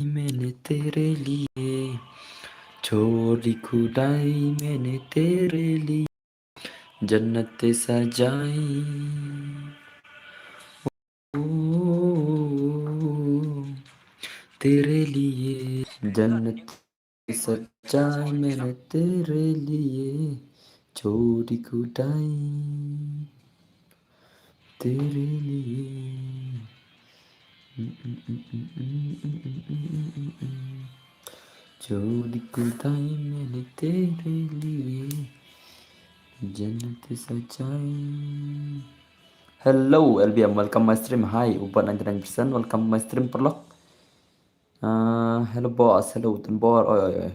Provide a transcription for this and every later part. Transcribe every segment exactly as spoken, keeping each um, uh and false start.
मैंने तेरे लिए, छोड़ दी खुदाई मैंने तेरे लिए, जन्नत सजाई, ओ, तेरे लिए, जन्नत सजाई मैंने तेरे लिए, छोड़ दी खुदाई तेरे लिए, छोड़ दी खुदाई मैंने तेरे लिए, जन्नत सजाई. Hello L B M, welcome my stream. Hi, uba ninety-nine percent, welcome my stream, paralok. Ah, hello boss, hello Utan Bor, oi oi oi.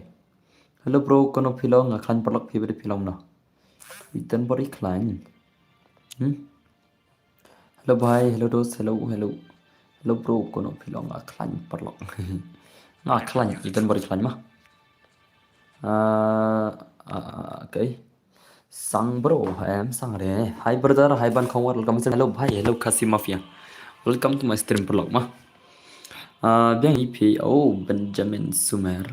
Hello bro, kano phi long, nga khlaiñ, paralok, phi ba dei phi long no? Utan Bor i khlaiñ. Hmm? Hello bhai, hello dos, hello, hello. Hello bro, kano phi long, nga khlaiñ, paralok. Nga khlaiñ, Utan Bor i khlaiñ ma. Ah, ah, okay. Sang bro, em sang re. Hi brother, hi ban khongwar, welcome stream. Hello bhai, hello Khasi Mafia. Welcome to my stream, paralok ma. Ah, biang i phi, oh, Benjamin Sumer.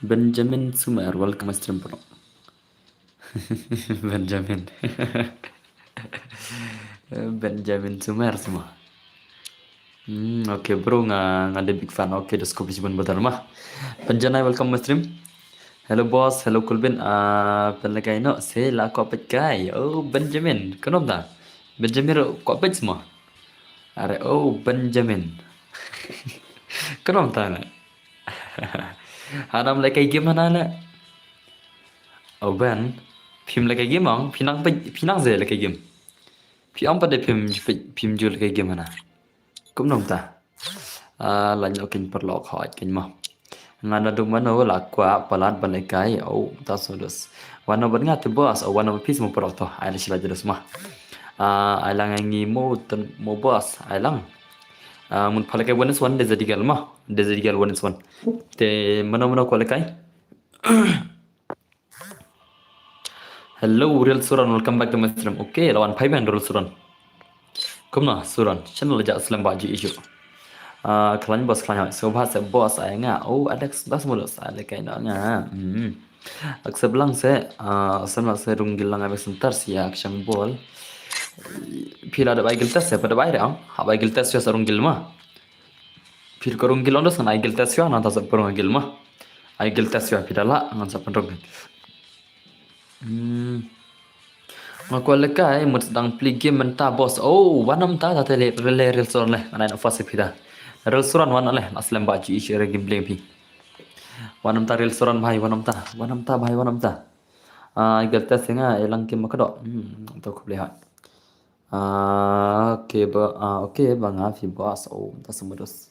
Benjamin Sumer, welcome my stream, paralok. Benjamin. Benjamin Sumer semua. Hmm, okay bro, nga, nga dei big fan. Okay, dos ko phi ban badal ma. Benjamin, welcome my stream. Hello boss, hello Kulbin. Ah, pynlehkai noh, se la kwah peit kai. Oh, Benjamin, kano mynta? Benjamin ruh kwah peit semua. Are, oh, Benjamin. Kano mynta na? Hanam lehkai game hana na. Oh, Ben, phim lehkai game ong, phi nang peit, phi nang ze lehkai game. Phi ong pat de phim, phim ju lehkai game hana. Kumno mynta? Ah, laiñ noh kein paralok, hooid kein mo. Nga naduh mano la kwah palat ban lehkai, oh, ta sodos. Wan noh bad nga te boss, oh, wan noh bad phi se mo paralok to, ai la sila jedes ma. Ah, ai lang ngi mo ten mo boss, ai lang. Ah, mut pha lehkai one is one, dei za digal ma, dei za digal one is one. Te mano mano kwah lehkai. Hello, Real Suran, welcome back to my stream. Okay, la wan phai biang Real Suran. Kumno, Suran, channel ja slem ba ju issue. Ah, khlaiñ boss, khlaiñ, so ba se boss ai nga. Oh, Alex, bas mulos, ai lehkai noh nga. Hmm. Accept lang se, ah, sem lang se rung gil lang abis ntar sia kchang bol. Phi la da bai gil test se, pa da bai re ong. Ha bai gil test se rung gil ma. Phi ko rung gil ong dos ngan ai gil test sia, ngan ta sa pynrung gil ma. Ai gil test sia phi da la, ngan sa pynrung. Hmm. Nga kwah lehkai, mut dang plie game mynta boss. Oh, wan noh mynta, ta te le, le, le Real Suran le. Ngan ai na fast phi da. Real Suran wan noh le, na slem ba ju issue re gameplay phi. Wan noh mynta Real Suran bhai, wan noh mynta. Wan noh mynta bhai, wan noh mynta. Ah, gil test nga, e lang kim ma kdo. Hmm, to khublei ha. Ah, okay ba, ah, okay ba nga phi boss. Oh, ta semudos.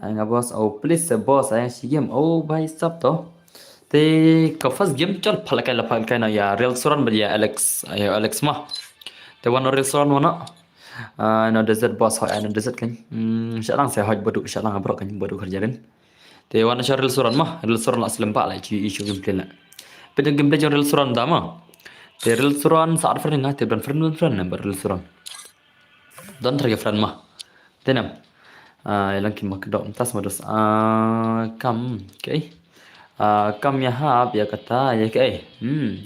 Ai nga boss, oh, please, eh, boss, ai shi game. Oh, bhai sab to. Te ka first game chol pha lehkai la pha lehkai na ya Real Suran ba ya Alex, ya Alex ma. Te wan noh Real Suran wan noh. Ah, no desert boss, hoi, ai no desert kan. Hmm, sha lang se hoi badu, sha lang bro kan badu kharjarin. Te wan sha Real Suran ma, Real Suran la slem ba la chi issue gameplay la. Pynjang gameplay jong Real Suran da ma. Te Real Suran sa friend nga, te ban friend, ban friend number Real Suran. Don ter friend ma. Te nam. Ah, ilang ki ma kdo tas modus. Ah, kam, okay. Ah, kam ya hap ya kata ya kai. Hmm.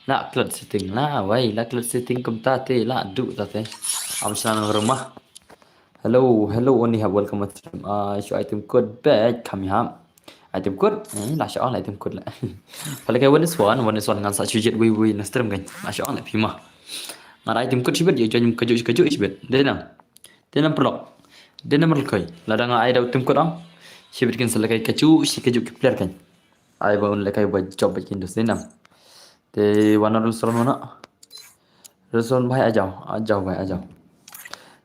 La klet setting la, wai, la klet setting kumta te, la du ta te. Am sana rumah. Hello, hello, oni hap welcome to stream. Ah, shu item code bet kam ya hap. Item code, eh, la shu on item code la. Pale kai one is one, one is one ngan sa shu jet wei wei na stream kan. La shu on la pima. Ngan item code shibet, ya join kaju kaju shibet. Dena. Dena perlok. Dena merlkoi. Lada nga ai da item code ang. Shibet kin sa lekai kaju, shi kaju ki player kan. Ai ba un lekai ba job bet kin dus dena. Te wana restaurant mana? Restaurant bhai, आ जाओ, आ जाओ भाई, आ जाओ।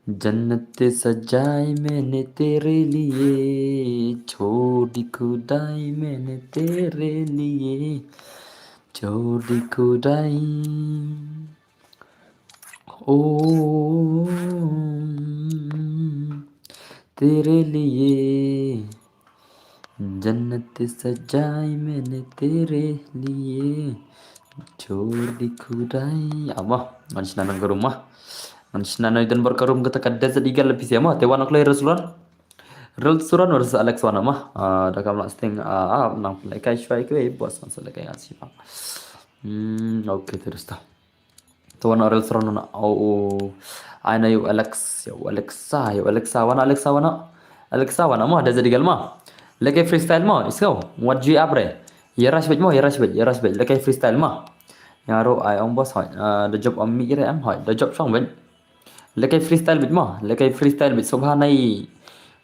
जन्नत सजाई मैंने तेरे लिए, छोड़ दी खुदाई मैंने तेरे लिए, छोड़ दी खुदाई। ओ, तेरे लिए, जन्नत सजाई मैंने तेरे लिए, छोड़ दी खुदाई. Ama, ngan shna nang ka room ma. Ngan shna nang idan bar ka room kata ka desert eagle la pisi ama. Te wan kloi restaurant. Rel Suran versus Alex Wana ma. Ah, da kam lah sting, ah, ah, nang pynlehkai shwa ïa kiwei, boss, nang sa lehkai ngan sipang. Hmm, okay, terus ta. To Wana Rel Suran Wana. Oh, oh. Ai na ïa u Alex, ïa u Alexa, ïa u Alexa Wana, Alexa Wana. Alexa Wana ma, da zat digal ma. Lehkai freestyle ma, isko. Wat ju ap re. Ïa rush beit ma, ïa rush beit, ïa rush beit. Lehkai freestyle ma. Ïa ro ai ong boss hoi. Ah, da jop am mi re am hoi. Da jop shong beit. Lehkai freestyle beit ma, lehkai freestyle beit, sngewbha nai.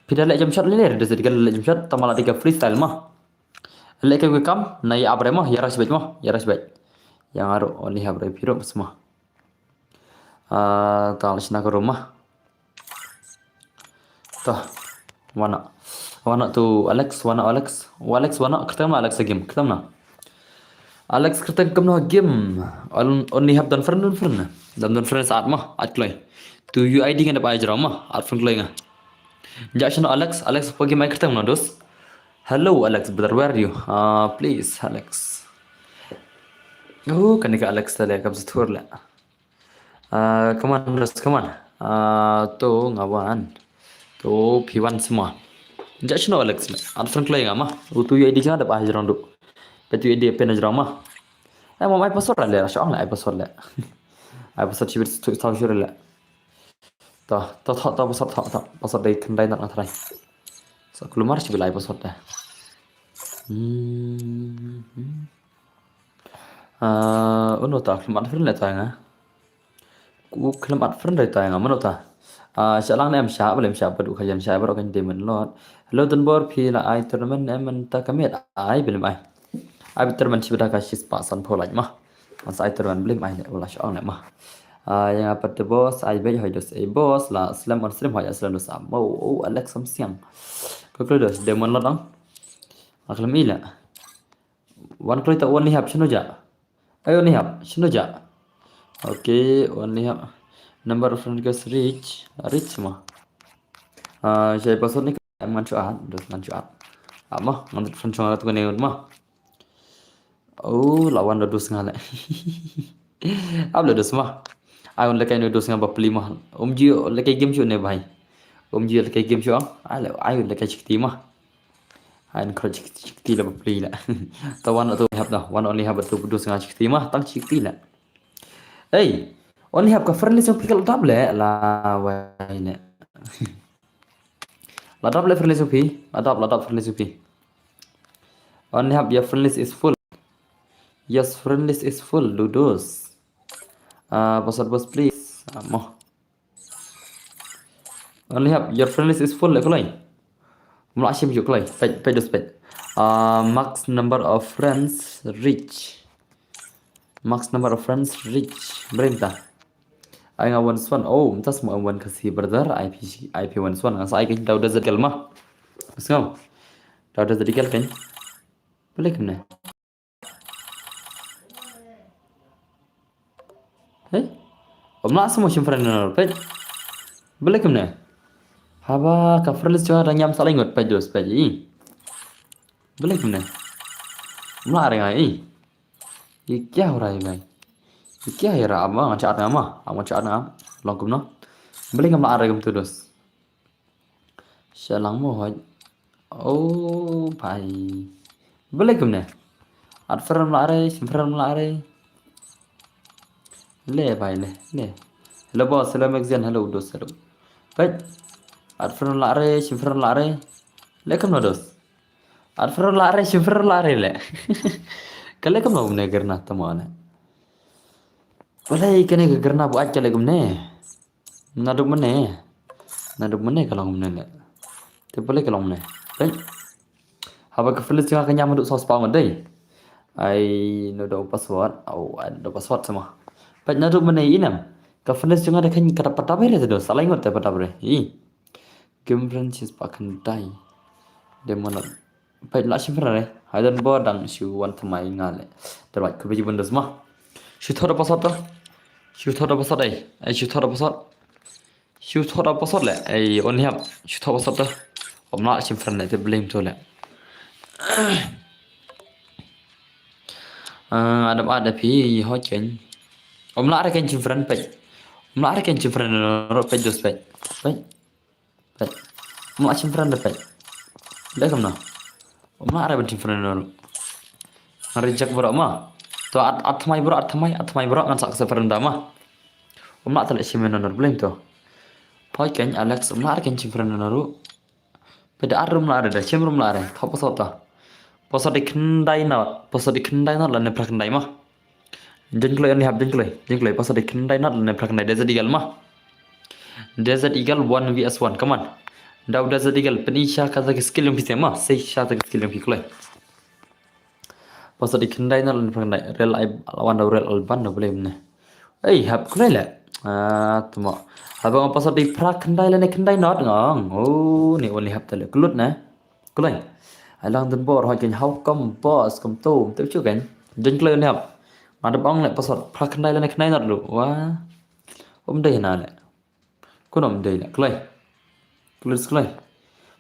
Phi da leh jump shot leh, da zat digal leh jump shot, tang ma la digal freestyle ma. Lehkai wei kam, nai ap re ma, ïa rush beit ma, ïa rush beit. Ïa nga ruh, Only Hab re phi ruh sma. Ah, tang la shna ka room ma. To, Wana. Wana to Alex, Wana Alex. Alex Wana, kyrteng ma Alex game, kyrteng na. Alex kyrteng kumno game. On-, Only Hab don friend, don friend. Don, don friend sa add ma, add kloi. To U I D ngan dep ai jrong ma, add friend kloi nga. Ja shano Alex, Alex pa game ai kyrteng no dos. Hello Alex, brother, where are you? Ah, please, Alex. Oh, kane ka Alex ta le kam sa thur le. Ah, come on, Alex, come on. Ah, to nga wan. To phi wan sma. Ja shano Alex le. Add friend kloi nga ma. U to U I D jong nga dep ai jrong du. Peit U I D pyn jrong ma. Ai mo ai password le, shong le ai password le. Ai password shibit tu tau shibit le. To, to, to, to, password, to, to, password dei khyndai nat nga trai. Sa kulmar shibit ai password dei. Hmm, hmm. Ah, uno ta, khlem add friend le ta nga. Ku khlem add friend le ta nga, mano ta. Ah, sha lang ne em sha, balem sha, bad u khajan sha, bad u kan diamond lot. Hello, Don Bor, phi la ai tournament em mynta ka miet. Ai, balem ai. Ai bad tournament shibit ka shispah sanphew lait ma. Ngan sa ai tournament balem ai ne, u la shong ne ma. Ah, ïa nga pat te boss, ai beit hoi dos, eh boss, la slem on stream hoi, slem dos am. Oh, oh, Alex Samsiang. Ko kloi dos, diamond lot dang. Ak lem ila. Wan kloi ta Only Hab shano ja. Ai Only Hab shano ja. Okay, Only Hab. Number of friend request reach. Reach ma. Ah, shai password ni ka ngan shu add, dos ngan shu add. Ap ma, ngan friend shu add ko ne ma. Oh, la wan da dos nga le. Ap le dos ma. Ai un lehkai ne dos nga bapli ma. Um ju lehkai game shu ne bhai. Um ju lehkai game shu. Ai le, ai un lehkai chikti ma. Ai un khro chik-, chikti le bapli le. Ta wan to Only Hab da. Wan Only Hab to dos nga chikti ma. Tang chikti le. Ei, Only Hab ka friend list jong phi ka la dap le. La wai le. La dap le friend list jong phi. La dap, la dap friend list jong phi. Only Hab your friend list is full. Yes, friend list is full, Dudos. Ah, password boss, please. Ah, mo. Only Hab your friend list is full, le kulai. Mula shim ju kulai. Peit, peit dos peit. Ah, max number of friends reach. Max number of friends reach. Berinta. Ai nga one swan. Oh, mynta semua one kasi brother. I P, I P one swan. Nga sa ai ka daw da zat gal ma. Sngau. Daw da zat gal kan. Boleh kan ne? Hei? Om la semua shim friend na peit. Boleh kan ne? Haba ka friend list jong nga da nyam sa lai ngut peit dos peit i. Boleh kan ne? Om la ring ai i. Ye kya ho raha hai bhai? Ye kya ho raha? Ap ma, ngan shu add nga ma. Ap, ngan shu add nga. Long kumno? Balei ngam add re kumto dos? Sha lang mo hoi. Oh bhai. Balei kumne? Add friend la re, shim friend la re. Le bhai le, le. Hello boss, hello Maxian, hello dos, hello. Bhai. Add friend la re, shim friend la re. Le kumno dos? Add friend la re, shim friend la re le. Ka le kumno kumne garna tamo ne. Balei kane ka garna buaid ka le kumne. Naduh mynne. Naduh mynne ka long mynne le. Te balei ka long mynne. Bhai. Haba ka friend list jong nga ka ñiam haduh saw spah ngut dei. Ai no da password. Au, ai no da password sama. Bhai naduh mynne inem. Ka friend list jong nga da kane ka da pat dap re te dos. Sa lai ngut te pat dap re. I. Game friend shispa khyndai. Dei mo na. Peit la shim friend re. Hai don bor dang shu wan thymmai nga le. Te ruh khublei shibun dos ma. Shu thoh da password to. Shu thoh da password ai. Ai shu thoh da password. Shu thoh da password le. Ai on hap. Shu thoh password to. Om la shim friend le te blame to le. Ah, adam ada phi ho chen. Om la re ken shim friend peit. Om la re ken shim friend ro peit dos peit. Peit. Peit. Mo shim friend peit. Dei kumno? Ym lah re ban shim friend na ruh. Nga reject baroh ma. To at at thymmai baroh, at thymmai, at thymmai baroh, ngan sa accept friend da ma. Ym lah te leh shim friend na ruh, blame to. Hoi kein Alex, ym lah re kein shim friend na ruh. Peit da ar ruh ym lah re, da shim ruh ym lah re. Thaw password ta. Password dei khyndai not, password dei khyndai not lane phra khyndai ma. Jin kloi, only hap jin kloi, jin kloi, password dei khyndai not lane phra khyndai. Desert Eagle ma. Desert Eagle one V S one, come on. Dau Desert Eagle, pyni sha kata ka skill jong phi te ma, sei sha kata ka skill jong phi kloi. Password dei khyndai not lane phra khyndai. Rel ai lawan dau rel alban dau blame ne. Ei, hap kloi leh. Ah, tuma. Haba nga password dei phra khyndai lane khyndai not nga ong. Oh, ne only hap te leh klut ne. Kloi. Ai lang dun bor hoi kein, how come boss, kumto, te chu kein. Jin kloi only hap. Nga dep ong leh password phra khyndai lane khyndai not ruh. Wah. Ym dei na leh. Kumno ym dei leh, kloi. Kloi, kloi.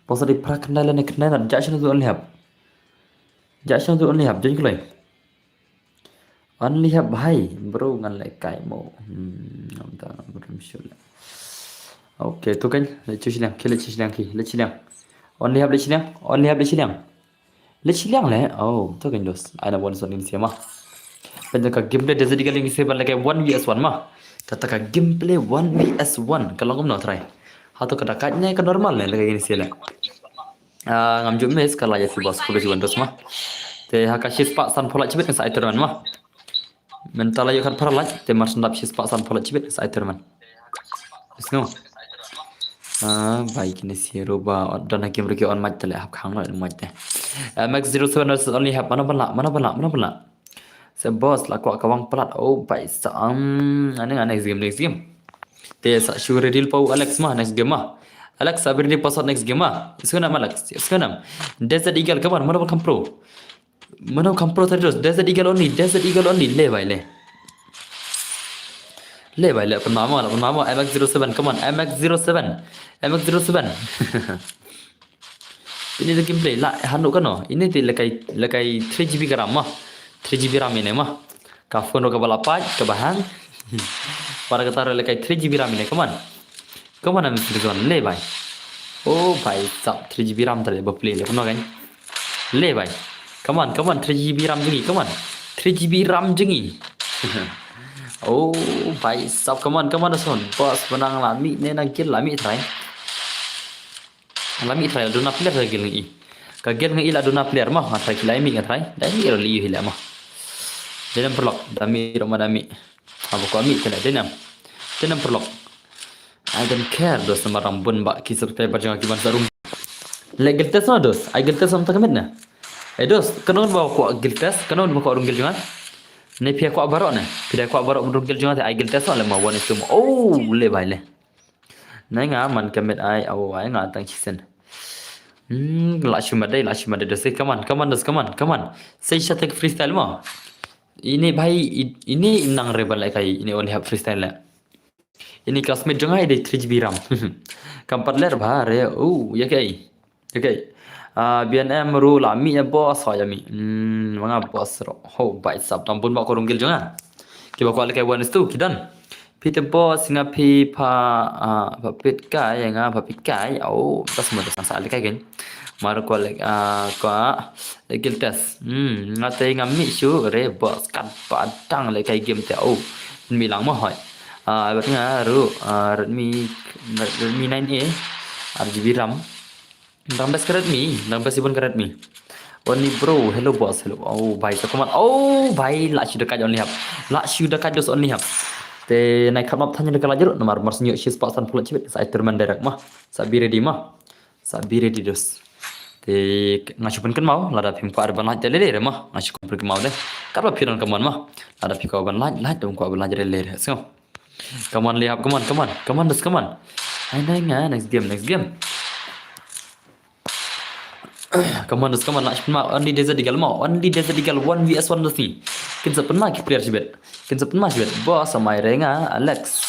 Password dei phra khyndai lane khyndai not, jah sha tu only hap. Jah sha tu only hap, jin kloi. Only hap bhai, bro ngan leh kai mo. Hmm, ngam ta, ngam ta shu leh. Okay, to kein, leh shu shiliang, ki leh shu shiliang, ki leh shu shiliang. Only hap leh shiliang, only hap leh shiliang. Leh shiliang leh, oh, to kein dos. Ai na one v one in siama. Pynjah ka gameplay Desert Eagle in siama leh ka one V S one ma. Kata ka gameplay one V S one, ka long kumno try. Hato ka dakaid ne ka normal ne leh ka in siama leh. Ah, ngam ju miss ka la ïa phi boss, khublei shibun dos ma. Te ha ka shispah sanphew lait shibit sa ai tournament ma. Mynta la ïoh khatphra lait, te mar shen dap shispah sanphew lait shibit sa ai tournament. Sngew. Ah, bai kine si ruh ba don ha kim ruh ki on mic te leh hap khang leh mic te. M X zero seven versus only hap, mano ban lah, mano ban lah, mano ban lah. Sa boss la kwah ka wang palat, oh bai sa am. Ane nga next game, next game. Te sa shu ready pa u Alex ma, next game ma. Alex sa ready pa sot next game ma. Sngewbha Alex, sngewbha. Desert Eagle, come on, mano ban kham pro. Mano kham pro tadi terus. Desert Eagle only, Desert Eagle only. Leh bai leh. Leh bai leh, pynmamo, pynmamo. M X zero seven, come on, M X zero seven. M X zero seven. Ini the gameplay la hanu kano. Ini ti lekai lekai three G B ka RAM ma. Three G B RAM ini ma. Ka phone ka ba la pait, ka ba hang. Para kata lekai three G B RAM ini, come on. Come on, M X zero seven, leh bai. Oh bai, sap three G B RAM tadi ba play leh, kano kan? Leh bai. Come on, come on, three G B RAM jong ngi, come on. Three G B RAM jong ngi. Oh bai, sap, come on, come on, son. Boss, ba nang la mih ne nang kill la mih trai. La mih trai, la duna player ka gel ngi. Ka gel ngi la duna player ma, nga trai ki la mih nga trai. Da mih ro li hi la ma. Denam perlok, da mih ro ma da mih. Aba ko mih tene, denam. Denam perlok. I don't care, dos, namar ram bun ba ki subscriber jong ki ban sa rung. Leh guild test ma dos, ai guild test am ta ka met na. Eh dos, kano ba ko guild test, kano ba ko rung guild jong nga. Ne phi ko baroh ne, phi da ko baroh rung guild jong nga, te ai guild test ma leh ma one is two ma. Oh, leh bai leh. Nai nga man ka met ai, aw ai nga tang shisien. Hmm, la shu mat dei, la shu mat dei, dos, come on, come on, dos, come on, come on. Sei sha te freestyle ma. Ini bai, i- ini nang re ban leh kai, ini only hap freestyle leh. Ini classmate jong ai dei three G B RAM. Kam pat ler ba re, oh, ya kai. Okay. Ah, B N M ru la mih ya boss, ha ya mih. Hmm, manga boss ro. Ho, bai sap tam bun ba ko rung guild jong nga. Ki ba ko leh kai one is two, ki don. Phi te boss nga phi pha, ah, pha pit kai, ya nga pha pit kai. Oh, tas mo tas sa leh kai gen. Mar ko leh, ah, ko leh guild test. Hmm, nga te nga mih shu re boss kat ba dang leh kai game te. Oh, mi lang mo hoi. Ah, bat nga ru, ah, Redmi, Redmi nine A, R G B RAM. Dang best ka Redmi, dang best ibun ka Redmi. Only bro, hello boss, hello. Oh bai, sa kumat. Oh bai, la shu da kai only hap. La shu da kai dos only hap. Te nai khat map thanya da ka la jeruk namar mar snyo shi spot san pulak chibit sa ai tournament direct ma. Sa be ready ma. Sa be ready dos. Te nga shu pun kan mau, lada phim kwah ban like te lele re ma. Nga shu pun kan mau de. Kat ba phiran kan mau ma. Lada phi kwah ban like, like, dum kwah ban like lele re. So. Come on, Lihap, come on, come on, come on, dos, come on. Ai nai nga, next game, next game. Come on, dos, come on, la shu pun ma, only Desert Eagle ma, only Desert Eagle, one V S one dos ni. Kin sa pun ma ki player shibit. Kin sa pun ma shibit. Boss, amai re nga, Alex.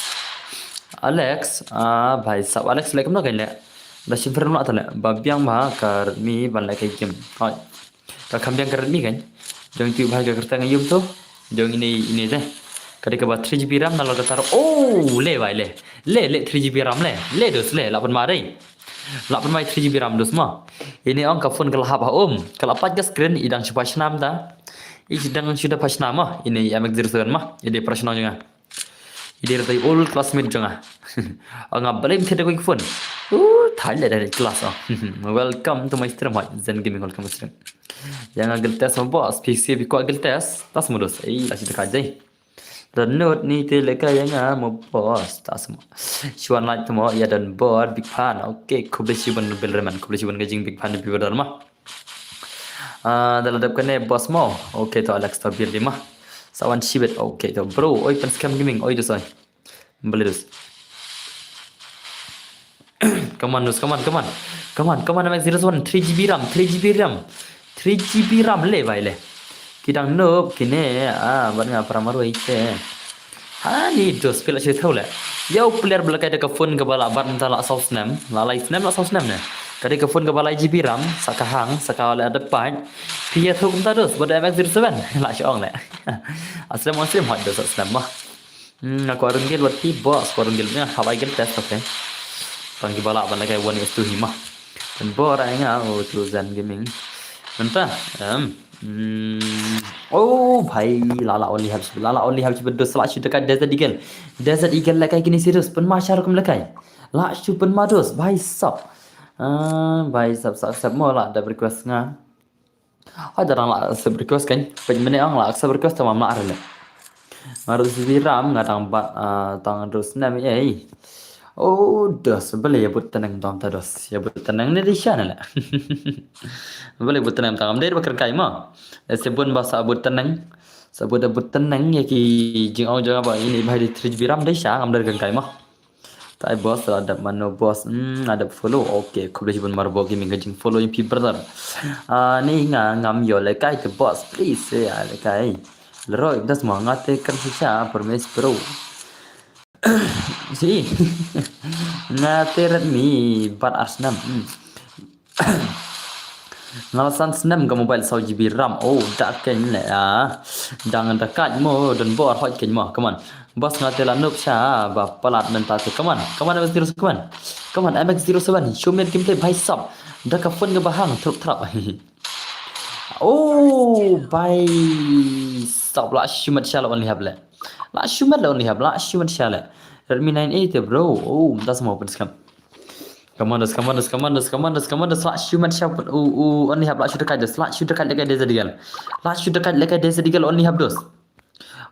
Alex, ah, bhai sab, Alex, leh kumno kan leh. Da shim friend ma ta leh. Ba biang ma ka Redmi ban leh ka game. Hoi. Ka kham biang ka Redmi kan. Jong tu bhai ka kyrteng ïum tu. Jong ini, ini te. Ka dei kaba three G B RAM na la ka tar. Oh, leh bhai leh. Leh, leh three G B RAM leh. Leh dos leh, la pun ma dei. La pynmai three G B RAM dus mo. Ine ong ka phone ka la hap ha um. Ka la pat ka screen i dang shu pha shnam ta. I dang shu da pha shnam mo. Ine i M X zero seven mo. I dei para shnong jong nga. I dei rata old classmate jong nga. Ong nga balei ym thied da kawei ka phone. Uh, thaiñ le da class oh. Welcome to my stream hoi. Zen Gaming welcome to stream. Ïa nga guild test mo boss. P C B kwah guild test. Tas mo dus. Ei la shu da ka jai. Download ni te lehkai ïa nga mo boss. Tas mo. Shuan like mo ïa Don Bor big fan. Okay, khublei shibun Bill Raymond. Khublei shibun ka jing big fan ïa phi brother mo. Ah, da la dep kane boss mo. Okay to Alex to bir di mo. Sa wan shibit. Okay to bro. Oi pen scam gaming. Oi dus oi. Beli dus. Come on dus, come on, come on. Come on, come on, M X zero one, three G B RAM, three G B RAM. Three G B RAM le bai le. Ki dang noob kine, ah, bad nga para marwei te. Hani dos phi la shu thaw le. Ïa u player ba la kai da ka phone kaba la bat mynta la saw snem. La lai snem la saw snem ne. Ka dei ka phone kaba lai G B RAM, sa ka hang, sa ka la da pait. Phi ïa thaw kumta dos, bad M X zero seven. La shu ong le. A snem wan snem hot dos sa snem mo. Hmm, nga kwah rung guild wat phi boss, kwah rung guild nga hap ai guild test okay. Tang ki ba lah ban lehkai one is two hi mo. Don Bor ai nga o tu Zen Gaming. Mynta, em, hmm, oh bhai, la la only have, la la only have chibat dos, la shu da kai Desert Eagle. Desert Eagle lehkai kine serious, pynma sha rukom lehkai. La shu pynma dos, bhai sab. Ah, bhai sab sab sab mo la da request nga. Hoi da dang la accept request kan. Peit mynne ong la accept request tang mam la rele. Nga ruh G B RAM nga dang bat, ah, tang dos snem ei. Oh, dos bele ïa but teneng tang ta dos. Ïa but teneng ne di sha ne le. Bele but teneng tang am dei ba kyrkai mo. Se bun ba sa but teneng. Sa but da but teneng ïa ki jingong jong ba ini bhai di three G B RAM dei sha am dei kyrkai mo. Tai boss la dep mano boss. Hmm, la dep follow. Okay, khublei shibun Marbo Gaming ka jing follow ïa phi brother. Ah, ni nga ngam ïoh lehkai te boss please eh lehkai. Leroy das mo nga te kan shisha permis bro. Si. Nga te Redmi bat ar snem. Hmm. Nga la san snem ka mobile saw G B RAM. Oh, da keiñ le ah. Dang da kaj mo Don Bor hoi keiñ mo. Come on. Boss nga te la noob sha ba palat mynta te. Come on. Come on M X zero seven. Come on. Come on M X zero seven. Show me the gameplay bhai sab. Da ka phone ka ba hang trup trap. Oh, bhai sab la shu mat sha la only hab le. La shu mat la only hab. La shu mat sha le. Redmi nine A te bro. Oh, das mo pun scam. Commandos, commandos, commandos, commandos, commandos, la shu mat sha put, u, u, only hab la shu da kai dos, la shu da kai da kai Desert Eagle. La shu da kai da kai Desert Eagle, only hab dos.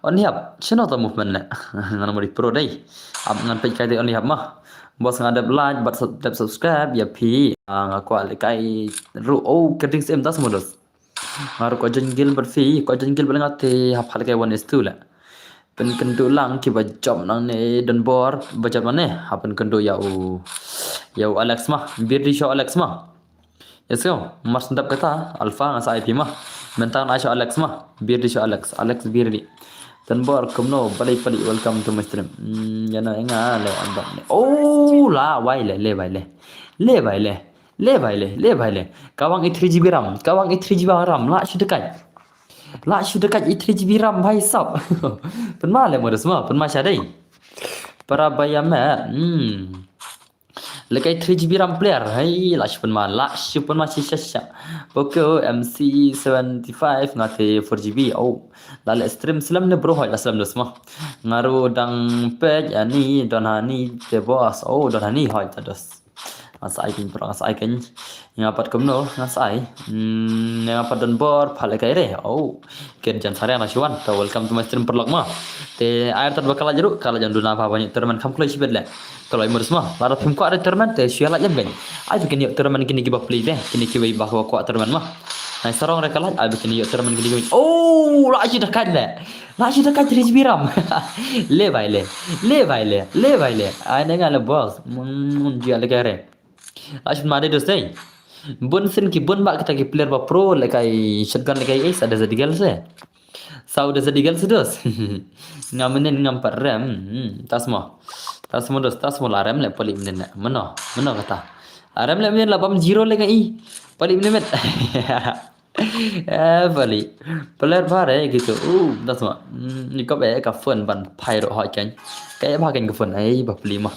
Only hab, shano ta movement le. Ngan mari pro dei. Ab ngan peit kai dei only hab ma. Boss nga dep like, bad sub-, dep subscribe, ïa phi. Ah, nga kwah lehkai ruh, oh, kyrteng sim das mo dos. Nga ruh kwah join guild bad phi, kwah join guild bad nga te hap lehkai one is two le. Pynkynduh lang ki ba jop nangne Don Bor ba jop nangne. Ha pynkynduh ïa u, ïa u Alex ma. Bir di sha Alex ma. Yes go. Mar sendap kata Alpha nga sa ai phi ma. Mynta nga ai sha Alex ma. Bir di sha Alex. Alex bir di. Don Bor kumno balei pali welcome to my stream. Hmm, ïa na nga le. Oh la wai le le bai le. Le bai le. Le bai le, le bai le. Kawang i three G B RAM, kawang i three G B RAM, la shu da kai. La shu da kai i three G B RAM bhai sab. Pynma le modus ma, pynma sha dei. Para baya me, hmm. Lehkai three G B RAM player, hai la shu pynma, la shu pynma shisha sha. Poco M C seventy five nga te four G B, oh. La le stream slem ne bro hoi la slem dus ma. Nga ruh dang peit ani don hani te boss, oh don hani hoi ta dus. Nga sa ai keiñ bro, nga sa ai keiñ. Nga pat kumno, nga sa ai. Hmm, nga pat Don Bor, pha lehkai re. Oh, ken jan sariang na shuan. Ta welcome to my stream paralok ma. Te ai tad ba ka lait ruh, ka lait jan duna pha ba ngi tournament kham kloi shibet le. Kloi modus ma. Lada phim kwah re tournament te shu ïa lait jan keiñ. Ai ba ken ïoh tournament kine ki ba pli te, kine ki wei ba kwah tournament ma. Nai sarong re ka lait, ai ba ken ïoh tournament kine ki wei. Oh, la shu da kai le. La shu da kai three G B RAM. Le bai le. Le bai le. Le bai le. Ai ne nga le boss. Mun mun jia le kare. La shu ma de dos dei. Bun sin ki bun ba kita ki player ba pro lehkai shotgun lehkai ace ada zadigal se. Sau da zadigal se dos. Ngam nen ngam pat rem. Hmm, tas mo. Tas mo dos, tas mo la rem le pali menen. Meno, meno kata. Arem le menen la bam zero le ngai. Pali menen. Eh, pali. Player bare gitu. Uh, das ma. Hmm, ni kop eh ka phone ban phai ro hoi kan. Kayak ba kan ka phone ai ba pali ma.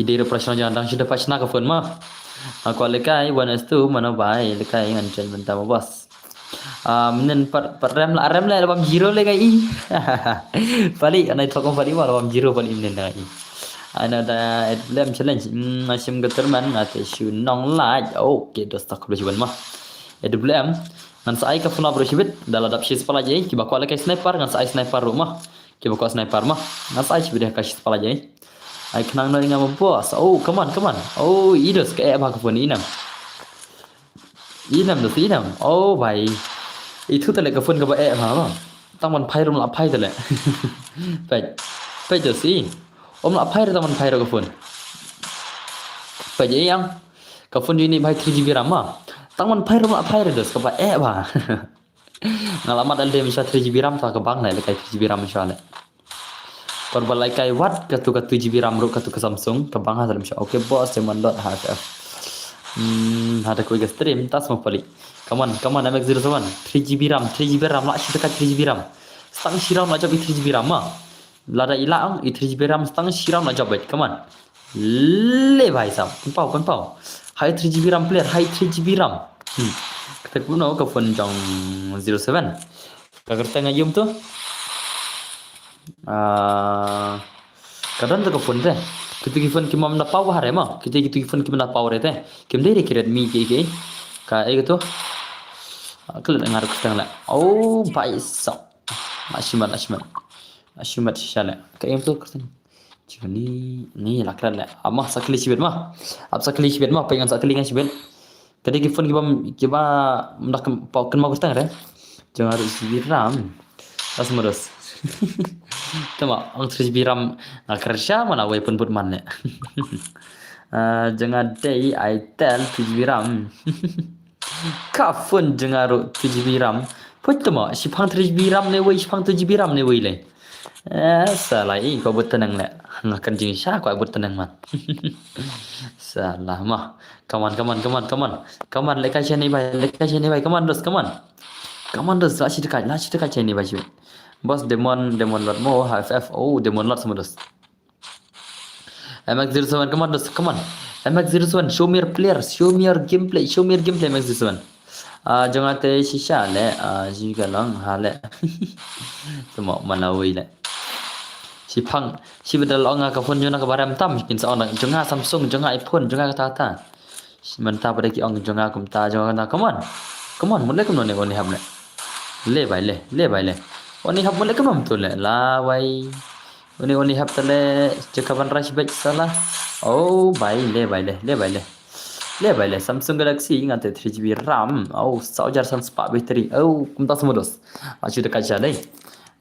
Ide ro professional jang dang shu da pachna ka phone ma. Aku lekai one S two mano bai lekai ngan join mynta ma boss. Ah, menen pat pat rem la rem la bam zero le kai. Pali anai thok pali ma bam zero pali menen dai. Ana da et blem challenge. Hmm, asim ga terman ate shu nong laj. Okay, dos tak lu jiban ma. Et blem. Ngan sa ai ka phone bro shibit. Dala dap shis pala jai. Kiba kwa lekai sniper ngan sa ai sniper ro ma. Kiba kwa sniper ma. Ngan sa ai shibit ka shis pala jai. Ai khnang no nga ma boss. Oh, come on, come on. Oh, idos ka eh ba ka phone inam. Inam dos inam. Oh, bai. Itu tale ka phone ka ba eh ba. Tang man phai rum la phai tale. Pej. Pej dos i. Om la phai tang man phai ka phone. Pej yang. Ka phone ini bai three G B RAM ma. Tang man phai rum la phai dos ka ba eh ba. Nga la mat alde misha three G B RAM ta ka bang le kai three G B RAM misha le. Por ba lai kai wat katu katu G B RAM ru katu ka Samsung ka bang ha dalam sha. Okay boss, Demon Lord H F F. Hmm, hada koi ga stream tas mo pali. Come on, come on, M X zero seven. Three G B RAM, three G B RAM la shi ka three G B RAM. Stang shi RAM la jop i three G B RAM ma. Lada ila ang i three G B RAM stang shi RAM la jop bet. Come on. Le bai sam. Kun pau, kun pau. Hai three G B RAM player, hai three G B RAM. Hmm. Kata kuno ka phone jong zero seven. Ka kerta nga yum tu. Ah, ka don tu ka phone te. Kitu ki phone ki mam da power re ma. Kitu kitu ki phone ki mam da power te. Kim dei re ki Redmi ki ki. Ka eh tu. Ah, kala ngar kerta la. Oh, bai sam. Ashimat, ashimat. Ashimat shisha le. Ka em tu kerta. Jani ni la kala le. Ama sakli shibit ma. Ap sakli shibit ma. Pengan sakli ngan shibit. Kadi ki phone ki bam ki ba mdak pau ken mau kerta re. Jangan harus shibit ram. Asmados. Tama ang three G B RAM nga kersha mana wei pun put man le. Ah, jangan dei ai tel three G B RAM. Ka phone jangan ru three G B RAM. Put tama shipang three G B RAM ne wei shipang two G B RAM ne wei le. Eh, salah i ko but tenang le. Nga kan jing sha ko but tenang man. Salah ma. Come on, come on, come on, come on. Come on, lekai shani bai, lekai shani bai. Come on, dos, come on. Come on, dos, la shi dekat, la shi dekat shani bai shi. Boss Demon, Demon Lord mo, H F F. Oh, Demon Lord sama dos. M X zero seven, come on, dos, come on. M X zero seven, show me your player, show me your gameplay, show me your gameplay, M X zero seven. Ah, jong ate shisha le, ah, shi ka long ha le. Tama mana wei le. Shipang, shi bedal ong ka phone jong ka barem tam, kin sa ong jong Samsung, jong iPhone, jong kata kata. Shi menta pada ki ong jong kumta, jong kata, come on. Come on, mule kumno ne oni hap ne. Le bai le, le bai le. Oni hap mule kumno tu le, la wai. Oni oni hap tale, jaka ban rush back salah. Oh, bai le, bai le, le bai le. Le bai le, Samsung Galaxy ngate three G B RAM. Oh, saujar san spa battery. Oh, kumta semudos. Achu dekat jadai.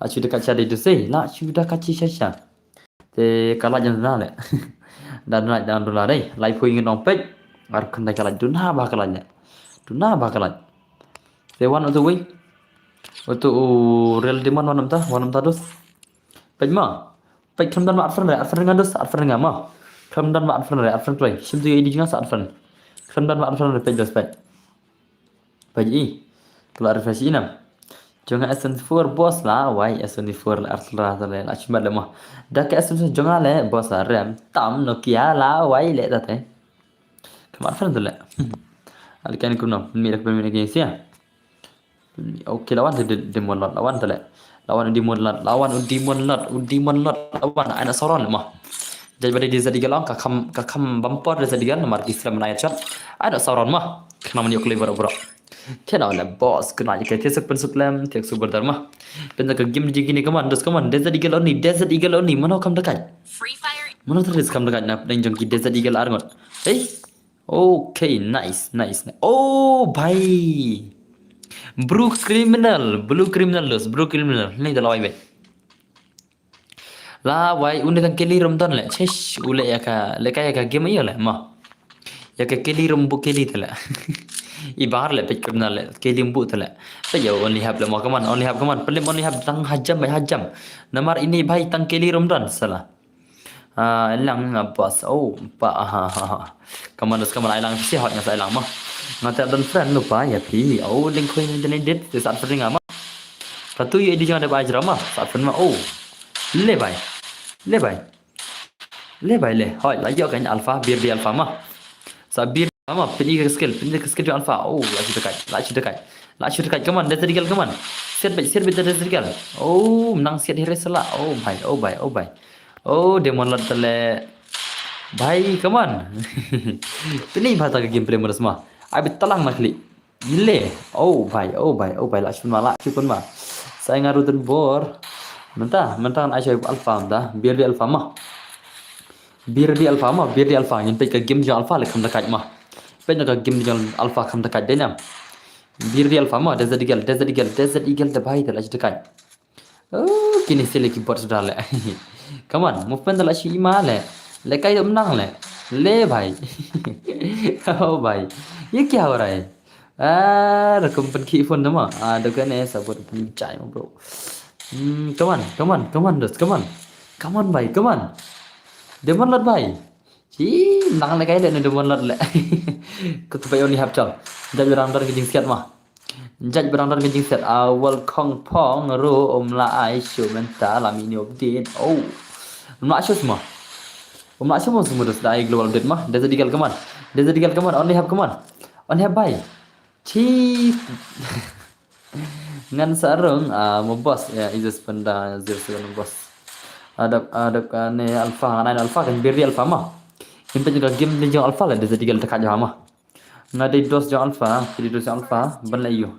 Achu dekat jadai tu sei. La, achu dekat shisha. Te kalaj jan duna le. Dan duna dan duna dei. Lai phui ngin ong pek. Ar khandai kalaj duna ba kalaj le. Duna ba kalaj. Te wan utu wei. Utu u real demand wan namta, wan namta dus. Pek ma. Pek khlem dan ma arfan re, arfan nga dus, arfan nga ma. Khlem dan ma arfan re, arfan kloi. Shim tu ya idi jinga sa arfan. Khlem dan ma arfan re pek dus pek. Pek i. Kala refresh inam. Jong nga S twenty-four boss la, wai S twenty-four la arthla ta le la chimat le mo. Da ka S twenty-four jong nga le boss la rem tam Nokia la wai le ta te. Kamar fan tu le. Al kan kuno, mi rak pemini ke sia. Okay, lawan tu Demon Lord, lawan tu le. Lawan Demon Lord, lawan Demon Lord, Demon Lord, lawan aina soron le mo. Jai bade dia jadi galong ka kam ka kam bumper dia jadi gal namar ki slam na shot. Aina soron mo. Kena mani okle bro bro. Kena le boss kena je ke tiesuk pensuk lem tiek subar darma. Penta ka game je kini kaman dos kaman Desert Eagle only, Desert Eagle only. Mano kam dekat? Mano terus kam dekat na deng jong ki Desert Eagle arngot. Hey. Okay, nice, nice, nice. Oh, bhai. Blue criminal, blue criminal dos, blue criminal. Ni dah lawai bai. La wai une tang keli rom don le. Chesh ule ya ka le ka ya ka game yo le ma. Ya ka keli rom bu keli tele. Ibar le pek kena le keli bu tele. Pe yo only hab le ma kaman only hab kaman pelim only hab tang hajam bai hajam. Namar ini bai tang keli rom don salah. Ah, lang nga bas. Oh, pa ha ha ha. Kaman dus kaman ai lang si hot nga sai lang ma. Nga tak don friend lupa ya pi. Oh, link koi ni jenis dit. Sat friend nga ma. Katu ye di jangan ada bai jerama. Sat friend ma. Oh. Le bai. Le bai. Le bai le. Hoi, la ïoh kan alpha, bir di alpha ma. Sa bir ma, pynïa ka skill, pynïa ka skill jong alpha. Oh, la shu dekai, la shu dekai. La shu dekai, come on, Desert Eagle, come on. Siat beit, siat beit Desert Eagle. Oh, mynta siat hi re sala. Oh bai, oh bai, oh bai. Oh, Demon Lord tale. Bai, come on. Pynïa bha ta ka gameplay mo da sma. Ai beit talang na klik. Ile. Oh bai, oh bai, oh bai, la shu pynma, la shu pynma. Sa nga ruh don bor. Mynta, mynta ngan ai sha alpha mynta. Bir di alpha ma. Bir di alpha ma, bir di alpha. Ngin peit ka game jong alpha le kham da kait ma. Peit na ka game jong alpha kham da kait dei nam. Bir di alpha ma, Desert Eagle, Desert Eagle, Desert Eagle da bai da la shu da kait. Oh, kine sile ki bot suda le. Come on, movement da la shu i ma le. Le kai da mynta le. Le bai. Oh bai. Ye kya ho raha hai? Ah, rukom pynkhih phone da ma. Ah, da kane sa bot pynchai ma bro. Hmm, come on, come on, come on, dos, come on. Come on bai, come on. Demon Lord bai. Chi, nang le kai le ne Demon Lord le. Ko tu bai only hap chal. Jait barang dar ka jingsiat ma. Jait barang dar ka jingsiat. Ah, Wal Kong Pong ru um la ai shu mynta la mini update. Oh. Um la shu sma. Um la shu mo sma dos da ai global update ma. Desert Eagle, come on. Desert Eagle, come on. Only hap, come on. Only hap bai. Chi. Ngan sa rung, ah, mo boss, ya, is a spenda zero seven boss. Adap, adap kane alpha, ngan ai alpha kan bir di alpha ma. Ngin peit ka game ni jong alpha la, Desert Eagle da kait jong ma. Nga dei dos jong alpha, phi dei dos jong alpha, ban leh ïa u.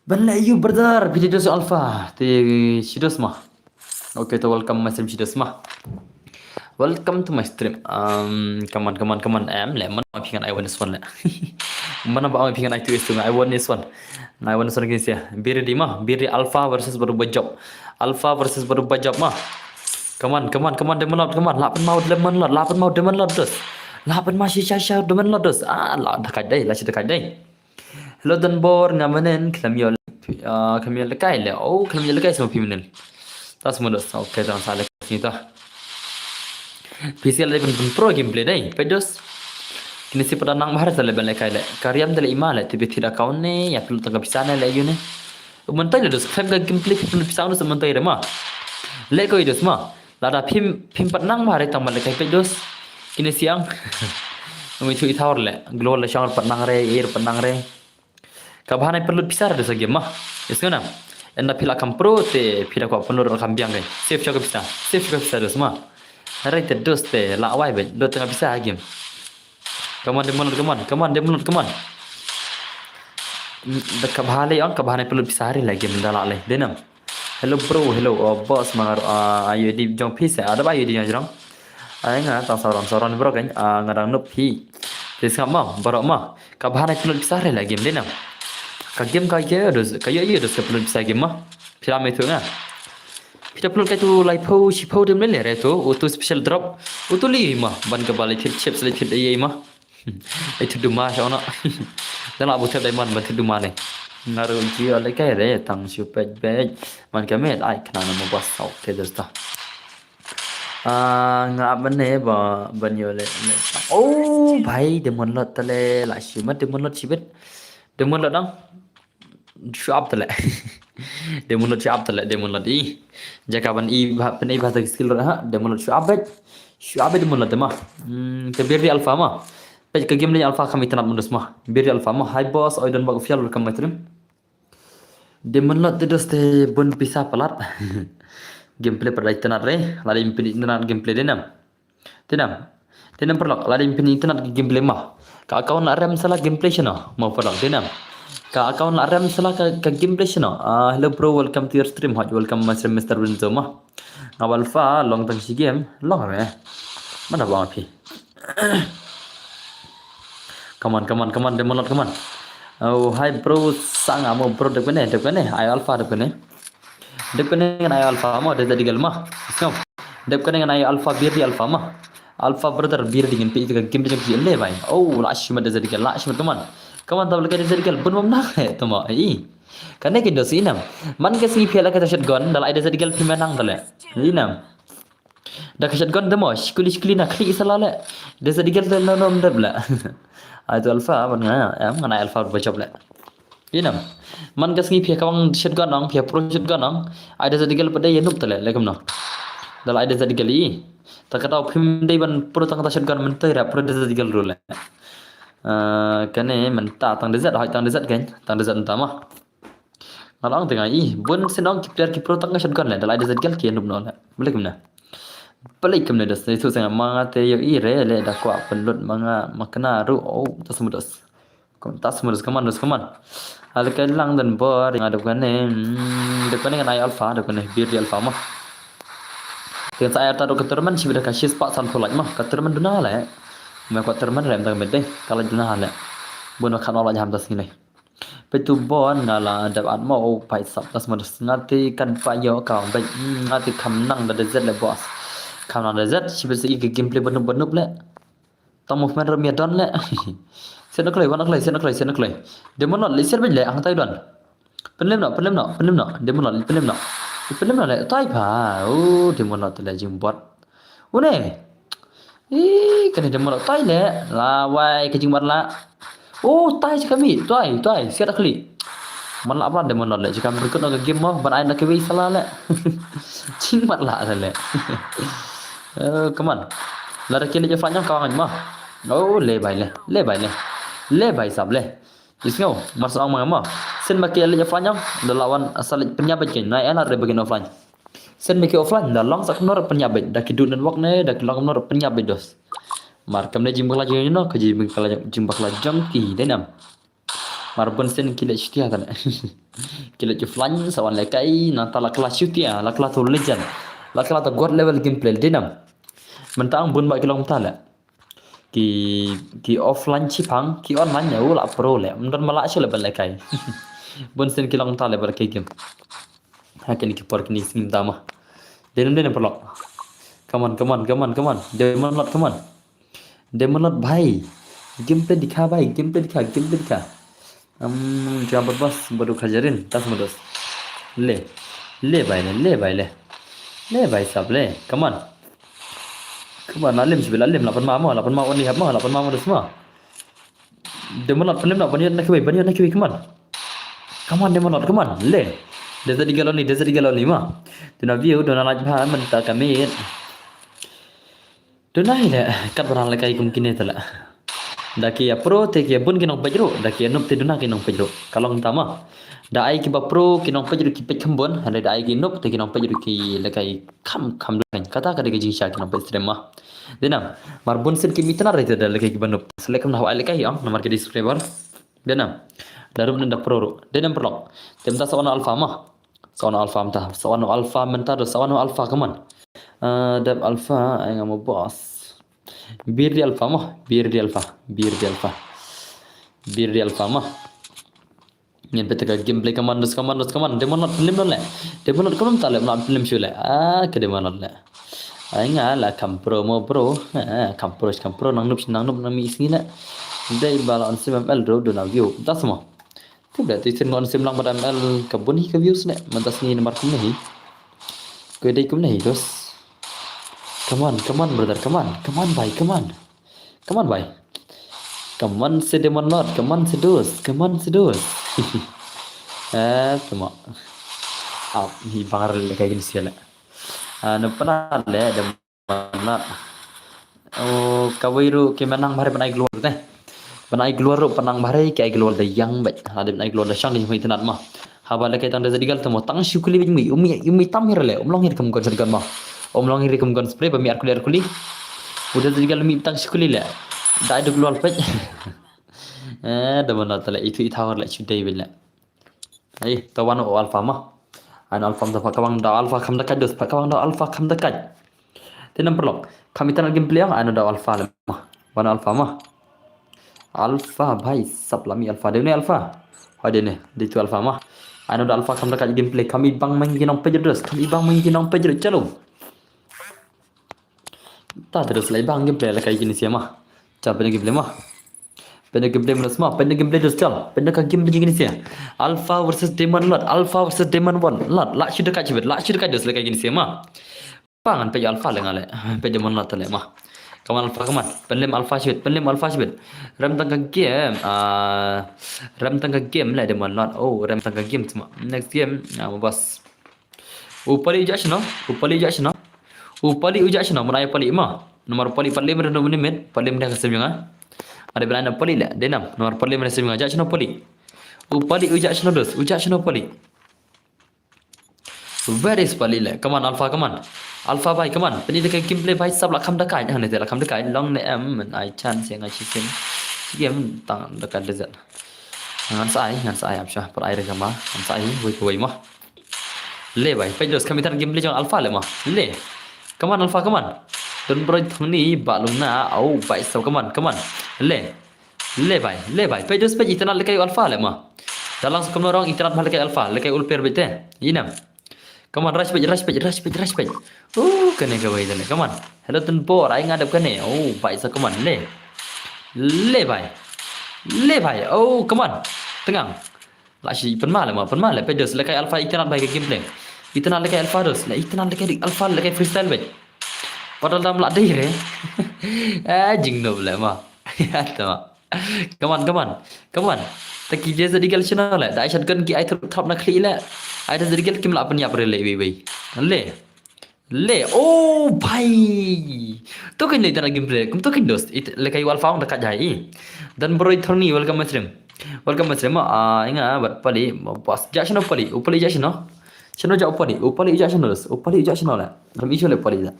Ban leh ïa u brother, phi dei dos jong alpha, te shi dos ma. Okay, to welcome my stream shi dos ma. Welcome to my stream. Um, come on, come on, come on. Em, le, man ma phi ngan ai one is one le. Man ba ma phi ngan ai two is two, ngan ai one is one. Ngan ai one is one kine sia. Bir di ma, bir di alpha versus baru bajop. Alpha versus baru bajop ma. Come on, come on, come on, Demon Lord, come on. Lapan mau Demon Lord, lapan mau Demon Lord dos. Lapan mau shi sha sha Demon Lord dos. Ah, la da kait dei, la shi da kait dei. Hello Don Bor, nga mynnin khlem ïoh, ah, khlem ïoh lehkai le. Oh, khlem ïoh lehkai sma phi mynnin. Ta sma dos. Okay, tang sa lehkai sini ta. Phi sia leh pyn, pyn pro gameplay dei. Peit dos. Kine si pada nang bahar sa leh ban lehkai le. Ka riam da leh i ma le. Te phi thied account ne, ïa phi lut tang ka pisa ne leh ïa u ne. Mynta le dos. Khlem ka gameplay phi pynlut pisa dos mynta re ma. Leh ko i dos ma. Lada phim, phim pat nang ba re tang ban lehkai peit dos. Kine siang. Umi thu i thawr le. Global le shang pat nang re, air pat nang re. Ka bha nai pynlut pisa re dos ka game ma. Is ngana. Ynda phi la kham pro te phi da kwah pynlut kham biang kai. Save sha ka pisa. Save sha ka pisa dos ma. Re te dos te la wai beit. Lut tang ka pisa ha game. Come on, Demon Lord, come on. Come on, Demon Lord, come on. Mm, da ka bha le ong, ka bha nai pynlut pisa re la game da la le. Dei nam. Hello bro, hello. Oh, boss ma nga, ah, I U D jong phi se. Ada ba I U D jong jrong. Ai nga tang sauran, sauran bro kan. Ah, nga dang nup phi. Te sngap ma, baroh ma. Ka bha nai pynlut pisa re la game dei nam. Ka game ka ïa dos, ka ïa ïa dos ka pynlut pisa game ma. Phi la me tu nga. Phi da pynlut kai tu lai phew, shi phew dem le le re tu. Utu special drop. Utu li ma. Ban ka ba lai thied chips lai thied ïa ma. Ai thied duma sha ona. Dan la bu thied diamond ban thied duma ne. Nga ruh jia lehkai re tang shu peit beit. Man ka met ai khnang na mo bas sau te dos ta. Ah, nga ap mynne ba ban ïoh le. Oh, bhai, Demon Lord tale la shi mat Demon Lord shibit. Demon Lord dang. Shu ap tale. Demon Lord shu ap tale, Demon Lord i. Jaka ban i ba, pynïa ba ta skill Lord ha, Demon Lord shu ap beit. Shu ap beit Demon Lord ma. Hmm, te bir di alpha ma. Peit ka game ni alpha kham itynnad mo dos ma. Bir di alpha ma. Hi boss, oi don bak fial welcome my stream. Demon Lord te dos te bun pisa palat. Gameplay pat dei itynnad re. Lada ym pynïa itynnad gameplay dei nam. Dei nam. Dei nam paralok, lada ym pynïa itynnad gameplay ma. Ka account la rem sala gameplay shano. Mo paralok, dei nam. Ka account la rem sala ka, ka gameplay shano. Ah, hello bro, welcome to your stream. Hot welcome my stream Mister Renzo ma. Nga ba alpha long tang shi game, long re. Mana ba phi. Come on, come on, come on, Demon Lord, come on. Oh, hi bro, sanga mo bro, dep kane, dep kane, ai alpha dep kane. Dep kane ngan ai alpha mo, Desert Eagle ma. Sngap. Dep kane ngan ai alpha, bir di alpha ma. Alpha brother, bir di ngin pynïa ka game di ngin pynïa le bai. Oh, la shi mat Desert Eagle, la shi mat, come on. Come on, tabla ka Desert Eagle, bun mam nak le, tama. Ei. Kane ki dos i nam. Man ka sngi phi la ka ta shotgun, da la ai Desert Eagle phi menang da le. I nam. Da ka shotgun da mo, shikuli shikuli na khlieh sala le. Desert Eagle da no nom dep le. Ai tu alpha, ban nga, em, ngan ai alpha ba jop le. I nam. Man ka sngi phi ka wang shotgun ong, phi pro shotgun ong. Ai Desert Eagle pat dei ïa nup tale, le kumno. Da la ai Desert Eagle i. Ta ka dau phim dei ban pro tang kata shotgun mynta ra pro Desert Eagle ruh leh. Ah, kane mynta tang Desert, hoi tang Desert kan, tang Desert mynta ma. Nga la ong te nga i, bun sien ong ki player ki pro tang ka shotgun leh, da la Desert Eagle ki noob noh leh. Balei kumne? Balei kumne dos, itu seng ma nga te ïohi re leh da kwah pynlut ma nga ma kane ruh, oh, ta smudos. Kum ta smudos, come on dos, come on. Hal ka lang dan bor, nga dep kane, hmm, dep kane ngan ai alpha, dep kane bir di alpha ma. Te sa ai ta dok ka tournament shi bida ka shi spah san phew lait ma, ka tournament duna leh. Ma ka tournament rem tang bede, ka lait duna leh. Bun ma khan ol lait ham ta sngi ne. Petu bon nga la dep at ma, oh, pai sap, ta smudos. Nga te kan pa ïoh ka bek, hmm, nga te kham nang da Desert leh boss. Kham nang da Desert, shi bida sa i ka gameplay banup banup leh. Tang movement ruh mia don leh. Siat na kloi, wan na kloi, siat na kloi, siat na kloi. Demon Lord leh siat beit leh, hangtai don. Pynlem noh, pynlem noh, pynlem noh. Demon Lord, pynlem noh. Pynlem noh leh, tai pha. Oh, Demon Lord te leh jingbot. Une. Ih, kane Demon Lord tai leh. La wai ka jingbot la. Oh, tai jaka mi, tai, tai, siat na kloi. Man la pla Demon Lord leh, jaka berkut na ka game mo, ban ai na ka wei sala leh. Jingmat la leh. Eh, come on. Lada ki leh offline ka ngan ma. Oh, leh bai leh, leh bai leh. Leh bai sap leh. Is ngau, mar sa ong ma nga ma. Sien ma ki leh offline da la wan sa leh pynïap beit kein, na ela re ba kin offline. Sien ma ki offline da long sa kumno re pynïap beit, da ki du network ne, da ki long kumno re pynïap beit dos. Mar kam ne jingbakla jong no, ka jingbakla, jingbakla jong ki, dei nam. Mar bun sien ki leh shutia ta leh. Ki leh offline sa wan leh kai, nangta la kla shutia, la kla to legend. La kla to god level gameplay, dei nam. Mynta ang bun ba ki long ta leh. Ki, ki offline shipang, ki online ne, u la pro leh. Mdon ma la shu leh ban leh kai. Bun sien ki long ta leh ban leh kai game. Ha kini ki por kini sngim dama. Dei nam, dei nam paralok. Come on, come on, come on, come on. Demon Lord, come on. Demon Lord bhai. Gameplay dikha bhai, gameplay dikha, gameplay dikha. Um, jabardast, badu khajarin, tas madas. Leh. Leh bhai leh, leh bhai leh. Leh bhai sab leh. Come on. Come on, la lem shibit, la lem, la pan ma mo, la pan ma only hap mo, la pan ma mo das mo. Demon Lord, pynlem noh, ban ïoh na kiwei, ban ïoh na kiwei, come on. Come on, Demon Lord, come on, leh. Desert Eagle only, Desert Eagle only ma. Duna view, duna like bha, mynta ka miet. Duna hi leh, kat ban leh kai kum kine te leh. Da ki ïa pro te ki ïa bun ki nongpeit ruh, da ki ïa noob te duna ki nongpeit ruh. Ka long ta ma. Da ai kiba pro ki nongpeit ruh ki peit kham bun, hynrei da ai ki noob te ki nongpeit ruh ki leh kai kham kham duna. Kata ka dei ka jingshisha ki nongpeit stream ma. Dei nam, mar bun sien ki mih tnat re te da leh kai kiba noob. Select kam na hawai leh kai ong, namar ki dei subscriber. Dei nam. Da ruh ne da pro ruh. Dei nam paralok. Te mynta sa wan alpha ma. Sa wan alpha mynta. Sa wan alpha mynta da sa wan alpha, come on. Ah, dep alpha, ai nga mo boss. Bir di alpha ma. Bir di alpha. Bir di alpha. Bir di alpha ma. Ngin peit ka gameplay, come on, come on, come on. Demon Lord, pynlem noh leh. Demon Lord, come on, ta leh, pynlem shu leh. Ah, ka Demon Lord leh. Ai nga la kham pro mo bro. Ah, kham pro, kham pro, nang noob, nang noob, nang mih sngi leh. Dei ba la on sim M L ruh, duna view. Das mo. Te bad te sien ngon sim lang bad M L ka bun hi ka views ne. Mynta sngi namar kumne hi. Ko dei kumne hi, dos. Come on, come on, brother, come on. Come on, bhai, come on. Come on, bhai. Come on, se Demon Lord, come on, se dos, come on, se dos. Eh, come on. Ap, hi bangar leh kai kin sia leh. Ah, na pynat leh Demon Lord. Oh, kawei ruh ki mynang bhare ban ai glor te. Ban ai glor ruh pynang bhare ki ai glor da ïang bad. Hadien ai glor da shang ki jingmut tnat ma. Haba leh kai tang da Desert Eagle te mo tang shu kuli bad mih, u mih, u mih tam hi re leh, um long hi kum gun shotgun ma. Um long hi kum gun spray ba mih ar kuli ar kuli. U Desert Eagle mih tang shu kuli leh. Da ai da glor peit. Eh, da ban da leh itu ithaw leh shu dei bad leh. Ai, ta wan u alpha ma. Ai no alpha ma, da pha kawang da alpha kham da kai dos, pha kawang da alpha kham da kai. Te nam paralok. Kham itan gameplay ang, ai no da alpha leh ma. Wan alpha ma. Alpha bhai, sap la mih alpha, dei ne alpha. Hoi dei ne, dei tu alpha ma. Ai no da alpha kham da kai gameplay, kham i bang mang ki nongpeit dos, kham i bang mang ki nongpeit, chalo. Ta te dos leh bang gameplay leh kai kini sia ma. Chal pynlem gameplay ma. Pynlem gameplay ma dos ma, pynlem gameplay dos chal. Pynlem ka gameplay kini sia. Alpha versus Demon Lord, Alpha versus Demon One Lord. La shu da kai shibit, la shu da kai dos leh kai kini sia ma. Pang ngan peit alpha leh nga leh. Peit Demon Lord te leh ma. Come on alpha, come on. Pynlem alpha shibit, pynlem alpha shibit. Rem tang ka game. Ah, rem tang ka game leh Demon Lord. Oh, rem tang ka game sma. Next game. Ah, boss. U pali ja shino, u pali ja shino. U Pali u jah shano, mynta ai Pali ma. Namar Pali, Pali mynta mynta mynta, Pali mynta ka sem jong nga. Ada bela na Pali le, denam, namar Pali mynta sem jong nga, jah shano Pali. U Pali u jah shano dos, u jah shano Pali. Where is Pali le? Come on, Alpha, come on. Alpha bhai, come on. Pynlong da ka gameplay bhai, sab la kham da kai. Hane te la kham da kai. Long ne em, men ai chance ïa nga chicken. Game tang da ka desert. Ngan sa ai, ngan sa ai, ap sha. Par ai re kama. Ngan sa ai, wei wei ma. Le bhai, peit dos, kham itynnad gameplay jong Alpha le ma. Le. Come on, Alpha, come on. Don Broy Thongni, ba lum na, au, bhai, so, come on, come on. Le. Le bhai, le bhai. Peit dos, peit itynnad lehkai u Alpha le ma. Da lang sa kumno ruh itynnad bha lehkai Alpha, lehkai u Alper beit te. Inem. Come on, rush beit, rush beit, rush beit, rush beit. Oh, kane kawei te le. Come on. Hello, Tun Por, ai nga dep kane. Oh, bhai sa, come on, le. Le bhai. Le bhai. Oh, come on. Tyngang. La shi pynma le ma, pynma le. Peit dos, lehkai Alpha itynnad bha ka gameplay. Itynnad lehkai Alpha dos, le itynnad lehkai Alpha, lehkai freestyle beit. Padahal dam la dei re. Eh, jingnob le ma. Ya ta ma. Come on, come on, come on. Ta ki Desert Eagle shano le. Da ai shotgun ki ai thap thap na khlieh le. Ai Desert Eagle kim lah pynïap re le wei wei. Le. Le. Oh bhai. To kin le tana gameplay. Kum to kin dos. It, lehkai u Alpha ong da kat jai. Dan Broy Thorny, welcome my stream. Welcome my stream. Ah, inga bat Pali. Bas. Jah shano Pali. U Pali jah shano. Shano jah u Pali. U Pali jah shano dos. U Pali jah shano le. Ram isu le Pali da.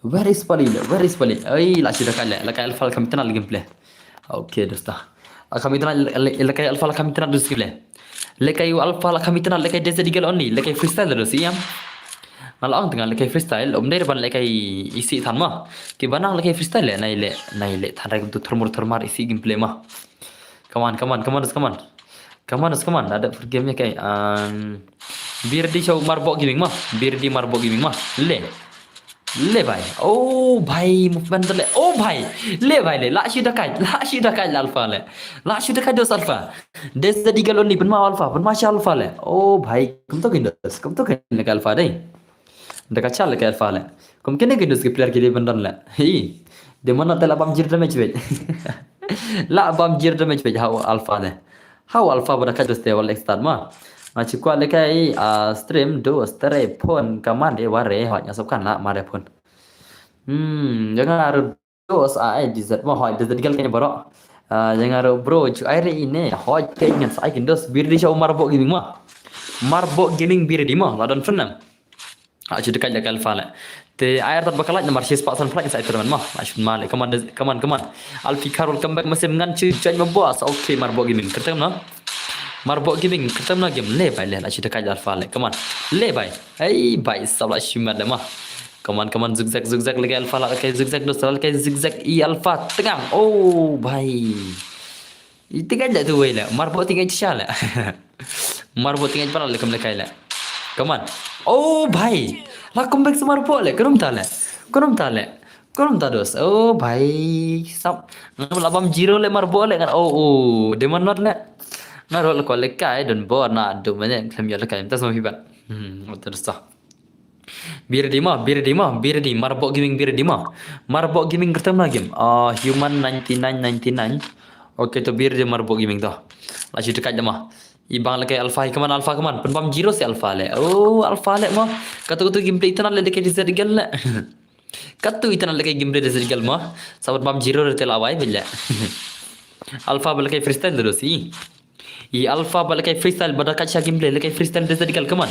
Where is Pali? Where is Pali? Ai, la shi da kai le, lehkai Alpha la kham itynnad gameplay. Okay, dosta. La kham itynnad, lehkai Alpha la kham itynnad gameplay. Lehkai u Alpha la kham itynnad, lehkai Desert Eagle only, lehkai freestyle dos ïam. Nga la ong tynga lehkai freestyle, um dei ban lehkai isih than ma. Ki ba nang lehkai freestyle le, nai le, nai le than re kum tu thermur thermar isih gameplay ma. Come on, come on, come on, come on. Come on, come on. Ada per game ïa kai. Um, Birdi show Marbok Gaming ma. Birdi Marbok Gaming ma. Le. Le bhai. Oh bhai, movement le. Oh bhai. Le bhai le. La shi da kai. La shi da kai le Alpha le. La shi da kai dos Alpha. Desert Eagle only, pynma Alpha, pynma shi Alpha le. Oh bhai, kum to kin dos. Kum to kin le Alpha dei. Da ka chal lehkai Alpha le. Kum kine ki dus ki player ki dei ban don le. Hi. Dei mon te la bam zero damage beit. La bam zero damage beit ha u Alpha de. Ha u Alpha ba da ka dus te wal extern ma. Nga shu kwah lehkai, ah, stream dos tre phone ka man de ware hot nga sop kan la mare phone. Hmm, jangan harus Dos, ai, D Z ma, hoi, D Z gal kane baroh. Ah, jangan ro, bro, ju ai re ine, hoi, kane ngan sa ai kin dos, Birdi sha u Marbok Gaming ma. Marbok Gaming Birdi ma, la don fenam. Ah, ju dekat lehkai Alpha le. Te ai artat ba ka like namar shi spah san prak sa ai tournament ma. Ah, shun ma le, come on, come on, come on. Alfi Carol come back masih ngan ju join ma boss. Okay, Marbok Gaming, kyrteng na. Marbok Gaming, kyrteng na game, le bai le, la ju dekat Alpha le, come on. Le bai. Hey, bai, sabla shimat le ma. Come on, come on, zigzag, zigzag, lehkai Alpha la, lehkai zigzag, dos la, lehkai zigzag, i Alpha, tengah. Oh, bhai. I tengah le tu wei le, Marbok tengah shisha le. Marbok tengah pala le, kam lehkai le. Come on. Oh, bhai. La comeback sa Marbok le, kenum ta le. Kenum ta le. Kenum ta dos. Oh, bhai. Sap. Ngam la bam zero le Marbok le, ngan, oh, oh. Demon Lord le. Ngan ro le ko lehkai, don bor na, do mene, klem yo lehkai, tas ma hibat. Hmm, terus ta. Birdi ma, Birdi ma, Birdi, Marbok Gaming Birdi ma. Marbok Gaming kyrteng ma game. Ah, Human ninety-nine ninety-nine. Okay, to Birdi Marbok Gaming to. La shu dekat ma. I bang lehkai Alpha, come on, Alpha, come on. Pynbam zero si Alpha le. Oh, Alpha le ma. Katu katu gameplay itynnad lehkai D Z gal le. Katu itynnad lehkai gameplay D Z gal ma. Sabat bam zero te la wai bele. Alpha ba lehkai freestyle terus i. I Alpha ba lehkai freestyle ba da kat sha gameplay lehkai freestyle D Z gal, come on.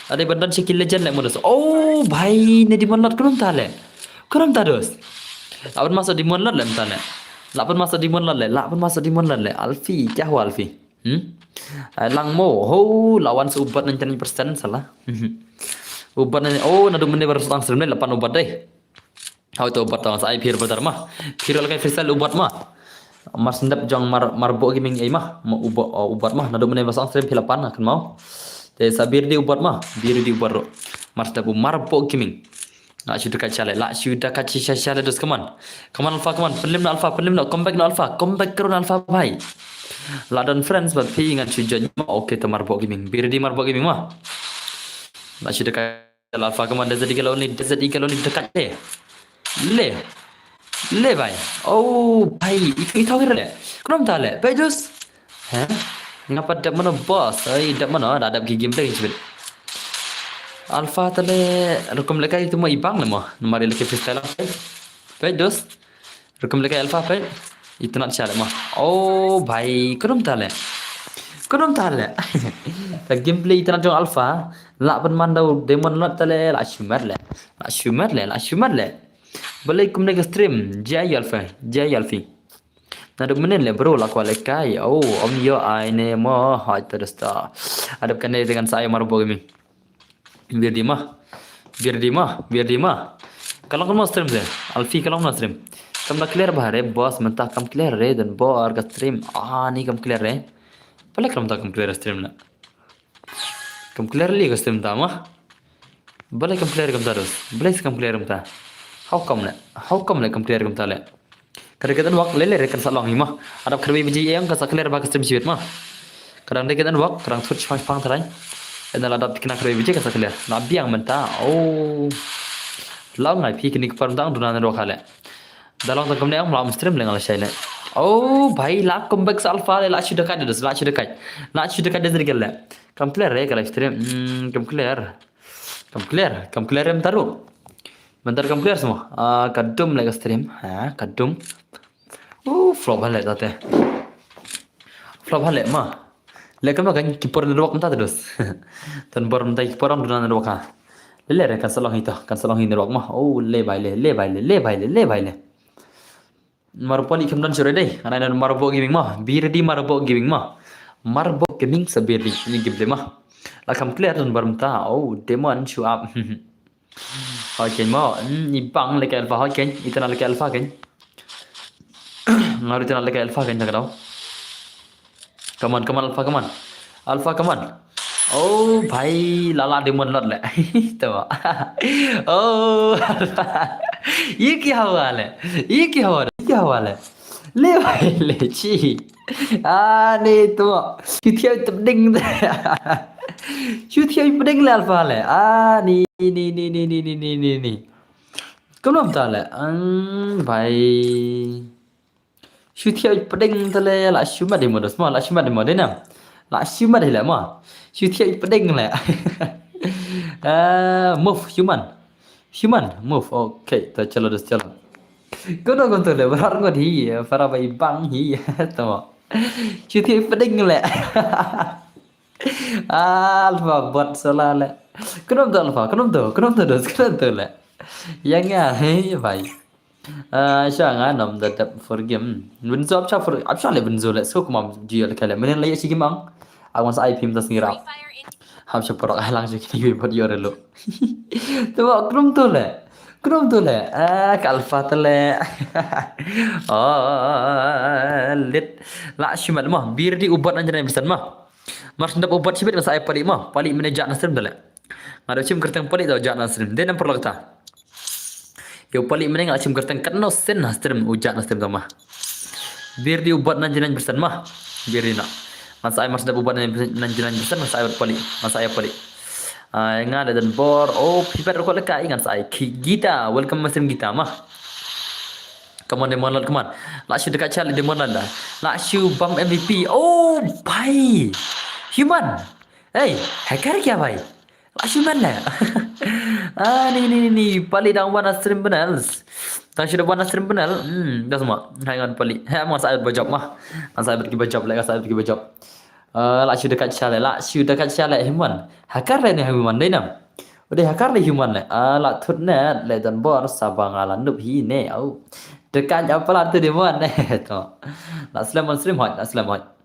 Ada ba don sha ki legend le modus. Oh, bhai, ne Demon Lord kenum ta le. Kenum ta dos. La pynma sa Demon Lord le mynta le. La pynma sa Demon Lord le. La pynma sa Demon Lord le. Alfi, kya hua Alfi? Hmm? Ai lang mo. Ho, la wan sa u bot ninety-nine percent sala. U bot ne, oh, naduh mynne baru sa tang stream ne la pan u bot dei. Hau to u bot tang sa ai phi brother ma. Phi lehkai freestyle u bot ma. Mar sendap jong Mar, Marbok Gaming ai ma. Ma u bot, oh, u bot ma. Naduh mynne ba sa tang stream phi la pan kan mau. Te sa Birdi u bot ma. Birdi u bot ro. Mar sendap u Marbok Gaming. La shu dekat sha le. La shu dekat sha sha le dos, come on. Come on Alpha, come on. Pynlem na Alpha, pynlem na, come back na Alpha. Come back karo na Alpha bhai. La don friends ba phi ngan shu join ma. Okay, to Marbok Gaming. Birdi Marbok Gaming ma. La shu dekat Alpha, come on, D Z gal only, D Z gal only dekat le. Le. Le bhai. Oh, bhai, itu itu kira le. Kenum ta le. Bhai dos. Hah? Ngapa dap mano boss? Ai, dap mano? Da dap ki game lagi jebit. Alpha tale rukom lekai tu mo ibang le mo. Namar lekai freestyle lang. Peit dos. Rukom lekai Alpha peit. Itynnad sha le mo. Oh bhai, kudum tale. Kudum tale. Ta gameplay itynnad jong Alpha. La ban man dau Demon Lord tale la shumat le. La shumat le, la shumat le. Balei kumne ka stream. Jai Alpha, jai Alpha. Naduh mynnin le bro la kwah lekai. Oh, om yo ai ne mo hoi to dosta. Adep kane dengan saya Marbo Gaming. Birdi ma. Birdi ma, birdi ma. Ka long kumno stream se. Alfi ka long kumno stream. Kam da clear ba re boss mynta kam clear re dan bor ka stream. Ah ni kam clear re. Balei kam ta kam clear stream na. Kam clear li ka stream ta ma. Balei kam clear kam ta dos. Balei kam clear kam ta. How come le? How come le kam clear kam ta le? Ka dei ka network lele re kan sa long hi ma. Adap kharwei baje ïeng kan sa clear ba ka stream shibit ma. Ka dang dei ka network, ka dang thut shipang shipang tharai. Ynda la dap tikna kharwei baje kan sa clear. La biang mynta. Oh. Long ngai phi kini ka par mynta duna network hale. Da long tang kumne ym lah stream le nga la shai le. Oh bhai la comeback sa Alpha le la shu dekat de la shu dekat. La shu dekat de zergel le. Kam clear re ka live stream. Hmm, kam clear. Kam clear, kam clear em taru. Bentar kam clear semua. Ah, ka dum le ka stream. Ha, ka dum. Uh, flop hale tate. Flop hale ma. Le kam kan ki por network mynta terus. Tan bor mynta ki por am duna network ha. Le le re kan sa long hi to, kan sa long hi network ma. Oh, le bai le, le bai le, le bai le, le bai le. Marbo ni kam don sure dei. Anai nan Marbo Gaming ma. Birdi Marbo Gaming ma. Marbo Gaming sa birdi ni gameplay ma. La kam clear dan bar mynta. Oh, Demon show up. Hoi ken mo. Hmm, ibang lekai Alpha hoi ken. Itynnad lekai Alpha ken. Nga ruh itynnad lekai Alpha ken ta ka dau. Come on, come on, Alpha, come on. Alpha, come on. Oh, bhai, la la Demon Lord le. To. Oh, Alpha. Ye kya hua le? Ye kya hua? Ye kya hua le? Le bhai le chi. Ah, ni to. Shu thiah pdeng. Shu thiah pdeng le Alpha le. Ah, ni ni ni ni ni ni ni ni. Kumno mynta le? Ang bhai. Shu thiah pdeng tale la shu mat dei mo dos mo, la shu mat dei mo dei na. La shu mat dei le mo. Shu thiah pdeng le. Ah, move human. Human, move. Okay, to chalo dos chalo. Kono kon to le, barar ngot hi, para bai bang hi, to mo. Shu thiah pdeng le. Alpha bot sala le. Kono to Alpha, kono to, kono to dos, kono to le. Yang ya, hey bhai. Ah, sha nga nam da dap for game. Bin zo apsha for apsha le bin zo le so kuma ju le kale. Menen le shi game ang. Awan sa I P M das ngira. Hap sha porok alang shi kini bot yore lo. To krum to le. Krum to le. Ah, ka Alpha to le. Oh, lit. La shi mat mo. Birdi u bot nan jana bisan mo. Mar sendap u bot shibit ngan sa ai pali mo. Pali mene jak na stream to le. Nga da chim kerteng pali tau jak na stream. Dei nam perlu kata. Yo pali mene nga chim kerteng katno sen na stream u jak na stream tama. Birdi u bot nan jinan persen ma. Birdi na. Ngan sa ai mar sendap u bot nan jinan persen ngan sa ai pali. Ngan sa ai pali. Ai nga da dan bor. Oh, pipet rokok lekai ngan sa ai. Ki Gita, welcome ma stream Gita ma. Come on, Demon Lord, come on. La shu dekat chal Demon Lord da. La shu bam M V P. Oh, bhai. Human. Hey, hacker kya bhai? La shu man le. Ah, ni ni ni ni pali dang wan stream panels. Dang shu da wan stream panel. Hmm, dah semua. Hai ngan pali. Hai ngan sa ai bajop ma. Ngan sa ai ki bajop le, ngan sa ai ki bajop. Ah, la shu dekat chale, la shu dekat chale Human. Hacker le ni Human dei nam. Udah hacker le Human le. Ah, la thut net le dan bor sa ba nga la nup hi ne. Au. Dekat apa la tu Demon ne. To. La slem on stream hot, la slem hot.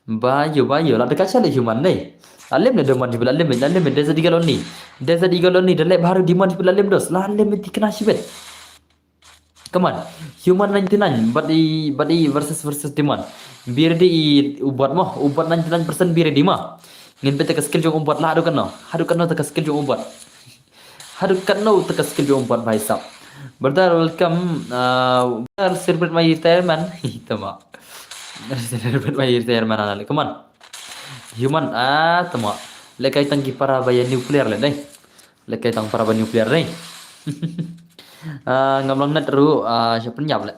Bayo bayo la dekat chale Human dei. La lem ne Demon shibit la lem, la lem Desert Eagle only. Desert Eagle only da lem baru Demon shibit la lem dos. La lem tikna shibit. Come on. Human ninety nine but i but i versus versus Demon. Birdi i u bot mo, u bot ninety nine percent birdi ma. Ngin pete ka skill jong u bot la haduh kano. Haduh kano ta ka skill jong u bot. Haduh katno ta ka skill jong u bot bhai sab. Brother welcome. Uh, brother celebrate my retirement. Tama. Celebrate my retirement ala. Come on. Human ah tama. Lekai tang ki para ba ïa nuclear le dei. Lekai tang para ba nuclear dei. Ah ngam long net ru ah sha pynïap le.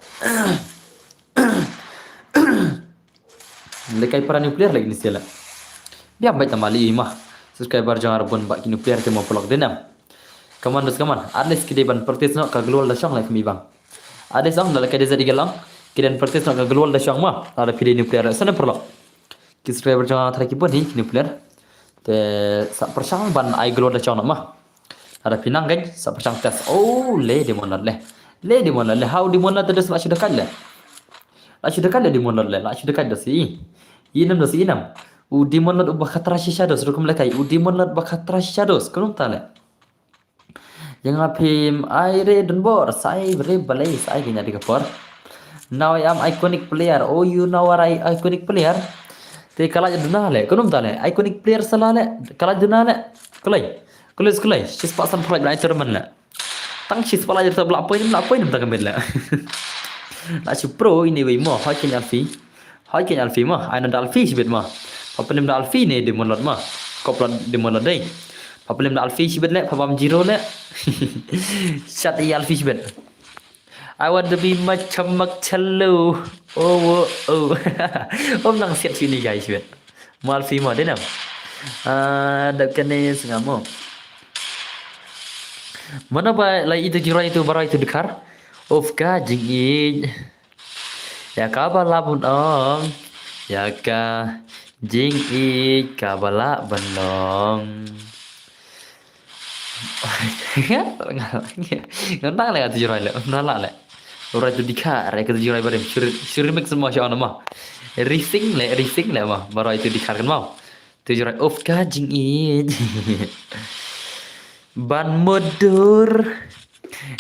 Lekai para nuclear lagi ni sila. Biang bait tama li ma. Subscriber jong nga bun ba ki nuclear te mo paralok dei ne em. Come on, dos, come on. At least ki dei ban practice noh ka global da shong leh kumne bang. At least ong da leh ka dei zat i ka long. Ki dei ban practice noh ka global da shong mo. Lada phi dei nuclear sa ne paralok. Ki subscriber jong nga tharai ki bun hi ki nuclear. Te sa pyrshang ban ai global da shong noh mo. Lada phi nang kan sa pyrshang test. Oh, le Demon Lord le. Le Demon Lord le. How Demon Lord te dos la shu da kait le. La shu da kait le Demon Lord le. La shu da kait dos i. Inem dos inem. U Demon Lord uba khatra shisha dos rukum le kai. U Demon Lord ba khatra shisha dos. Kumno ta le. Ïa nga phim ai re don bor, sa ai re balei, sa ai kynja di ka por. Now I am iconic player. Oh, you know what I iconic player? Te ka la duna le, kumno ta le. Iconic player sa la le, ka la duna le. Kulai. Kulai, kulai. Shispah sanphew lai ban ai tournament le. Tang shispah lai ban ai tournament, la poi nym, la poi nym ta ka met le. La shu pro ine wei mo, hoi kynja Alfie. Hoi kynja Alfie mo, ai na da Alfie shibit mo. Pha pynlem da Alfie ne Demon Lord mo. Kop la Demon Lord dei. Pha pynlem da Alfie shibit le, pha bam zero le. Shat i Alfie shibit. I want to be my chamak chalo. Oh, oh, oh. Om nang siat sini guys shibit. Mo Alfie mo dei ne em. Ah, dap kane sngap mo. Mano ba la itu jingrai itu barai itu dkhar. Of ka jingïeit. Ïa kaba lah ban ong, ïa ka jingïeit kaba lah ban long. Ngam nang leh kata jingrai leh, ngam nang leh. Barai itu dkhar, ïa kata jingrai barim, shu remix mo sha ono mo. Rising leh, rising leh mo, barai itu dkhar kan mo. Itu jingrai of ka jingïeit. Ban mudui.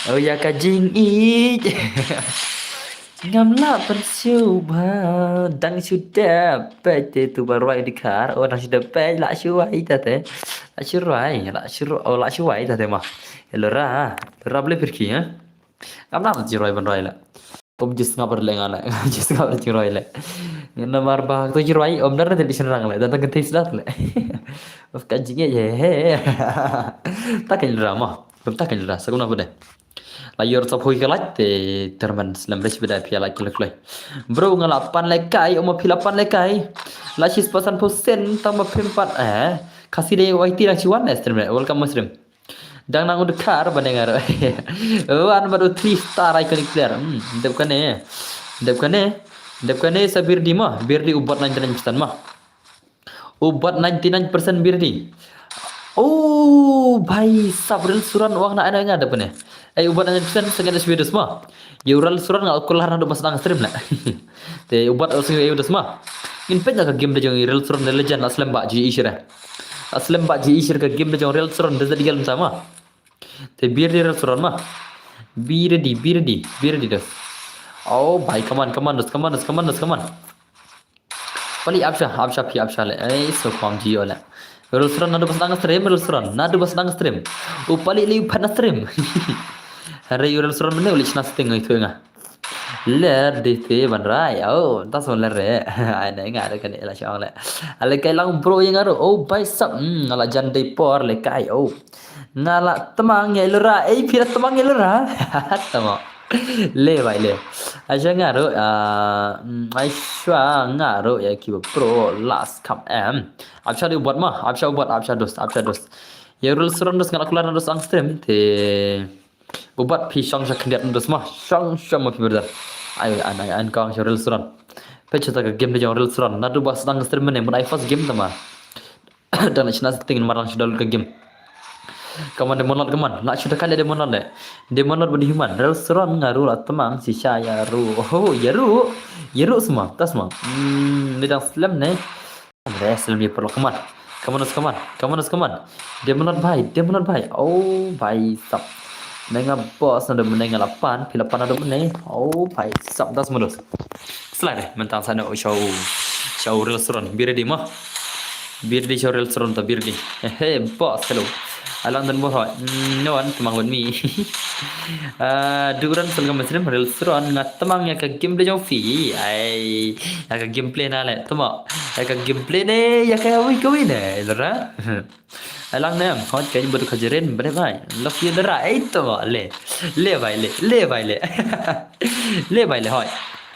Oh ïa ka jingïeit. Ngam lah ban shu ba dang shu dep peit te tu barai dkhar. Oh dang shu dep peit lah shu wai ta te. Lah shu wai, lah shu oh lah shu wai ta te mo. Hello ra. Hello ra beli pergi ya. Ngam lah jingrai ban rai leh. Kum jisngap ar leh nga leh. Jisngap ar jingrai leh. Namar ba tu jingrai om dar na television rang leh. Dan kan tis dat leh. Of ka jingïeit ye he. Ta kan ra mo. Kum ta kan ra. Sa kum na pede. La ïor sa phui ka lait te terman slem rich beda phi la kilo kilo. Bro nga la pan leh kai, om phi la pan leh kai. La shispah sanphew sen tang ma phim pat eh. Khasi dei wai ti dang shi wan eh stream leh. Welcome ma stream. Dang nang u dkhar ba ne nga ruh. Oh, an bad u three star iconic player. Hmm, dep kane. Dep kane. Dep kane sa Birdi mo. Birdi u bot ninety nine percent mo. U bot ninety nine percent Birdi. Oh, bhai sab Rel Suran wang na ana nga dep kane. Ai u bot ninety nine percent second S B dos mo. Ïa u Rel Suran nga u kular naduh ba sdang stream leh. Te u bot u sing ïa u dos mo. Ngin peit na ka game da jong i Rel Suran da legend la slem ba ji ishira. La slem ba ji ishira ka game da jong Rel Suran da zat ïa lem sama. Te Birdi Rel Suran mo. Birdi, Birdi, Birdi dos. Oh bhai, come on, come on, dos, come on, dos, come on, dos, come on. Pali apsha, apsha phi apsha leh. Ai so kwam ji ole. Rel Suran naduh ba sdang stream, Rel Suran naduh ba sdang stream. U pali leh u phan stream. Hare u Rel Suran mane u leh shna sting itu nga. Ler di te ban rai. Oh, tas mo ler re. Ai ne nga re kane la shong leh. Ale kai lang bro ïa nga ruh. Oh bhai sab. Hmm, nga la jan dei por leh kai. Oh. Nga la tmang ïa lura. Ei phi la tmang ïa lura. Tmang. Le bhai le. Aisha nga ruh. Ah, mm, Aisha nga ruh ïa ki ba pro last cup em. Apsha di u bot mo. Apsha u bot, apsha dos, apsha dos. Ïa Rel Suran dos nga la kular na dos ang stream te. U bot phi shong sha khyndiat dos mo. Shong shong mo phi brother. Ai an ai an kong sha Rel Suran. Peit sha ta ka game da jong Rel Suran. Naduh ba sdang stream mane mun ai first game ta mo. Dang la shna sting mar dang shu download ka game. Come on Demon Lord, come on. La shu da kali Demon Lord leh. Demon Lord bad human. Rel Suran nga ruh la tmang shisha ïa ruh. Oh, ïa ruh. Ïa ruh sma. Tas mo. Hmm, ni dang slem ne. Re slem ïa paralok, come on. Come on, come on. Come on, come on. Demon Lord bhai, Demon Lord bhai. Oh bhai sab. Menga boss naduh mane nga la pan, phi la pan naduh mane. Oh bhai sab, das modus. Slide, mentang sa na u show. Show Rel Suran, Birdi mo. Birdi show Rel Suran ta Birdi. Hey, hey, boss, hello. Alang dan bor hoi. Mm, no one, tmang with me. Ah, duran sel ka mesrim Rel Suran nga tmang ïa ka game da jong phi. Ai, ïa ka gameplay na leh, tmang. Ïa ka gameplay ne, ïa ka wi ka wi ne, lera. Alang ne, hot ka bad ka jeren, bre bhai. Love you lera, ei tmang, le. Le bhai, le, le bhai, le. Le bhai, le hoi.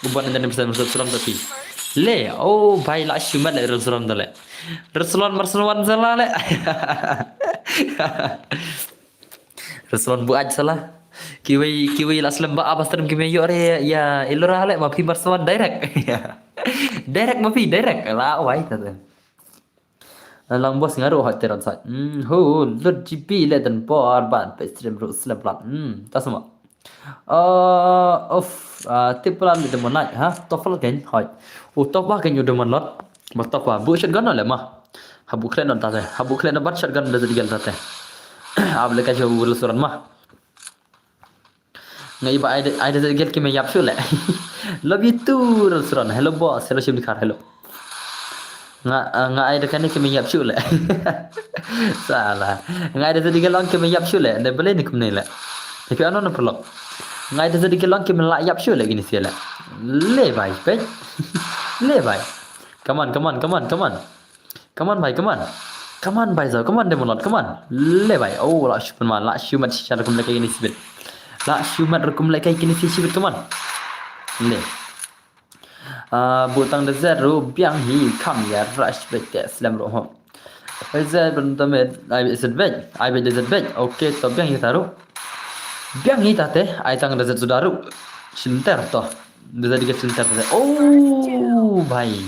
U bot ninety nine percent Rel Suran ta phi. Le, oh bhai, la shu met le Rilsuron da le. Rilsuron marsuron sala le. Rilsuron buaid sala. Kiwei, kiwei la slem ba a ba stream ki me ïoh re ïa Elora le, ma phi marsuron direct. Direct ma phi, direct. La wai ta te. Lang bos nga ruh hot teron sat. Hmm, hu, lut G P le den por ban peit stream ruh slem plat. Hmm, ta sama. Uh, of, uh, tip plan le demon night, ha? Top flat gain, hoi. U top ba gain u demon lot. Ma top ba, bu shotgun le ma. Ha bu klet non ta te. Ha bu klet non bat shotgun le zedigal ta te. Ab le ka shu Rilsuron ma. Nga iba ai da, ai da zedigal ki me ïap shu le. Love you too, Rilsuron. Hello boss, hello Shim Dikhar, hello. Nga, uh, nga ai da kane ki me ïap shu le. Sala. Nga ai da zedigal long ki me ïap shu le. Da bele ni kumne le. Tapi ano na perlok. Nga ai da zedigal long ki me la ïap shu le gini sila. Le bai, peit. Le bai. Come on, come on, come on, come on. Come on bai, come on. Come on bai, so, come on, Demon Lord, come on. Le bai. Oh, la shu pun ma, la shu mat shisha rukum le kai gini sibit. La shu mat rukum le kai gini sibit, come on. Le. Ah, bu tang da zero biang hi kam ya rush bek te slem ro ho. Ai zero ben da met, ai zero bek, ai bek da zero bek. Okay, to biang hi taru. Biang hi tate, ai tang da zero daru. Chinter to. Da zero diga chinter tate. Oh, bhai.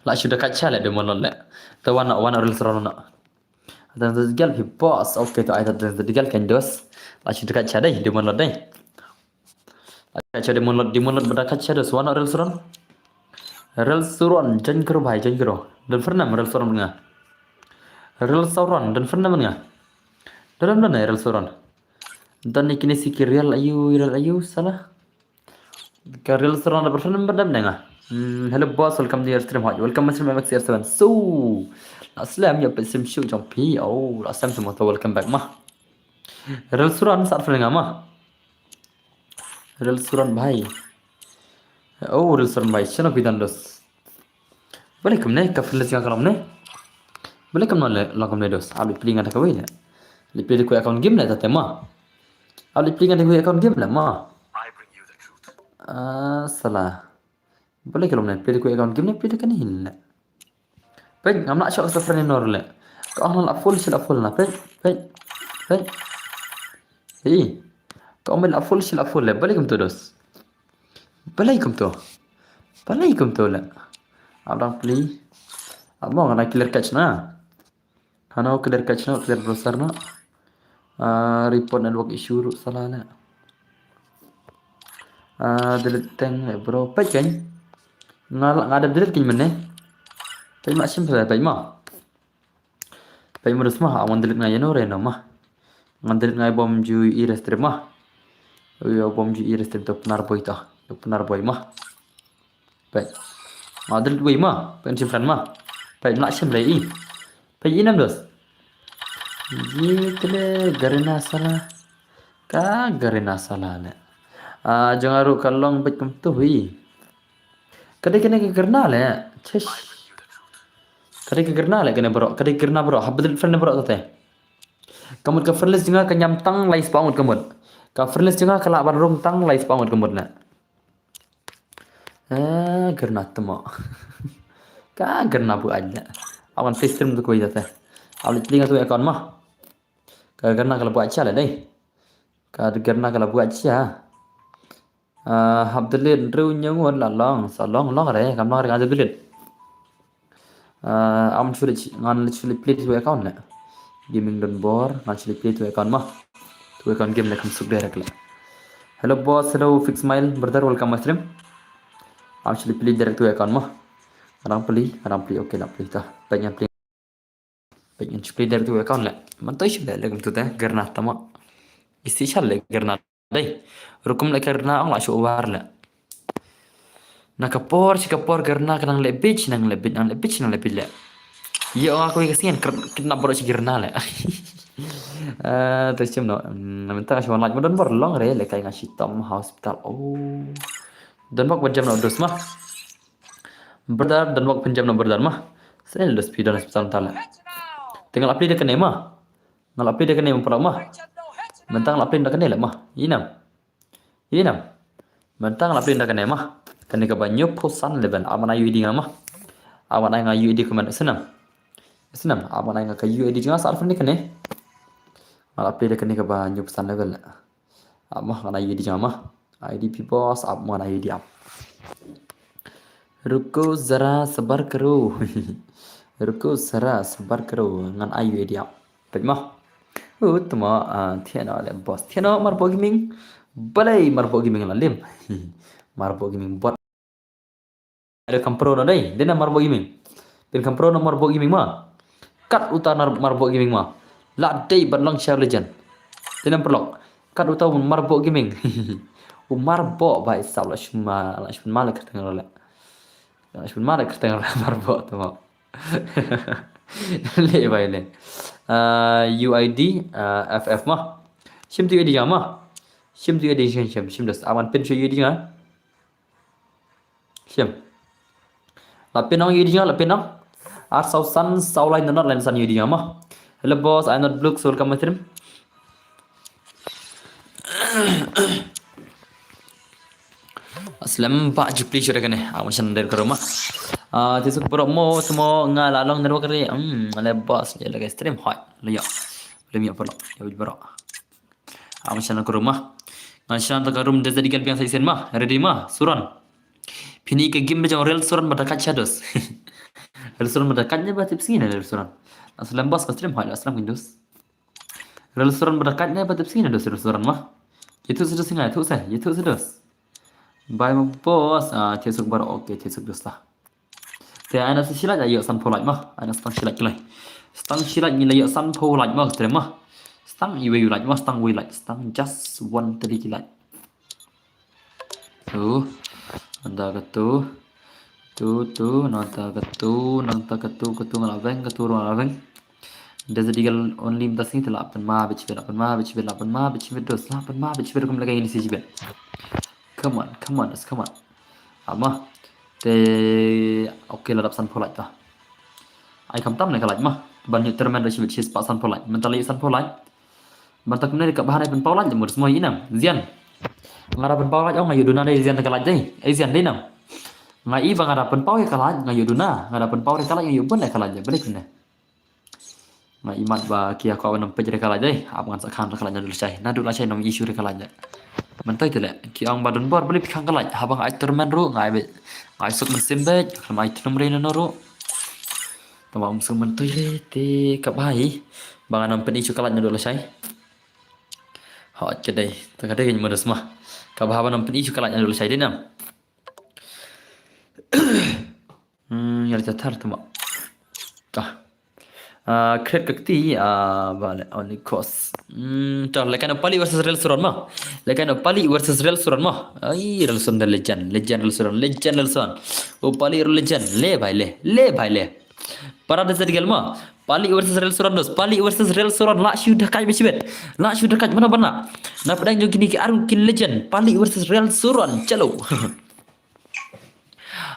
La shu da kacha le Demon Lord le. To wana, wana Rilsuron na. Tang da zero diga phi boss. Okay, to ai tang da zero diga kan dos. La shu da kacha dai, Demon Lord dai. Kacha Demon Lord, Demon Lord bada kacha da swana Rilsuron. Rilsuron, jan kero bhai, jan kero. Dan fernam Rilsuron nga. Rilsuron, dan fernam nga. Dan dan Rilsuron. Dan ni kini si ki real ayu, real ayu, sala. Ka Rilsuron da fernam bada nga. Hmm, hello boss, welcome to your stream. Hi, welcome to stream M X R seven. So, la slem ya peit stream show jong phi. Oh, la slem semua, welcome back ma. Rilsuron sat fernam ma. Rilsuron bhai. Oh, Rilsuron bhai. Chano phi dan dos. Bale kumne, ka friend list nga ka long ne. Bale kumne le, long kumne dos. Abi pli nga da kawei le. Li pli da kawei account game le tate ma. Abi pli nga da kawei account game le ma. Ah, sala. Bale ka long ne, pli da kawei account game ne, pli da kane hin le. Peit, ngam lah shoh sa friend nor le. Ka ong la full, shi la full na, peit, peit, peit. Hi. Ka ong la full, shi la full le. Bale kumto dos. Bale kumto. Bale kumto le. Ab dang pli. Ab mo ngana clear cache na. Hano clear cache na, clear browser na. Ah, report network issue ruh sala le. Ah, delete teng le bro. Peit kan. Nga la, nga da delete kan mene. Peit ma sim peit ma. Peit ma dus ma, awan delete nga yano reno ma. Ngan delete nga bom ju i restri ma. Yo bom ju i restri to pnar boy ta. To pnar boy ma. Peit. Ma delete boy ma. Peit sim friend ma. Peit ma sim le i. Peit inam dos. Ji kle Garena sala. Ka Garena sala le. Ah, jong aru ka long peit kum tu hui. Ka dei kane ka Garena le. Chesh. Ka dei ka Garena le kane bro. Ka dei Garena bro. Hap delete friend bro tate. Ka mut ka friend list jong nga ka ñiam tang lai spah ngut ka mut. Ka friend list jong nga ka lah ban rung tang lai spah ngut ka mut le. Eh, Garena temo. Ka Garena buaid le. Awan pli stream tu kawei tate. Awan pli nga tu account ma. Ka Garena ka la buaid sha le dei. Ka Garena ka la buaid sha. Ah, hap delete riew ñiew ngut la long, sa long long re, kam long re nga delete. Ah, am shu le chi, ngan le shu le play tu account le. Gaming don bor, ngan shu le play tu account ma. Tu account game le kam suk direct le. Hello boss, hello Fix Smile, brother, welcome my stream. Am shu le play direct tu account ma. Ngan pli, ngan pli, okay, ngan pli ta. Peit ngan pli. Peit ngan shu play direct tu account le. Man to shu le, le kum tu te, Garena tama. Isi sha le Garena. Dei. Rukum le Garena ong la shu war le. Na ka por shi ka por Garena ka nang le bit, nang le bit, nang le bit, nang le bit le. Ye ong aku ka singen kidnap bro shi Garena le. Eh, to shim no. Hmm, mynta shu wan laj mo don bor long re le kai nga shitom hospital. Oh. Don bok ba jam no dos ma. Brother, don bok pynjam no brother ma. Sel dos pi don hospital mynta le. Te nga la pli da kane ma. Nga la pli da kane ma para ma. Mynta nga la pli da kane le ma. Inam. Inam. Mynta nga la pli da kane ma. Kane kaba hynñiewphew san level. Ap ngan ai U I D nga ma. Ap ngan ai nga U I D kumne. Snem. Snem. Ap ngan ai nga ka U I D jong nga sa arphew ne kane. Nga la plie da kane kaba hynñiewphew san level. Ap ma ngan ai U I D jong nga ma. I D P boss, ap ma ngan ai U I D ap. Ruko zara sabar karo. Ruko zara sabar karo. Ngan ai U I D ap. Peit ma. Uh, tma, ah, thied noh le boss. Thied noh Marbo Gaming. Balei Marbo Gaming la lim. Marbo Gaming bot. Ada kam pro noh dei. Dei na Marbo Gaming. Phin kam pro noh Marbo Gaming ma. Kat uta na Marbo Gaming ma. La dei ban long sha legend. Dei na paralok. Kat uta u Marbo Gaming. U Marbo ba i sap la shun ma, la shun ma la kyrteng la. La shun ma la kyrteng la Marbo tma. Le bai le. Ah, U I D, ah, F F ma. Shim tu U I D nga ma. Shim tu U I D shim, shim, shim dos. Aman pin shu U I D nga. Shim. La pin ong U I D nga, la pin ong. Ar saw san, saw lai not, lai san U I D nga ma. Hello boss, I not blue, so welcome my stream. Slem ba ju plie shuh kane. Awan shan der ka rumah. Ah, ti suk bro mo, tmo nga la long nerwa kare. Hmm, le boss, le lagi stream hot. Le ya. Le mi apa lo? Ya bro. Awan shan ka rumah. Ngan shan ka room Desert Eagle biang sa isen ma. Ready ma, Suran. Pini ka game ba jong Real Suran ba da kat shadows. Real Suran ba da kat ne ba tip sini Real Suran. Aslam boss ka stream hot, aslam Windows. Real Suran ba da kat ne ba tip sini dos Real Suran ma. Itu sedos sini, itu sa, itu sedos. Bai ma boss, ah, ti suk bar, okay, ti suk dos ta. Te ana sa shi lait ayo sanphew lait ma. Ana stang shi lait kilai. Stang shi lait ngi la yo sanphew lait ma, kata ma. Stang iwei lait ma, stang wei lait, stang just one tadi kilai. Tu. Nangta katu. Tu, tu, nangta katu, nangta katu, katu nga la veng, katu ruh nga la veng. Desert Eagle only mynta sngi te la pynma bit shibit, la pynma bit shibit, la pynma bit shibit dos, la pynma bit shibit kum lagi ini si shibit. Come on, come on, just come on. Ama. Te, okay, la dap sanphew lait ta. Ai khamtam ne ka lait ma. Ban ïoh tournament da shibit shispah sanphew lait. Mynta la ïoh sanphew lait. Mynta kumne ka bha ne pynpaw lait mo, dos mo ïa i nam. Zian. Nga da pynpaw lait, ong nga ïoh duna dei zian ka lait dei. Ai zian dei nam. Nga i ba nga da pynpaw ïa ka lait, nga ïoh duna. Nga da pynpaw ïa ka lait, nga ïoh bun ïa ka lait dei. Balik kumne. Nga i mat ba ki ïa kwah ban ym peit ïa ka lait dei. Ap ngan sa khang ïa ka lait naduh lashai. Naduh lashai nong issue ïa ka lait dei. Mynta te le. Ki ong ba don bor, balei phi khang ka lait. Haba nga ai tournament ruh, nga ai beit. Nga ai suk mynsiem beit. Nga ai tnum rei na ruh. Tama um suk myntoi le te ka bha hi. Ba ngan ym pyn-i shu ka lait naduh lashai. Hot ka dei. Ta ka dei ka nyam dos ma. Ka bha ba ngan ym pyn-i shu ka lait naduh lashai dei nam. Hmm, ïa la thar tama. Ah. Ah, create ka kti, ah, ba le only cause. Hmm, ta le kan Pali versus Real Suran ma. Le kan Pali versus Real Suran ma. Ai, Real Suran da legend, legend Real Suran, legend Real Suran. O Pali Real legend, le bai le, le bai le. Para Desert Eagle ma. Pali versus Real Suran dos. Pali versus Real Suran. La shu da kai bishibet. La shu da kai mana bana. Na pdeng jong kini ki arung kin legend. Pali versus Real Suran. Chalo.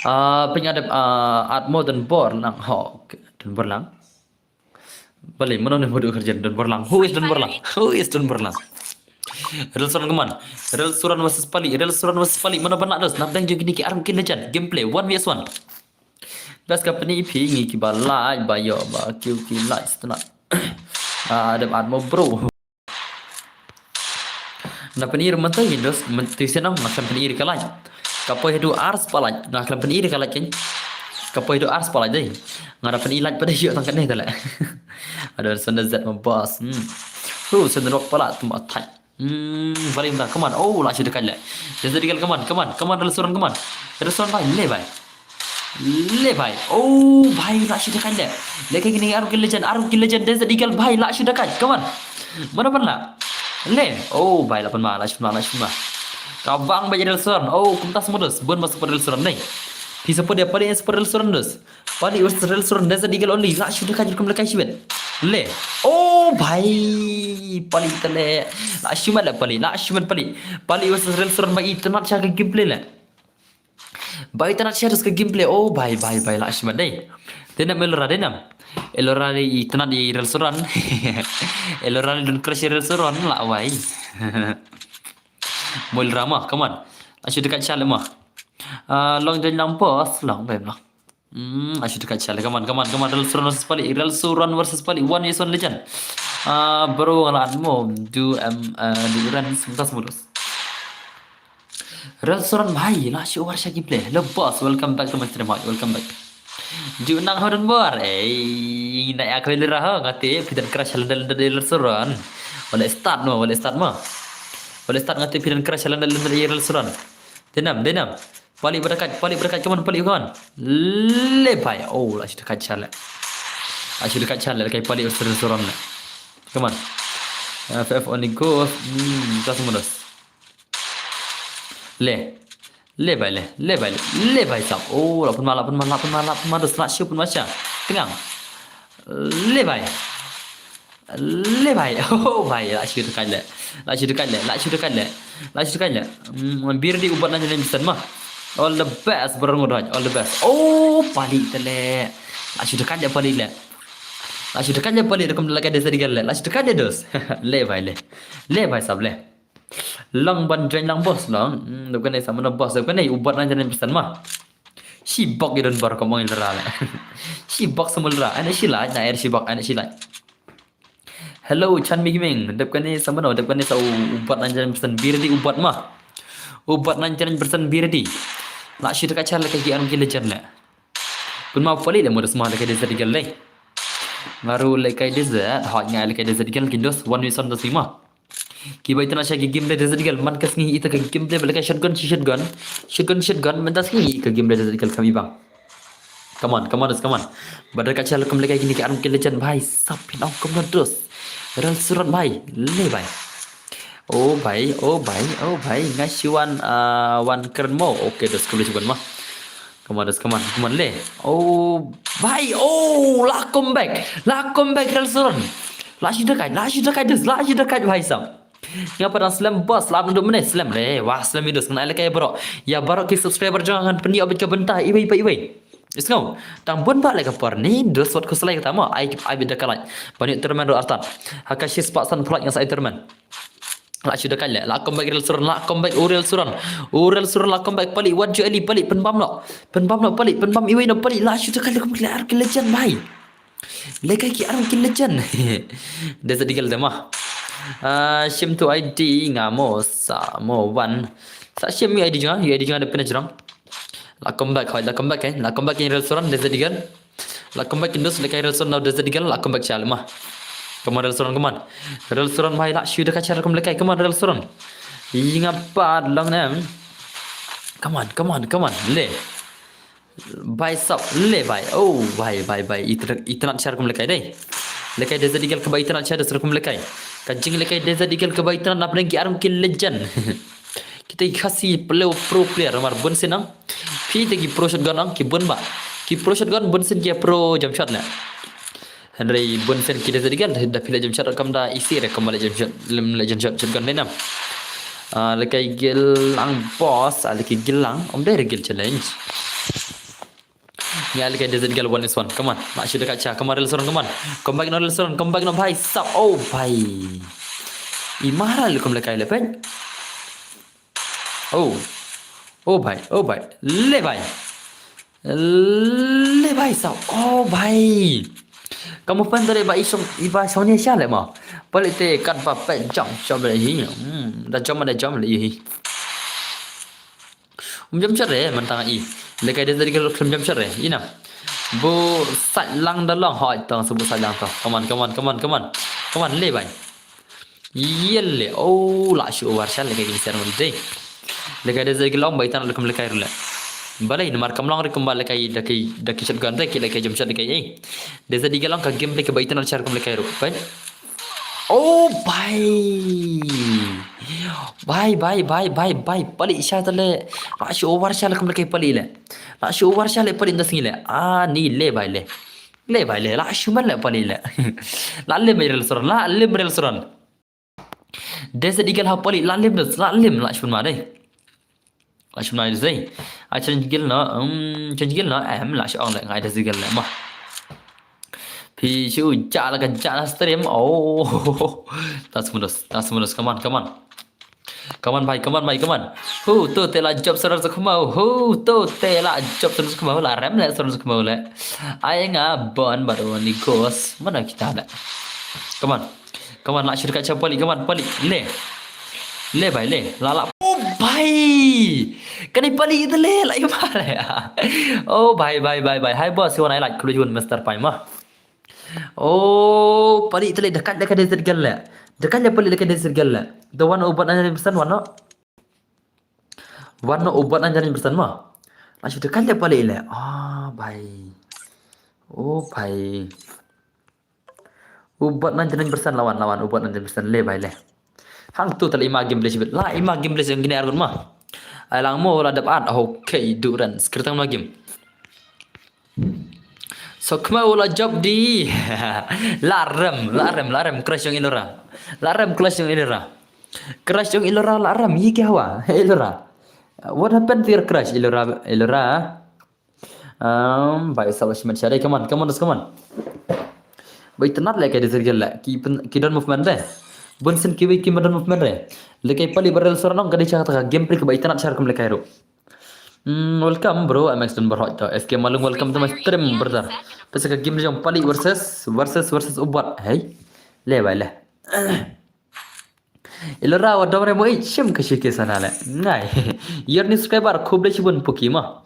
Ah, pyngadep, ah, Atmo Don Borlang. Ho, okay. Don Borlang. Bali, mano ne bodoh kerja Don Borlang? Who is Don Borlang? Who is Don Borlang? Real Suran kemon. Real Suran versus Pali. Real Suran versus Pali. Mana bana dos. Na pdeng jong kini ki arung kin legend. Gameplay. One versus one. Best company phi ngi ki ba like ba yo ba kiew ki like stna. Ah, adep Atmo bro. Na pynir mynta ki dos mynta senam na kan pynir ka like. Ka poi hadu ar spotlight na kan pynir ka like kan. Ka poi hadu ar spotlight dei. Nga da pynir like pada yo tang kan dei tale. Ada senda zat ma boss. Hmm. Tu senda rock pala tu ma thai. Hmm, bali mynta, come on. Oh, la shu dekat le. Desert Eagle, come on, come on, come on, Real Suran, come on. Real Suran bai, le bai. Le bai. Oh, bai, la shu dekat le. Le kini arung kin legend, arung kin legend, Desert Eagle bai, la shu dekat. Come on. Mana pynla? Le. Oh, bai, la pynma, la shu pynma, la shu pynma. Ka bang bai Real Suran. Oh, kumta semua dos. Bun masuk pada Real Suran dei. Phi support dia, pada support Real Suran dos. Pali versus Real Suran, Desert Eagle only. La shu dekat jurkum lekai shibet. Le. Oh, bai. Pali tale. La shu mat le Pali. La shu mat Pali. Pali versus Real Suran bai itynnad sha ka gameplay le. Bai itynnad sha ka gameplay. Oh, bai, bai, bai. La shu mat dei. Dei nam Elora, dei nam. Elora dei itynnad ïa Real Suran. Elora dei don crush ïa Real Suran. La wai. Mo Elora ma, come on. La shu dekat sha le ma. Ah, long join lang boss, long bem long. Hmm, asyik dekat sial. Come on, come on, come on. Relsuron versus Palik. Relsuron versus Palik. One is one legend. Ah, bro, ngalan mo. Du em, ah, du ran sebentar semulus. Relsuron bhai, la shu war sha gameplay. Hello boss, welcome back to my stream, bhai. Welcome back. Ju nang hodon bor. Ei, na ya kali raha ngate pidan crash landa landa Relsuron. Wala start mo, wala start mo. Wala start ngate pidan crash landa landa Relsuron. Denam, denam. Palik berdekat, Palik berdekat, come on, Palik, come on. Le bhai. Oh, la shu dekat sial. La shu dekat sial, kai Palik Relsuron le. Come on. F F only goes. Hmm, tas mundos. Le. Le bhai le. Le bhai le. Le bhai sap. Oh, la pun ma, la pun ma, la pun ma, la pun ma, dos la shu pun ma sha. Tengang. Le bhai. Le bhai. Oh bhai, la shu dekat le. La shu dekat le. La shu dekat le. La shu dekat le. Hmm, bir di ubat nang jalan pesan mah. All the best, bro Ngudhoj. All the best. Oh, Palik tele. La shu dekat le Palik le. La shu dekat le Palik, da kum la kai Desert Eagle le. La shu dekat le dos. Le bhai le. Le bhai sap le. Long ban join lang boss long. Hmm, dep kane sama na boss, dep kane ubat nang jalan pesan mah. Shi bok i don bar komong ilra le. Shi bok sama ilra. Ana shi lai, na er shi bok, ana shi lai. Hello, Chan Migming. Dep kane sama no, dep kane sa u-, ubat nang jalan pesan bir di ubat mah. Ubat nang jalan pesan bir di. La shu dekat sial le kai ki an ki legend le. Pun ma Palik le mo dos ma le kai Desert Eagle le. Ngaru le kai Desert, hot ngai le kai Desert Eagle kin dos, one v one dos ma. Ki bai tana sha ki game le Desert Eagle, man ka sngi ita ka game le, ba le kai shotgun, shi shotgun. Shotgun, shotgun, man ta sngi ka game le Desert Eagle kami bang. Come on, come on, come on. Badar ka chal kum le kai kini ki arm ki legend bhai, sap pin ong kum na dos. Relsuron bhai, le bhai. Oh bhai, oh bhai, oh bhai, nga shi wan, ah, wan kren mo. Okay, dos kum le shotgun ma. Come on, dos, come on, come on, le. Oh, bhai, oh, la comeback. La comeback, Relsuron. La shu dekat, la shu dekat, dos, la shu dekat, bhai sap. Nga pat nang slem boss, la nang dum ne slem le. Wah, slem i dos, ngan ai le kai bro. Ya bro ki subscriber jong ngan pyni obit ka bynta, iwei pa iwei. Isngo, tang bun ba le ka por ni, dos wat ko slai kata mo, ai, ai bit da ka like. Bani termen ro artan. Haka shi spah san pulak ngan sa ai termen. La shu dekat le, la comeback Relsuron, la comeback u Relsuron. U Relsuron la comeback Palik, wat ju eli Palik, pynbam no. Pynbam no Palik, pynbam iwei no Palik, la shu dekat le comeback le ar ki legend bhai. Le kai ki ar ki legend. Desert Eagle de ma. Ah, shim tu I D nga mo sa mo wan. Sa shim i I D jong nga, i I D jong nga de pynjrong. La comeback hoi, la comeback eh. La comeback in Relsuron, Desert Eagle. La comeback in dos, le kai Relsuron na Desert Eagle, la comeback sial ma. Come on, Relsuron, come on. Relsuron bhai, la shu dekat sial kum le kai, come on, Relsuron. Inga pat long nem. Come on, come on, come on, le. Bhai sap, le bhai. Oh, bhai, bhai, bhai. Ita, ita nat sial kum le kai dei. Le kai Desert Eagle ka bai ita nat sial kum le kai. Ka jing le kai Desert Eagle ka bai ita nat na pdeng ki ar ki legend. Kita ki Khasi player, pro player, mar bun sinang. Phi te ki pro shotgun ang, ki bun ba. Ki pro shotgun bun sin ki pro jump shot le. Hynrei bun sin ki Desert Eagle, da phi le jump shot kam da isi re kam le jump shot, lem le jump shot shotgun le nam. Ah, le kai Gilang boss, ah, le kai Gilang, om dei re Gil challenge. Ngi ai le kai Desert Eagle one is one. Come on. Ma shu dekat cha. Come on, Relsuron, come on. Come back no, Relsuron. Come back no, bhai. Sap. Oh, bhai. I mara le kum le kai le pen. Oh. Oh, bhai. Oh, bhai. Le, bhai. Le, bhai, sap. Oh, bhai. Kamu pen tadi ba isong, iba song ni sha le ma. Balik te kat ba pet jam, jam le hi. Hmm, da jam, da jam le hi. Um jam shot re, man tang i. Le kai Desert Eagle khlem jam shot re, ina. Bu sat lang da long, hoi tang, sebu sat lang tang. Come on, come on, come on, come on. Come on, le bai. Yelle, oh, la shu war shal le kai Desert Eagle dei. Le kai Desert Eagle long, bai tan le kum le kai rule. Balei, namar kam long re kum ba le kai da kai, da kai shotgun re, ki le kai jam shot le kai, eh. Desert Eagle long ka game le kai bai tan shal kum le kai ru. Bai. Oh, bai. Bai, bai, bai, bai, bai. Palik sha tale. La shu over sha le kum le kai palik le. La shu over sha le palik nda sngi le. Ah, ni le bai le. Le bai le. La shu man le palik le. La lim Relsuron. La lim Relsuron. Desert Eagle ha palik. La lim des. La lim. La shu man dei. La shu nai dei. A challenge guild no, um, challenge guild no, em, la shu ong le ngai Desert Eagle le ma. Phi shu ja la ka ja la stream. Oh. Tas mundos, tas mundos, come on, come on. Come on bhai, come on bhai, come on. Hu to te la jop sar sa khmau. Hu to te la jop sar sa khmau, la rem le sar sa khmau le. Ai nga bon bad wan ni gos. Mana kita le. Come on. Come on, la shirka cha pali, come on, pali. Le. Le bhai, le. La la. Oh bhai. Kane pali te le la i mare. Oh bhai, bhai, bhai, bhai. Hi boss, you wanna like, khublei shibun Mister Pai ma. Oh, pali te le, da kat da ka desert girl le. Da kat da pali da ka desert girl le. The one u bat nine percent one no. One no u bat nine percent ma. La shu da kat da pali le. Ah, bhai. Oh, bhai. U bat nine percent lawan, lawan, u bat nine percent le bhai le. Hangtu te la i ma game le shibit. La i ma game le shibit kine argut ma. Ai lang mo la dap at. Okay, duran. Skirtang ma game. So khmau la jop di. La rem, la rem, la rem, crush jong Ilora. La rem, crush jong Ilora. Crush jong Ilora, la rem, yi kya hua? Ilora. What happened to your crush, Ilora, Ilora? Um, bhai, sa la shim share. Come on, come on, come on. Bhai, itynnad le ka desert girl le. Ki pen, ki don movement de. Bun sien kiwi ki ma don movement de. Le kai pali barrel sora nong ka dei cha ka game pre ka bhai itynnad share kum le kai ru. Mm, welcome bro, M X Don Barhoj to. S K Malung, welcome to my stream, brother. Pesa ka game jong pali versus, versus, versus u bat. Hey. Le bhai le. Ilora wa dom re mo ich shim ka shike sana le. Ngai. Your new subscriber, khublei shibun puki ma.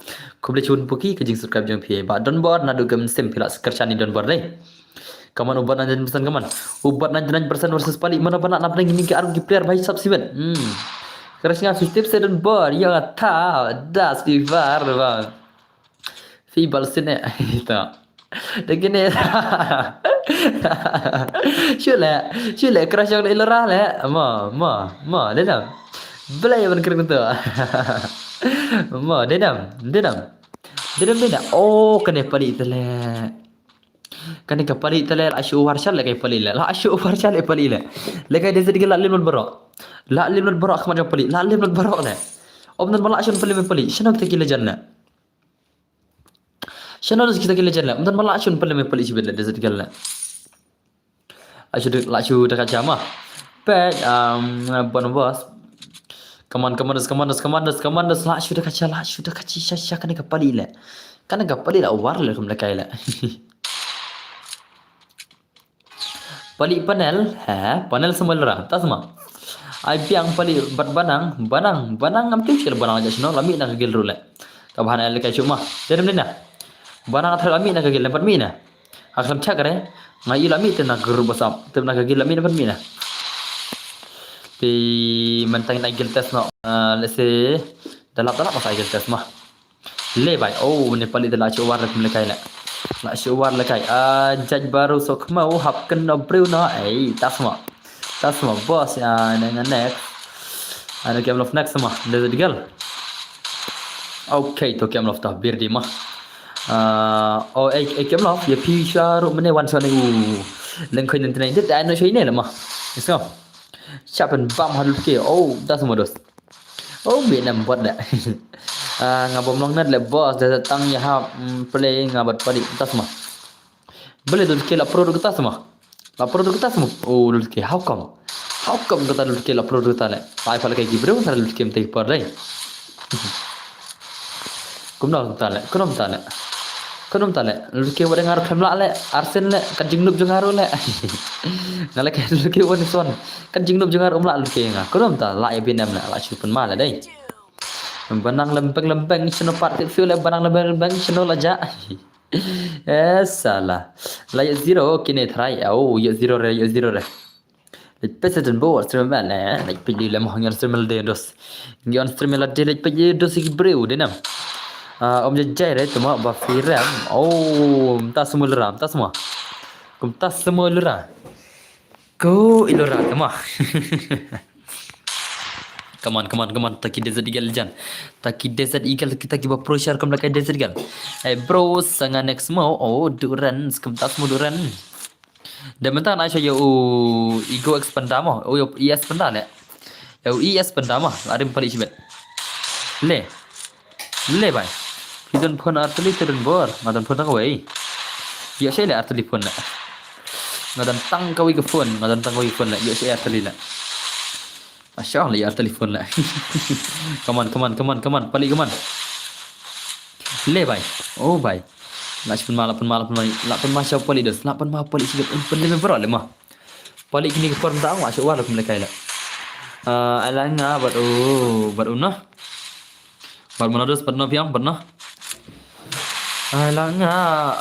Khublei shibun puki ka jing subscribe jong phi. Ba Don Bor na du gam sim phi la skar chani Don Bor dei. Come on, u bat ninety-nine percent, come on. U bat ninety-nine percent versus pali, mana bana nap nang ini ke arung ki player bhai sap siwet. Hmm. Crush nga fifty percent Don Bor, ya ta, das di var ba. Fi bal sine. Ito. Dagine. Shule, shule crush jong Ilora le. Ma, ma, ma, denam. Belai ban kering tu. Ma, denam, denam. Denam, denam. Oh, kane pali te le. Kane ka pali te le la shu war shal le kai pali le. La shu war shal le pali le. Le kai desert girl la lim not barok. La lim not barok khmat jong pali. La lim not barok le. Om nan ma la shun pali me pali. Shano kita ki legend le. Shano kita ki legend le. Om nan ma la shun pali me pali shibit le desert girl le. La shu de, la shu de ka jama. Pet, um, bon boss. Come on, come on, come on, come on, come on, la shu de ka cha, la shu de ka chi, sha, sha, kane ka pali le. Kane ka pali la war le kum le kai le. Pali panel, ha, panel semua lera, ta sma. Ai biang pali bat banang, banang, banang ngam tu shil banang aja sino, lami na ka gil rule. Ka bahan ai le kai chuma. Dedem dina. Banang athar lami na ka gil, bat mi na. Akhlam chak re. Ngai ila mi te na group WhatsApp. Te na ka gil la mi na ban mi na. Pi mentang na gil test no. Ah, let's say dalap dalap masa gil test ma. Le bai. Oh, ne pali da la chu war kum le kai la. La chu war le kai. Ah, judge baru sok mau hap ken no bru no. Ei, tas ma. Tas ma boss ya nang next. Ano kem love next ma. Desert girl. Okay, to kem love ta bir di ma. Ah, oh, eh, eh, kem love, ya phi sha ru mene wan sha ne u. Leng khoi nan tenai, det ai no shoi ne la ma. Isko. Chapen bam hadut ke. Oh, das ma dos. Oh, Vietnam bot da. Ah, nga bom long nat le boss, da tang ya ha, mm, play nga bat pali, tas ma. Bele dut ke la pro dut tas ma. La pro dut tas ma. Oh, dut ke, how come? How come kata dut ke la pro dut le? Pai pala ke gibro, kata dut ke mte par dai. Kumno ta le, kumno ta le. Kumno ta le, lutke wa ngar khlem la le, arsen le, kan jingnup jong ngar le. Nga le ke lutke wa ni son, kan jingnup jong ngar um la lutke nga. Kumno ta la ya binem le, la shu pun ma le dai. Banang lempeng lempeng sino party fuel le, banang lempeng lempeng sino la ja. Eh, sala. La ya zero, kine try. Oh, ya zero re, ya zero re. Leit peit sa don bor stream mel ne, leit peit lei lem hong yon stream mel de dos. Ngi on stream mel de leit peit lei dos ki breu de nam. Ah, om jai jai re tuma ba firam. Oh, mta semua lera, mta semua. Kum mta semua lera. Ko ilora tuma. Come on, come on, come on. Taki Desert Eagle jan. Taki Desert Eagle, kita ki ba pro share kum lakai Desert Eagle. Eh, bro, sanga next mo. Oh, Duran, kum mta semua Duran. Da mynta na sha ya u Ego Expander mo, u ya u E Expander le. Ya u E Expander mo, la rim pali shibet. Le. Le bai. Phi don phone artylli te don bor, nga don phone tang kawei. Ya sha le artylli phone le. Nga don tang kawei ka phone, nga don tang kawei phone le. Ya sha artylli le. Asha la ïa telephone la. Come on, come on, come on, come on. Palik, come on. Le bai. Oh bai. La pynma, la pynma, la pynma, la pynma sha palik dos. La pynma palik sha palik. Pynlem baroh le ma. Palik kini ki por da wa sha wa la pynlem kai la. Ah, ala nga bad u, bad u na. Bad mana dos, bad no piang, bad no. Ala nga,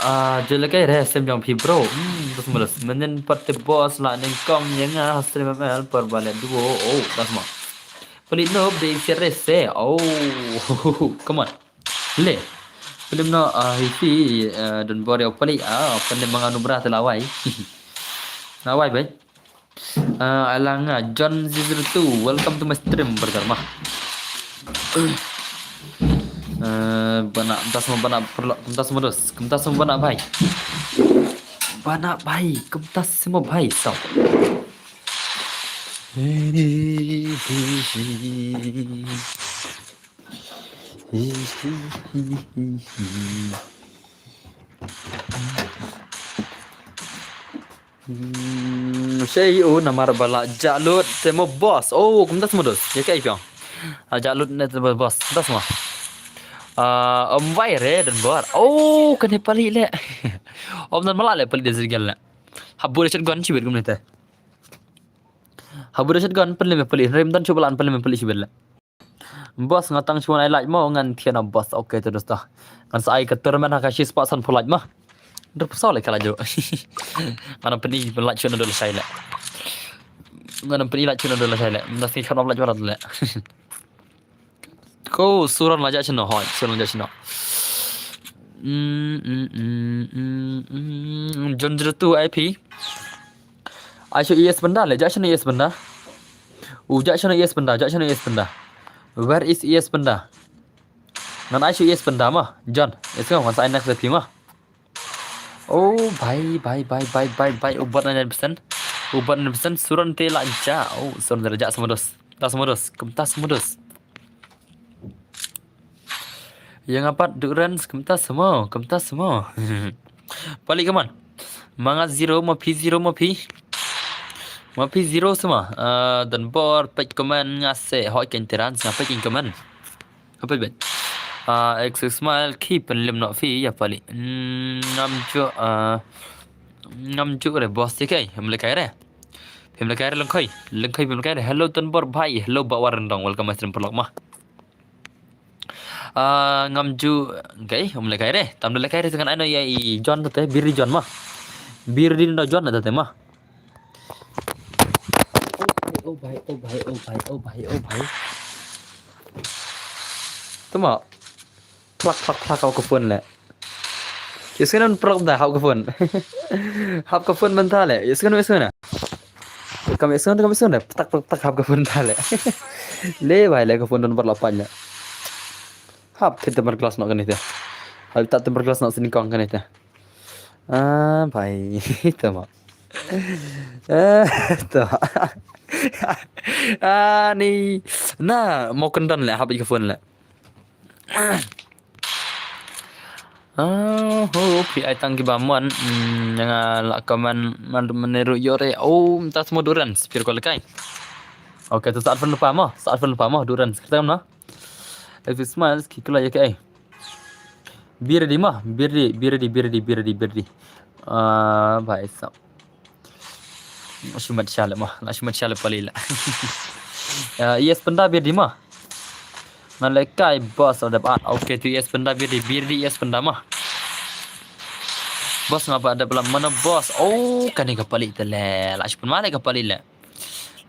ah, jelekai re sem jong phi bro. Hmm, dos malos. Menen pat te boss la neng kong ya nga stream M L per balet duo. Oh, das ma. Palik no update se rese. Oh, come on. Le. Palik no, ah, hifi, ah, don bor ya palik, ah, palik manga nubra te lawai. Lawai bai. Ah, ala nga John zero two, welcome to my stream, brother ma. Eh, bana, kumtas mo bana perlo, kumtas mo dos, kumtas mo bana bai. Bana bai, kumtas mo bai, so. Hmm, shei u namar ba la jalut te mo boss. Oh, kumtas mo dos. Ya kai piang. Ah, jalut ne te mo boss. Kumtas mo. Ah, om vai re don bor. Oh, kane palik le. Om dan malak le palik de zigel le. Habu de shotgun shibit kumne te. Habu de shotgun pynlem palik. Rem dan shubalan pynlem palik shibit le. Boss, nga tang shuwa ai like mo ngan thian na boss. Okay, to dosta. Ngan sa ai ka tournament ha ka shi spah san phew like ma. Dur phew saw le ka la jo. Ngan pyn-i like shuwa na dol shai le. Ngan pyn-i like shuwa na dol shai le. Nda sni khan like wala le. Ko suran la ja shino hoi, suran la ja shino. Mm, mm, mm, mm, mm. John zero two I P. Ai shu E S benda le, ja shano E S benda. U ja shano E S benda, ja shano E S benda. Where is E S benda? Ngan ai shu E S benda ma, John. E S ngan sa ai next le phi ma. Oh, bhai, bhai, bhai, bhai, bhai, bhai. U bat nine percent. U bat nine percent. Suran te la ja. Oh, suran te la ja sama dos. Tas sama dos. Kem tas sama dos. Yang apat Durance, kumta semua, kumta semua. Palik kaman. Manga zero, ma phi zero, ma phi. Ma phi zero semua. Ah, dan bor, pek kaman ngase, hoi ken Durance, ngapek ken kaman. Ngapek ben. Ah, X X Smile, ki pynlem nok phi, ya palik. Hmm, ngam ju, ah, ngam ju re, boss ti kai, em lekai re. Em lekai re, lengkoi, lengkoi, em lekai re. Hello, dan bor, bhai. Hello, Bawar Rendong. Welcome, my stream, paralok ma. Ah, ngam ju, okay, um lekai re. Tam da lekai re, te ngan ai no ya i John te, Birdi John ma. Birdi no John te ma. Oh bhai, oh bhai, oh bhai, oh bhai, oh bhai. Tuma. Plak, plak, plak, hap ka phone le. Yes, kan plak da, hap ka phone. Hap ka phone mynta le. Yes, kan, yes, kan. Kam yes, kan, kam yes, kan. Ptak, ptak, ptak, hap ka phone ta le. Le bhai le ka phone don paralok pan le. Hap, te temper glass nok kane te. Hap, ta temper glass nok sini kong kane te. Ah, bhai. Tama. Eh, tama. Ah, ni. Na, mo kendon le, hap ka phone le. Ah, ho, phi ai tang kiba mon. Hmm, nga la comment man, man, meneru yore. Oh, mynta semua Durance, phi ko lekai. Okay, to saat phone lupa mo, saat phone lupa mo, Durance. Kita mana? If it smiles, ki kula ya ke ai. Birdi ma, Birdi, Birdi, Birdi, Birdi, Birdi. Ah, bhai sab. Shumat shale ma, la shumat shale pali la. Ah, yes, penda Birdi ma. Ngan lekai boss ada bat. Okay, tu yes, penda Birdi, Birdi yes, penda ma. Boss ngapa ada pelam mana boss? Oh, kane ka pali te le. La shumat male ka pali le.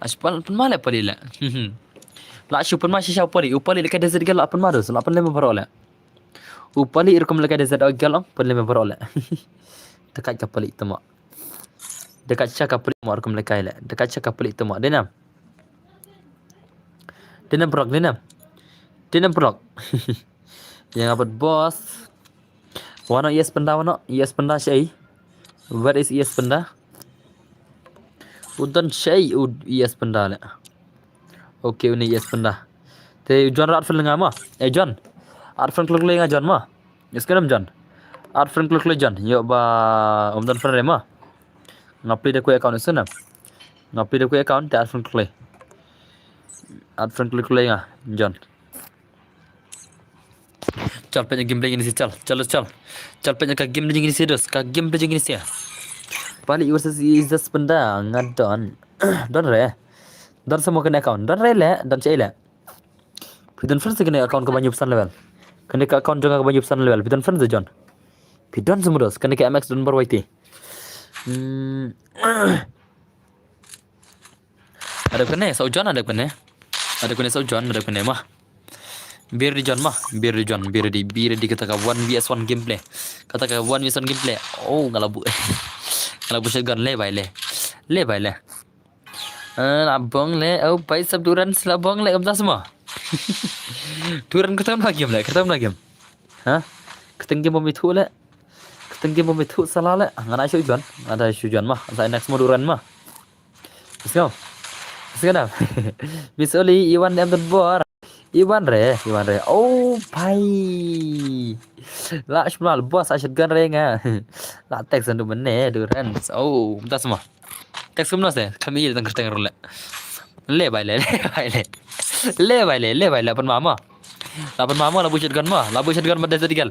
La shumat pynma le pali le. La shu pynma shisha u pali. U pali le ka desert gal la pynma dos. La pynlem baroh le. U pali rukom le ka desert gal pynlem baroh le. Dekat ka pali tama. Dekat sha ka pali ma rukom le kai le. Dekat sha ka pali tama. Denam. Denam prok, denam. Denam prok. Yang apat boss. Wano yes penda, wano yes penda shai. Where is yes penda? Udan shai u yes penda le. Okay, uni yes penda. Te John rat fel nga ma. Eh, John. Art friend klok le nga John ma. Yes kenam John. Art friend klok le John. Yo ba um dan friend re ma. Ngapli de ku account isuna. Ngapli de ku account te art friend klok le. Add friend klik klik nga, John. Chal pynjah game lagi ni si chal, chal chal. Chal pynjah ka game lagi ni si dos, ka game lagi ni si. Palik versus Izzat Spenda nga don. Don re. Don sa mo kane account, don re le, don che le. Phi don friend sa kane account kaba nyngkong san level. Kane ka account jong nga kaba nyngkong san level. Phi don friend sa John. Phi don sa mo dos, kane ka M X don bar Y T. Hmm. Ada kane sa u John, ada kane. Ada kane sa u John, ada kane mah. Be ready John mah, be ready John, be ready, be ready kata ka one versus one gameplay. Kata ka one versus one gameplay. Oh, nga la buh. Nga la buh shotgun le bhai le. Le bhai le. Eh, la bong le, oh bhai sab Duran la bong le, kumta sa mo. Duran kata na game le, kata na game. Ha? Kata game bom itu le. Kata game bom itu sala le. Nga na shu John, nga na shu John mah. Sa next mo Duran mah. Let's go. Let's go now. Miss Oli, Iwan em don bor. Iwan re, Iwan re. Oh, bhai. La shmal boss a shotgun re nga. La text andu mene Duran. Oh, kumta sa mo. Text kumno se, kami il tang kerteng rule. Le bhai le, le bhai le. Le bhai le, le bhai le, pan mama. La pan mama, la buh shotgun mo, la buh shotgun mo Desert Eagle.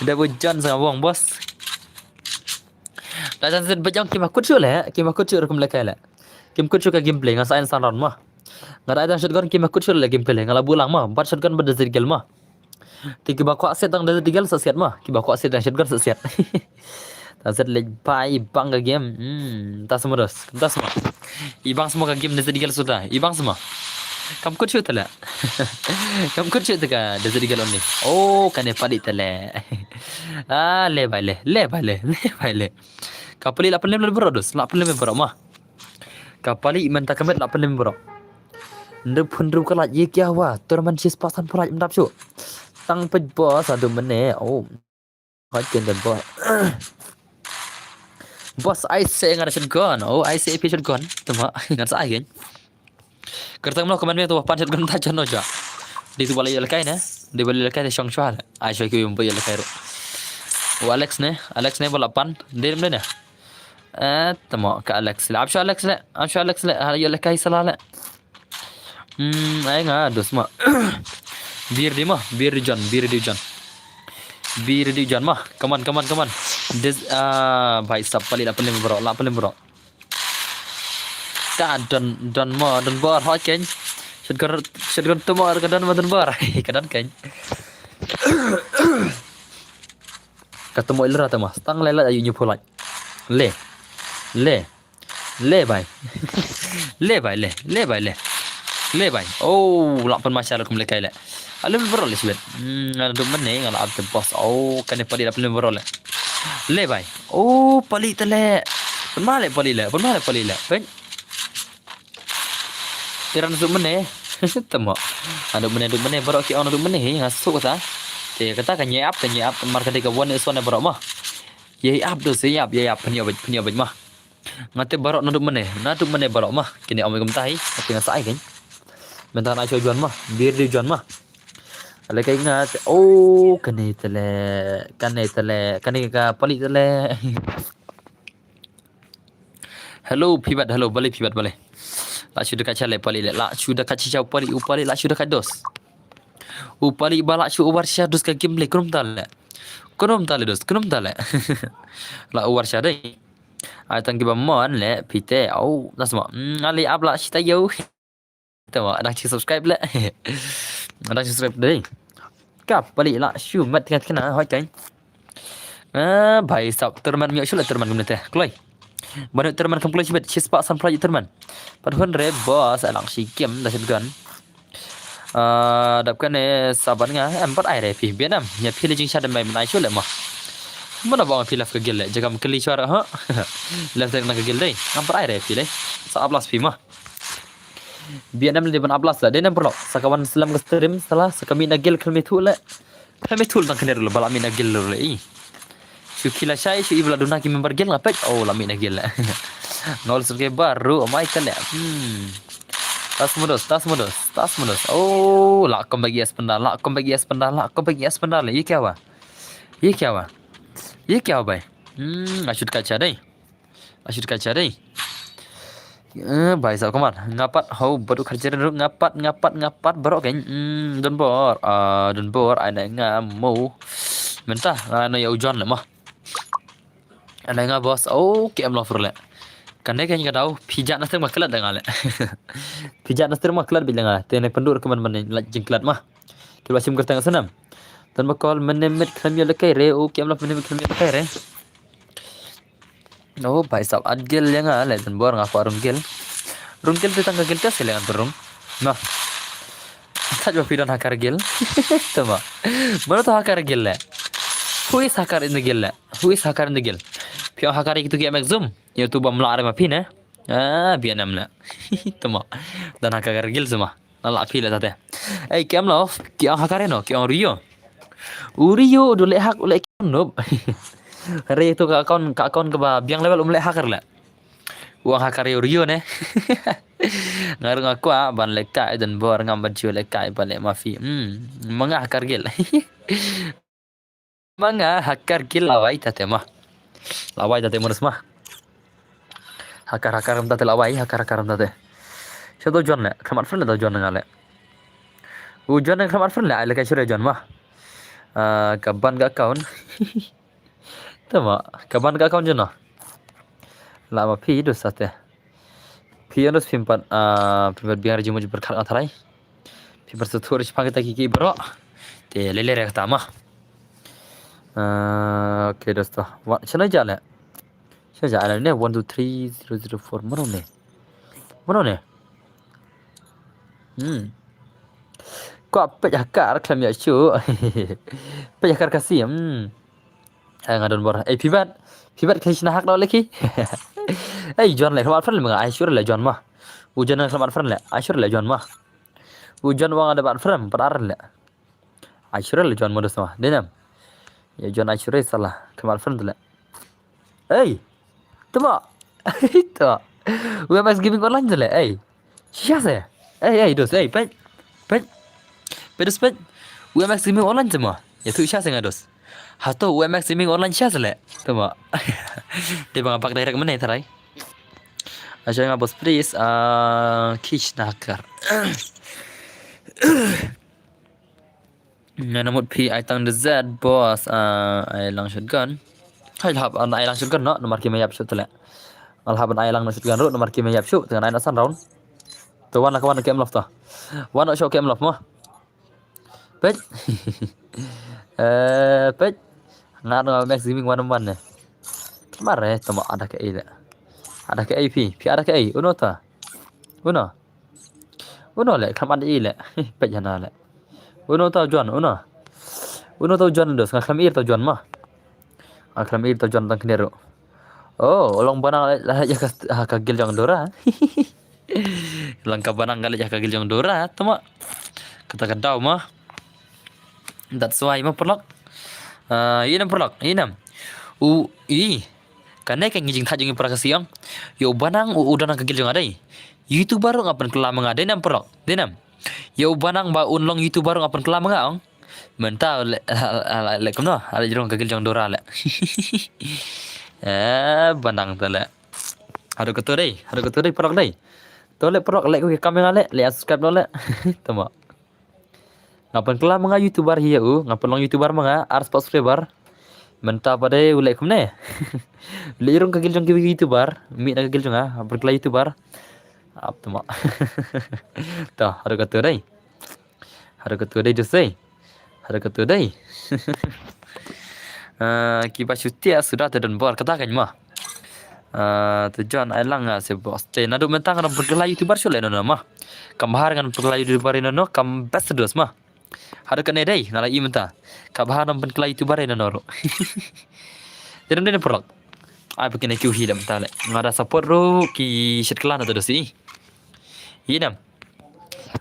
Da buh John sa wong boss. Da John zit bajang kim akut shu le, kim akut shu rukum le kai le. Kim kut shu ka gameplay, nga sa en san round mo. Nga da ai tang shotgun kim akut shu le gameplay, nga la buh lang mo, bat shotgun bat Desert Eagle mo. Te kiba kwah siat tang Desert Eagle sa siat mo, kiba kwah siat tang shotgun sa siat. Ta siat leh bhai bang ka game. Hmm, ta sa mo dos, ta sa mo. I bang sa mo ka game Desert Eagle suda, i bang sa mo. Kam kut shu tele. Kam kut shu te ka Desert Eagle only. Oh, kane palik tele. Ah, le bhai le, le bhai le, le bhai le. Ka palik la pynlem le bro dos, la pynlem bro mo. Ka palik mynta ka met la pynlem bro. Ndu phun ru ka laj ye kya hua, tournament shi spah san phew laj mdap shu. Tang pej boss adu mene, oh. Hot ken don bor. Boss ai se nga da shotgun, oh ai se A P shotgun. Tuma, ngan sa ai gen. Kertang mlo kmen me tu pan shotgun ta jan no ja. Di tu balik lekai ne, di balik lekai ne shong shwa le. Ai shwa ki balik lekai ru. Oh Alex ne, Alex ne bola pan, di mle ne. Eh, tama ka Alex le. Apsha Alex le. Apsha Alex le. Ha, yo le kai sala le. Hmm, ai nga dos ma. Bir di ma, bir di John, bir di John. Bir di John ma. Come on, come on, come on. This, ah, bhai sab palik la pynlem bro, la pynlem bro. Ka don, don ma, don bor hot ken. Shotgun, shotgun tu ma ka don ma don bor. Ka don ken. Ka tu ma ilra tu ma. Stang le la ayu nyu pulai. Le. Le. Le bhai. Le bhai le. Le bhai le. Le bhai. Oh, la pynmashar kum le kai le. Alum bro le sibet. Hmm, nga dum mane nga la ap te boss. Oh, kane palik la pynlem bro le. Le bhai. Oh, palik tele. Pynma le palik le. Pynma le palik le. Pen. Tiran dum mane. Tama. Adu mane dum mane bro ki on dum mane. Nga suk ta. Te kata ka nyap, ka nyap. Mar ka de ka one is one bro ma. Ye ap do se ap, ye ap pynyo bej, pynyo bej ma. Nga te barok na duk mane, na duk mane barok ma. Kine ong me kumta hi, nga te nga sa ai kein. Mynta na shu juan ma, bir di juan ma. Ale kai nga te, oh, kane tele, kane tele, kane ka palik tele. Hello, pibat, hello, balik pibat, balik. La shu dekat chale palik le, la shu dekat chichau palik, u palik, la shu dekat dos. U palik ba la shu over share dos ka game le, kunum tale. Kunum tale dos, kunum tale. La over share dei. Ai tang kiba mon le pite au nasma. Mm, ali ap la shita yo. Tama, dang chi subscribe le. Dang chi subscribe dei. Ka palik la shu mat tengah tengah hoi kain. Ah, bhai sab terman myo shu le terman kumne te. Kloi. Banu terman kam kloi shibet, shispa san prai terman. Pat hun re boss alang shi game da shotgun. Ah, dap kane saban nga em pat ai re phi bianam. Nya phi le jing shadam bai menai shu le ma. Mana ba phi laf ka gil le, jagam kli shwara ha. Laf tak na ka gil dei. Ngam pat ai re phi le. Sa ablas phi ma. Bianam le ban ablas la. Dei nam perlo. Sa kawan selam ka stream sala sa kami na gil khlem thu le. Khlem thu tang kane le ba la mi na gil le i. Shu kila shai shu i bla duna ki member gil nga pek. Oh la mi na gil le. Ngol sur ke baru amai tele. Hmm. Tas mudos, tas mudos, tas mudos. Oh, la kom bagi es pendal, la kom bagi es pendal, la kom bagi es pendal. Ye kya hua? Ye kya hua? Ye kya hua bhai? Hmm, ashut kacha dei. Ashut kacha dei. Eh, bai sa kaman. Nga pat, ho, badu kharjerin ruk, nga pat, nga pat, nga pat, bro, kan. Hmm, don bor. Ah, don bor, ai na nga mo. Mynta, nga na yo John le mo. Ai na nga boss, oh, ki em lo fur le. Kan dei kan ka dau, pijat na stir ma klat da nga le. Pijat na stir ma klat bi nga. Te ne pendur kaman man la jingklat ma. Ki ba sim kertang sanam. Tan ba kol menemit khlem yo le kai re, oh, ki em lo menemit khlem yo le kai re. Oh, bai sab at gel ya nga le, tan bor nga fa rung gel. Rung gel te tang ka gel te se le ngan rung. Nah. Taj ba pidon hakar gel. Tama. Mana to hakar gel le? Who is hakar in the gel le? Who is hakar in the gel? Phi ong hakar itu ki em exum. Ya tu bam la ma phi ne. Ah, Vietnam le. Tama. Dan hakar gel sama. Nala phi le tate. Ei, ki em lo, ki ong hakar no, ki ong Rio. U Rio du le hak, u le ki ong nup. Re tu ka account, ka account ka ba biang level um le hakar le. U ong hakar u Rio ne. Ngar nga kwa ban le kai dan bor ngam ban ju le kai ban le ma phi. Hmm, manga hakar gel. Manga hakar gel lawai tate ma. Lawai tate manus ma. Hakar hakar tate lawai, hakar hakar tate. Sha do John le, khamat friend le do John nga le. U John khamat friend le, ai le kai shure John ma. Ah, ka ban ka account. Tama, ka ban ka account John no. La ma phi do sate. Phi anus phim pat, ah, phim pat biang ri jumut jumut khat nga tharai. Phi pat sa thur ri chipang kita ki ki bro. Te lele re kata ma. Ah, okay, dosto. Wa, chana ja le. Chana ja le ne, one two three zero zero four. Mano ne? Mano ne? Hmm. Ko pej hakar khlem ya chu. Pej hakar kasi. Hmm. Ai nga don bor. Ei, phi bat. Phi bat kai shna hak dau leki. Ei, John le, khamat friend le manga. Ai sure le John ma. U John khamat friend le. Ai sure le John ma. U John wa nga da bat friend, pat ar le. Ai sure le John modus ma. Denam. Ya John ai sure sala. Khamat friend le. Ei. Tama. Tama. U M X Gaming Online le. Ei. Shisha se. Ei, ei, dos, ei, pej. Pej. Pej dos, pej. U M X Gaming Online tama. Ya tu shisha se nga dos. Hato U M X Gaming Online shisha se le. Tama. Dia bang bak direct mana tharai. Asal nga boss please. Ah, kish nakar. Nga namut phi ai tang the Z boss, ah, ai lang shotgun. Hai hap an ai lang shotgun no, nomor ki mayap shot tele. Al hap an ai lang shotgun ru, nomor ki mayap shot, dengan ai na san round. To wan ka wan ke em lof to. Wan shot ke em lof mo. Pej. Eh, pej. Ngat no Max Gaming one on one ne. Mare, tama ada ke ai le. Ada ke ai phi, phi ada ke ai, uno ta. Uno. Uno le, khlem ada i le. Pej hana le. Uno tau John, uno. Uno tau John dos, nga khlem ir tau John ma. Nga khlem ir tau John tang kene ru. Oh, long banang le, la ya ka, ha, ka gil jong Dora. Lang ka banang ka le ya ka gil jong Dora, tama. Kata ka dau ma. That's why ma perlok. Ah, inam perlok, inam. U, i. Kane ka ngi jingtha jong i para ka siang. Yo banang u, u dang ka gil jong adai. YouTuber nga pen kelam nga dei nam perlok. Dei nam. Yo banang ba un long YouTuber nga pen kelam nga ong. Menta le, le, le kumno, ale jrong ka gil jong Dora le. Eh, banang te le. Haru ketu dei, haru ketu dei perlok dei. To le perlok le ku kam nga le, le subscribe lo le. Tama. Nga pen kelam nga YouTuber hi u, nga pen long YouTuber ma nga, ar spot subscriber. Menta pada u le kumne. Le irung ka gil jong ki YouTuber, mi na ka gil jong nga, pen kelam YouTuber. Ap tama. To, haru ketu dei. Haru ketu dei dusai. Haru ketu dei. Ah, kiba shutia sudah te don bor kata kan ma. Ah, te John ai lang nga se boss. Te nadu menta nga pen kelam YouTuber shu le no ma. Kam bahar nga pen kelam YouTuber no no, kam best dos ma. Haru kane dei, nga la i menta. Ka bahar nga pen kelam YouTuber no no ru. Te dei perlok. Ai pekine ki u hi da menta le. Nga da support ru ki shet kelam na te dosi. Inam.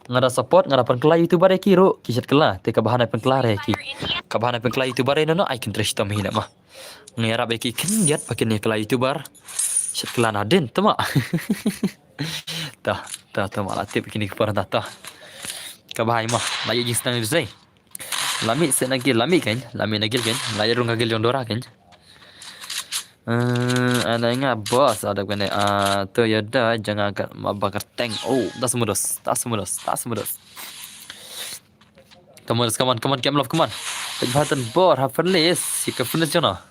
Nga da support, nga da pen kelam YouTuber ki ru, ki shet kelam. Te ka bahar nga pen kelam re ki. Ka bahar nga pen kelam YouTuber no no, ai kin tres tom hi na ma. Nga yarap ki kin yat pakin ni kelam YouTuber. Shet kelam na din, tama. Ta, ta, tama la tip kini ki por ta, ta. Ka bahar ma, la ye jing stang dusai. Lami se na gil, lami kan, lami na gil kan, la ye rung ka gil jong Dora kan. Eh, ada nga boss, ada kene. Ah, tu ya da, jangan kat ma bakar tank. Oh, tas mudos, tas mudos, tas mudos. Come on, come on, come on, Camlove, come on. Peit bha, Mutton Boar ha finish, si ka finish jona.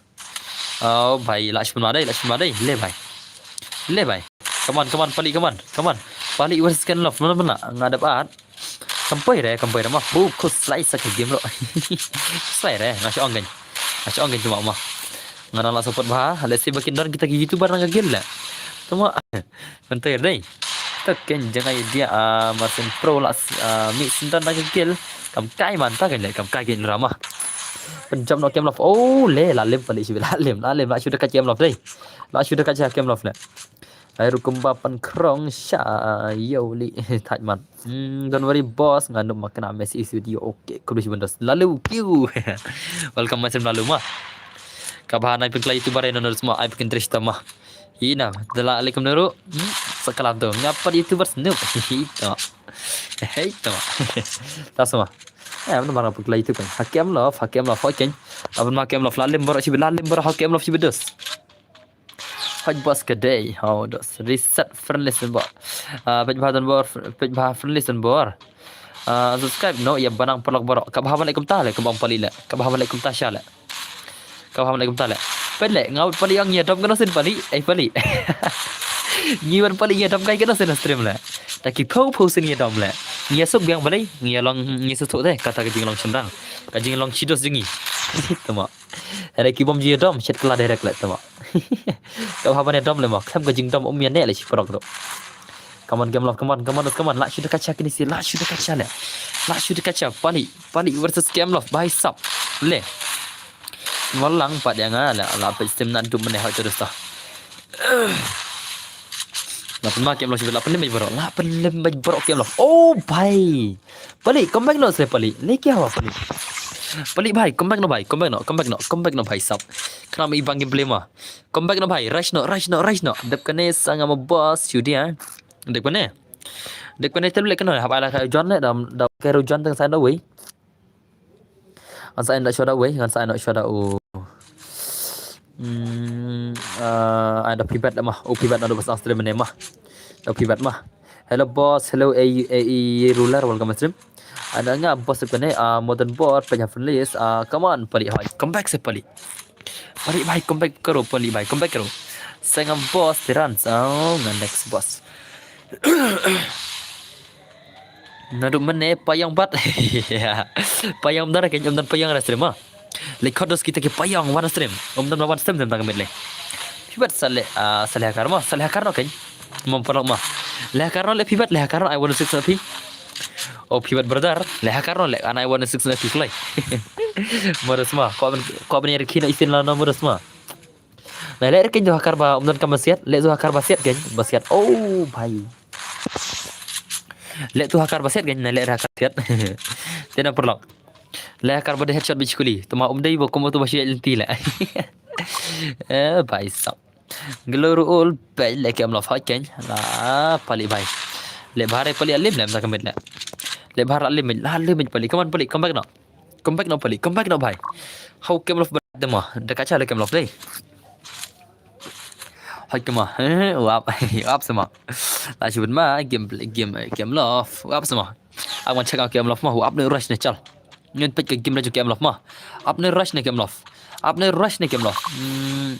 Oh bhai, la shun ma dei, la shun ma dei. Le bhai. Le bhai. Come on, come on, Palik, come on, come on. Palik versus Camlove, mana mana. Nga dap at. Kam poi re, kam poi re ma. Hu, khus slai sa ka game ro. Slai re, nga shu ong kan. Nga shu ong kan cuma ma. Nga dang la support bha. Let's see ba kin don kita ki YouTuber na ka guild la. Tuma. Kan tei re. Tak kan jangai dia, ah, Martin Pro la, ah, mix dan na ka guild. Kam kai man ta kan le, kam kai kan rama. Pynjam noh Camlove. Oh, le, la lem Palik shi, la lem, la lem, la shu da ka Camlove dei. La shu da ka Camlove le. Ai rukum ba pan krong sha, yo li, thait man. Hmm, don't worry boss, nga nup ma kena message video. Okay, khublei shibun dos. Lalu, kiu. Welcome ma sem lalu ma. Ka bha nai pynklai YouTuber ino nurse ma, ai pynkin dress ta ma. Ina, dala alaikum nuru. Hmm, sakalam tu. Ngapa YouTuber snoop. Hei to. Hei to. Tas ma. Eh, mana mana pynklai YouTuber. Ha Camlove, ha Camlove, ha Camlove. Apa ma Camlove, la lem baroh shibun, la lem baroh ha Camlove shibun dos. Hoi boss ka dei. Hoi dos. Reset friend list bor. Ah, peit bha don bor, peit bha friend list bor. Ah, subscribe noh ïa ba nang paralok baroh. Kaba haba leh kumta le, kaba ong Palik le. Kaba haba leh kumta sha le. Kaba haba leh kumta le. Peit le, nga wan Palik ïa ngam ïadom kano sien Palik. Eh Palik. Ngi wan Palik ïadom kai kano sien stream le. Ta ki phew phew sien ïadom le. Ngi ïasuk biang balei, ngi ïalong, ngi suk te, kata ka jinglong shynrang. Ka jinglong shidos jong ngi. Tama. Hynrei ki bym ju ïadom, shet kylla direct le tama. Kaba haba ïadom le ma, khlem ka jingdom um ïa ne le shi paralok ruh. Come on, Camlove, come on, come on, come on. La shu da ka cha kine si, la shu da ka cha le. La shu da ka cha, Palik, Palik versus Camlove, bhai sab. Le. Mo lang pat ïa nga le, la peit stem na dup mane hoi terus ta. La pynma Camlove shi, la pynlem bad baroh, la pynlem bad baroh Camlove. Oh bhai. Palik, come back noh se Palik. Le kya hua Palik. Palik bhai, come back noh bhai, come back noh, come back noh, come back noh bhai sab. Kena me ibang gameplay ma. Come back noh bhai, rush noh, rush noh, rush noh. Dep kane sa nga ma boss, shu dia. Dep kane. Dep kane tel le kano, hap ala ka John le, da, da ka ru John teng sa da wei. Ngan sa ai da shoda wei, ngan sa ai da shoda u. Hmm, uh, ai da pibet ma, u pibet na do bas stream ne ma. Da pibet ma. Hello boss, hello A E ruler, welcome stream. Ada nga boss kane, ah, modern board, pynjah friendlies, ah, come on, Palik hoi, come back se Palik. Palik bhai, come back karo, Palik bhai, come back karo. Sengam boss, Tirans, oh, nga next boss. Naduh mynne payang bat. Payang bendar kan, um don payang ra stream ah. Like khusus kita ki payang wan stream. Um don wan stream tang mit le. Pibet sa le, ah, sa le hakar ma, sa le hakar no kan. Mom paralok ma. Le hakar no le pibet, le hakar no I one six na pi. Oh pibet brother, le hakar no le, and I one six na pi klai. Modus ma, ko ben, ko ben ri kino isin la no modus ma. Na le ri kan ju hakar ba um don kam siat, le ju hakar ba siat kan, ba siat. Oh bhai. Le tu hakar ba siat kan, na le hakar siat. Tena paralok. Le hakar ba de headshot bi chukuli. Tuma um dei ba komo tu ba shi lenti le. Eh, bhai sab. Glory ul, bhai, le Camlove hoi kan. La, Palik bhai. Le bhare Palik alim le, mta kamit le. Le bhare alim, la alim Palik. Come on, Palik, come back no. Come back no, Palik, come back no, bhai. How Camlove ba de ma. Da kacha le Camlove dei. Hoi kama. Wap, wap sama. La shibun ma, game, game, Camlove. Wap sama. Aku check out Camlove ma, wap ne rush ne chal. Ngan peit ka game la ju Camlove ma. Ap ne rush ne Camlove. Ap ne rush ne Camlove. Hmm.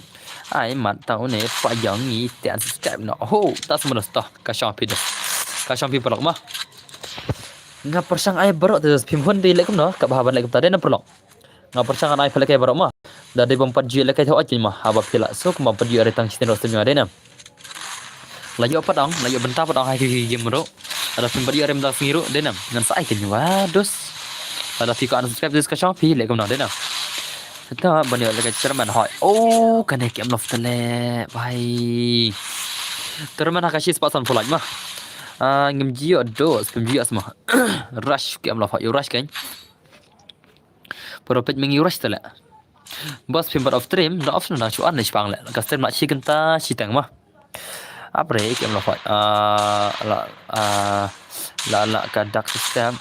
Ai mat tau ne payang ni te unsubscribe no. Ho, tas mo sta. Ka shang pi de. Ka shang pi paralok ma. Nga pyrshang ai baroh te phim hun de le kum no. Ka bha ban le kum ta de na paralok. Nga pyrshang ai phi le kai baroh ma. Da de bam pat ju le kai tho ai ma. Haba phi la so kum bam pat ju are tang shin ro stem de na. La ïoh pat ong, la ïoh bynta pat ong ha ki game ruh. Lada phim pat ïoh rem da sngi ruh, dei nam. Ngan sa ai kynwa dos. Lada phi ko unsubscribe dus ka shong phi leh kumno dei nam. Ta ban ïoh leh ka chairman hoi. Oh, kane Camlove tele, bhai. Chairman ha ka shi spot san pulai ma. Ah, ngim jio dos, phim jio sma. Rush Camlove hoi, rush kan. Pero peit mengi rush tele. Bos phim bat off stream, da off stream da chuan ne chipang le. Ka stream la chi kynta chi teng ma. Apre Camlove hoi. Ah, la, ah, la, la ka dark system.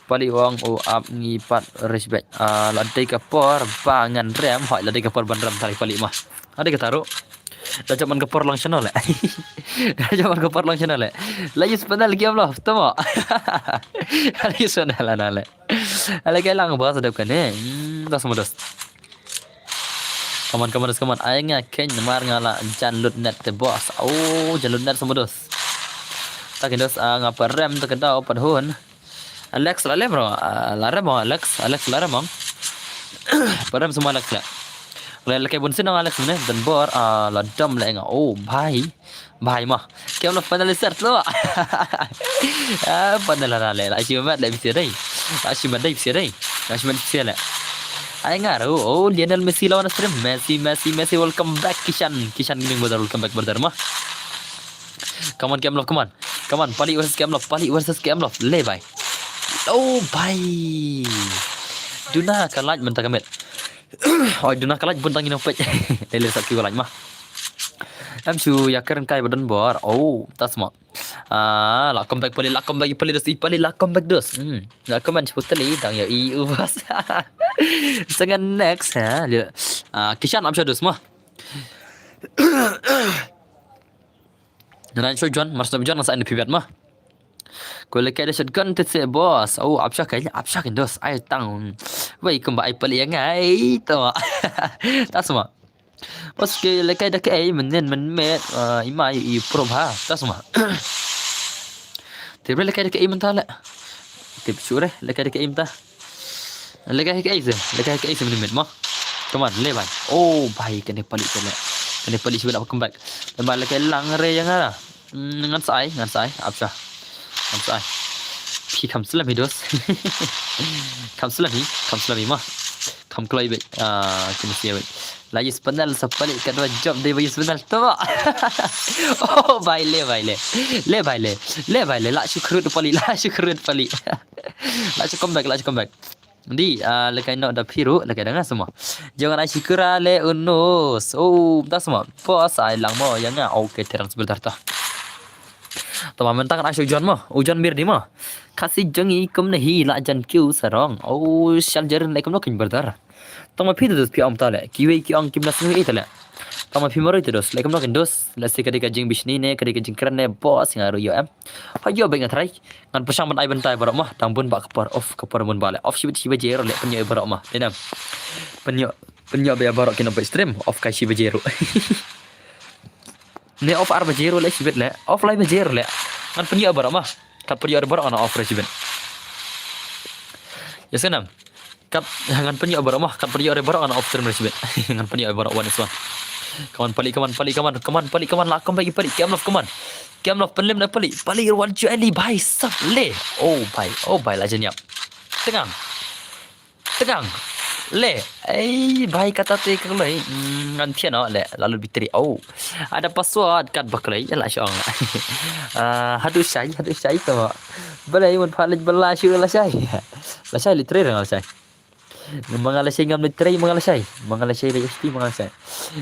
Pali u ong u ap ngi pat respect. Ah, la dei ka por ba ngan rem, hoi la dei ka por ban rem tali pali ma. Ada ka taru. La jop man ka por lang channel le. La jop man ka por lang channel le. La use panel game lo, tama. La use panel ana le. Ala kai lang ba sa dep kane. Hmm, das mudas. Come on, come on, come on. Ai nga ken mar nga la jan lut net te boss. Oh, jan lut net sa mudas. Ta ken dos, ah, nga pa rem ta ka dau pat hun. Alex la lem ro, ah, la rem ong Alex, Alex la rem ong. Pa rem semua Alex la. La la kai bun sin ong Alex ne, dan bor, ah, la dam la nga. Oh, bhai. Bhai ma. Kem la finaliser tlo. Ah, panel la le, la shi mat le bisi dai. La shi mat dai bisi dai. La shi mat bisi le. Ai nga ro, oh, Lionel Messi lawan stream. Messi, Messi, Messi, welcome back Kishan. Kishan Gaming brother, welcome back brother ma. Come on, Kemlof, come on. Come on, Pali versus Kemlof, Pali versus Kemlof. Le bhai. Oh bhai. Duna ka light mynta ka met. Oi, duna ka light bun tang ino pet. Le le sap ki ka light ma. Em shu ya keren kai ba don bor. Oh, tas ma. Ah, la comeback Pali, la comeback Pali dos, i Pali la comeback dos. Hmm. La comeback shu tali dang ya i u bas. Sangan next ha. Le. Ah, Kishan am sha dos ma. Nana shu John, mar shu John sa ina pibet ma. Ko le kai da shotgun te se boss. Oh, apsha kai, apsha kin dos. Ai tang. Wei kumba ai Pali ya ngai to. Tas ma. Bos ke le kai da kai men nen men met, ah, i mai i prob ha. Tas ma. Te le kai da kai mynta le. Te sure le kai da kai mynta. Le kai kai se, le kai kai se men met ma. Come on, le bhai. Oh bhai, kane Pali te le. Kane Pali shu la comeback. Le ma le kai lang re ya nga. Mm, ngan sai, ngan sai, apsha. Ngan sai. Phi kham slam hi dos. Kham slam hi, kham slam hi ma. Kham kloi be. Ah, kini sia be. La use panel sa Pali ka dua job dei ba use panel to. Oh bhai le, bhai le. Le bhai le. Le bhai le, la shu khrut Pali, la shu khrut Pali. La shu comeback, la shu comeback. Di, ah, le kai no da phi ru, le kai da nga semua. Jangan ai shikura le unus. Oh, da semua. Boss ai lang mo ya nga. Okay, terang sebentar ta. Tama mentang ai shu John mo. U John mir di mo. Kasi jong i kum nahi la jan kiu sarong. Oh, shal jerin le kum no kin brother. Tama phi dos phi om ta le. Kiwi ki ong kim na snu i ta le. Tama phi mari te dos. Le kum no kin dos. Le si ka dei ka jingbishni ne, ka dei ka jingkren ne, boss nga ru yo em. Ha yo be nga trai. Ngan pyrshang ban ai bynta ïa baroh ma, tang bun ba ka por, of ka por bun ba le. Of shibit shiba jero le pynïoh ïa baroh ma. Te nam. Pynïoh, pynïoh ba ïa baroh kino ba stream, of kai shiba jero. Ne of ar ba jero le shibit le, of lai ba jero le. Ngan pynïoh ïa baroh ma. Kat pynïoh ïa baroh ngan of re shibit. Ya senam. Kat ngan pynïoh baroh ma, kat pynïoh re baroh ngan off stream re shibit. Ngan pynïoh baroh one is one. Come on Pali, come on Pali, come on, come on Pali, come on, la come back Pali, Kemlof, come on. Kemlof pynlem na Pali, Pali wan ju ali bhai sap le. Oh bhai, oh bhai la jan ïap. Tengang. Tengang. Le. Ei bhai kata te ka lei. Mm, ngan thian no le, lalu bitri. Oh. Ada password kat ba klei la shong. Ah, hadu shai, hadu shai to. Balei mun pha lej bala shu la shai. La shai le tre la shai. Mangala shai ngam le trei mangala shai. Mangala shai le S T mangala shai.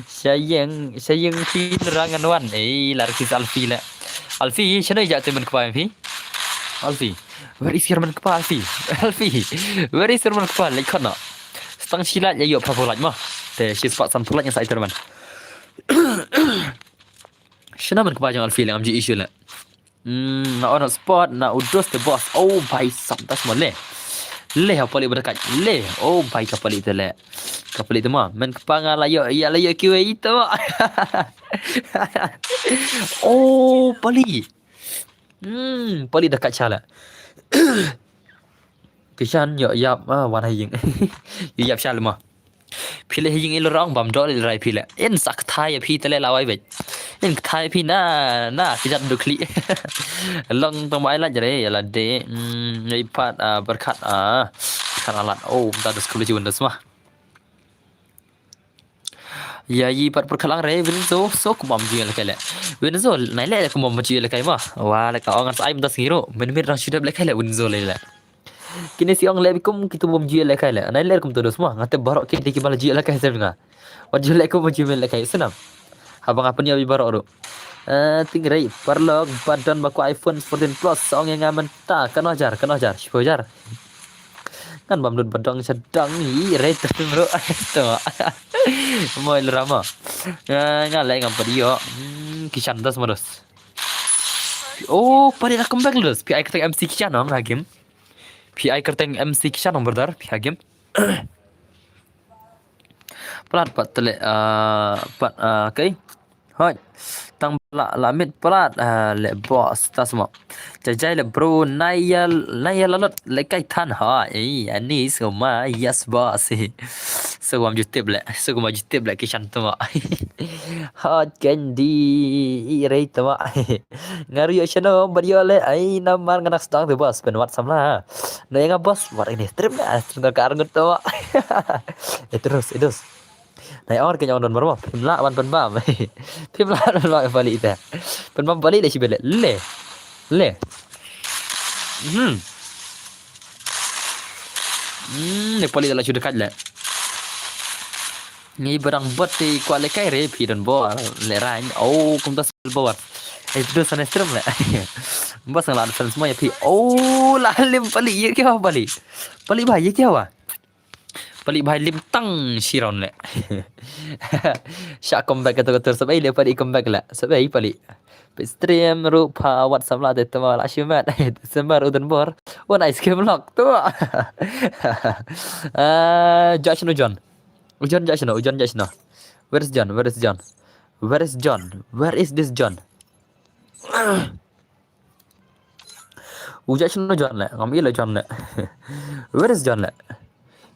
Shayeng, shayeng phi nera ngan wan. Eh, lar ki Alfi le. Alfi, shano ïa te men kpa phi? Alfi. Where is your men kpa Alfi? Alfi. Where is your men kpa? Like khana. Stang shi laj ïa yo pha pha laj ma. Te shi spot san pha laj ngan sa iter man. Shano men kpa jong Alfi le ngam ji issue le. Hmm, na on spot na udos te boss. Oh bhai sap das mo le. Le ha Pali berkat. Le. Oh bhai ka Pali te le. Ka Pali te ma. Men kpa nga la yo, ya la yo kiwe ito. Oh Pali. Hmm, Pali da kat shala. Kishan yo yap ah wan haying. Yo yap shala ma. Phi le hijing ilo rong bam dol il rai phi le. In sak thai phi tele lawai bej. In thai phi na na ki jat dukli. Long tong bai la jare ya la de. Mm, ngai pat ah berkat ah. Kan alat. Oh, da dus kuli jiwan dus mah. Ya yi pat berkat lang re Winzo so kumam ji le kele. Winzo nai le kumam ji le kai mah. Wa le ka ong as ai mdas ngiro. Men mit rang shudap le kele Winzo le le. Kine si ong le bikum kitu bom jia le kai le. Nai ler kum tu dos ma. Ngate barok kine ki bala jia le kai sem nga. Wat jia le kum jia le kai senam. Haba nga pynïoh bi barok ru. Eh, ting rei parlok ba don ba ko iPhone fourteen Plus ong nga mynta kano jar kano jar shiphew jar. Ngan bam lut ba dong sha dong i re tu bro. Tu. Mo Ilyra mo. Nga le ngam padiyo. Kishan dos mo dos. Oh, padi na comeback dos. Pi ai kyrteng M C Kishan ong ha game. Pi ai kyrteng M C Kishan ong brother. Pi ha game. Plat pat tele pat kai. Hoi. Tang la la mit plat le boss tas mo. Jajai le bro naya naya lalot le kai than ha. Ei ani suma yes boss. Suma jutip le suma jutip le Kishan tuma. Hot candy i rei tuma. Ngaru yo shano bad yo le ai namar nganak stang tu boss pen wat samla. Na yang boss wat ini stream na stream ka arngut tuma. Terus terus. Nai or ke nyong don marwa. Phim lah wan pen bam. Phim lah wan pen bam pali te. Pen bam pali le shi bele. Le. Hmm. Hmm, ne pali la shu dekat le. Ngi barang bot ti kwa le kai re phi don bor le rain. Oh, kum tas bor. Eh, tu sana stream le. Bas nang la friends mo ya phi. Oh, la lim pali ye kya pali. Pali ba ye kya wa. Palik bai lim tang shiron le. Sha comeback kata kata sabai le palik comeback la. Sabai palik. Stream rupa wat samla de tama la shimat. Sembar udan bor. Wan ice cream lock tu. Ah, Josh no John. Ujan Josh no, ujan Josh no. Where is John? Where is John? Where is John? Where is this John? Uja shino John le, ngam ila John le. Where is John le?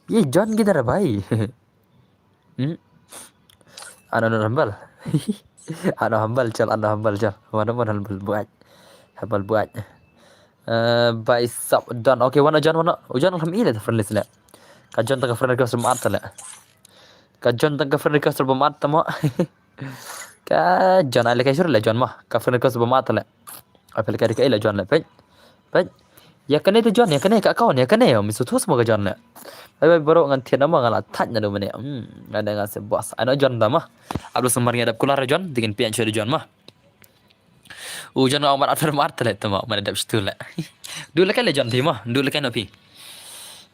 Ye John kidhar hai bhai? Hmm? Ano no humble. Ano humble chal, ano humble chal. Mana mana humble buat. Humble buat. Eh, bhai sab John. Okay, wana John wana. Ujan ngam ila friend list le. Ka John ta ka friend request mat le. Ka John ta ka friend request mat tamo. Ka John ai le kai sur le John ma. Ka friend request ba mat le. Ai pele kai kai le John le pej. Pej. Ya kane tu John, ya kane ka account, ya kane ya misu thus mo ka John le. Bye bye bro ngan thian ma nga la thaj na du mane. Hmm, nga da nga se boss. Ano John da ma. Abdu semar nga dap kular John, dingin pian chwe John ma. U John nga mat after mat le tamo, mana dap situ le. Du le kai le John phi ma, du le kai no phi.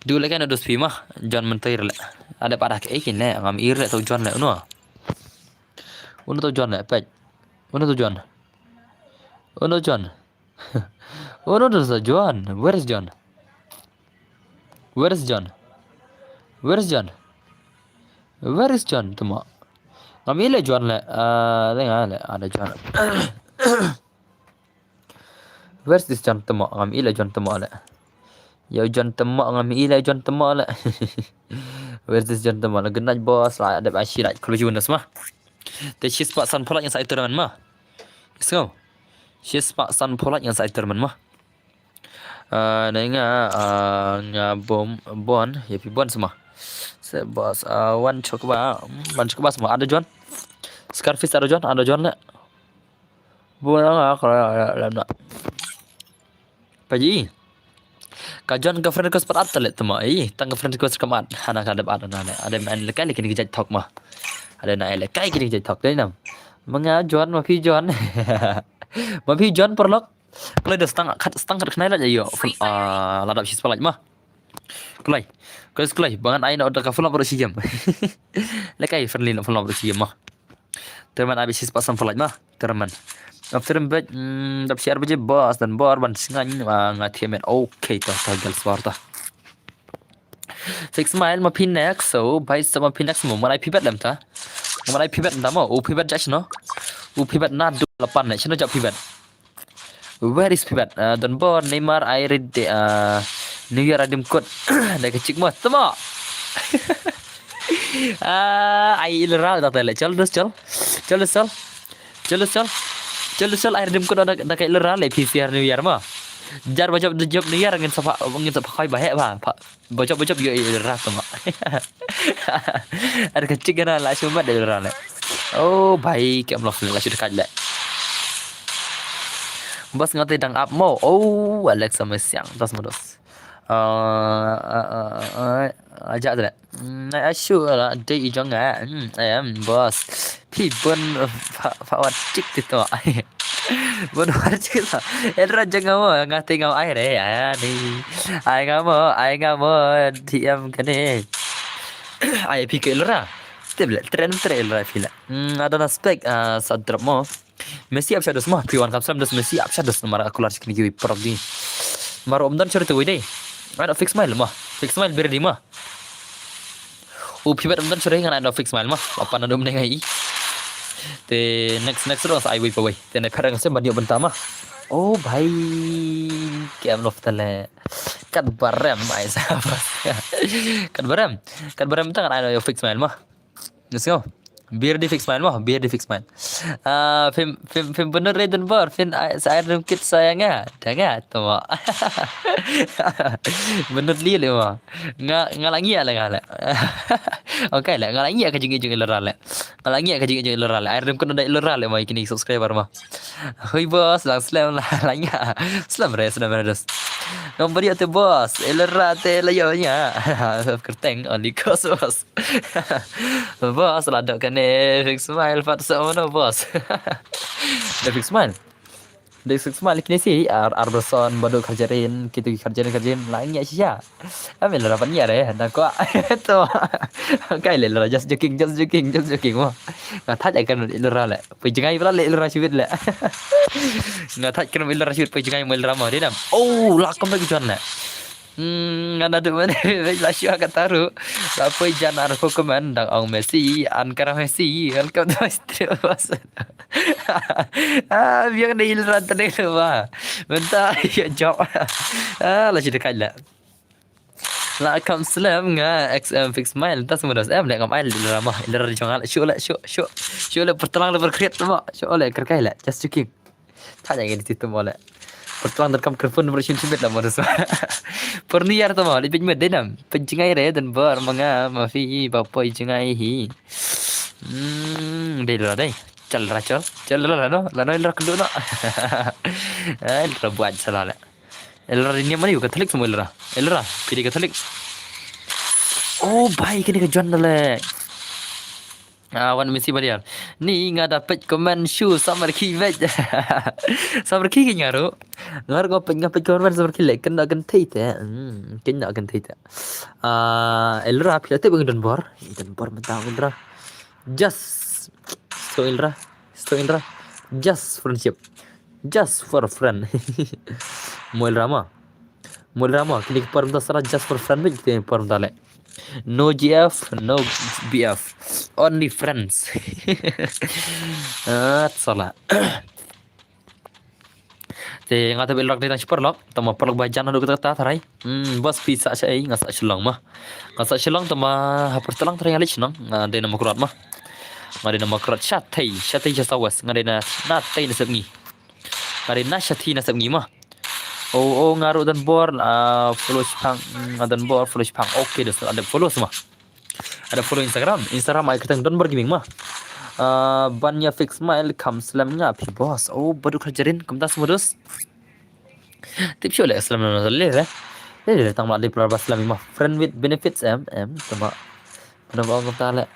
Du le kai no dus phi ma, John mentoir le. Ada pada ke ikin le, ngam ir le tu John le no. Uno to John le, pej. Uno to John. Uno John. Uno to John. Where is John? Where is John? Where is John? Where is John? Tuma. Ngam ile John le. Ah, dengar le. Ada John. Where's this John Temok? Ngam ila John Temok le. Yo John Temok ngam ila John Temok le. Where's this John Temok le? Good night boss. La dep ashi la klujun das ma. Te shis pak san polak yang sa itu man ma. Isko. Shis pak san polak yang sa itu man ma. Ah, na nga ah, nga bom bon ya pi bon sama. Se boss ah, wan chok ba wan chok ba sama ada John. Scarface ada John, ada John le. Bukan apa kalau dalam nak. Paji. Ka John ka friend request pat at le tama. Eh, tang ka friend request ka mat. Hana ka dep at na le. Ada main lekai le kini kejat thok ma. Ada na lekai kini kejat thok dei nam. Menga John ma phi John. Ma phi John perlok. Kalau dah setengah kat setengah kat kenai lah yo. Ah, ladap sis palaj ma. Kulai. Kulai kulai bangan ai na order ka full up ro sigem. Lekai friendly na full up ro sigem ma. Terman abi sis pasang flight ma. Terman. After bet dap share baje boss dan bor ban singan nga thiamet. Okay ta ta gal swarta. Six mile ma pinex so bai sa ma pinex mo marai pibet lem ta. Marai pibet da mo u pibet jash no. U pibet na du lapan ne shino jap pibet. Where is Pibat? Uh, don bor Neymar ai rid de uh, New Year adim kut. Da ka chik mo tama. Ah, ai ilral da tele chal dus chal. Chal dus chal. Chal dus chal. Chal dus chal ai rid kut da da ka ilral le P C R New Year ma. Jar ba job job New Year ngin sapa ngin sapa khoi ba he ba. Bajop bajop yo yo rat ma. Ada kecik kena la shu mat de rat le. Oh bai ke amlof la shu dekat le. Bos ngate dang up mo. Oh Alex sama siang tas modus. Eh, eh, eh, eh, aja tu le. Nai asu la de i jong eh. Hmm, em bos. Phi bun pha pha wat chik ti to. Bun wat chik to. Elra jang nga mo nga te nga ai re. Ai ni. Ai nga mo ai nga mo T M kane. Ai phi ke Elra. Te ble tren tre Elra phi la. Hmm, ada na spek ah, sa drop mo. Messi ap shadows mo. Phi wan kam sam dos Messi ap shadows no mara aku lar chik ni kiwi prok di. Mara um don chori te wei dei. Ada fix smile mo. Fix smile beri di mo. U phi bet um don chori ngan ai no fix smile mo. Apa na dum ne ngai. Te next next ro sa ai wei pa wei. Te ne pherang sem ban yo benta mo. Oh bhai. Kem lof tale. Kat barem ai sa. Kat barem. Kat barem ta ngan ai no yo fix smile mo. Let's go. Bir di fix smile mo, bir di fix smile. Ah, phim phim phim benut re dun bor, phin ai sa ai dum kit sayang ah. Dang ah, to mo. Benut li le mo. Nga nga la ngia le nga le. Okay le, nga la ngia ka jing jing Elra le. Nga la ngia ka jing jing Elra le. Ai dum kit da Elra le mo kini subscriber mo. Hui boss, lang slem la la ngia. Slem re, slem re dos. Ngam bari te boss, Elra te la yo nya. Kerteng only cause boss. Boss la dok kane fix smile pat sa ono boss. Da fix smile. Da fix smile kine si ar ar berson badu kerjarin kitu kerjarin kerjarin la ngi shisha. Am Elra pat ngi are da ko. To. Kai le la just joking just joking just joking mo. Nga thaj ai kan Elra le. Pui jngai bla le Elra shibit le. Nga thaj kan Elra shibit pui jngai mo Elra mo dei nam. Oh la kam lagi jon le. Hmm, nga nadu mane vej la shua ka taru. La poi jan ar ko komen dang ong Messi, an kara Messi, welcome to my stream boss. Ah, biang dei Elra tane lo ba. Menta ya job. Ah, la shi dekat la. La kam slem nga X M fix smile tas mudas em le ngam ai Elra ma. Elra jong al shu le shu shu. Shu le pertelang le berkriat ma. Shu le kerkai le. Just joking. Tanya ngin ti temo le. Pertuang dan kam kerpun bershin shibit la modus. Perniar temo le pej med denam. Pej jingai re dan bor manga ma fi ba poi jingai hi. Hmm, dei la dei. Chal ra chal. Chal la la no. La no Elra kendu no. Ai Elra buat salah le. Elra ni mana yu Katolik semua Elra. Elra, pilih Katolik. Oh, bhai kini ka jon le. Ah, wan Messi baliar. Ni nga da pej komen shu samar ki vej. Samar ki ki ngaru. Ngar ko pej nga pej komen samar ki le kena kan thei te. Hmm, kena kan thei te. Ah, Elra pila te bang don bor. Don bor mentang Elra. Just so Elra. So Elra. Just friendship. Just for a friend. Mo Elra ma. Mo Elra ma. Kini ki por menta sara just for friend bej kini por menta le. No G F, no B F, only friends. Ah, salah. Te nga te belok de tang super lok, tama perlok ba jan hadu kata kata tharai. Hmm, bos pi sa sa ei, nga sa Shillong ma. Nga sa Shillong tama ha pertelang tharai nga lich nang, nga de nama kurat ma. Nga de nama kurat sha thei, sha thei sha sawas, nga de na na thei na sep ngi. Nga de na sha thei na sep ngi ma. Oh, oh, nga ru dan bor, ah, follow shipang, mm, nga dan bor, follow shipang. Okay, dos, ada follow semua. Ada follow Instagram. Instagram ai keteng Don Bor Gaming ma. Ah, ban ya fix smile kam slem nga phi bos. Oh, badu kerjarin kumta semua dos. Tip shu le slem na le le. Le le tang ma le plar ba slem ma. Friend with benefits em em tama. Mana ba kumta le.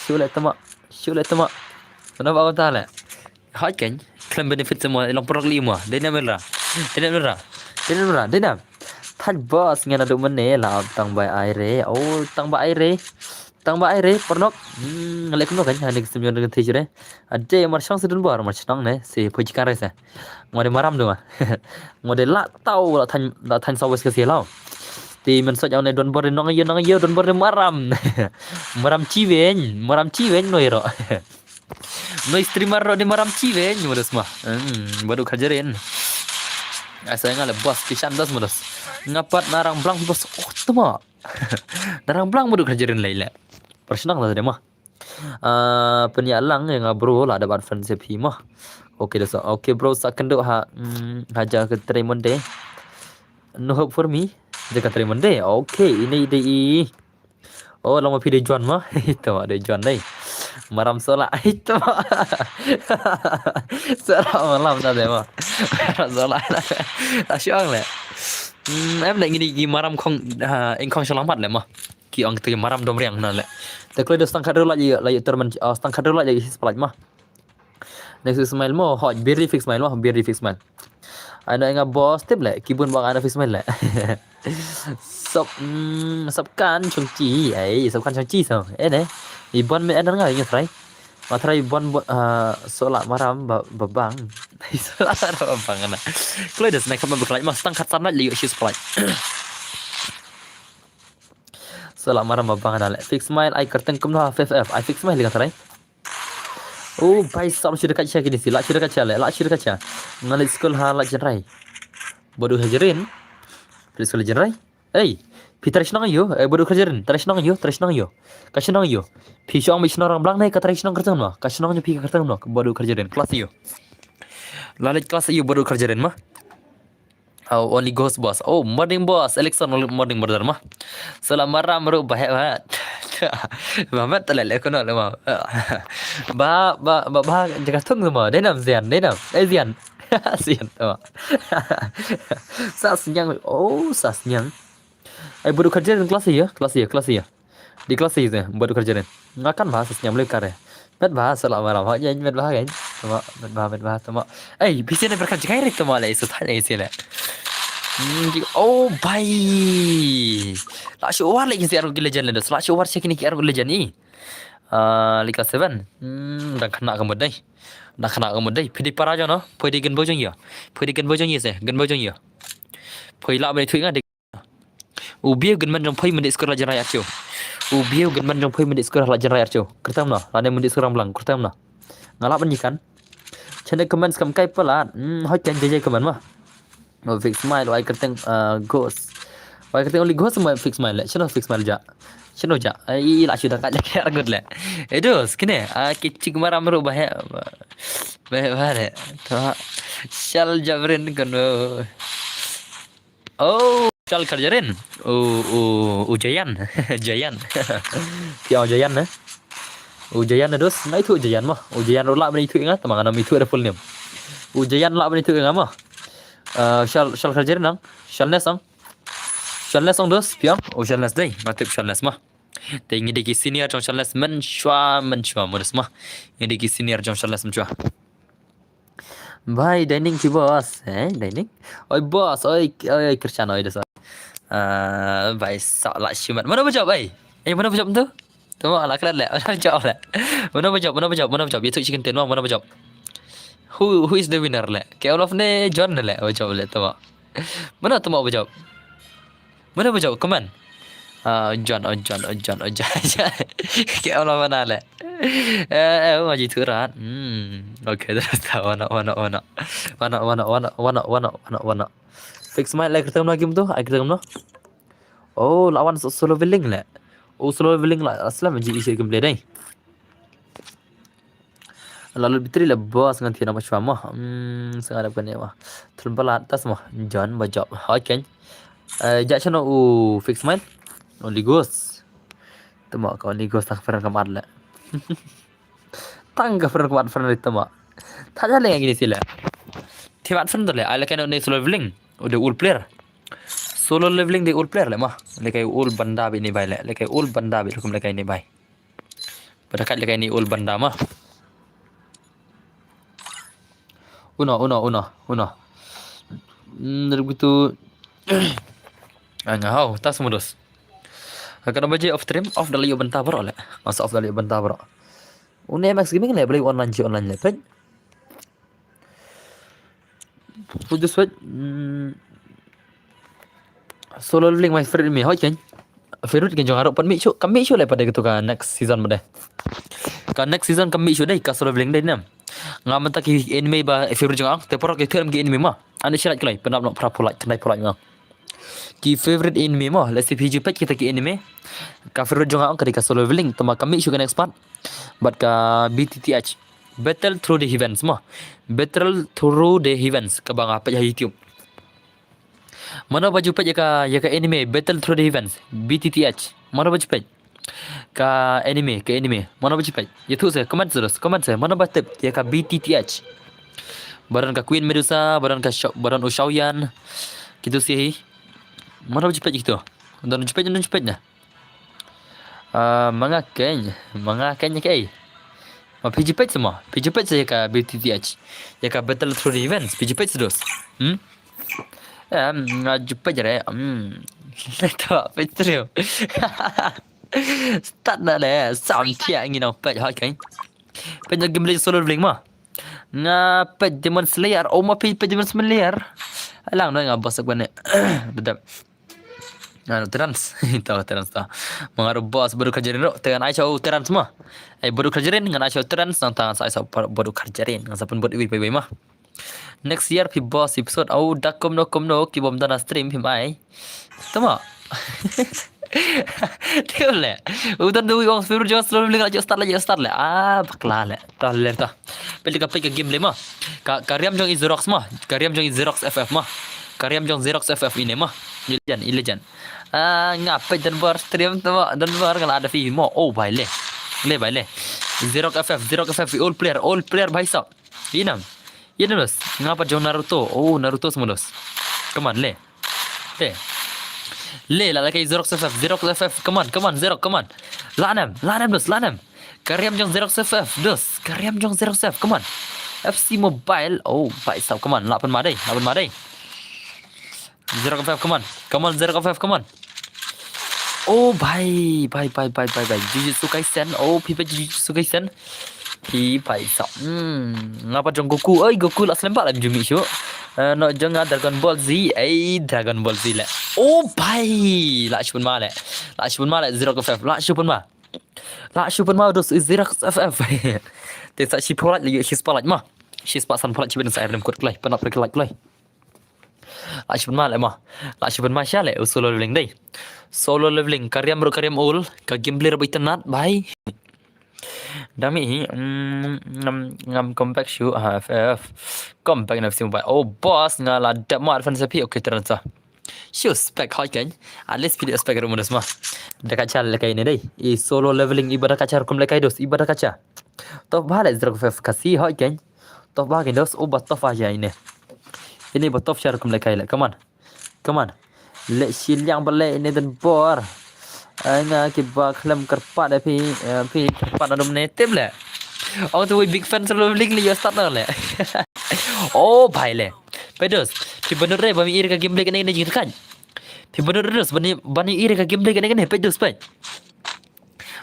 Shu le tama. Shu le tama. Mana ba kumta le. Haj kan, khlem benefit semua long perlok li mua. Dei na Elra. Dei na Elra. Dei na Elra. Dei na. Thaj bos ngan adu mane la tang bai ai re. Oh, tang bai ai re. Tang bai ai re, pernok. Hmm, lek no kan, hani kisem yon dengan thej re. Ade mar shang se dun bar mar chnang ne, se poi jikan re se. Ngode maram duma. Ngode la tau la than la than sawes ke se lau. Ti men soj au ne don bar nong yo nong yo don bar maram. Maram chiwen, maram chiwen no iro. Noi streamer ro de maram chiwen mudas ma. Hmm, badu kajarin. Asa nga le bos kishan das mudas. Ngapat narang blang bos oh tuma. Narang blang badu kajarin lai le. Persenang lah de ma. Ah, penia lang yang bro lah dapat friendship hi ma. Okay dah so. Okay bro sa kendo ha. Hmm, haja ke try Monday. No hope for me. Jaga try Monday. Okay, ini de i. Oh, lama phi de Juan ma. Itu ma de Juan dai. Maram sola. Itu ma. Sola malam dah de ma. Maram sola. Asyong le. Hmm, em nak ngini gi maram kong ha, ing kong selamat le ma. ki ong te maram dom riang na le. Te kloi da stang khat riew lait ïa, lait ïa termen, ah, stang khat riew lait ïa His Pride ma. Next Fix Smile mo, hoj, biri Fix Smile mo, biri Fix Smile. Ai na nga boss tip le, ki bun bang ai na Fix Smile le. Sop, mm, sop kan chong chi, ai, sop kan chong chi so. Eh ne. I bon me en nga ïa trai. Ma trai bon bon, ah, sola maram ba, ba bang. Sola maram ba bang na. Kloi da snack ma ba kloi ma stang khat san lait lait ïa His Pride. Sola maram ba bang na le. Fix Smile ai kyrteng kumno ha F F. Ai Fix Smile li ka trai. Oh, bhai sahab shu da kacha kini si. La shu da kacha le. La shu da kacha. Nga leit skul ha la jynrai. Bodu hajirin. Leit skul jynrai. Ei, phi trai shnong ïo. Eh, bodu hajirin. Trai shnong ïo. Trai shnong ïo. Ka shnong ïo. Phi shnong mi shnong Rangblang ne ka trai shnong kyrteng no. Ka shnong ïo phi ka kyrteng no. Bodu hajirin. Class ïo. La leit class ïo bodu hajirin ma. Oh, only ghost boss. Oh, morning boss. Alexon, morning brother ma. Sola maram ruh bahek ba. Ba mat tale le kono le ma. Ba, ba, ba, ba, jaga tung ma. Dai nam zian, dai nam. Eh, zian. Zian tu ma. Sa sniang. Oh, sa sniang. Ai, bodu hajirin class ïa, class ïa, class ïa. Di class ïa, bodu hajirin. Nga kan ba sa sniang le kare. Met ba sola maram. Ha, ïa, met ba kan. Tama, met ba, met ba, tama. Ei, phi sien ne berkat jagai re tama le, so tanya isi le. Hmm, di, oh, bhai. La shu war le kin si argu ki legend le dos. La shu war si kini ki argu ki legend i. Ah, lika seven. Hmm, dang kena ka mut dai. Dang kena ka mut dai. Phi di para jong no. Phi di gen bojong ïa. Phi di gen bojong ïa se. Gen bojong ïa. Phi la me thui nga di. U bieu gen man jong phi mynta skor la jynrai archew. U bieu gen man jong phi mynta skor la jynrai archew. Kyrteng no. Lane mynta skor Rangblang. Kyrteng no. Nga la ban ïa kan. Chane comment skam kai palat. Hmm, hoi kan jai jai comment ma. Oh, Fix Smile, wai kyrteng, uh, ghost. Wai kyrteng only ghost ma Fix Smile le. Chano Fix Smile ja. Chano ja. Ai, la shu da ka ja ke argut le. Eh, dos, kine. Ah, ki chik maram ruh bahek. Bahek, bahek. Tama. Shal jabrin kono. Oh, Shal Karjarin. U, u, u Jayan. Jayan. Phi ong Jayan ne. U Jayan ne dos. Nai thu Jayan mo. U Jayan ruh la bani thu nga. Tama nga nam i thu da full name. U Jayan la bani thu nga mo. Uh, Shal, Shal Karjarin nang. Shalnes ang. Shalnes ang dos. Phi ong. U Shalnes dai. Nga tip Shalnes ma. Te ngi dei ki senior jong Shalnes mynshuwa, mynshuwa mo dos ma. Ngi dei ki senior jong Shalnes mynshuwa. Bhai, dining ki boss, eh, dining? Oi boss, oi, oi, oi, Krishan, oi dos. Ah, bhai, sa la shimat. Mano ba jop, eh? Eh, mano ba jop tu? Tu ma la klat le, mano ba jop le? Mano ba jop, mano ba jop, mano ba jop? Ïa tu chicken ten, mano ba jop? Who, who is the winner le? Ke Olof ne John ne le? Ba jop le, tu ma. Mano tu ma ba jop? Mano ba jop? Come on. Ah, John, oh John, oh John, oh John. Ke Olof mana le? Eh, eh, ma ji tu rat. Hmm. Okay, terus ta, wano, wano, wano. Wano, wano, wano, wano, wano, wano, wano. Fix Smile, ai kyrteng no game tu? Ai kyrteng no? Oh, lawan so-, solo leveling le. Oh, solo leveling la, aslam ji isi game play dai. Lalu bitri le boss ngan thina ma shwa mo. Hmm, sengaja kan ya mo. Thul balat tas mo. John ba jop. Okay. Eh, ja chano u Fix Smile. Only ghost. Tama ka only ghost tak friend kamat le. Tang ka friend kamat friend ri tama. Tak jale ngi sila. Timat friend le. Ai le kan ne solo leveling. Udah all player. Solo leveling di all player le ma. Le kai all banda bi ni bai le. Le kai all banda bi hukum le kai ni bai. Pada kat le kai ni all banda ma. Uno, uno, uno, uno. Hmm, dari begitu. Ah, nga hau, tas modus. Kano baje off stream, off da lei benta bro le. Masa off da lei benta bro. Une Max Gaming le, beli online ji online le, pet. Putus pet. Hmm. Solo leveling my favorite anime, hoi ken. Favorite ken jong aro pan mi chu, kam mi chu le pada gitu ka next season pada. Ka next season kam mi chu dai, ka solo leveling dai nam. Nga mynta ki anime ba favorite jong ang, te poro ki term ki anime ma. Ani shirat klai, penap nok pra pulai, kendai pulai nga. Ki favorite anime mo, let's say P G page kita ki anime. Ka favorite jong nga ong ka dei ka solo leveling, tama ka mih shu ka next part. But ka B T T H, Battle Through the Heavens mo. Battle Through the Heavens, ka ba nga page ha YouTube. Mano ba ju page ya ka, ya ka anime, Battle Through the Heavens, B T T H. Mano ba ju page. Ka anime, ka anime. Mano ba ju page. Ya tu se, comment terus, comment se. Mano ba tip, ya ka B T T H. Baron ka Queen Medusa, baron ka Shao-, baron u Shaoyan. Gitu sih. Mano ba ju page gitu. Don ju page, don ju page na. Ah, manga keng, manga keng kei. Ma phi ju peit sa ma, phi ju peit sa ïa ka B T T H. Ïa ka Battle Through the Events, phi ju peit sa dos. Hmm? Em, nga ju peit re. Hmm. Leto peit through. Start na le, sam thiah ngi nang peit hoi keng. Peit na game leh Solo Leveling ma. Nga peit Demon Slayer, oh ma phi peit Demon Slayer. Alang no nga boss ak bane. Dedap. Nga no trans. Tahu trans ta. Manga ru boss baru kerjain ro. Tengan ai show trans ma. Ai baru kerjain ngan ai show trans nang tangan sa ai show baru kerjain. Ngan sa pynbud iwi pai bai ma. Next year phi boss episode. Au da kumno kumno ki bom dana stream phi mai. Tama. Tiap le. Udan dui ong spirit jong Solo Leveling la ju start le, ju start le. Ah, bakla le. Tah le tah. Peit ka, peit ka game le ma. Ka, ka riam jong i Xerox ma. Ka riam jong i Xerox F F ma. Ka riam jong Xerox F F ine ma. I legend, i legend. Ah, nga peit dan bar stream tu ma. Dan bar nga la ada fi mo. Oh, bhai le. Le bhai le. Xerox F F, Xerox F F, all player, all player bhai sab. Inam. Inam dos. Nga pat jong Naruto. Oh, Naruto semua dos. Come on, le. Le. Le, la lagi Xerox F F, Xerox F F. Come on, come on, Xerox, come on. Lanem, lanem dos, lanem. Ka riam jong Xerox F F, dos. Ka riam jong Xerox F F, come on. F C Mobile. Oh, bhai sab, come on. La pynma dei, la pynma dei. Xerox F F, come on. Come on, Xerox F F, come on. Oh, bhai, bhai, bhai, bhai, bhai, bhai. Jujutsu Kaisen. Oh, phi peit Jujutsu Kaisen. Phi bhai sab. Hmm, nga pat jong Goku. Oi, Goku la slem pat la jumi shu. Eh, no jong nga Dragon Ball Z. Ei, Dragon Ball Z le. Oh, bhai. La shu pynma le. La shu pynma le Xerox F F. La shu pynma. La shu pynma dos Xerox F F. Te sa shi pynlait le, shi spotlight ma. Shi spot san pynlait shi bin sa air lem kut kloi. Pynlait pynlait kloi. La shu pynma le ma. La shu pynma sha le u Solo Leveling dei. Solo Leveling ka riam ruh ka riam ul, ka gameplay ruh ba itynnat bhai. Dami hi, mm, ngam, ngam come back shu, ah, F F. Come back na F C Mobile. Oh, boss, nga la dep ma advance phi. Okay, trans sa. Shu spec hoi keng. At least phi dei spec ruh ma dos ma. Da ka cha le kai ne dei. I Solo Leveling i ba da ka cha ruh kum le kai dos, i ba da ka cha. Toh bha le Xerox F F kasi hoi keng. Toh bha keng dos, oh ba toh bha ya ine. Ine ba toh sha ruh kum le kai le. Come on. Come on. Le shi liang ba le ine dan bor. Ai nga ki ba khlem kyrpad eh phi, eh, phi kyrpad na dum ne tip le. Ong tu big fan Solo Leveling le yo start na le. Oh bhai le. Peit dos. Phi ba nud re ba mi ïa ka gameplay kane kane jingtyrkhang. Phi ba nud re dos ba mi, ba mi ïa ka gameplay kane kane peit dos peit.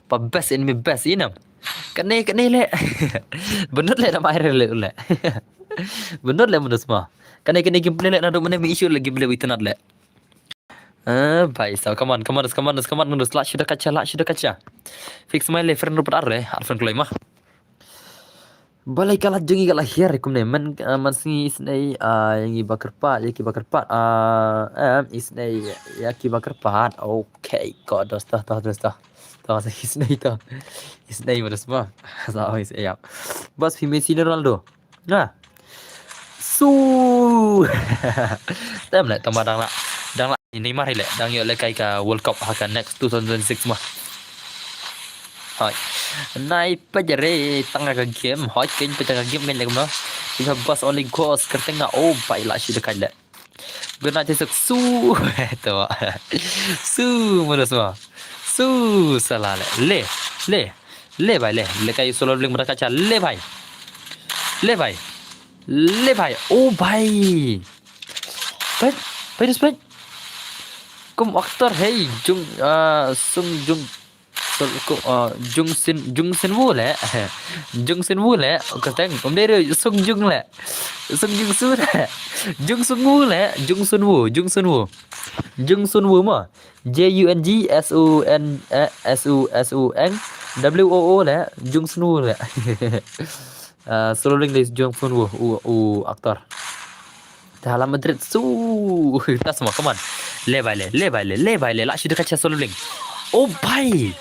Ba best in mi best inam. Kane kane le. Ba nud le na mai re le le. Ba nud le ma dos ma. Kane kane gameplay le na dum ne mi issue le gameplay ba itynnat le. Ah, bhai sab, come on, come on, come on, come on, dos, la shu da ka cha, la shu da ka cha. Fix mai le friend ruh pat ar re, ar friend kloi ma. Balei ka lad jong ngi ka la hiar kumne, man, ah, man sngi isnei, ah, ïa ngi ba kyrpad, ïa ki ba kyrpad, ah, em, isnei, ïa ki ba kyrpad. Okay, ko dos ta, ta, dos ta. Ta sa isnei ta. Isnei ma dos ma. Sa isnei ïa. Bas phi Messi ne Ronaldo. Nga. Su. Tem le, tang ba dang la. Dang la. Neymar hi le, dang ïoh lehkai ka World Cup ha ka next two thousand twenty-six ma. Hoi. Nai peit re tang ka game, hoi keng peit tang ka game keng le kumno. Phi ba bas only goals kyrteng nga, oh bhai la shu da kai le. Good night, Tisuk. Su. To. Su, ma dos ma. Su, sala le. Le, le. Le bhai le. Le kai Solo Leveling ba da ka cha. Le bhai. Le bhai. Le bhai. Oh bhai. Peit, peit, peit. Kum actor hei, Jung, ah, Sung Jung, Sung, kum, ah, Jung Sin, Jung Sin Woo le. Jung Sin Woo le. Ka teng, um dei re, Sung Jung le. Sung Jung Su le. Jung Sun Woo le. Jung Sun Woo, Jung Sun Woo. Jung Sun Woo ma. J U N G S U N, eh, S U, S U N W O O le. Jung Sun Woo le. Ah, Solo Leveling dei Jung Sun Woo, u, u actor. Dalam Madrid su. Tas ma, come on. Le bhai le, le bhai le, le bhai le. La shu da ka cha Solo Leveling. Oh bhai.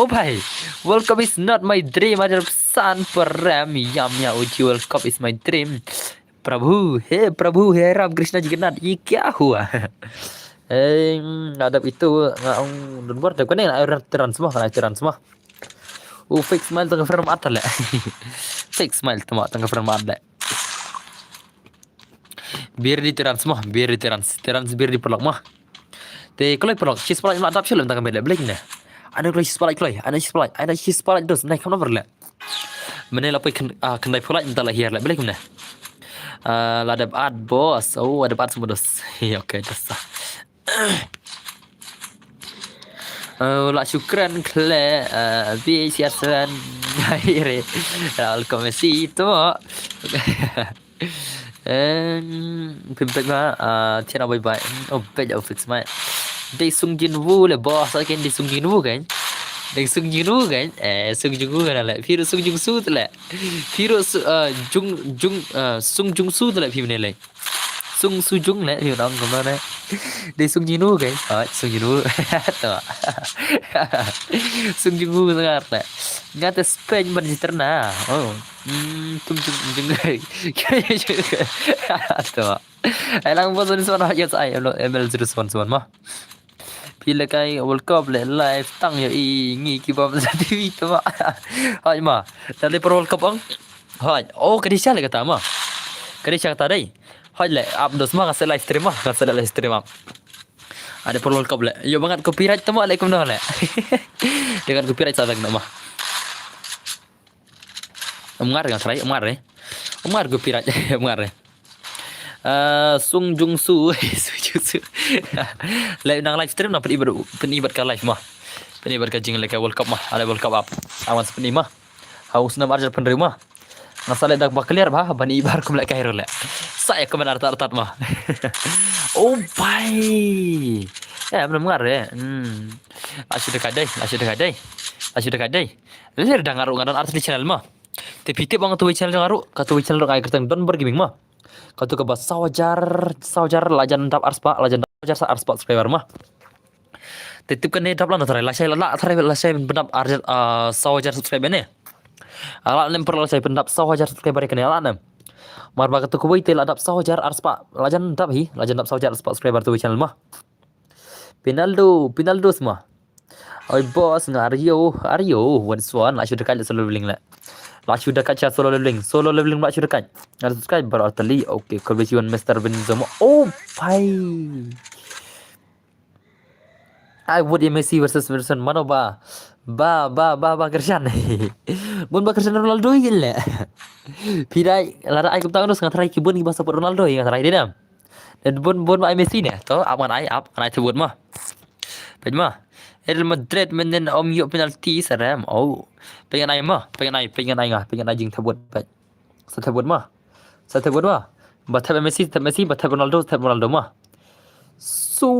Oh bhai. World Cup is not my dream. Ada pesan perem. Yam ya uji World Cup is my dream. Prabhu, he Prabhu, he Ram Krishna Jagannath, ye kya hua? Eh, ngadap itu nga ong dun bor dep kane na trans ma, na trans ma. U fix smile tang friend mat le. Fix smile tang friend mat le. Bir di trans ma, bir di trans, trans bir di pelak ma. Te kalau pelak, sis pelak ma adap shalom tang bele blek ne. Ano kloi shi spotlight kloi. Ano shi spotlight. Ano shi spotlight dos. Nai kam number le. Mene la poi khyndai pholai nta la hiar le. Bele kumne. La dep at boss. Oh, la dep at semua dos. Okay, dos. Oh, la shukran khle. B C R seven. Hai re. Al komesi tu. Em, pim pek ma, ah, tiada bye bye. Oh, pek jauh fix mai. Dei Sung Jin Woo le boss, kan dei Sung Jin Woo kan. Dei Sung Jin Woo kan. Eh, Sung Jin Woo kan le. Phi ruh Sung Jung Su tu le. Phi ruh Su, ah, Jung, Jung, ah, Sung Jung Su tu le phi mene le. Sung Su Jung le phi dang kumno ne. Dei Sung Jin Woo kan. Ah, Sung Jin Woo. Tu. Sung Jin Woo ngar le. Ngate Spain ban jiterna. Oh. Hmm, tum tum tum. Tu. Ai lang bos ni son hot yes ai M L zero seven seven ma. Phi le kai World Cup le live tang yo i ngi ki bam sa T V tu ma. Hot ma. Tali per World Cup ang. Hot. Oh, kadi sha le kata ma. Kadi sha kata dei. Hot le up dos ma ka se live stream ma. Ka se live stream up. Ada per World Cup le. Yo bangat copyright tu ma le kumno le. Dengan copyright sa tang ma. Em ngar nga trai, em ngar re. Em ngar gu pirat, em ngar re. Ah, Sung Jung Su, Sung Jung Su. Live nang live stream nang peni bat peni bat ka live mah. Peni bat ka jing le ka World Cup mah, ale World Cup up. Awan sepeni mah. Haus nam arjar penreu mah. Nga sale dak ba clear ba, bani ibar kum le ka hero le. Sa ya komen artat artat mah. Oh bai. Ya, belum ngar re. Hmm. Asyik dekat deh, asyik dekat deh. Asyik dekat deh. Lir da nga ruh nga don artylli channel ma. Te phi tip ba katu ka channel nga ruh, katu ka channel ruh nga ai kyrteng Don Bor Gaming ma. Katu kaba saw hajar, saw hajar lajan dap arspah, lajan dap saw hajar sa arspah subscriber ma. Te tip kane dap lano tharai, lashai la, la tharai lashai pyndap arjar, ah, saw hajar subscriber ne. Ala nem per lashai pyndap saw hajar subscriber kane ala nem. Mar ba katu kawei te la dap saw hajar arspah, lajan dap hi, lajan dap saw hajar arspah subscriber tu channel ma. Pinaldo, Pinaldo sma. Oi boss nga Aryo, Aryo, wan swan, la shu dekat solo leveling le. La shu dekat sha solo leveling, solo leveling la shu dekat. Nga subscribe baru tali, okay, kau besi wan Mister Benzema. Oh, pai. I would Messi versus Wilson, mano ba? Ba, ba, ba, ba Cristiano. Bun ba Cristiano Ronaldo yin le. Pidai, lada ai kumta ngus nga try ki bun ki ba support Ronaldo yin nga try dei dam. Dan bun bun ma ai Messi ne. To ap ngan ai ap ngan ai thebut ma. Peit ma. Real Madrid menen om ïoh penalty sarem. Oh. Peit ngan ai ma. Peit ngan ai, peit ngan ai nga. Peit ngan ai jing thebut. Peit. Sa thebut ma. Sa thebut ma. Ba theb Messi, theb Messi, ba theb Ronaldo, theb Ronaldo ma. Su.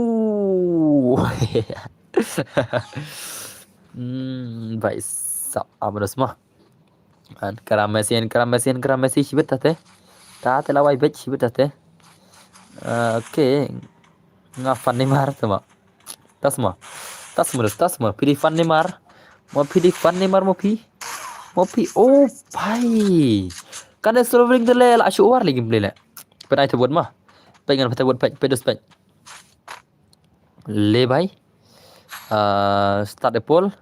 Hmm, bai sa. Amanus ma. An kara Messi, an kara Messi, an kara Messi shibit tate. Tate la wai bet shibit tate. Ah, okay. Nga fan Neymar tama. Tasma. Tasma, tasma. Pidi fan Neymar. Mo pidi fan Neymar mo pi. Mo pi. Oh, pai. Kan dia solo ring tele la shu war lagi play le. Penai tebut ma. Pengen tebut pet, pedus pet. Le bai. Ah, start the poll.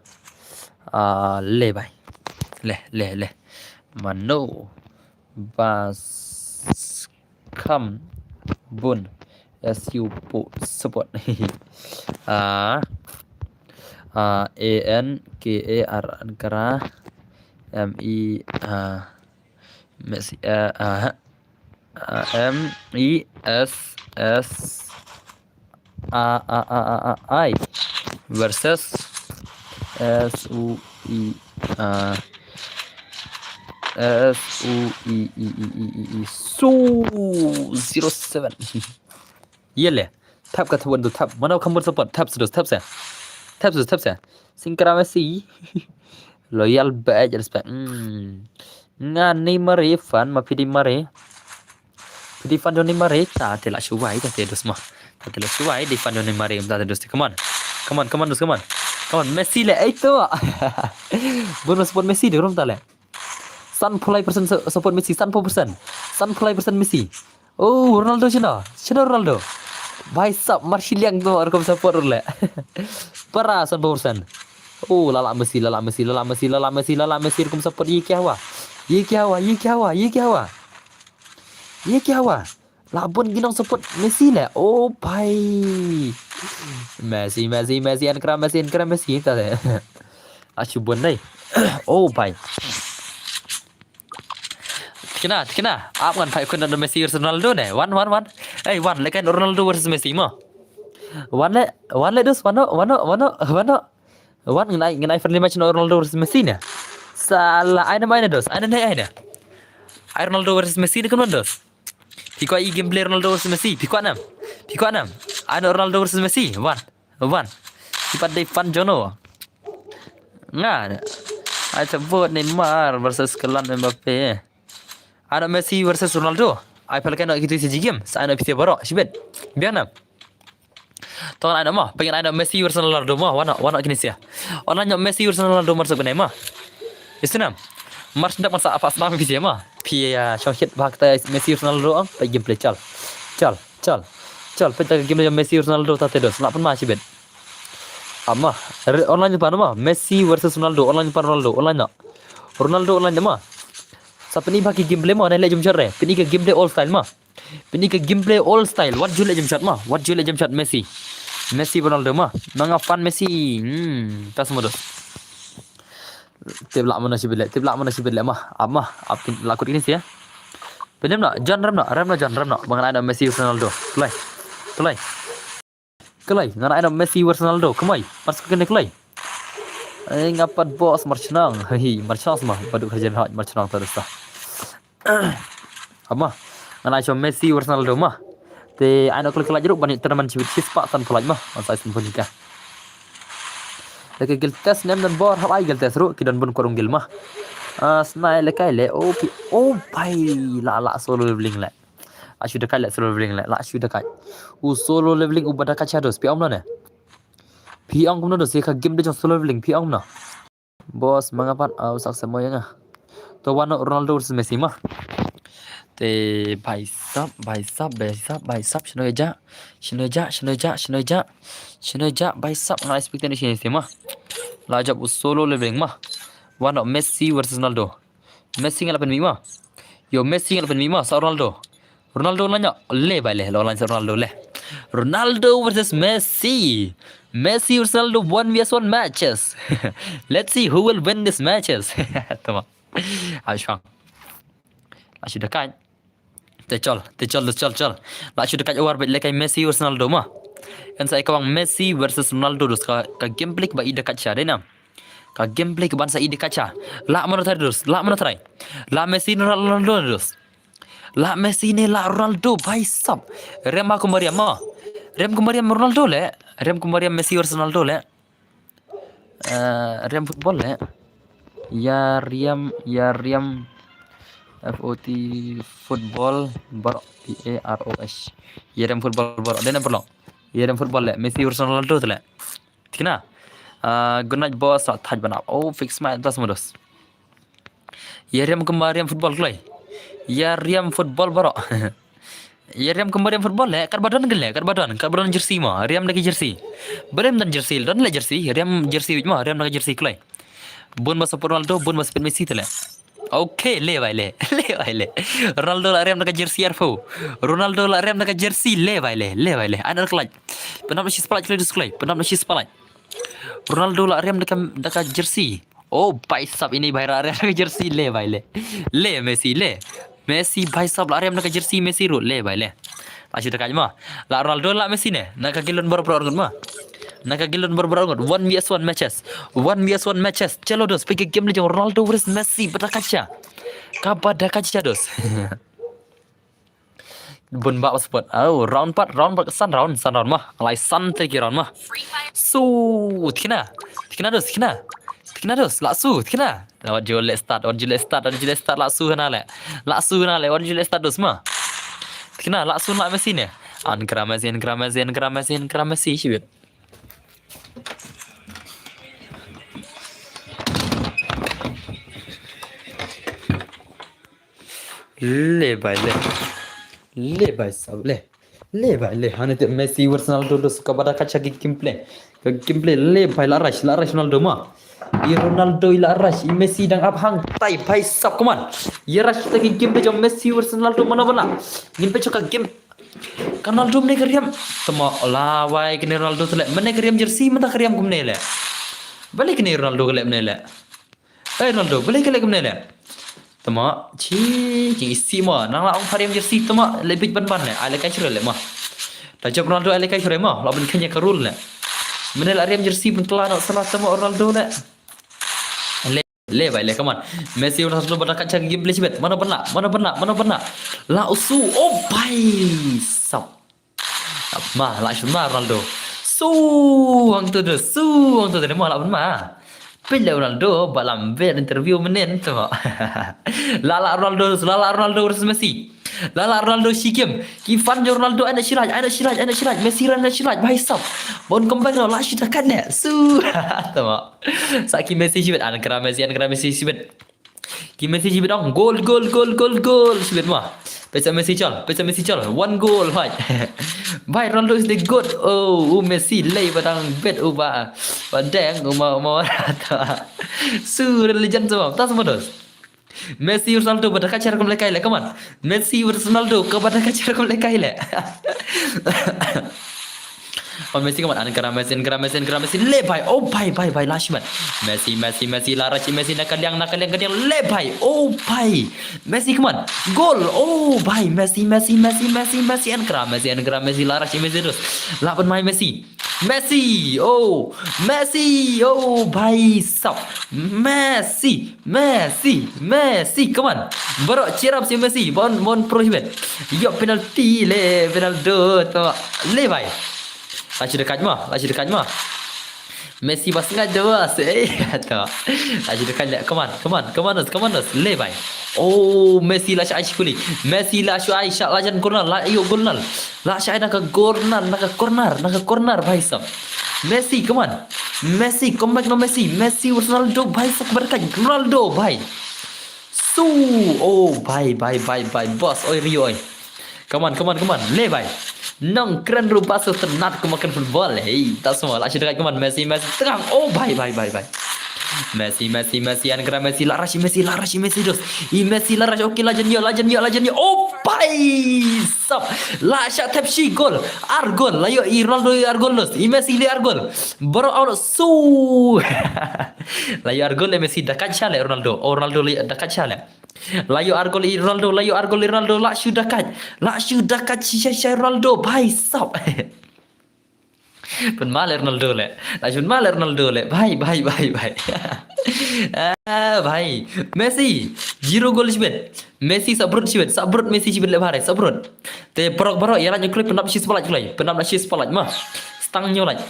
Ah, le bai. Le, le, le. Mano. Bas kam bun. S U po support. Ah. Ah, A N K A R Ankara. M E, ah, Messi, ah, ah, ah, M E S S A, A, A, A, A, I versus S U E, ah, S U E, E, E, E, E, E, Su zero seven. Yele. Tap ka thawon tu tap. Mano kham bun support. Tap sedos, tap se. Tap sedos, tap se. Singkara Messi. Loyal badge respect. Hmm. Nga Neymar fan ma pidi mare. Pidi fan don Neymar ta te la shuwai ta te dos ma. Ta te la shuwai di fan don Neymar ta te dos te. Come on. Come on, come on, dos, come on. Come on, Messi le. Ei tu. Bun ma support Messi de rum ta le. Sanphew lai percent su-, support Messi, sanphew percent. Sanphew lai percent Messi. Oh, Ronaldo shano? Shano Ronaldo? Bhai sab, mar shiliang tu rukom support le. Para sanphew percent. Oh, lala Messi, lala Messi, lala Messi, lala Messi, lala Messi rukom support. Ye kya hua? Ye kya hua? Ye kya hua? Ye kya hua? Ye kya hua? La bun ki nong support Messi le. Oh, bhai. Messi, Messi, Messi, and kra Messi, and kra Messi, ta de. Achu bun dai. Oh, bhai. Tikna, tikna. Ap ngan phai khun da Messi versus Ronaldo ne. Wan, wan, wan. Ei, wan, le kan Ronaldo versus Messi mo. Wan le, wan le dus, wan no, wan no, wan no, wan no. Wan ngan ai, ngan ai friendly match na Ronaldo versus Messi ne. Sala, ai na mai ne dos, ai na ne ai ne. Ai Ronaldo versus Messi ne kan dos. Phi kwah i gameplay Ronaldo versus Messi, phi kwah nam. Phi kwah nam. Ai na Ronaldo versus Messi, wan. Wan. Phi pat dei fan jono. Nga. Ai ta vote Neymar versus Kylian Mbappe. Ai na Messi versus Ronaldo. Ai pal kan no kitu si game. Sa ai na phi baroh. Shibit. Biang nam. Tong ai na mo. Pengen ai na Messi versus Ronaldo mo. Wan no, wan no kini sia. Online no Messi versus Ronaldo mar sok benai mo. Isu nam. Mar sendak masa apa senang phi sia mo. Phi ya shong shit bhag ta Messi versus Ronaldo ang. Pa gameplay chal. Chal, chal. Chal, peta gameplay Messi versus Ronaldo ta te dos. Nak pun ma shibit. Ama, re- online pa no mo. Messi versus Ronaldo, online pa Ronaldo, online no. Ronaldo online mo. Sa pini bhag ki gameplay mo, ne le jumshot re. Pini ka gameplay all style mo. Pini ka gameplay all style. Wat ju le jumshot mo. Wat ju le jumshot Messi. Messi Ronaldo mo. Manga fan Messi. Hmm, tas mo dos. Tip lak mana shibit le, tip lak mana shibit le mah. Ap mah, ap kin lakut ini sih ya. Penem no, John rem no, rem no John rem no. Bangan ai no Messi Ronaldo. Kelai. Kelai. Kelai, ngan ai no Messi versus Ronaldo. Kemai. Pas kene kelai. Eh, ngapat bos marchnang. Hehi, marchnang semah. Baduk kerja haj marchnang terus lah. Ama, ngan ai sha Messi versus Ronaldo ma. Te ai no kelak kelak jeruk bani tournament chiwit chispah tan pulai ma. Masa ai sen pun nikah. Leke giltes nem dan bor hap ai giltes ru ki don bun korung gil ma. Ah, snai le kai le. Oh, pi, oh, bai. La, la, solo leveling le. La shu dekai le, solo leveling le. La shu dekai. U solo leveling u badakai shadows. Pi om no ne. Pi om kumno dos, ka game de jong solo leveling. Pi om no. Bos, manga pat, au sak semoy nga. To wano Ronaldo versus Messi ma. Te bhai sab, bhai sab, bhai sab, bhai sab, shino ja, shino ja, shino ja, shino ja, shino ja, bhai sab, nga expect ni shino ma. La jab u solo leveling ma. Wano Messi versus Ronaldo. Messi nga la pen mi ma. Yo Messi nga la pen mi ma, sa Ronaldo. Ronaldo la nya, le bai le, lo lan sa Ronaldo le. Ronaldo versus Messi. Messi versus Ronaldo one v one matches. Let's see who will win this matches. Tama. Ai shang. La shu dekat. Te chol, te chol, te chol, chol. La shu dekat war bet le kai Messi versus Ronaldo ma. Kan sa ikawang Messi versus Ronaldo dus ka, ka gameplay ba i dekat sha dena. Ka gameplay ban sa i dekat sha. La mano try dus, la mano try. La Messi Ronaldo dus. La Messi ne la Ronaldo, bhai sab. Rem aku Mariam ma. Rem ku Mariam Ronaldo le. Rem ku Mariam Messi versus Ronaldo le. Eh, rem football le. Ya riam, ya riam. F O T football bor P A R O S. Ya rem football bor. Dena perlo. Ya rem football le. Messi versus Ronaldo le. Tikna. Ah, good night boss, thaj banap. Oh, fix my plus modus. Ya riam kumba riam football kloi. Ya riam football boro. Ya riam kumba riam football le, kat badon gele, kat badon, kat badon jersey mo, riam daki jersey. Berem dan jersey, don le jersey, riam jersey wit mo, riam daki jersey kloi. Bun masa Ronaldo, bun masa Messi tele. Okay, le bai le, le bai le. Ronaldo la riam daka jersey arfo. Ronaldo la riam daka jersey, le bai le, le bai le. Ana kloi. Penap na shi spalai kloi dus kloi, penap na shi spalai. Ronaldo la riam daka, daka jersey. Oh, bhai sab ini bhai la riam daka jersey le bhai le. Le Messi le. Messi bhai sab la riam daka jersey Messi ru le bhai le. La shu daka ma. La Ronaldo la Messi ne. Naka gilon bor bor ngut ma. Naka gilon bor bor ngut. One v one matches. One v one matches. Chalo dos. Peke game le jong Ronaldo versus Messi. Bada kacha. Ka bada kacha dos. Bun ba spot. Oh, round pat, round pat, san round, san round ma. Alai san te ki round ma. So, tikna, tikna dos, tikna. Tikna dos, la su, tikna. Wat jule start, wat jule start, wat jule start, la su na le. La su na le, wat jule start dos ma. Tikna, la su la Messi ne. An kra Messi, an kra Messi, an kra Messi, an kra Messi, shibit. Le bai le. Le bai sab le. Le bai le. Hane te Messi versus Ronaldo dos ka bada kacha ki gameplay. Ka gameplay le bai la rush, la rush Ronaldo ma. I Ronaldo i la rush, i Messi dang ap hang tai bai sab kuman. I rush ta ki gameplay jong Messi versus Ronaldo mana bana. Ngin pe choka game. Ka Ronaldo mynne ka riam. Tama la wai kane Ronaldo te leh. Mynne ka riam jersey mynta ka riam kumne leh. Balei kane Ronaldo ka leh mynne leh. Ei Ronaldo, balei ka leh kumne leh. Tama, chi, ki isi ma. Nang la ong pha riam jersey tama, leh bit ban ban leh. Ai leh kai shuh leh ma. Ta jop Ronaldo ai leh kai shuh ma. La ban kanya ka rule leh. Mynne la riam jersey ban kla no sala tama Ronaldo leh. Leh, leh bai leh, come on. Messi Ronaldo ba da kat sha ka game play shibit. Mano ban lah, mano ban lah, mano ban lah. La u su, oh bai. Sap. Ma, la shun ma Ronaldo. Su, hangtu de, su, hangtu de, ma la ban ma. Peit leh Ronaldo, ba lam bet interview mynnin tu ma. La la Ronaldo, la la Ronaldo versus Messi. La la Ronaldo shi game. Ki fan jong Ronaldo ai na shilaj, ai na shilaj, ai na shilaj. Messi ai na shilaj, bhai sab. Ban comeback no, la shi da kat leh. Su. Tu ma. Sa ki Messi shibit, an kra Messi, an kra Messi shibit. Ki Messi shibit ong, goal, goal, goal, goal, goal. Shibit ma. Peit sa Messi chal, peit sa Messi chal. One goal, bhai. Bhai, Ronaldo is the goat. Oh, u Messi lei ba dang bet u ba. Ba deng u ma, ma rata. Su, legend sa ma. Tas ma dos. Messi versus Ronaldo ba da ka cher kum leh kai leh, come on. Messi versus Ronaldo ka ba da ka cher kum leh kai leh. Oh, Messi, come on, an kra Messi, an kra Messi, an kra Messi. Leh bai, oh bai, bai, bai, la shi mat. Messi, Messi, Messi, la rashi Messi, na ka liang, na ka liang, ka liang. Leh bai, oh bai. Messi, come on. Goal, oh bai. Messi, Messi, Messi, Messi, Messi, an kra Messi, an kra Messi, la rashi Messi terus. La ban mai Messi. Messi, oh, Messi, oh, bhai sab. Messi, Messi, Messi, come on. Baroh cheer up sha Messi, bon, bon pro shibit. Ïoh penalty leh, Ronaldo, tu. Leh bai. La shu da kat ma, la shu da kat ma. Messi ba sngaid da ba, eh, tu. La shu da kat leh, come on, come on, come on, come on, leh bai. Oh, Messi la shu ai shi kuli. Messi la shu ai shot la jan corner, la ïoh goal nal. La shu ai na ka corner, na ka corner, na ka corner, bhai sab. Messi, come on. Messi, comeback no Messi. Messi versus Ronaldo, bhai sab, ba da kat. Ronaldo, bhai. Su, oh, bhai, bhai, bhai, bhai, boss, oi, Rio, oi. Come on, come on, come on, leh bai. Nongkren ruh ba sngewtynnat kum ba kren football, hey, ta sngewbha, la shu da kat, come on, Messi, Messi, tang, oh, bai, bai, bai, bai. Messi, Messi, Messi, an kra Messi, la rashi Messi, la rashi Messi, dos. I Messi, la rashi, okay, la jan ïoh, la jan ïoh, la jan ïoh, oh, bai sab. La shah thep shi goal, ar goal, la ïoh i Ronaldo i ar goal, dos. I Messi leh ar goal. Baroh out, su. La ïoh ar goal leh Messi, da kat sha leh Ronaldo. Oh, Ronaldo leh da kat sha leh. La ïoh ar goal i Ronaldo, la ïoh ar goal i Ronaldo, la shu da kat. La shu da kat shisha sha Ronaldo, bhai sab. Pynma leh Ronaldo leh. La shu pynma leh Ronaldo leh. Bhai, bhai, bhai, bhai. Ah, bhai. Messi, zero goal shibit. Messi sabrut shibit, sabrut Messi shibit leh bhai, sabrut. Te paralok baroh, ïa lait ñiew kloi, pynap shi spotlight kloi. Pynap na shi spotlight ma. Stang ñiew lait.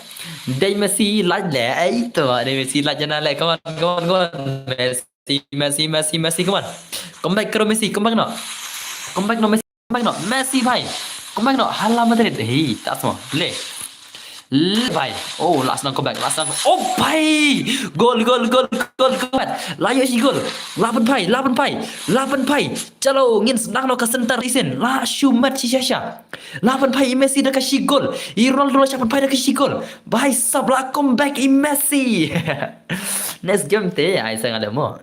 Dei Messi lait leh, ai to, dei Messi lait jana leh, come on, come on, come on. Messi, Messi, Messi, Messi, come on. Come back karo Messi, come back no. Come back no Messi, come back no. Messi bhai. Come back no. Hala Madrid. Hey, tas mo. Leh. Leh bhai. Oh, la sdang come back. La sdang. Oh bhai. Goal, goal, goal, goal, goal. La ïoh shi goal. La pynphai, la pynphai. La pynphai. Chalo, ngin sdang no ka center isin. La shu mat shisha sha. La pynphai i Messi da ka shi goal. I Ronaldo la shu pynphai da ka shi goal. Bhai sab, la come back i Messi. Next game te ai sa nga leh mo.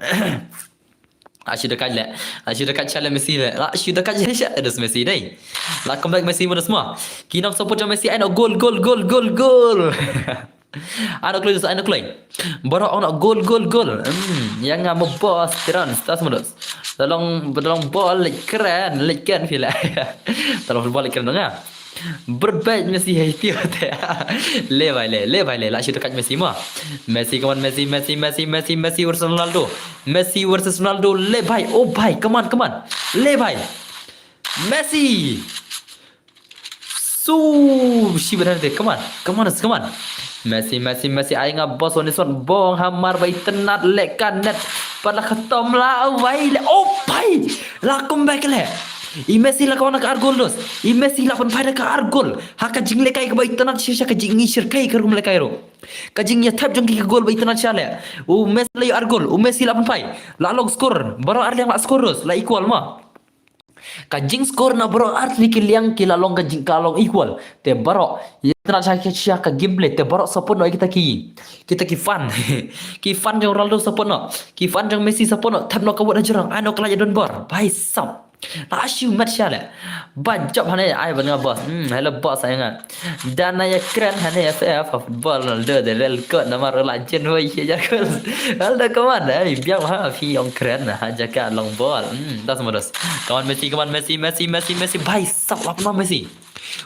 La shu da kat leh. La shu da kat sha leh Messi leh. La shu da kat sha sha, dos Messi dei. La come back Messi mo dos mo. Ki nong support jong Messi, ai no goal, goal, goal, goal, goal. Ai no kloi dos, ai no kloi. Baroh ong no goal, goal, goal. Hmm, ïa nga mo boss, Terence, tas mo dos. Tolong, tolong ball leh kren, leh kren phi leh. Tolong ball leh kren dong nga. Brut beit Messi hei tio te. Leh bhai leh, leh bhai leh, la shu da kat Messi mo. Messi, come on, Messi, Messi, Messi, Messi, Messi versus Ronaldo. Messi versus Ronaldo, leh bhai, oh bhai, come on, come on. Leh bhai. Messi. Su, shi badan te, come on, come on, come on. Messi, Messi, Messi, ai nga boss, one shot bong hamar ba itynnat leh ka net. Pat la khatom la wai leh, oh bhai. La come back leh. I Messi la kawang da ka ar goal dos. I Messi la pynphai da ka ar goal. Ha ka jinglehkai kaba itynnat shisha, ka jingïashyrkhei ka rukom lehkai ruh. Ka jingïathep jong ki ka goal ba itynnat shisha leh. U Messi la ïoh ar goal. U Messi la pynphai. La long score. Baroh ar liang la score dos. La equal mo. Ka jingscore na baroh ar tylli ki liang ki la long ka jing, ka long equal. Te baroh, ïa itynnat shisha ka gameplay, te baroh support noh ïa kita ki, kita ki fan. Ki fan jong Ronaldo support noh. Ki fan jong Messi support noh. Thep noh ka vote hajrong. Ai noh ka la ïa don bor. Bhai sab. La shu met sha le. Ba jop hane ai ban nga boss. Hmm, hello boss ai nga. Dan na ya kren hane F F football Ronaldo de rel kot namar la jen wai ya jakul. Hello come on. Ai biang ha phi ong kren ha jaka long ball. Hmm, das modus. Come on Messi, come on Messi, Messi, Messi, Messi. Bai sap la pynma Messi.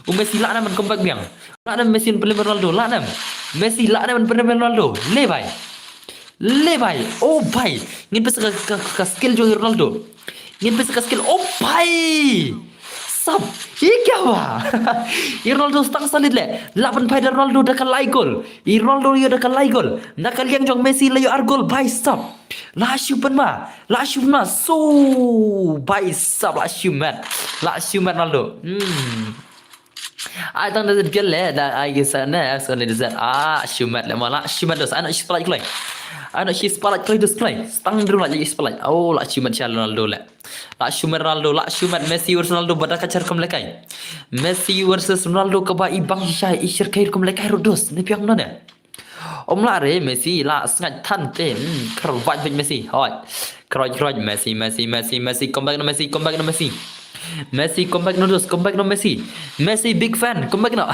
U Messi la na man comeback biang. La na Messi pynlem Ronaldo, la na. Messi la na man pynlem Ronaldo. Le bai. Le bai. Oh bai. Ngin pesa ka, ka, ka skill jong Ronaldo. Ngin pesa ka skill. Oh bai. Sap. Ye kya hua? I Ronaldo stang solid le. La pynphai da Ronaldo da ka lai gol. I Ronaldo ïoh da ka lai gol. Da ka liang jong Messi la ïoh ar gol bai sap. La shu pynma. La shu pynma. So bai sap la shu met. La shu met Ronaldo. Hmm. Ai tang da gel le da ai gisa ne so ne da ah shu met le ma la shu met dos. Ai no shi spalaj kloi. Ai no shi spalaj kloi dos kloi. Stang drum la shi spalaj. Oh la shu met sha Ronaldo le. La shu met Ronaldo, la shu met Messi versus Ronaldo ba da ka cher kum lekai. Messi versus Ronaldo kaba i bang sha i cher kai kum lekai ro dos. Ne piang no ne. Om la re Messi la sngat than te. Hmm, kar waj bej Messi. Hoi. Kroj kroj Messi, Messi, Messi, Messi. Come back no Messi, come back no Messi. Messi, come back no dos, come back no Messi. Messi, big fan, come back no.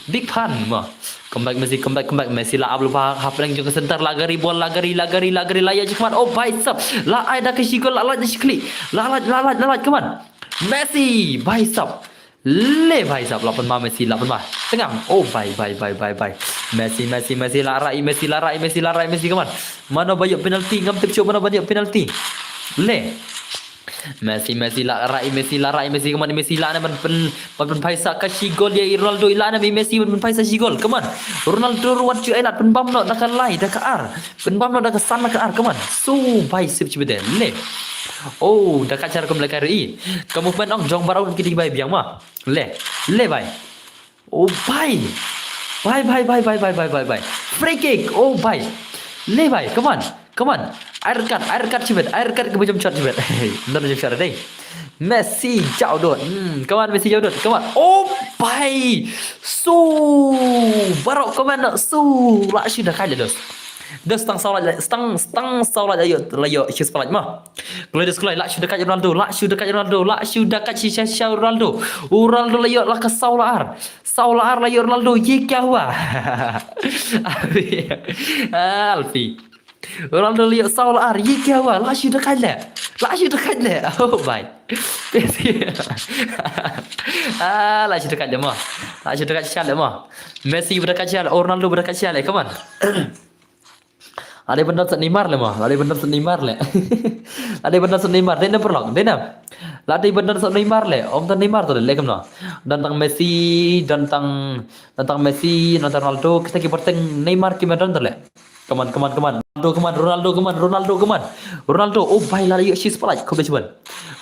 Big fan mo. Come back Messi, come back, come back. Messi la ablu ba happening jong center la gari ball la gari la gari la gari la ya jikmat. Oh bai sap. La ai da ka shi gol la la da shi kli. La la la la la come on. Messi, bai sap. Le bai sap la pynma Messi la pynma. Tengam. Oh bai bai bai bai bai. Messi Messi Messi la rai Messi la rai Messi la rai Messi come on. Mano ba ïoh penalty ngam tip shuh mano ba ïoh penalty. Le. Messi Messi la rai Messi la rai Messi come on Messi la ne ban pyn ban pynphai sa ka shi gol ïa i Ronaldo i la ne i Messi ban pynphai sa shi gol come on. Ronaldo ruat shu ai lat pynbam noh da ka lai da ka ar. Pynbam noh da ka san da ka ar come on. So bai sip chibede le. Oh da ka char kum le ka ri. Ka movement ong jong barau ki ding bai biang ma. Le. Le bai. Oh bai. Bai bai bai bai bai bai bai bai. Free kick. Oh bai. Le bai. Come on. Come on. Ai red card, ai red card chibet, ai red card kaba jam shot chibet. Nda jam shot dei. Messi jauh dot. Hmm, come on Messi jauh dot. Come on. Oh bai. So. Barok come on. So. La shu da kai le dos. Dos stang saw la stang stang saw la yo la yo shi spalaj ma. Kloi dos kloi la shu da kai Ronaldo, la shu da kai Ronaldo, la shu da kai shi sha sha Ronaldo. Ronaldo la yo la ka saw la ar. Saw la ar la yo Ronaldo ye kya hua? Alfi. Ronaldo la yo saw la ar ye kya hua? La shu da kai le. La shu da kai le. Oh bai. Ah, la shu da kai le ma. La shu da kai sha le ma. Messi ba da kai sha le, Ronaldo ba da kai sha le. Come on. Ada benar sa Neymar le ma. Ada benar sa Neymar le. Ada benar sa Neymar. Dei nam perlok. Dei nam. La dei benar sa Neymar le. Om tan Neymar tu le kam no. Dan tang Messi, dan tang dan tang Messi, dan tang Ronaldo, kita ki berteng Neymar ki medon tu le. Come on, come on, come on. Ronaldo, come on, Ronaldo, come on, Ronaldo, come on. Ronaldo, oh bai la yo shi spalaj. Kau bai cuban.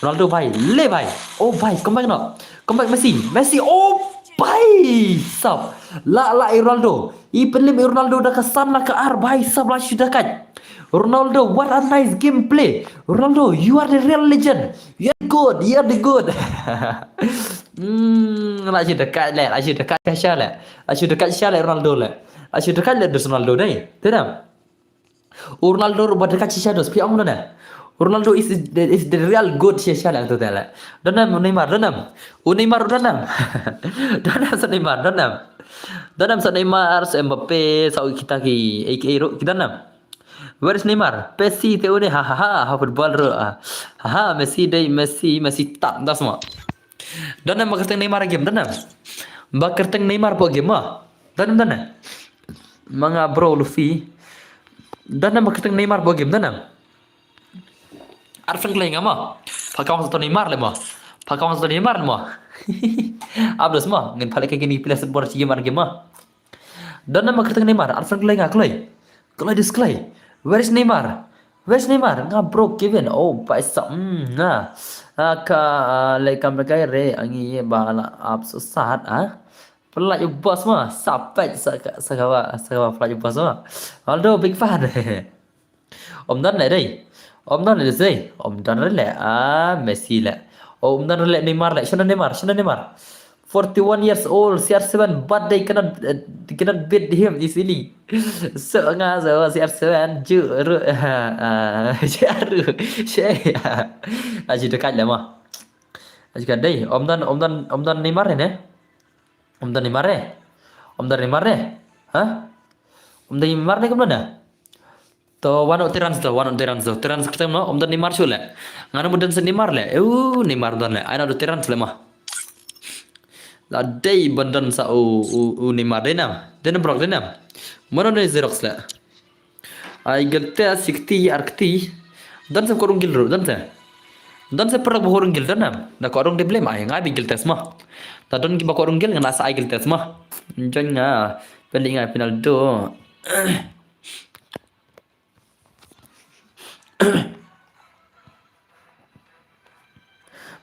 Ronaldo bai, le bai. Oh bai, come back no. Come back Messi. Messi, oh bai. Sap. La la i Ronaldo. I pynlem i Ronaldo da ka san la ka ar bai sap la shu da kai. Ronaldo, what a nice gameplay. Ronaldo, you are the real legend. You are good, you are the good. Hmm, la shu da kai le, la shu da kai sha le. La shu da kai sha le Ronaldo le. La shu da kai le dos Ronaldo dei. Te dam. Ronaldo ba da kai sha dos pi ong ne. Ronaldo is the, is the real good sha sha le tu te le. Danam Neymar, danam. U Neymar danam. Danam sa Neymar, danam. Danam sa Neymar, sa Mbappe, sa kita ki, eh, ki, eh, ki danam. Where is Neymar? Messi te une ha ha ha ha football ro. Ha ha Messi dei Messi Messi tak das ma. Danam ba kyrteng Neymar game danam. Ba kyrteng Neymar po game ma. Danam danam. Manga bro Luffy. Danam ba kyrteng Neymar po game danam. Arfan klai nga ma. Pakawang satu Neymar le ma. Pakawang satu Neymar le ma. Abdos ma. Ngin palik kini pila set bor game game ma. Danam ba kyrteng Neymar, Arfan klai nga klai. Klai dis klai. Where is Neymar? Where is Neymar? Nga bro Kevin. Oh, bai sap. Hmm, nga. Aka le kam kai re angi ba la ap so sat ah. Pelaj u bos ma. Sapet sa sa kawa sa kawa pelaj u bos ma. Aldo big fan. Om dan le dei. Om dan le dei. Om dan le. Ah, Messi le. Om dan le Neymar le. Shana Neymar, shana Neymar. Forty-one years old, C R seven birthday cannot, uh, cannot beat him easily. So nga so C R seven ju ru, ah, ju ru she. Aji dekat lah mah. Aji kan dei, om don, om don, om don Neymar ne? Om don Neymar ne? Om don Neymar ne? Ha? Om don Neymar ne kumno na? To, wan u Terence to, wan u Terence to. Terence kyrteng no, om don Neymar shu le. Ngan ym don sa Neymar le. Eu, Neymar don le. Ai na u Terence le mah. La dei ban don sa u, u, u Neymar dei nam. Dei nam brok dei nam. Mano ne Xerox le. Ai gel te sikti arkti. Don sa ko rung gel ru, don sa. Don sa perok ko rung gel don nam. Da ko rung de blem ai ngai bi gel tes mah. Da don ki ba ko rung gel ngan sa ai gel tes mah. Jon nga. Pendi ngai Pinaldo.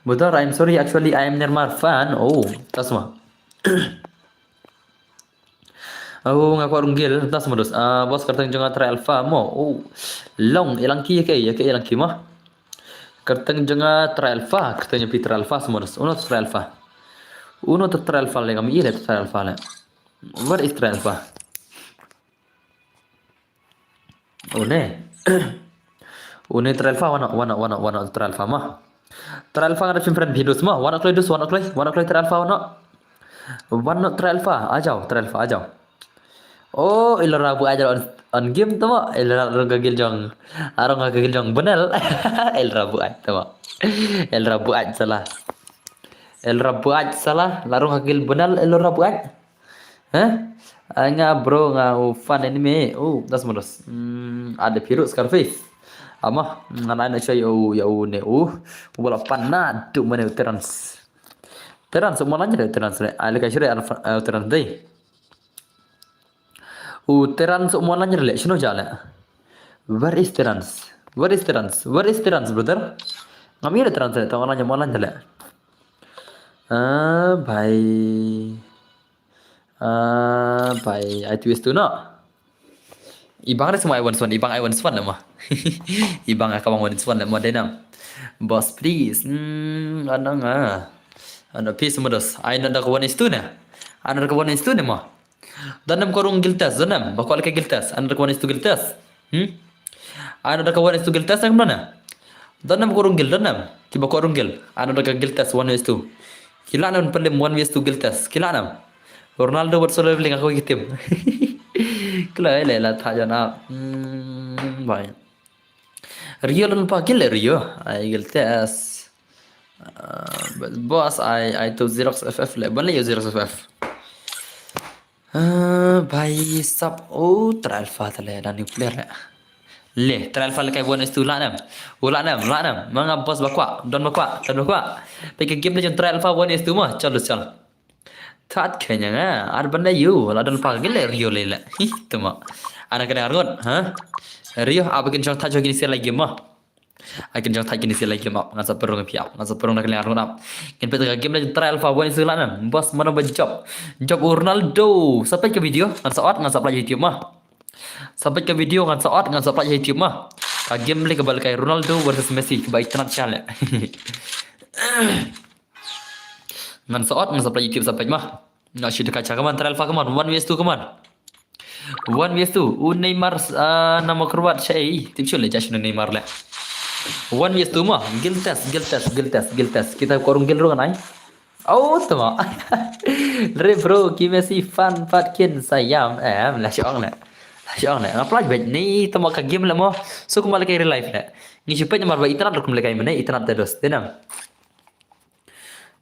Brother, I'm sorry, actually I am Neymar fan. Oh, tas ma. Oh, nga kwah rung gel, tas ma dos. Ah, boss, kyrteng jong nga Trai Alpha mo. Oh, long, ilangki ya ke, ya ke ilangki ma. Kyrteng jong nga Trai Alpha, kyrteng jong phi Trai Alpha, sama dos. Uno Trai Alpha. Uno Trai Alpha le, kami ile Trai Alpha le. Where is Trai Alpha? Une. Une Trai Alpha, wan noh, wan noh, wan noh, wan noh Trai Alpha ma. Trai Alpha nga da shim friend bad hi dos ma. Wan noh kloi dos, wan noh kloi, wan noh kloi Trai Alpha, wan noh. Wan noh Trai Alpha, a jao, Trai Alpha, a jao. Oh, ilo ra buaid on, on game to ma. Ilo ra rung ka gel jong. A rung ka gel jong Benel. Ilo ra buaid to ma. Ilo ra buaid sala. Ilo ra buaid sala. La rung ka gel Benel, ilo ra buaid. Hah? Ai nga bro nga u fan anime. Oh, das mados. Hmm, ada piru Scarface. Ama, nga nai na show ya u, ya u ne u. Wala pan na du mane u Terence. Terence mo lan jere Terence le. Ai le ka shire u Terence dei. U Terence mo lan jere le. Shino jale. Where is Terence? Where is Terence? Where is Terence, brother? Ngam ïohi Terence le. Tang mo lan jere le. Ah, bhai. Ah, bhai, ai tu istu no. Ibang re semua ai one one, ibang ai one one le mo. Ibang aka bang one one le mo denam. Boss please. Hmm, anang ah. Ano peace mo dos. Ai nanda ka one is two ne. Ano ka one is two ne mo. Danam ko rung giltas, danam. Bakal ka giltas. Ano ka one is two giltas. Hmm? Ano da ka one is two giltas na kumna. Danam ko rung gil, danam. Kiba ko rung gil. Ano da ka giltas one is two. Kila nam pelim one is two giltas. Kila nam. Ronaldo wat solo bling aku kitim. Kila ele la tha jana. Hmm, bhai. Rio lon pa gil Rio. Ai giltas. Uh, boss, I, I to Xerox F F le. Ban le yo Xerox F F. Ah, bhai sab, oh, Trai Alpha tale da new player le. Le, Trai Alpha le kai one is two la nam. Oh, la nam, la nam. Manga boss bakwa, don bakwa, don bakwa. Pika game le jong Trai Alpha one is two ma, chalo chalo. That kenya nga, ar banda yu, la don pa gile Rio le le. Hi, tuma. Ana kena arngot, ha? Rio, apa kin chong that jong kini sia lagi ma. Akin jong thai kini sia lagi map ngan sa perung phi ap ngan sa perung na kali arun ap. Ngin pet ka game la Trai Alpha one is two la nam. Boss mano ba job. Job Ronaldo. Sa pet ka video ngan sa ot ngan sa upload YouTube ma. Sa pet ka video ngan sa ot ngan sa upload YouTube ma. Ka game le ka bal kai Ronaldo versus Messi ka ba itanat chale. Ngan sa ot ngan sa upload YouTube sa pet ma. Na shi ka cha kaman Trai Alpha kaman one vs two kaman. One vs two. U Neymar, ah, nama kruat sha ei. Tip shule ja shune Neymar le. One vs two ma. Giltas, giltas, giltas, giltas. Kita korung gil rung nai. Oh, tama. Re bro, ki Messi fan pat kin sayam. Eh, la shong le. La shong le. Ngapla bet ni tama ka game le mo. So kuma le ka real life le. Ngi shu pet namar ba itanat rukum le kai mene itanat te dos. Denam.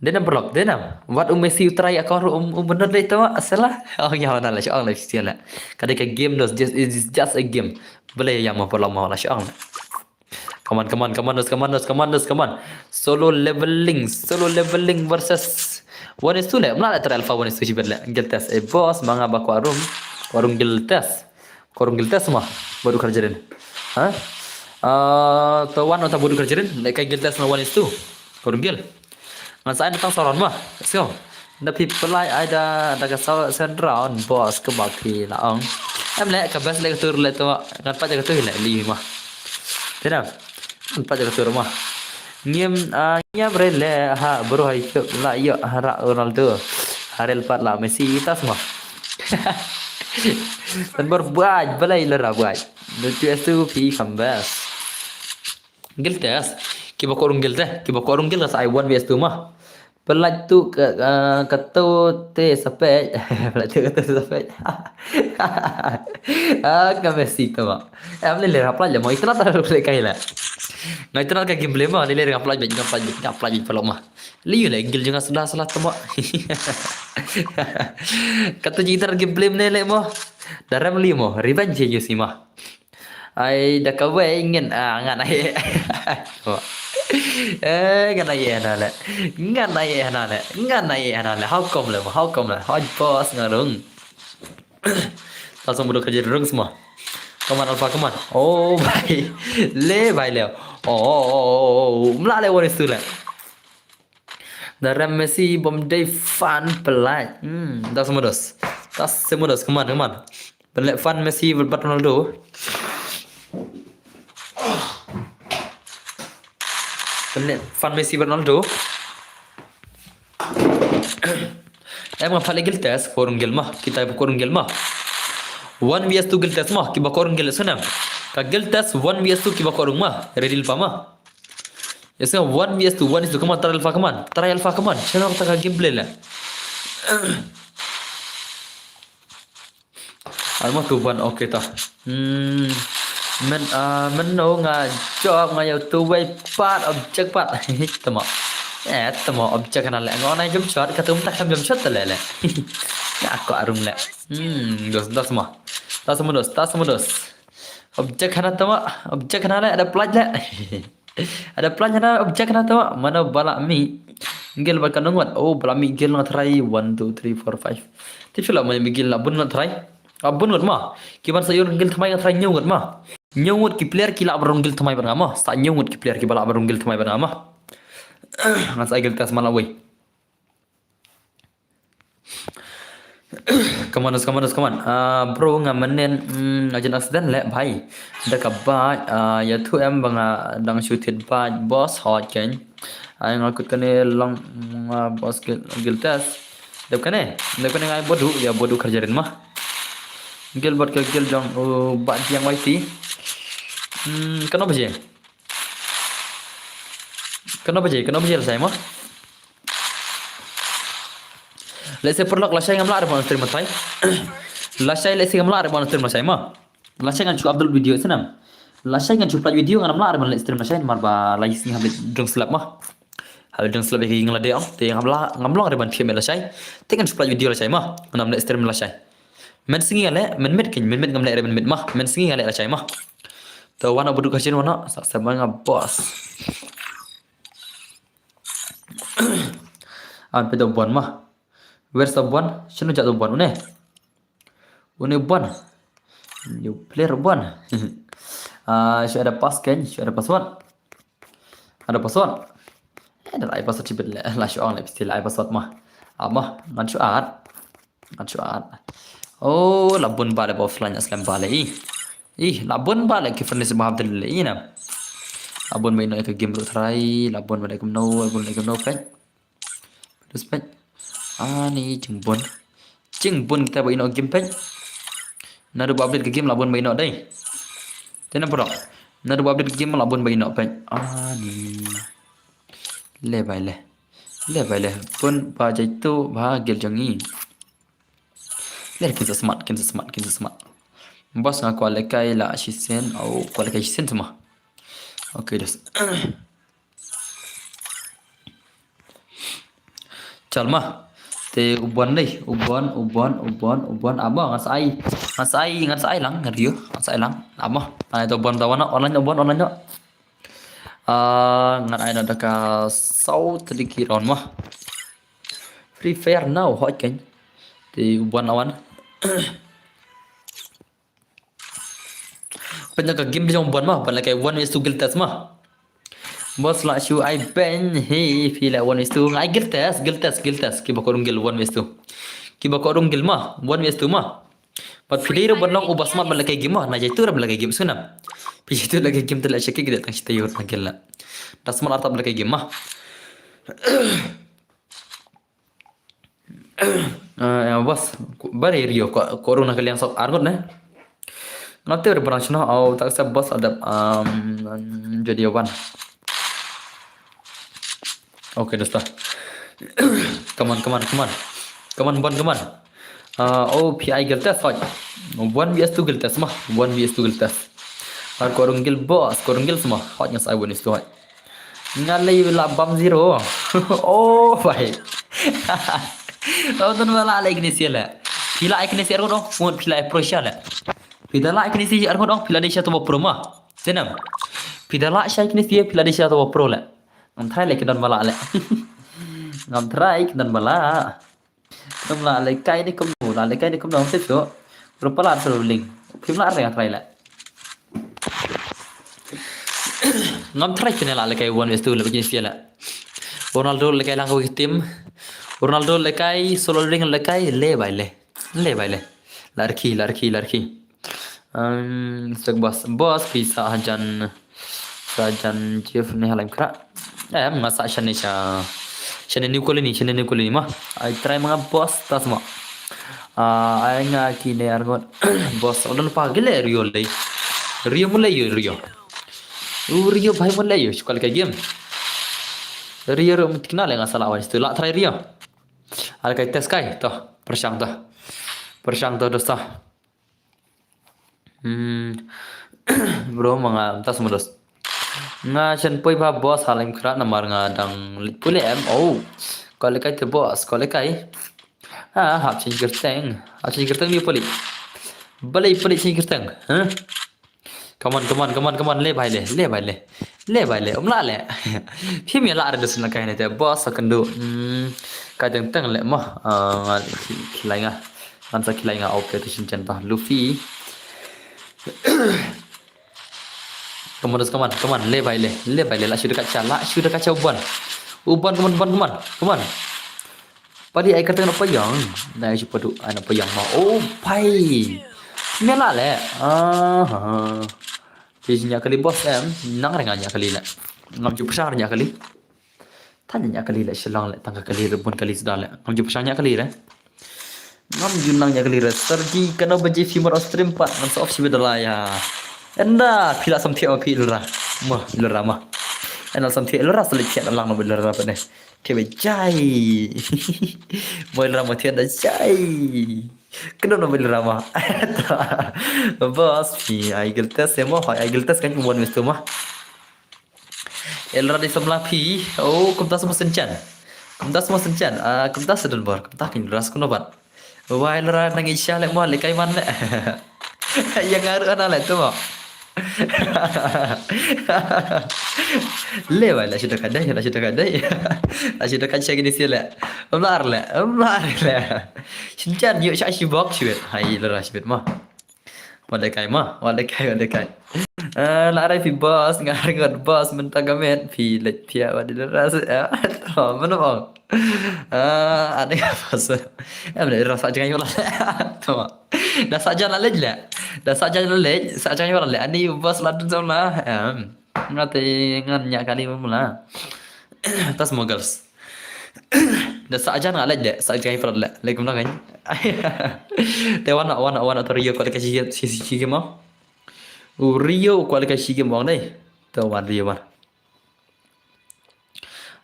Denam berlok, denam. Wat u Messi u try akor um um bener dei tama salah. Oh nyawa na la shong la shong la. Kadai ka game dos just is just a game. Boleh yang mau perlama la shong la. Come on, come on, come on, dos, come on, dos, come on, dos, come on. Solo leveling, solo leveling versus one is two le. Mla le Trai Alpha one is two shibet le. Giltas, eh boss, manga ba kwarum. Kwarum giltas. Korung giltas ma, baru kerjarin. Ha? Ah, tawan otak baru kerjarin, le kai giltas na one is two. Korung gil. Ngan sa ai na tang saron ma. Let's go. Na phi pelai ai da da ka sa sen round boss ka ba phi la ong. Em le ka best le ka tur le to ngan pa ja ka tur le li ma. Tena. Ngan pa ja ka tur ma. Ngim, ah, ngim re le ha bro hai chup la yo ha ra Ronaldo. Harel pat la Messi tas mo. Tan bor buat balai le ra buat. Lutu estu pi kambas. Giltes. Kiba korung gilte. Kiba korung gil ka sa ai one vs two ma. Pelaj tu ka, ah, ka tu te sapet. Pelaj tu ka tu sapet. Ah, ka Messi tu ma. Em le le ra pelaj le mo. Itna ta le kai le. Ngai itna ka game le mo. Le le ra pelaj bej, ra pelaj bej, ra pelaj bej pelok ma. Liu le gil jong nga sala sala tu ma. Kata ji tar game play ne le mo. Daram li mo. Revenge ye si ma. Ai da ka wei ngin, ah, ngan ai. Eh, ngan ai na le. Ngan ai na le. Ngan ai na le. How come le mo? How come le? Hoj boss ngarung. Ta song bodo ka je rung semua. Come on Alpha, come on. Oh, bhai. Le bhai le. Oh, oh, oh, oh, oh. Mla le one vs two le. Daram Messi bom dei fan pelaj. Hmm, ta semodos. Ta semodos, come on, come on. Pelaj fan Messi bad Ronaldo. Pelaj fan Messi bad Ronaldo. Em nga pale giltes, korung gil ma. Kita korung gil ma. One vs two giltes ma, kiba korung gil sunam. Ka giltes one vs two kiba korung ma. Ready pa ma. Yes, one vs two, one vs two. Come on, try Alpha, come on. Try Alpha, come on. Channel ta ka gameplay la. Alma tu ban, okay ta. Hmm. Men, ah, men no nga job nga yow tu wei pat object pat. Tama. Eh, tama object na le. Nga na jump shot, ka tum ta kam jump shot ta le le. Ya ko arung le. Hmm, dos, dos ma. Tas mo dos, tas mo dos. Object hana tama, object hana le, ada pelaj le. Ada pelaj hana, object hana tama, mana bala mi. Gil bad ka nongot, oh bala mi gil nga try, one, two, three, four, five. Ti phi la mi gil la bun nga try. Ah, bun ngot ma. Kiban sa yor gil tmai nga try nyew ngot ma. Nyew ngot ki player ki la barung gil tmai bad nga ma. Sa nyew ngot ki player ki bala barung gil tmai bad nga ma. Ngan sa giltes ma la wei. Come on, come on, come on. Ah, bro, nga menen, mm, nga jin accident le, bhai. Da ka baj, ah, ya tu em ba nga dang shu thied baj, boss, hot ken. Ai nga kut kane long, mm, ah, boss gil, giltes. Dep kane, dep kane ngai bodu, ya bodu kerjarin ma. Gil bad ka gil jong, uh, baj yang Y T. Hmm, kano baje? Kano baje, kano baje la sai ma? Let's say paralok lashai ngam lah re ban stream lashai. Lashai let's say ngam lah re ban stream lashai ma. Lashai ngan shu upload video snam. Lashai ngan shu upload video ngam lah re ban stream lashai namar ba la sngi hap dang slap ma. Hap dang slap ki ngla de ong. Te ngam lah ngam long re ban phi me lashai. Te ngan shu upload video lashai ma. Ngam stream lashai. Men sngi ale, men met kin, men met ngam le re men met ma. Men sngi ale lashai ma. To wana buduk hasin wana, sa sa nga boss. An pedo bon ma. Where's the bon? Shino jat bon une? Une bon. New player bon. Ah, shu ada pass kan, shu ada password. Ada password. Eh, da lai password chibit le, la shu ong le pistol lai password ma. Ama, ngan shu at. Ngan shu at. Oh, la bun bale ba offline aslem bale i. Ih, la bun bale ki furnace ba hap dil le i na. La bun ba ino ka game ru try, la bun ba le kumno, la bun le kumno pek. Terus pek. Ani jingbun. Jingbun kita ba ino game pek. Nadu ba update ka game la bun ba ino dai. Tena pura. Nadu ba update ka game la bun ba ino pek. Ani. Le bai le. Le bai le. Bun ba jaitu ba gil jong i. Le kin sa smart, kin sa smart, kin sa smart. Boss nga kwale kai la shisien, au kwale kai shisien sama. Okay, dos. Chal ma. Te u bon dei, u bon, u bon, u bon, u bon. Aba, ngan sa ai. Ngan sa ai, ngan sa ai lang, ngan rio, ngan sa ai lang. Aba, ai to bon ta wana, online u bon, online no. Ah, ngan ai na da ka saw tadi ki round ma. Free Fire now, hot kan. Te u bon awan. Pynjah ka game jong bon ma, ban la kai one vs two guild test ma. Boss la shu ai ben, hey, phi la one vs two, ngai guild test, guild test, guild test, kiba ko rung guild one vs two. Kiba ko rung guild ma, one vs two ma. But phi dei ruh ban long uba smart ban la kai game ma, na jaitu ruh ban la kai game sunam. Phi tu lagi game tu la shaki kita tang kita yur tang kila. Das mal artap lagi game mah. Eh, ya, bos, bari rio ko, ko runa ka liang sok arngut ne. Ngate ur barang shino au tak sa bos adap, um, jadi wan. Okay, dosta. Come on, come on, come on. Come on, Bon, come on. Uh, oh, P I guild test, hoi. One V S two guild test mah. One V S two guild test. Ar ko rung guild boss, ko rung guild semua. Hoi, ngas ai one V S two, hoi. Nga lei la bam zero. Oh, bai. Tau tun bala lei kini sia le. Pila ai kini sia ro dong. Pila ai pro sia le. Pila ai kini sia ro dong. Pila dei sia tu pro mah. Senam. Pila ai kini sia pila dei sia tu pro le. Ngam trai le kini bala le. Ngam trai kini bala. Kum la le kai ni kum nu, la le kai ni kum nu, tip tu. Rupa la selalu link. Phim la areng trai la. Ngam trai kini la le kai one v two le bagi sia la. Ronaldo le kai lang ko team. Ronaldo le kai solo ring le kai le bai le. Le bai le. Larki, larki, larki. Um, sek bos, bos pisa hajan. Sajan Jeff ne halaim kra. Eh, nga sa shane sha. Shane New Colony, shane New Colony mah. Ai try manga boss tas mah. Ah, ai nga kine arngot. Boss, udah lupa gile Rio le. Rio mulai yo Rio. U Rio bai mulai yo, sekali ka game. Rio ro mungkin le nga salah wan situ. La try Rio. Ada kai test kai, toh, persang toh. Persang toh dosta. Hmm. Bro, manga tas mudos. Nga shen poi ba boss halim kra namar nga dang lit pule em. Oh. Kole kai te boss, kole kai. Ah, hap chen gerteng. Hap chen gerteng ni poli. Balai poli chen gerteng. Huh? Come on, come on, come on, come on. Le bai le, le bai le. Le bai le, um la le. Phim ya la ada sun kai ne te boss akan du. Hmm. Kai teng teng le mah. Ah, ngal ki lai nga. Ngan sa kilai nga okay tu shin chen ta Luffy. Come on, come on, come on. Le bai le, le bai le. La shu dekat cha, la shu dekat cha uban. Uban, come on, come on, come on. Come on. Padi ai kata na payang. Na shu padu ai na payang ma. Oh, pai. Mela le. Ah, ha. Pi nya kali boss em. Nang renga nya kali le. Ngam ju pesa nya kali. Tanya nya kali le, shelang le, tang kali, rebun kali sudah le. Ngam ju pesa nya kali le. Ngam ju nang nya kali le. Sergi kano baje fi mar stream pat, ngam sa off shi bedala ya. Enda, pila sam thiak phi lura. Mah, lura mah. Enda sam thiak lura selit thiak lang no lura pat ne. Thiak bejai. Moi lura mah thiak da jai. Kena no lura mah. Boss, phi ai giltes ya mo, ai giltes kan umwan mistu mah. Elra di sebelah pi. Oh, kumta semua senchan. Kumta semua senchan. Ah, kumta sedun bor. Kumta kin ras kuno bat. Wai Elra nang isya le mo le kai man le. Yang ngaru ana le tu mo. Le wai la sida kadai, la sida kadai. La sida kadai gini sila. Umlar le, umlar le. Senchan yuk syak sibok sibit. Hai Elra sibit mo. Wat le kai ma, wat le kai, wat le kai. Ah, la rai phi boss, nga rai ngot boss, mynta ka met, phi leit phi wat le ras. Ah, to, mana bang. Ah, ada ka boss. Em le rasa jangan yola. To. Da sa jan la leit le. Da sa jan la leit, sa jangan yola le. Ani boss la dun sam la. Em. Ngate ngan nya kali mula. Tas mo girls. Da sa jan nga leit de, sa jan iprat le. Leit kumno kan. Te wana, wana, wana to Rio kwal ka shi, shi, shi, shi ma. U Rio kwal ka shi game wang dei. Te wan Rio ma.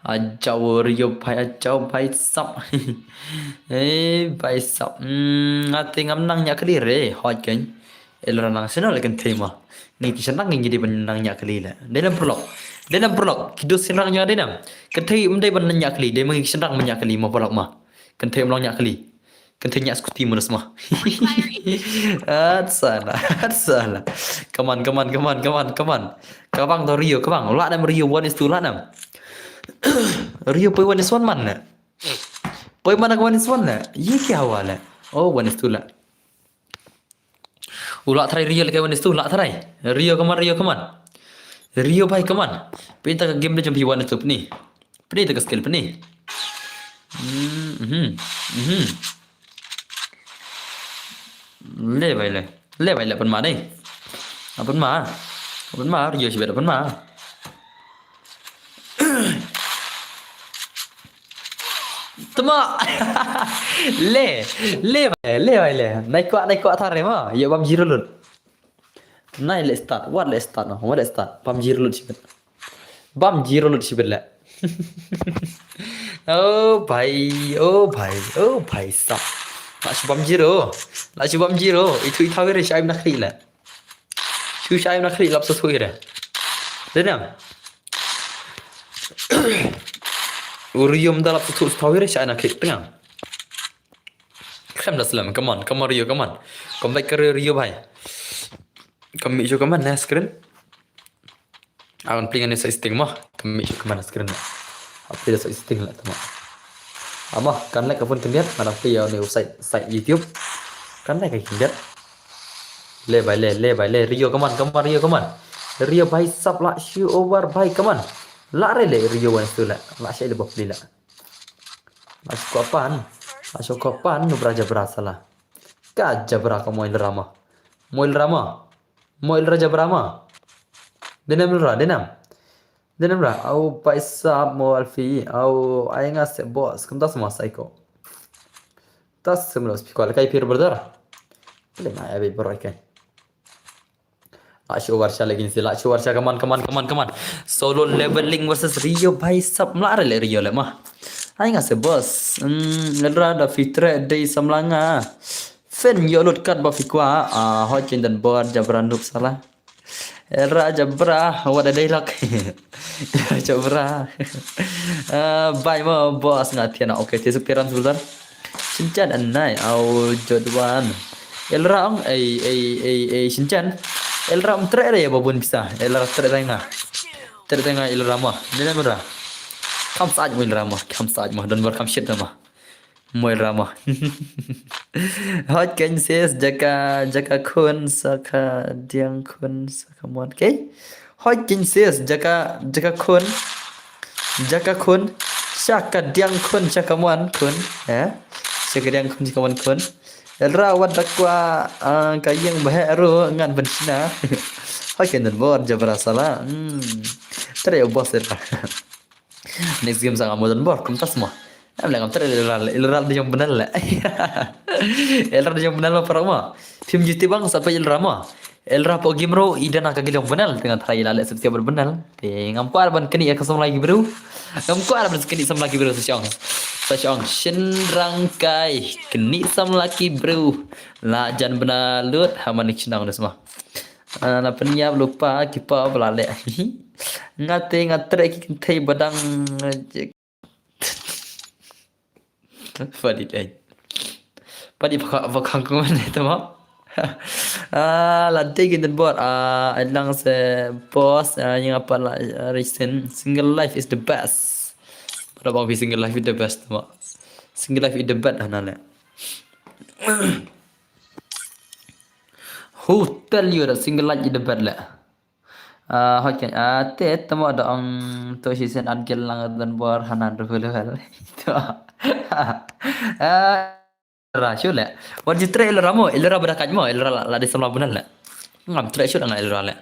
Ajau Rio pai, ajau pai sap. Eh, pai sap. Hmm, ngate ngam nang nya kali re, hot kan. Elra nang sino le kan tema. Ngi ki shanang ngi dei ban nang nya kali le. Dei nam prolog. Dei nam prolog. Ki dos shanang nya dei nam. Kan thei um dei ban nya kali. Dei ma ngi ki shanang ban nya kali ma prolog ma. Kan thei um long nya kali. Kan thei nya skuti munus ma. At sana. At sana. Come on, come on, come on, come on, come on. Kabang to Rio, kabang. La nam Rio one is two la nam. Rio poi one is one man na. Poi mana one is one na. Ye kya hua le. Oh, one is two la. U la try Rio le kai one is two, la try. Rio kaman, Rio kaman. Rio bai kaman. Pinta ka game de jump one is two pni. Pni ta ka skill pni. Hmm, mhm. Mhm. Le bai le. Le bai le pan ma dei. Apan ma. Ban ma, rio shibit ban ma. Tama. Le, le bai, le bai le. Nai kwah, nai kwah thar re ma. Ïa bam zero lut. Nai le start, wat le start no, wat le start. Bam zero lut shibit. Bam zero lut shibit le. Oh bhai, oh bhai, oh bhai sab. La shu bam zero. La shu bam zero. Itu itu re shai na khri le. Shu shai na khri lap sa sui re. Denam. Urium da lap sa sui re shai na khri tengah. Khlem da slem, come on, come on, Rio, come on. Come back, Rio, Rio, bhai. Come mih shu, come on, na screen. Awan pling ane sa sting mo. Come mih shu, come on, screen. Apli da sa sting la tama. Ama, kan like ka pun khyndiat, madang pli ïa ne site, site YouTube. Kan like ka khyndiat. Le bai le, le bai le, Rio, come on, come on, Rio, come on. Rio bhai sab la shu over bhai, come on. La re le Rio wan stu la. La shai le bapli la. La shu kopan. La shu kopan, nubra jabra sala. Ka jabra ka moil rama. Moil rama. Moil ra jabra ma. Denam ra, denam. Denam ra. Au paisa mo alfi. Au ai nga se boss. Kumta semua psycho. Tas semua speaker kai pir brother. Le ma ya be bro kai. La shu warsha lagi ni, la shu warsha, come on, come on, come on, come on. Solo leveling versus Rio bhai sab, mla re le Rio le ma. Ai nga se boss. Hmm, ra da fitre dei samlanga. Fen yo lut kat ba fikwa. Ah, hot kin dan bor jabra nuk sala. Era jabra, what a day luck. Jabra. Ah, bye mo boss nga tiana. Okay, this appearance brother. Shinchan anai au jodwan. Elra ong ei ei ei ei Shinchan. Elra ong tre re babun bisa. Elra tre tenga. Tre tenga Elra ma. Nila mera. Kam saat mo Elra ma. Kam saat mo. Don bar kam shit ma. Mo Elra ma. Hot ken ses jaka jaka khun saka diang khun saka mon. Okay. Hoi kin sis jaka jaka khun. Jaka khun. Shaka diang khun shaka mon khun. Eh? Shaka diang khun shaka mon khun. Elra wat dakwa ah, ka yang bahek ru ngan ban shina. Hoi kin dan bor jabra sala. Hmm. Tare bos elra. Next game sa nga mo don bor kumta semua. Em le ngam tre Elra, Elra de jong bnal le. Elra de jong bnal ma parok ma. Phim juti bang sa pe Elra ma. Elra po game ro i dana ka gilong bnal tengah trai la le subscriber bnal. Te ngam kwar ban kni ka samla ki bru. Ngam kwar ban kni samla ki bru sa shong. Sa shong shin rang kai kni samla ki bru. La jan bnal lut ha manik shnang de semua. Ah, na pynïap lupa ki pa bla le. Nga te nga tre ki kynthei badang. Padi dei. Padi baka baka kuman itu mo. Ah, la dei ki dan bor. Ah, lang se boss ah, yang apa la ah, reason single life is the best. Pada bang single life is the best mo. Single life is the best hana le. Who tell you that single life is the best le? Ah, hot kan. Ah, te tamo da ong to shi sen an gel lang dan bor hanan ru level. To. Ah, ra shu le. Wan ji tre Elra mo, Elra bada kaj mo, Elra la, la di samla bunan le. Ngam tre shu nga Elra le.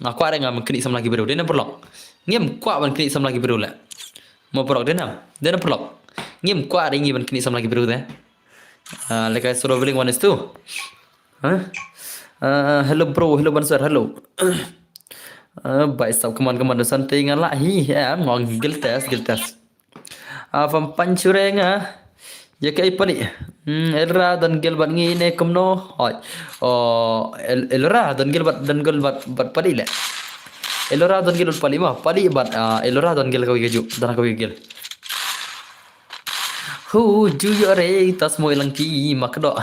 Nga kwah re ngam kni samla ki bru de na perlok. Ngim kwah ban kni samla ki bru le. Mo perlok de na. De na perlok. Ngim kwah re ngi ban kni samla ki bru de. Ah, lekai solo building one is two. Huh? Ah, hello bro, hello Bansar, hello. Ah, bai sab kaman kaman dosan te nga la hi em ngong giltes giltes. Ah, pam pan chureng ah. Ya kai pani. Hmm, Elra don gil bat ngi ne kumno. Oi. Oh, El Elra don gil bat don gil bat bat pani le. Elra don gil bat pani ma, pani bat ah, Elra don gil kawi kaju, don kawi gil. Hu ju yo re tas mo ilang ki makdo.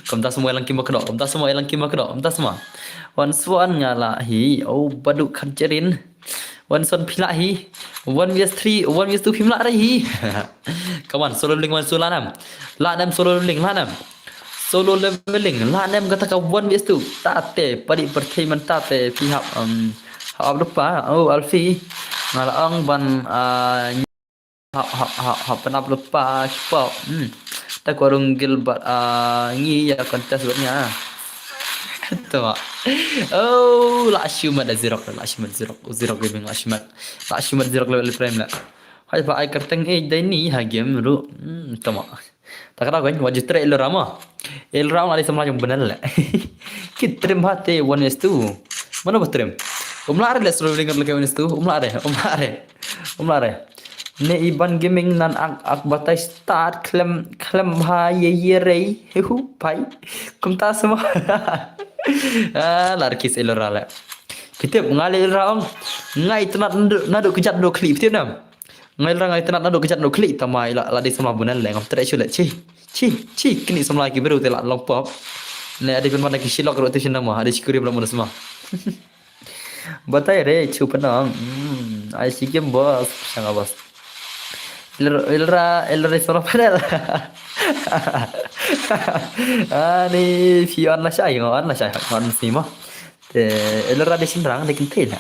Kom tas mo ilang ki makdo. Kom tas mo ilang ki makdo. Kom tas ma. Wan swan nga la hi. Oh badu khan cherin. Wan swan phila hi. One vs three, one vs two phim la re hi. Come on, solo link one solo lanam. Lanam solo link lanam. Solo leveling lanam kata ka one vs two. Tate padi perthei man tate pihap um hap lupa. Oh Alfi. Nga la ong ban uh, Hap hap hap hap penap lupa kipa. Hmm. Ta ko rung gil bat ah ngi ya kontes bat nya. Tama. Oh, la shumat da Zirok, la shumat Zirok, Zirok Gaming la shumat. La shumat Zirok level prime la. Hai ba ai kerteng eh dai ni ha game ru. Hmm, tama. Ta ka da gon wajib trei Elra ma. Elra ma di samla jong benal la. Ki trim ha te one is two. Mano ba trim? Umla re le sro ling le one is two. Umla re, umla re. Umla re. Ne Iban Gaming nan ak, ak batai start klem, klem ha ye ye rei. Hehu pai. Kumta semua. Ah, lar kis Elra la. Pitip ngali Elra ong. Ngai tenat nadu, nadu kejat nadu klik pitip nam. Ngai Elra ngai tenat nadu kejat nadu klik tama ila la di samla benal le ngam trei shu le. Chi, chi, chi kini samla ki beru te la long pop. Ne adi pen mana ki shilok ro te shin nama, adi shikuri bela muna semua. Batai re chu penang. Hmm, ai si game bos, sanga bos. Elra, Elra, Elra solo panel. Ani phi on la shai, on la shai, on si mo. Te Elra di shin rang di kentil.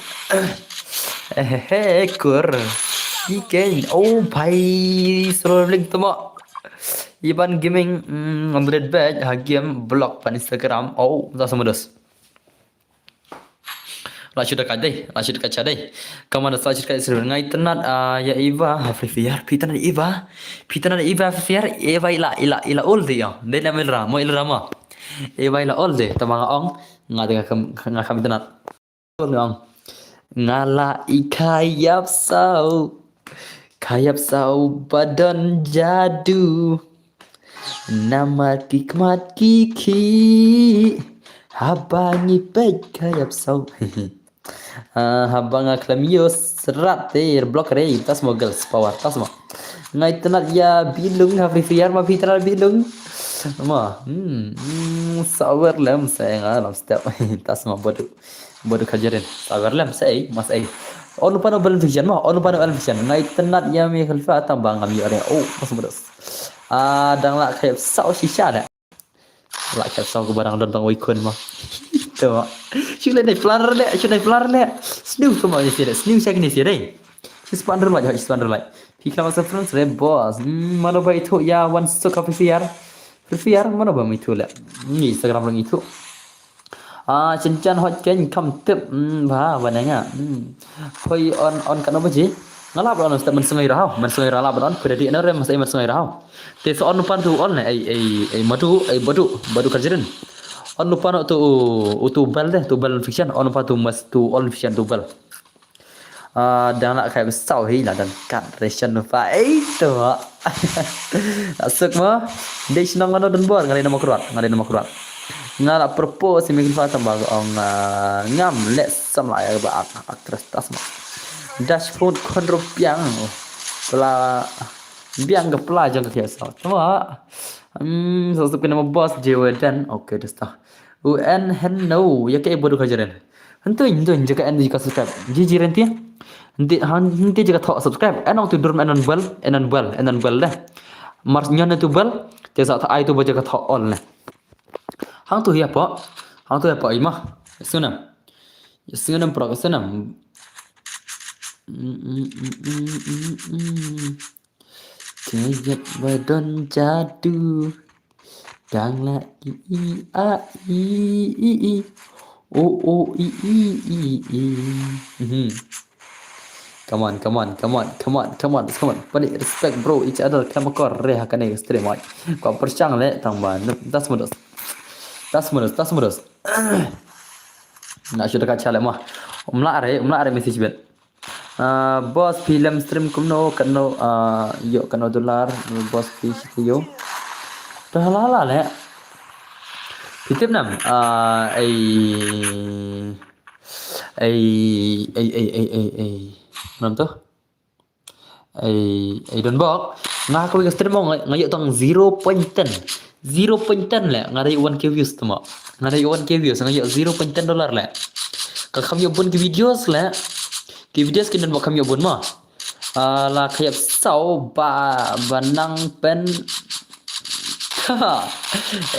Eh, eh, eh, kur. Iken, oh pai, solo link tama. Iban Gaming, mm, hundred bet ha game block pan Instagram. Oh, ta sama dos. La shu da ka dei, la shu da ka cha dei. Kamana sa shu da ka server ngai tenat, ah, ya Eva ha Free Fire, pi tenat Eva, pi tenat Eva Free Fire, Eva ila, ila, ila all day ya. Dei la Elra, mo Elra ma. Eva ila all day, tama nga ong, nga tengah kam, nga kam tenat. Nga ong. Nga la i khayap sau, khayap sau ba don jadu. Namar ki khmat ki khih haba ngi peit khayap sau. Ah, haba nga khlem ïoh srat te block re, tas mo girls power, tas mo. Ngai tenat ya bilung ha Free Fire ma phi tenat bilung. Ma, hmm, hmm, sawer lem sa nga lam step. Tas mo bodu. Bodu kajerin. Sawer lem sa ei, mas ei. Onu pano bal vision ma, onu pano bal vision. Ngai tenat ya mi khalfa tamba ngam ïoh re. Oh, mas bodu. Ah, dang la khayap sau shisha da. La khayap sau ko barang don tang wei kun ma. Tu ma. Shu le dei flar le, shu dei flar le. Sniw tu ma ni sire, sniw sa ni sire. Six hundred like, six hundred like. Phi khlem sa friends re boss. Hmm, mano ba itu ya one stock of Free Fire. Free Fire mano ba itu le. Ni Instagram rang itu. Ah, chinchan hot ken kam tip. Hmm, ba, ba nanga. Hmm. Hoi on, on kano ba ji. Nga lap on step man sungai rau. Man sungai rau lap on. Kuda di no re mas ai man sungai rau. Te so on pan tu on ne ai, ai, ai madu, ai badu, badu kajerin. On pan tu, tu bal de, tu bal fiction. On pan tu mas tu on fiction tu bal. Ah, dang la khayap sau hi la don kat ration nu fa. Ei tu. Asuk mo. Dei shnong ngano don bor ngalai nama kruat, ngalai nama kruat. Nga la propose mi khlfa tamba ong, ah, ngam le samla ya ba ak, actress tas mo. Dashboard khon rupiang. Pla biang ka pla jong ka khayap sau. Tama. Hmm, so sup kena boss J W dan. Okay, dasta. U N hen no, ya ka e bodu kajerin. Hentu, hentu, jaka en jaka subscribe. Ji ji renti. Henti, henti jaka thok subscribe. En ong tu dur en on bel, en on bel, en on bel deh. Mars nyon tu bel, te sa ta ai tu ba jaka thok all ne. Hang tu ya po. Hang tu ya po ima. Sunam. Sunam pro sunam. Kayap ba don jadu. Dang la i i a i i i. O o i i i i. Mhm. Come on, come on, come on, come on, come on, come on. Pali respect bro each other. Khlem akor re ha kane ka stream ai. Ko pyrshang le tang ba. Tas mudos. Tas mudos, tas mudos. Na shu da ka chale ma. Umla re, umla re message bet. Ah, boss phi lem stream kumno kano, ah, ïoh kano dollar, boss phi shi ïoh. Dah la la le. Phi tip nam, ah, ei, ei, ei, ei, ei, ei. Nam tu? Ei, ei don bok. Nga ka wei ka stream nga, nga ïoh tang zero point ten. Zero point ten le, nga dei one K views tu ma. Nga dei one K views, nga ïoh zero point ten dollar le. Ka kham ïoh bun ki videos le. Ki videos ki don ba kham ïoh bun ma. Ah, la khayap sau ba, ba nang pen.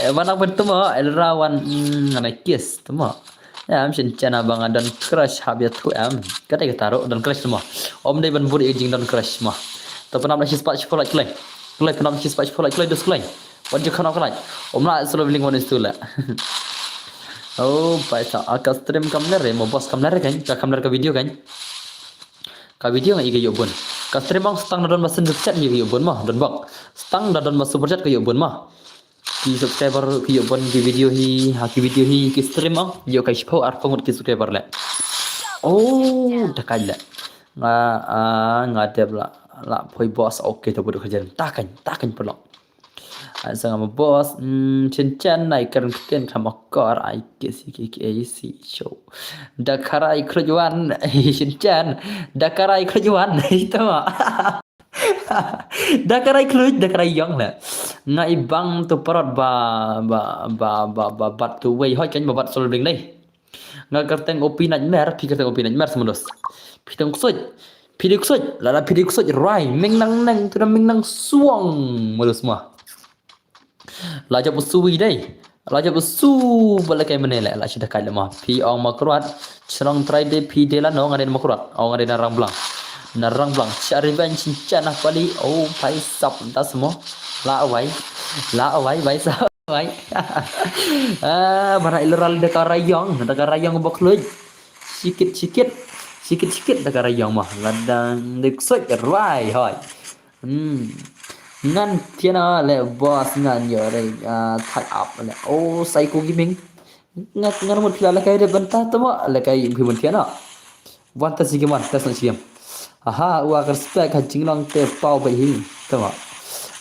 Eh, ba nang pen tu ma, Elra wan, mm, nga na kiss tu ma. Ya, am shin chana ba nga don crush hab ya tu am. Kata ka taro don crush tu ma. Om dei ban buri jing don crush ma. To penam na shi spot shi polai klai. Klai penam shi spot shi polai klai dos klai. Wan je khana klai. Om la solo biling wan is tu la. Oh, paisa, ah, ka stream kam ler re, mo boss kam ler re kan, ka kam ler ka video kan. Ka video nga i ka ïoh bun. Ka stream ong stang da don ba super chat ïoh bun mo, don bok. Stang da don ba super chat ka ïoh bun mo. Ki subscriber ki ïoh bun ki video hi, ha ki video hi ki stream ong, ïoh ka shiphew arphew ngut ki subscriber le. Oh, da kai le. Nga, ah, nga dep la, la poi boss, okay, to budu kajen. Takan, takan pelok. Ai sa nga mo boss, mm, chinchin nai keren ken kama kor, ai ke si ke ke ai si show. Da karai krujuan, chinchin, da karai krujuan, itu ma. Da karai kruj, da karai yong le. Nga i bang tu parot ba, ba, ba, ba, ba, bat tu wei hoi kan ba bat sol bling dai. Nga kyrteng O P Nightmare, phi kyrteng O P Nightmare semedos. Phi teng ksuj. Phi di ksuj, lada phi di ksuj rai, meng nang neng tu da meng nang suang. Medos mah. La jop u suwi dei. La jop u su ba la kai mene le, la shi da kai le mah. Phi ong Mawkyrwat, chnong trai de phi de la no nga de Mawkyrwat. Ong nga de na Rangblang. Na Rangblang, cha revenge chin cha na pali. Oh, pai sap da smo. La awai. La awai, pai sap. Wai. Ah, bara ileral da ka rayong, da ka rayong bok lui. Sikit sikit. Sikit sikit da ka rayong mah. Ladang dik soi rai hoi. Hmm. Ngan tiana le boss ngan yo re, ah, tie up le. Oh, Psycho Gaming. Ngan ngan mut phi la le kai de benta tu mo le kai phi mun tiana. Wan test game, wan test game. Aha, wa ka respect ha jinglong te pau bai hi. Tama.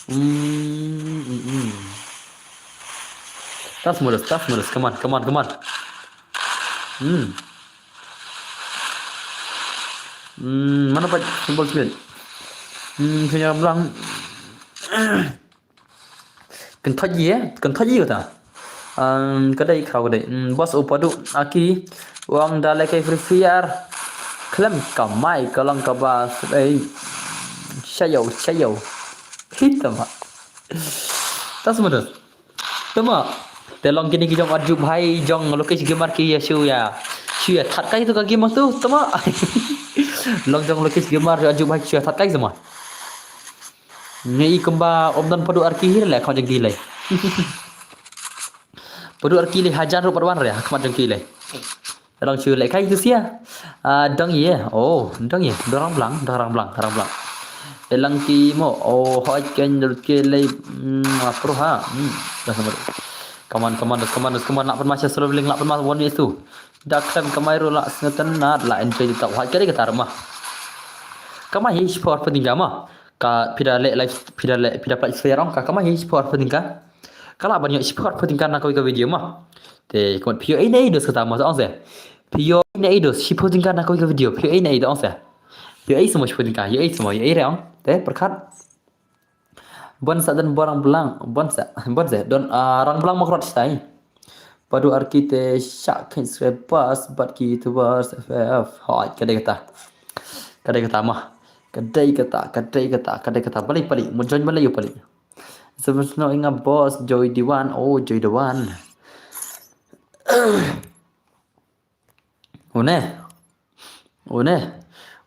Hmm, hmm, hmm. Tas modus, tas modus. Come on, come on, come on. Hmm. Hmm, mana pat football speed. Hmm, kanya lang. Kentucky eh, Kentucky kata. Um, kadai kau kadai. Hmm, bos upadu aki wang dale kai free fire. Klem kamai kalang kabas. Eh, shayo, shayo. Kita ma. Tas mudah. Tama. Te long kini ki jong Arju bhai jong Lokesh Gamer ki ya shu ya. Shu ya that kai tu ka game tu tama. Long jong Lokesh Gamer Arju bhai shu ya that kai sama. Ngi kumba om don padu arki hir le khon jong ki le. Padu arki le hajan rup wan re khmat jong ki le. Long shu le kai tu sia. Ah, dong ye. Oh, dong ye. Dorang blang, dorang blang, dorang blang. Elang ki mo. Oh, hoi ken dul ke le. Hmm, apro ha. Hmm. Dah sama. Come on, come on, come on, come on. Lak pen masih solo ling lak pen mas one is two. Da klem kamai ru la sngewtynnat la enjoy di tau. Hai kari kata rumah. Kamai hi sport penting kama. Ka pida le live pida le pida play fair ong ka kamai hi sport penting ka. Kala ban yo sport penting ka na koi ka video ma. Te kumut pio ine idos kata ma ong se. Pio ine idos sport penting ka na koi ka video. Pio ine idos ong se. Pio ai semua sport penting ka. Yo ai semua yo ai re ong. Te perkat. Bon sa don borang blang, bon sa, bon sa don, ah, rang blang makrot stai. Padu arki te sha kin sre pas bat ki youtubers F F. Hoi, kadai kata. Kadai kata mah. Kadai kata, kadai kata, kadai kata. Balik, balik. Mun join balik, yuk balik. Sebab seno inga bos Joy Diwan. Oh, Joy Diwan. Une. Une.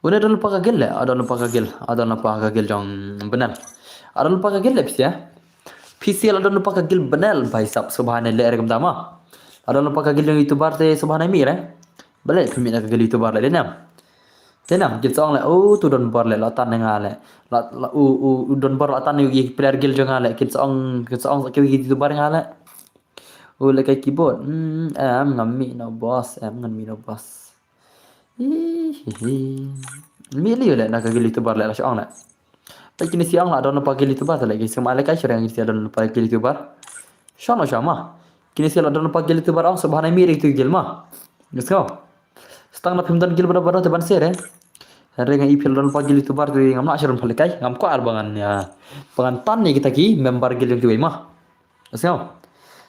Une don lupa ka gil le. Adon lupa ka gil. Adon lupa ka gil jong benal. Adon lupa ka gil le pisia. Pisia adon lupa ka gil benal. Bai sap subhane le re kam dama. Adon lupa ka gil jong youtuber te subhane mi re. Bale pimi na ka gil youtuber le denam. Denam gil song le. Oh, tu don bor le la tan nga le. La, la u u don bor la tan yu player gil jong nga le. Kin song kin song ki youtuber nga le. U le kai keyboard. Hmm, em ngam mi no boss, em ngam mi no boss. Hi hi hi. Mi li le na ka gili tu bar le la shong le. Pai kini siang la don pa gili tu bar le ki sema le kai shirang ki don pa gili tu bar. Shong no shama. Kini siang la don pa gili tu bar ong subhana mi ri tu gil ma. Let's go. Stang na phim don gil bada bada te ban sere. Re ngai pil don pa gili tu bar tu ngam na sharon phale kai ngam ko ar bangan ya. Bangan tan ni kita ki member gili tu ma. Asngaw.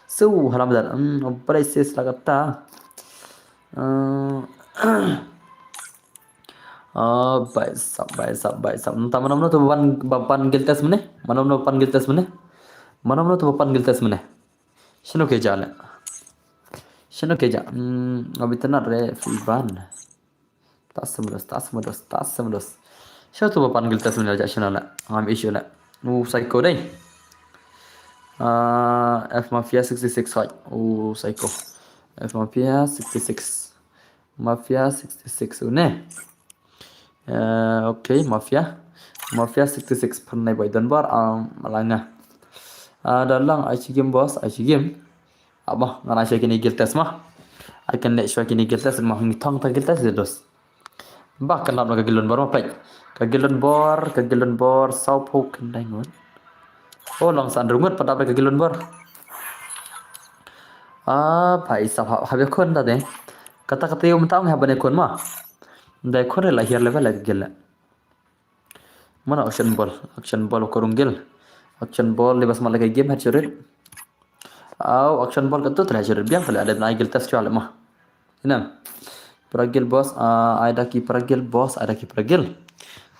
So, halam dar. Hmm, operation la kata. Ah, bai sap, bai sap, bai sap. Nta manam no tu ban ban gil test mene? Manam no ban gil test mene? Manam no tu ban gil test mene? Shino ke jale. Shino ke ja. Hmm, abitana re free ban. Tas semedos, tas semedos, tas semedos. Siapa tu papan gil tas semedos jak sini lah. Ngam isu lah. Uh, psycho deh. Uh, F Mafia sixty six hoi. Uh, psycho. Mafia sixty-six. Mafia sixty-six une. Eh, okay, Mafia. Mafia sixty-six pernai bai don bar am langa. Ah, da lang ai chi game boss, ai chi game. Aba, ngan ai chi kini guild test ma. Ai kan leh chi kini guild test ma, ngi thong ta guild test de dos. Ba kan lap na ka guild don bar ma pek. Ka guild don bar, ka guild don bar, saw pho kan dai ngun. Oh, long san rungut padap ka guild don bar. Ah, bai sap ha, ha be khun da de. Kata kata yu mtang ha bane khun ma. Dai khun la hiar level la guild. Mana action ball, action ball ko rung guild. Action ball le bas ma le game head churit. Au, action ball ka tu tele churit biang tele ada na guild test chua le ma. Ina. Para guild boss, ah, ai da ki para guild boss, ai da ki para guild.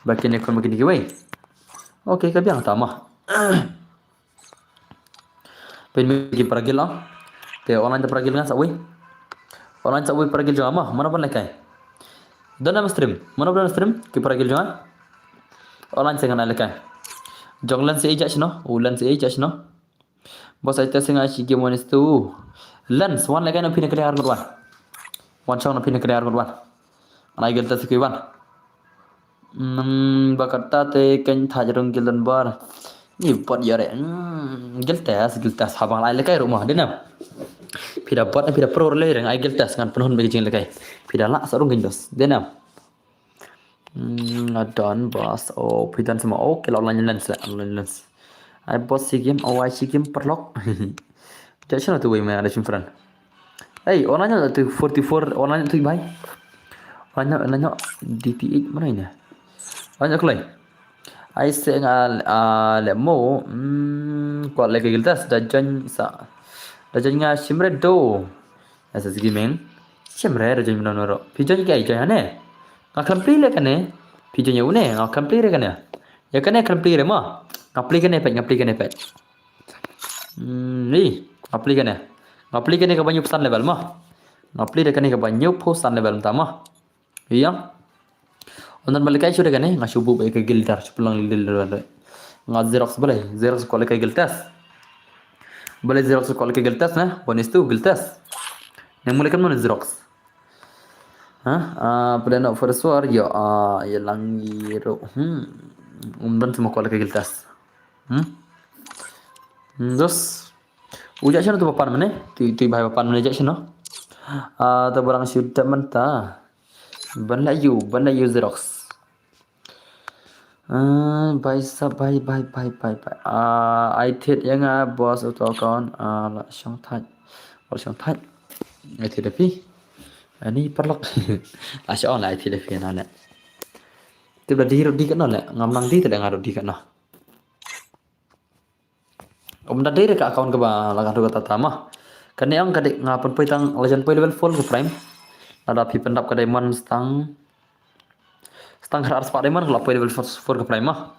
Ba kine khun ba kine kiwei. Okay, ka biang ta ma. Pyn mi ki para guild ah. Te online te para guild ngan sa wi. Online sa wi para guild jong ma, mana ban lekai. Don am stream, mana ban stream ki para guild jong. Online sa ngan lekai. Jong lens e ja chno, u lens e ja chno. Boss ai te singa chi game one is two. Lens, wan lekai na pyn kali ar wan. Wan chong na pyn kali ar wan. Ana guild test ki wan. Hmm, ba kata te kan thaj rung guild don bar. Ni bot yare. Hmm, guild test, guild test. Habang lai lekai ruma, de nam. Phi da bot, phi da pro le reng ai guild test ngan pynhun bagi jing lekai. Phi da la sa rung guild test. De nam. Hmm, adon boss. Oh, phi dan sama. Oh, kila online lens la, online lens. Ai boss chi game, oh, ai chi game paralok. Ja chano tu wei ma ada chim friend. Hey, online tu forty-four, online tu bai. Online, online D P eight mana ini? Online klai. Ai se nga, ah, le mo, hmm, ko le guild test da jan sa. Da jan nga chim re do. Asa sigi meng. Chim re da jan mina noro. Phi jan ki ai jan ne. Nga kan play le kane. Phi jan ya une, nga kan play re kane. Ya kane kan play re ma. Nga play kane pet, nga play kane pet. Hmm, ni, nga play kane. Nga play kane ka ba nyup san level ma. Nga play de kane ka ba nyup pho san level mta ma. Iya. Ondan balik ai shu de kane, nga shu bu ba ka guild dar, shu pulang guild dar. Nga Xerox balai, Xerox ko le ka guild test. Balai Xerox ko le ka guild test na, one is two guild test. Nang mulai kan mana Xerox. Ha? Ah, pula nak for the sword, ya, ah, ya langi ro. Hmm. Umdan semua ko le ka guild test. Hmm. Hmm, terus. Uja chano tu papan mene? Tu tu bai papan mene ja chano. Ah, tu barang shu da menta. Ban la yu, ban la yu Xerox. Ah, bai sa bai bai bai bai bai. Ah, ai thied ya nga boss auto account. Ah, la shong thaj. Wal shong thaj. Ai thied da phi. Ani paralok. La shong la ai thied da phi na le. Tip la di ro di ka no le. Ngam nang di te le nga ro di ka no. Om da dei re ka account kaba la ka tu ka tata ma. Kane ong ka dei nga pynpoi tang la jan poi level four ka prime. Lada phi pyndap ka diamond stang. Stang khar ar spah diamond ka la poi level four, four ka prime ma.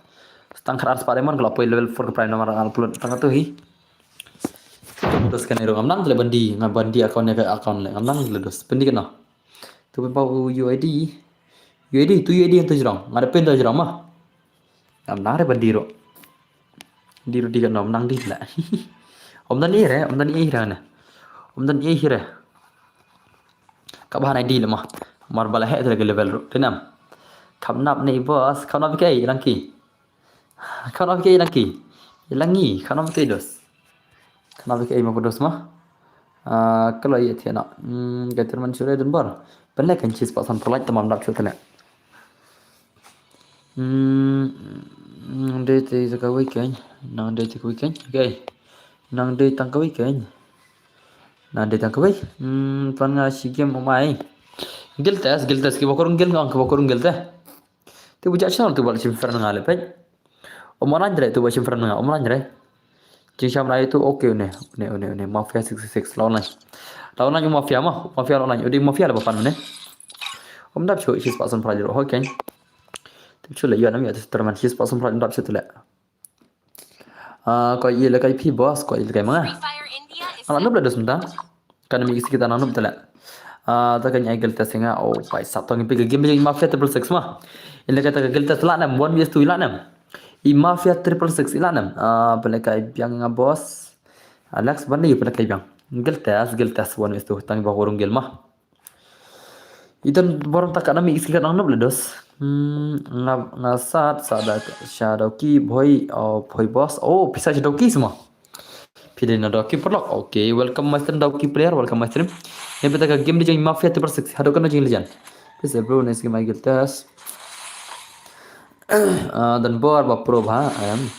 Stang khar ar spah diamond ka la poi level four ka prime namar nga upload tang ka tu hi. Terus kane ruh ngam nang le bandi, nga bandi account ya ka account le ngam nang le dos. Pyndik no. Tu pynpaw U I D. U I D, tu U I D tu jrong. Nga da pyn tu jrong ma. Ngam nang re ban di ro. Di ro di ka nom nang di la. Om dan i re, om dan i re ne. Om dan i re. Ka ba nai di le ma. Mar bala he tu le level ro. Denam. Kam nap ne boss, kam nap ke langki. Kam nap ke langki. Langi, kam nap ke dos. Kam nap ke ma dos ma. Ah, kalau iya tiana. Hmm, gater man sure dan bar. Pynlek kan chis pasan perlait tamam dap chut tane. Hmm, nang dei te ka weekend, nang dei te ka weekend. Okay. Nang dei tang ka weekend. Nang dei tang ka weekend. Hmm, pan nga si game umai. Guild test, guild test ki bakurung guild ngam ki bakurung guild te. Te bujak channel tu bal chim friend nga le pej. Om online re tu ba chim friend nga, om online re. Jing sham rai tu, okay, une, une, une, une, Mafia sixty-six, la online. La online Mafia ma, Mafia la online, udi Mafia la ba pan une. Om dap chu, chis pasan prai ro, okay. Tu chu le, yo nam yo tu terman, chis pasan prai dap chu tu le. Ah, ko i le kai phi boss, ko i le kai manga. Ala nup le dos menta. Kan mi kisi kita nanum tele. Ah, ta kan ai guild test nga. Oh, bai sa tong pi game jing Mafia triple six ma. Ila kata ka guild test la nam, one v two la nam. I Mafia triple six la nam. Ah, pele kai biang nga boss. Alex bande yu pele kai biang. Guild test, guild test one is two, tang ba warung guild ma. Idan borong taka nami isi kan angnop le dos. Hmm, nga, nga sat, sat da, sha Dawki, Bhoi, oh, Bhoi boss. Oh, pisa sha Dawki semua. Pidin na Dawki perlok. Okay, welcome my stream Dawki player, welcome my stream. Yang pita ka game di jeng Mafia two six. Hado kan jeng legend. Please bro, next game I guild test. Ah, dan bor ba pro ba, em.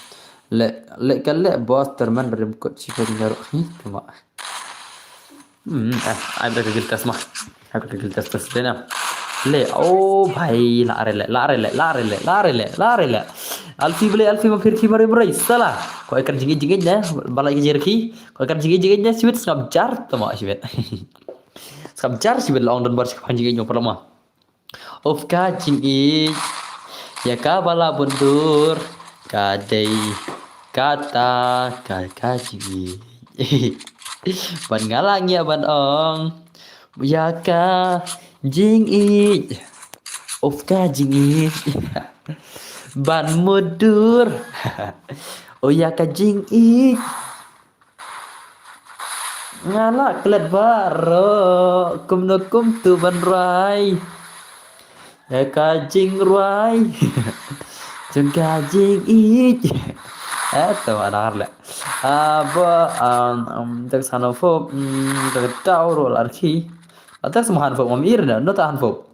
Le, le ka le boss terman rim kot si ko jeng rok. Hi, tama. Hmm, eh, ai bla ka guild test ma. Ai bla ka guild test test dena. Le, oh bhai, la re le, la re le, la re le, la re le, la re le. Alfi bele, Alfi ma phir ki mari mari, sala. Ko ikan jingit jingit ne, bala ki jerki. Ko ikan jingit jingit ne, siwit sngap jar, tama siwit. Sngap jar siwit la ong don bar sngap jingit nyong perlama. Of ka jingïeit ïa ka ba la bun dur, ka dei kata ka, ka jingïeit. Ban nga la ngiah ban ong ïa ka jingïeit. Of ka jingïeit ban mudur. O ïa ka jingïeit. Nga la klet baroh kumno kumtu ban rwai ïa ka jingrwai jong ka jingïeit. Eh, to ana har le. Ah, ba, um, um, tak sana fop, um, tak tau rol arki. Atak semua han fop mam ir na, no ta han fop.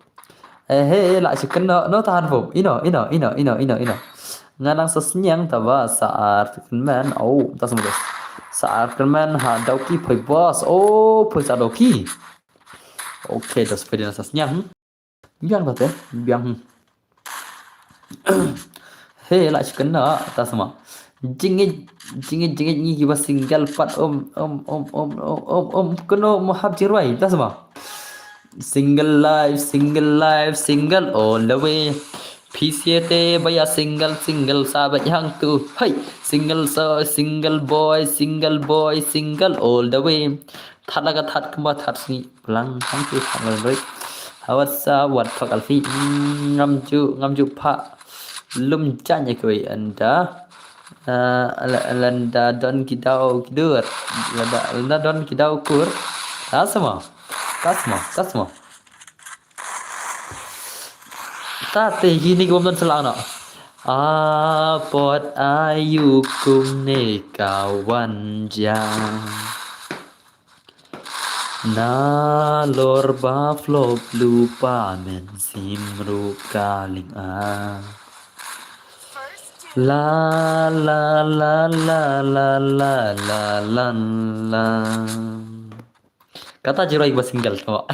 Eh, he, la shi kynnoh, no ta han fop. Ino, ino, ino, ino, ino, ino. Nga nang sa sniang ta ba sa ar kynmen. Oh, ta semua dos. Sa ar kynmen ha Dawki phoi boss. Oh, phoi sa Dawki. Okay, dos phoi dina sa sniang. Hmm? Biang ta te, biang. Hmm. He, la shi kynnoh, ta semua. Jingit, jingit, jingit ngi kiba single pat um, um, um, um, um, um, um, kynnoh mo hap jingrwai, ta semua. Single life, single life, single all the way. Phi sngewthuh ba ïa single, single sa beit hangtu. Hey, single so, single boy, single boy, single all the way. That la ka that kumba that sngi. Plang hangtu that la roi. Hawat sa wat phak Alfi. Mm, ngam ju, ngam ju pha. Lum jan ïa kawei ynda. Ah, la, lynda don ki daw ki dur. Lynda, lynda don ki daw kur. Ta semua. Ta semua. Ta semua. Ta te hi ni ki bom don selang no. A pot ayu kumne ka wan ja. Nalor ba flop lupa men sim ruh ka ling a. La, la, la, la. Kata jiro iba single to.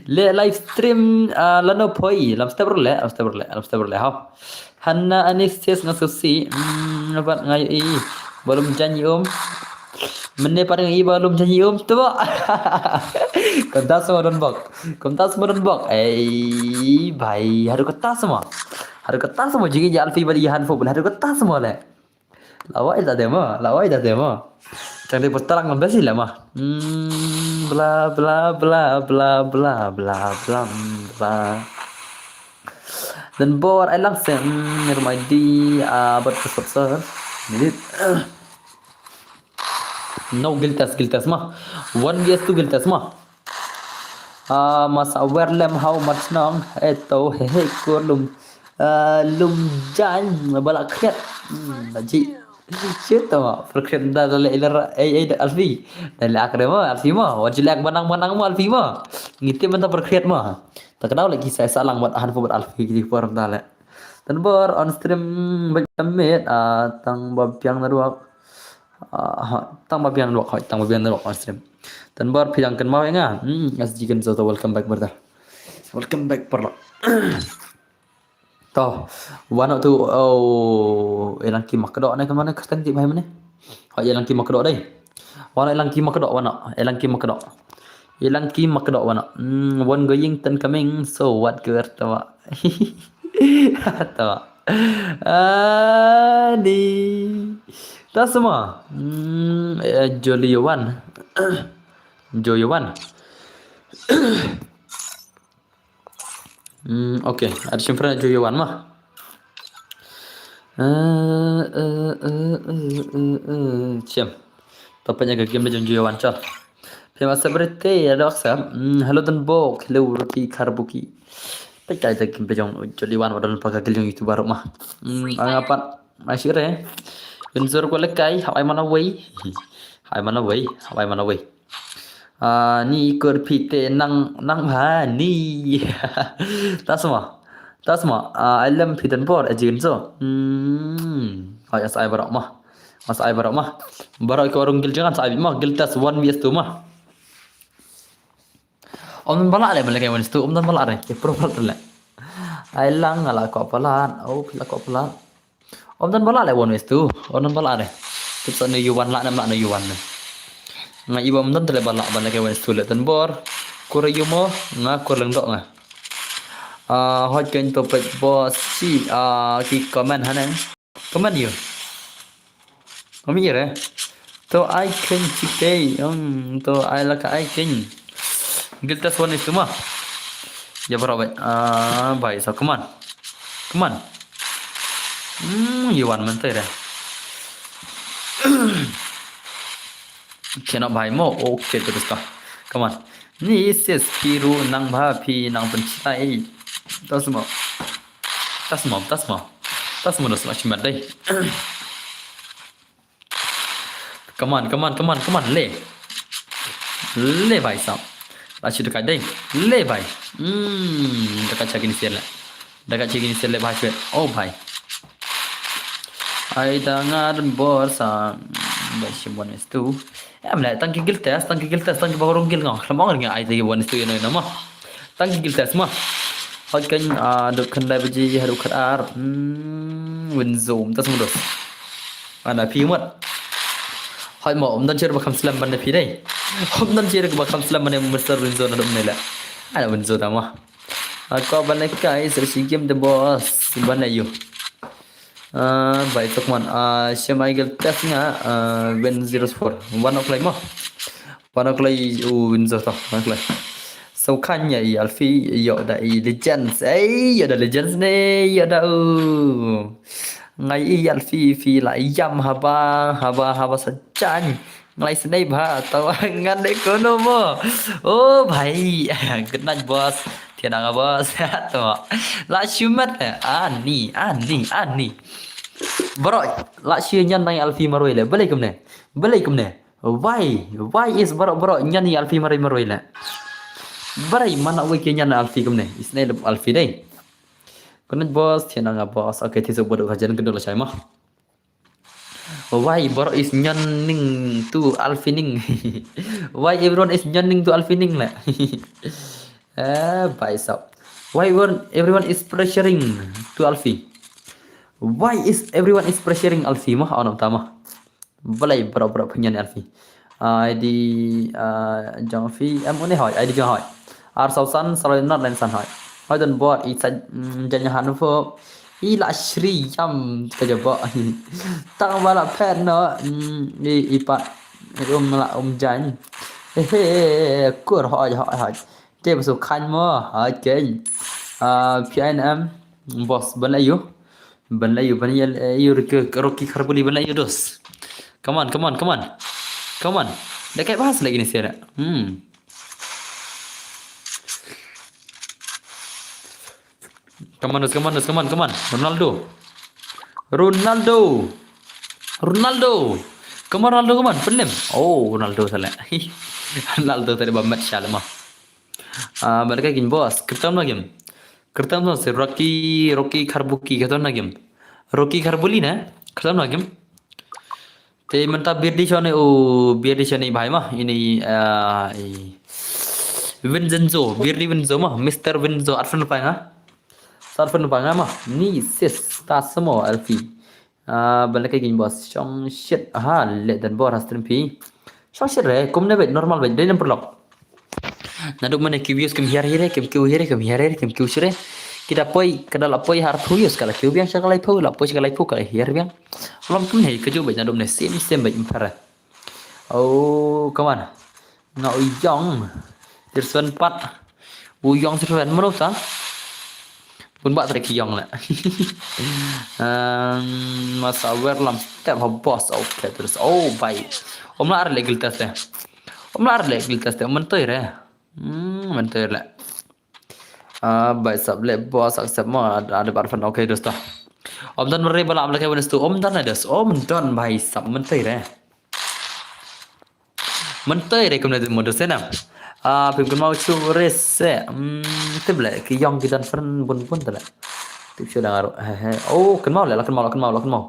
Le live stream, ah, lano phoi, lam step le, lam step le, lam step le, ha. Hanna ani ses nga susi, mm, nabat ngai i, balum janji um. Mene pat ngai i balum janji um, to. Kumta semua don bok, kumta semua don bok. Ei, bhai, haru kata semua. Haru kata semua, jigi ja Alfi bali han fo, haru kata semua le. Lawai ta demo, lawai ta demo. Chang dei pur talang lam besi lama. Hmm, bla, bla, bla. Dan bor ai lang se, hmm, nirmai di, ah, bat pesot ser. Minit. No, guild test, guild test ma. One V S two guild test ma. Ah, masa wer lem how much nong, eh, to, he, he, kur lum, ah, lum jan, bala kriat. Hmm, baji. Shit, to, per kriat da, da, le, ilar, eh, eh, da, Alfi. Da, le, akre ma, Alfi ma. Wajib le, ak banang, banang ma, Alfi ma. Ngiti menta per kriat ma. Tak kenal lagi saya salang buat han buat Alfi, gitu, por da, le. Dan bor on stream, baik damit, ah, tang babiang na ruak. Ah, ha, tang ba biang dok, ha, tang ba biang dok on stream. Tan bar pidang kan mau nga. Hmm, as jikan so welcome back brother. Welcome back parlok. To, wano tu, oh, elang ki makdo ne kan mana kastang ti bai mana. Ha, elang ki makdo dai. Wano elang ki makdo, wano elang ki makdo. Elang ki makdo wano. Hmm, one going ten coming. So what girl tawa. Tawa. Ani. Ta semua. Hmm, eh, Jolly Yowan. Joy Yowan. Hmm, okay. Ada simpan Joy Yowan mah. Eh, eh, eh, eh, eh, eh, siam. Topatnya ke game Joy Yowan, chal. Phi ma sep re te, ïa dok sep. Hmm, hello Donbok, hello Rocky Karbuki. Peit kai te kim pejong joli wan wa don pa ka gil jong YouTuber ruh ma. Hmm, anga pat ma shi re. Yun sur ko le kai, hawai mana wei. Hawai mana wei, hawai mana wei. Ah, ni kur phi te nang, nang bha ni. Tasma. Tasma, ah, ai lem phi Donbor, eh, jin so. Hmm. Hawai as ai barok ma. As ai barok ma. Barok ko rung gil jangan sa ai ma, gil test one vs two ma. Om don ba lah le, ba lah kai one vs two, om don ba lah re, ke pro pro le. Ai lang, ala ko palat, oh, phi la ko palat. Om don ba lah le one vs two, om don ba lah re. Tip sa ne yu wan lah, nam lah ne yu wan ne. Nga iba om don te le ba lah, ba lah kai one vs two le Donbor. Kur yu mo, nga kur leng dok nga. Ah, hot ken to pet boss, si, ah, ki comment haneng. Comment yu. Comment yu re. To ai ken chikei, um, to ai la ka ai ken. Gil test one vs two ma. Ya, barok bai. Ah, bai, so come on. Come on. Hmm, yu wan man te re. Cannot buy more. Okay, terus ka. Come on. Ni sis phi ruh nang bha phi nang pynchai. Tasma. Tasma, tasma. Tasma dah semakin mat dai. Come on, come on, come on, come on. Le. Le bhai sahab. Lah shu dekat dai. Le bhai. Hmm, dekat chagi ni sial. Dekat chagi ni sial le bhai sweat. Oh bhai. Ai da nga Donbor sa. Ba shi one vs two. Em le tang ki gil test, tang ki gil test, tang ki ba rung gil ngong. Khlem ong nga ai da one vs two ïa no ïa no ma. Tang ki gil test ma. Hot kan, ah, duk khyndai baje haduh khatar. Hmm, win zoom tas mudos. Ana phi mat. Hot mo, om don sher ba kham slam ban da phi dai. Om don sher ba kham slam ban da Mister Winzo na dum ne la. Ana Winzo ta ma. Ah, ko ban da kai sir shi game the boss ban da yu. Ah, bai tok man. Ah, shem ai gel test nga, ah, win zero four. One o'clock mo. One o'clock u win zero four. One o'clock. So kan ya i Alfie, yo da i legends. Ei, yo da legends ne, yo da u. Ngai i Alfie, fi la yam haba, haba, haba sa chan. Ngai snei bha, tawa ngan de kono mo. Oh, bhai. Good night, boss. Thiang nga, boss. To. La shumat, eh. Ani, ani, ani. Bro, la shu nyan nai Alfie marwei le. Balei kumne? Balei kumne? Why? Why is bro, bro, nyan i Alfie marwei marwei le? Balei mana wei ke nyan Alfie kumne? Isnei le Alfie dei. Good night, boss. Thiang nga, boss. Okay, thiso bodo kajan kedol chai ma. Why bro is nyan ning to Alfie ning? Why everyone is nyan ning to Alfie ning le? Eh, bhai sahab. Why everyone, everyone is pressuring to Alfie? Why is everyone is pressuring Alfie ma? Ono tama. Balei bro bro pynyan Alfie. Ai di, ah, jong phi em une hoi, ai di jong hoi. Ar saw san, saw not len san hoi. Hoi Donbor i sa, mm, jan han fo. I la shri yam ka jabo. Tang bala pet no, mm, i, i pat. I um la um jan. He he, kur hoi, hoi, hoi. Te basu khan mo, hoi ken. Ah, P I N M, boss, ban la yu. Ban la yu, ban la yu, ke Rocky Karbuli, ban la yu dos. Come on, come on, come on. Come on. Da kai bahas lagi ni sera. Hmm. Come on, come on, come on, come on. Ronaldo. Ronaldo. Ronaldo. Come on, Ronaldo, come on. Penem. Oh, Ronaldo salah. Ronaldo tadi ba match salah mah. Ah, mereka gin boss. Kertam lagi. Kertam no si Rocky, Rocky Karbuki kertam lagi. Rocky Karbuli na. Kertam lagi. Te mynta Birdi shane u Birdi shane bhai ma ini, ah, i Vincenzo, Birdi Vincenzo ma, Mister Vincenzo, arfen pa nga. Arfen pa nga ma, ni sis ta samo Alfie. Ah, ban la kai gin boss, shong shit, aha, le dan bor hastrim pi. Shong shit re, kum ne bait, normal bait, dei nam perlok. Naduh mynne ki views kim hiar hire, kim kiew hire, kim hiar hire, kim kiew shire. Kita poi, kada la poi har phew views, kala kiew biang, sha kala phew, la poi sha kala phew, kala hiar biang. Lom kum ne, kaju bait naduh mynne, sim, sim bait mpara. Oh, come on. Nga u yong. Tirson pat. U yong tirson mano ta? Pun ba trek yong la. Ehm, masa wer lam step ha boss. Okay, terus. Oh, bye. Om la ar le giltas te. Ym lah re leh guild custom, myntoi re. Hmm, myntoi re. Ah, bhai sab leh boss accept mo, ada, ada bar fan, okay, dosta. Ym don re ba lah leh kai wins tu, ym don re dos, ym don bhai sab, myntoi re. Myntoi re kumne mo dos ne. Ah, phim kynmaw shuh re se. Hmm, tip leh ki ïong ki don friend bun bun te leh. Tip shuh dang aru. He he. Oh, kynmaw leh, la kynmaw, la kynmaw, la kynmaw.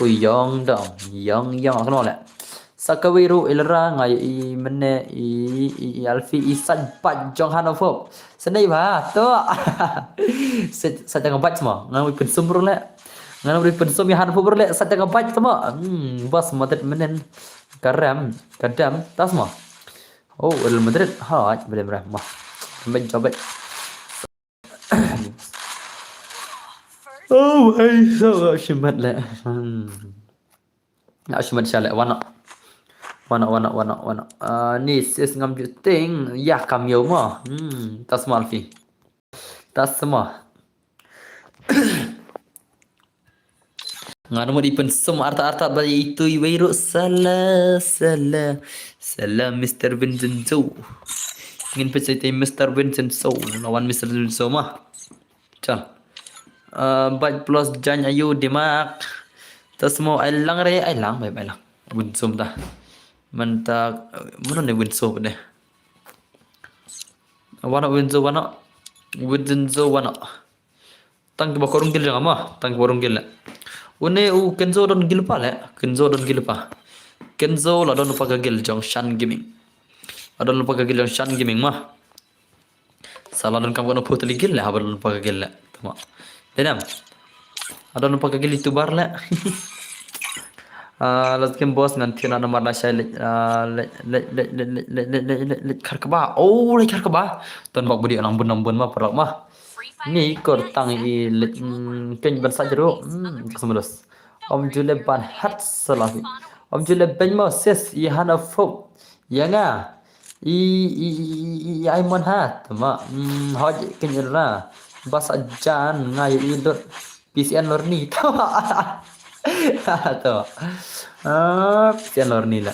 Oh, ïong dong, ïong, ïong, la kynmaw leh. Sa kawei ruh i Lara nga ïohi mynne i, i, i Alfie i Sait Bait jong Han of Hope. Sa nei bha to. Sait, Sait jong Bait mo. Ngan wi pynsum ruh leh. Ngan wi pynsum ïa Han of Hope ruh leh, Sait jong Bait mo. Hmm, bas madet menen. Ka rem, ka dem, tas mo. Oh, Real Madrid. Ha, bele mrem mo. Bait jong Bait. Oh, ai so shimat leh. Hmm. Nga shimat sha leh, wan noh. Wan noh, wan noh, wan noh, wan noh. Ah, ni sis ngam ju ting. Ïa kam ïew mo. Hmm, tas mo Alfie. Tas mo. Nga ruh mut i pynsum arta arta ba itu iwei ruh sala, sala. Sala Mister Vincenzo. Ngin pynshai te Mister Vincenzo. Lawan Mister Vincenzo mo. Chal. Ah, Bait plus Jan ayu dimak. Tas mo ai lang re, ai lang, bye bye lang. Winsome ta. Mynta, mano ne Winsome ne? Wan noh Winsome, wan noh. Winsome wan noh. Tang kiba ka rung guild jong nga mo, tang kiba rung guild leh. Une u Kenzo don guild pa leh, Kenzo don guild pa. Kenzo la don pa ka guild jong Shan Gaming. La don pa ka guild jong Shan Gaming mo. Sa la don kam kano photo li guild leh, haba don pa ka guild leh. Tama. Denam. Adon pa ka guild YouTuber leh. Ah, last game boss ngan thied namar la shai leh, ah, leh, leh, khar kaba. Oh, leh khar kaba. Ton bak budi nang bun nang bun ma paralok ma. Ni kor tang i leh, mm, keny ban sa jero. Hmm, ka sumulus. Om jule ban hat salafi. Om jule ben mo ses i hana fok. Ïa nga. I, i, i, i, i, ai mon ha. Tama. Hmm, hoj keny ra. Bas ajan nga ïa i lut. P C N lorni. Tama. Tama. Ah, P C N lorni la.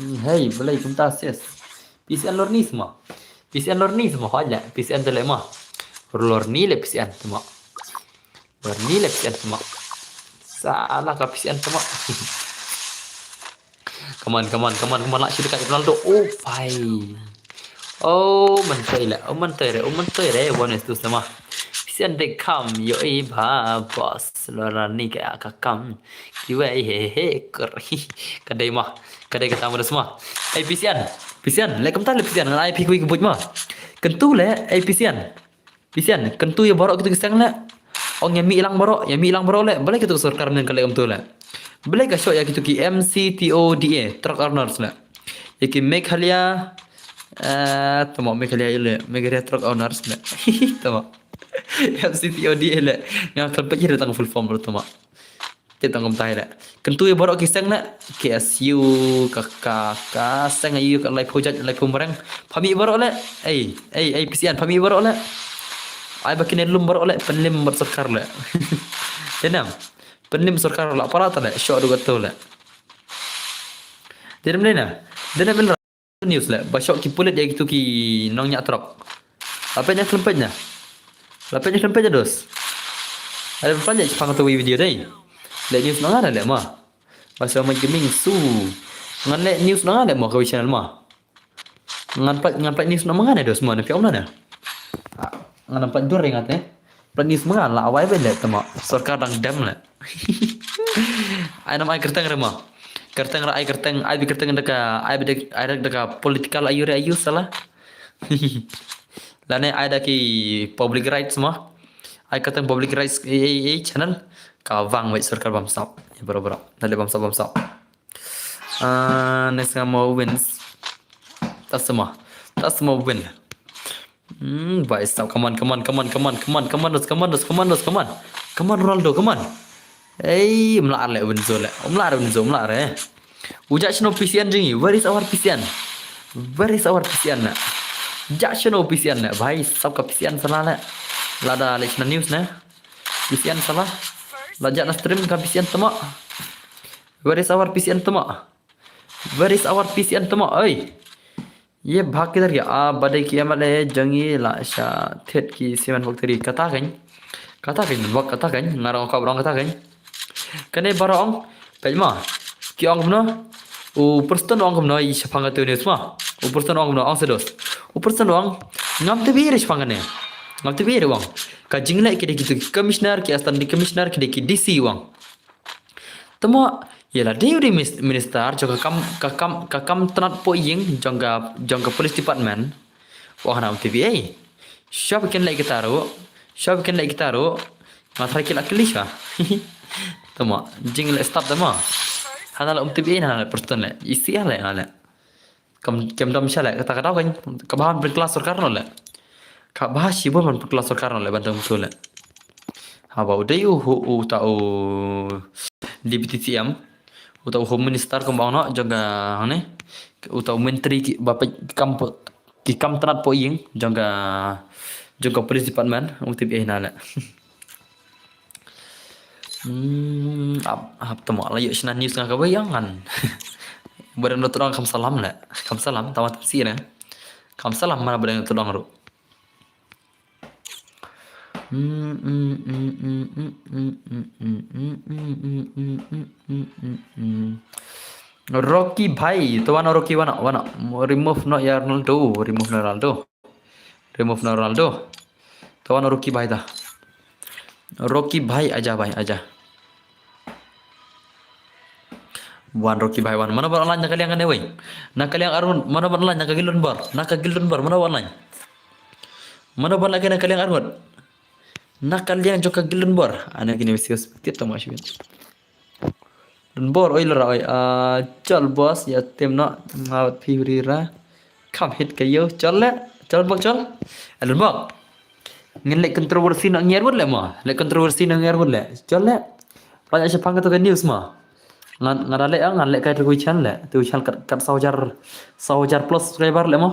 Hmm, hey, belai kumta ses. P C N lorni semua. P C N lorni semua hoj la. P C N tele ma. Lorni le P C N tama. Lorni le P C N tama. Salah ka P C N tama. Come on, come on, come on, come on. Lah shu dekat Ronaldo. Oh, pai. Oh, mentoi le. Oh, mentoi re. Oh, mentoi re. One is two sama. P C N de kam. Yo, eh, ba, boss. Lorni ka, ka kam. Kiwei, he, he, he. Ka dei ma. Ka dei ka tamu de sama. Ai, P C N. P C N. Leh kumta le P C N. Ngan ai phi kiwei ki buit ma. Kyntu le. Ai, P C N. P C N, kyntu ïa baroh kito ki seng leh. Ong ïa mih lang baroh, ïa mih lang baroh leh. Balei kito ki sorkar mynta ka leh kumto leh. Balei ka shoh ïa kito ki M C T O D A, truck owners leh. Ïa ki Meghalaya, eh, tama Meghalaya leh, Meghalaya truck owners leh. Tama. M C T O D A leh. Nga khlem peit ïa tang full form baroh tama. Te tang kumta leh. Kyntu ïa baroh ki seng leh. K S U, ka, ka, ka seng aïu ka laiphew jait, laiphew mreng. Pha mih baroh leh. Ei, ei, ei, P C N, pha mih baroh leh. Ai ba kine lum baroh leh, pynlem bad sorkar leh. Te nam. Pynlem sorkar la para ta leh, shoh du kato leh. Te nam leh na. Te nam leh. News leh, ba shoh ki pulit ïa kito ki nongñiah trok. La peit ne khlem peit ne? La peit ne khlem peit ne dos? Ada peit ne chipang tu video dei. Leh news nanga leh ma. Ba shoh mai gaming su. Ngan leh news nanga leh ma kawei channel ma. Ngan peit, ngan peit news nanga ne dos ma ne phi ong ne. Ah, ngan peit dur ringat ne. Plan news ma la awai ba leh tama. Sorkar dang dem leh. Ai nam ai kyrteng re ma. Kyrteng re ai kyrteng, ai bi kyrteng da ka, ai bi da, ai da ka political aïu re aïu sala. Lane ai da ki public rights ma. Ai kyrteng public rights, eh, eh, eh, channel. Ka wang wei sorkar bam sap. Ya, bro, bro. Dale bam sap, bam sap. Ah, next nga mo wins. Tas mo. Tas mo win. Hmm, bhai sab, come on, come on, come on, come on, come on, come on, dos, come on, dos, come on, dos, come on. Come on, Ronaldo, come on. Ei, um lah leh Winzo leh. Um lah re Winzo, um lah re. U jah shano P C N jong ngi. Where is our P C N? Where is our P C N leh? Jah shano P C N leh. Bhai sab ka P C N sala leh. Lada leh shna news ne. P C N sala. La jah na stream ka P C N tama. Where is our P C N tama? Where is our P C N tama? Oi. Ye bha ki dar ki a bade ki M L A jong i la sha thied ki cement factory kata kan. Kata kan bok kata kan ngarong ka brong kata kan. Kane barong pej ma ki ong kumno. U Preston ong kumno i shapang kata news ma. U Preston ong kumno ong sedos. U Preston ong ngam te biri shapang kane. Ngam te biri ong. Ka jingle ki de ki commissioner ki assistant commissioner ki de ki D C ong. Tamo ye la dei u dei minister jong ka kam ka kam ka kam tnat po ing jong ka jong ka police department. Wa hana um T V A. Shop ken lai kita ru. Shop ken lai kita ru. Nga try kila kili sha. Tamo jing le start tamo. Hana la um T V A hana la Preston le. Isi hale hale. Kam kem dom sha le kata ka daw kan. Ka bahan pen kelas sorkar no le. Ka bah shibun ban pen kelas sorkar no le ban tong tu le. Haba u dei u u ta u D P T C M. U ta u home minister kum bang no jong ka hane. U ta u menteri ki ba ki kam ki kam tnat po ing jong ka jong ka police department u tip eh na le. Hmm, ap ap tamo la yu shna news nga ka wei yang kan. Badan tu dong kam salam le. Kam salam tama si ne. Kam salam mana badan tu dong ru. Rocky bhai, to wana Rocky wana wana remove no ya Ronaldo, remove no Ronaldo, remove no Ronaldo, to wana Rocky bhai ta, Rocky bhai aja bhai aja. Wan Rocky bhai wan. Mano ban online na ka liang kane wei. Na ka liang arun. Mano ban online na ka Gildon Bar. Na ka Gildon Bar. Mano ban online. Mano ban lagi na ka liang arun. Na ka liang jong ka Gildon Bar. Ana kini mesti perspective tama shibin. Don Bor oi lera oi. Ah, chal boss ya tem no. Ngawat phi ra. Kam hit ka yo. Chal le. Chal bok chal. Alun bok. Ngin leh controversy na ngiar wut leh ma. Leh controversy na ngiar wut leh. Chol leh. Panya shapang ka to ka news ma. Ngan ngan leh ngan leh kai tu channel leh. Tu channel kat kat saw hajar saw hajar plus subscriber leh ma.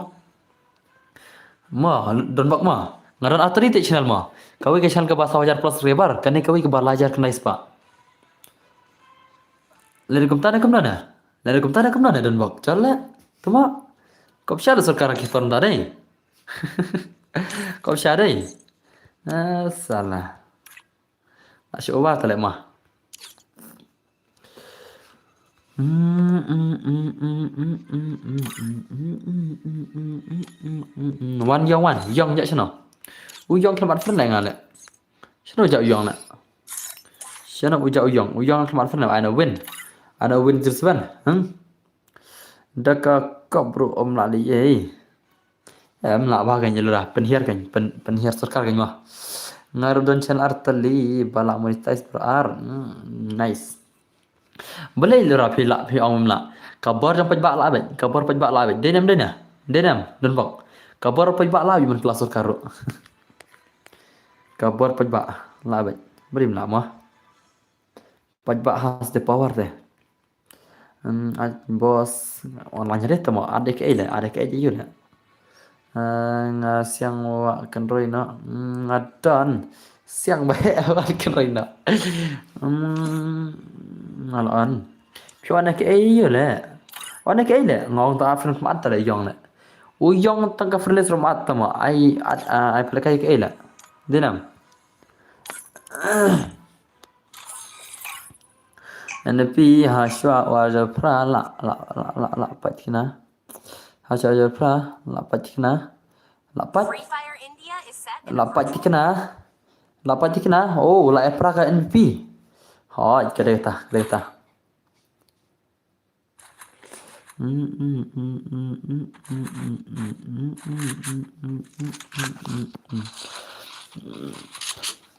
Ma don bak ma. Ngan don atri te channel ma. Kawei ka channel ka ba saw hajar plus subscriber. Kane kawei ka ba lai hajar kena ispa. Leh kumta na kumna na. Leh kumta na kumna na don bak. Chol leh. Tuma. Kop sha da sorkar ki ton da dei. Kop sha dei. Ah, salah. Asyik ubah tak lek mah. Wan yong wan yong jak sino. U yong kena mat friend lai ngalek. Sino jak u yong nak. Sino u jak u yong. U yong kena mat friend lai ana win. Ana win just wan. Hmm. Daka kop bro om lali eh. Em la ba kan jela pynhiar kan pyn pynhiar sorkar kan ma. Ngar don channel ar tali bala monetize bro ar. Hmm, nice. Balei lera phi la phi ong la. Ka bor jong pajbak la bet, ka bor pajbak la bet. Denem dena. Denem don bok. Ka bor pajbak la bet man kelas sorkar ru. Ka bor pajbak la bet. Brim la ma. Pajbak has the power te. Hmm, boss online re tamo ada ke ile, ada ke ile yule. Nga siang wa kendroi no, nga don siang ba wa kendroi no. Ngalon. Phi wana ke ile yule. Wana ke ile ngong ta afrin mat ta yong le. U yong tang ka friendless room at tamo ai ai pelekai ke ile. Dinam. Napi ha shwa wa ja pra la la la la la pat kina. Ha shwa ja pra la pat kina. La pat. La pat kina. La pat kina. Oh, la e pra ka N P. Hoi, kare ta, kare ta.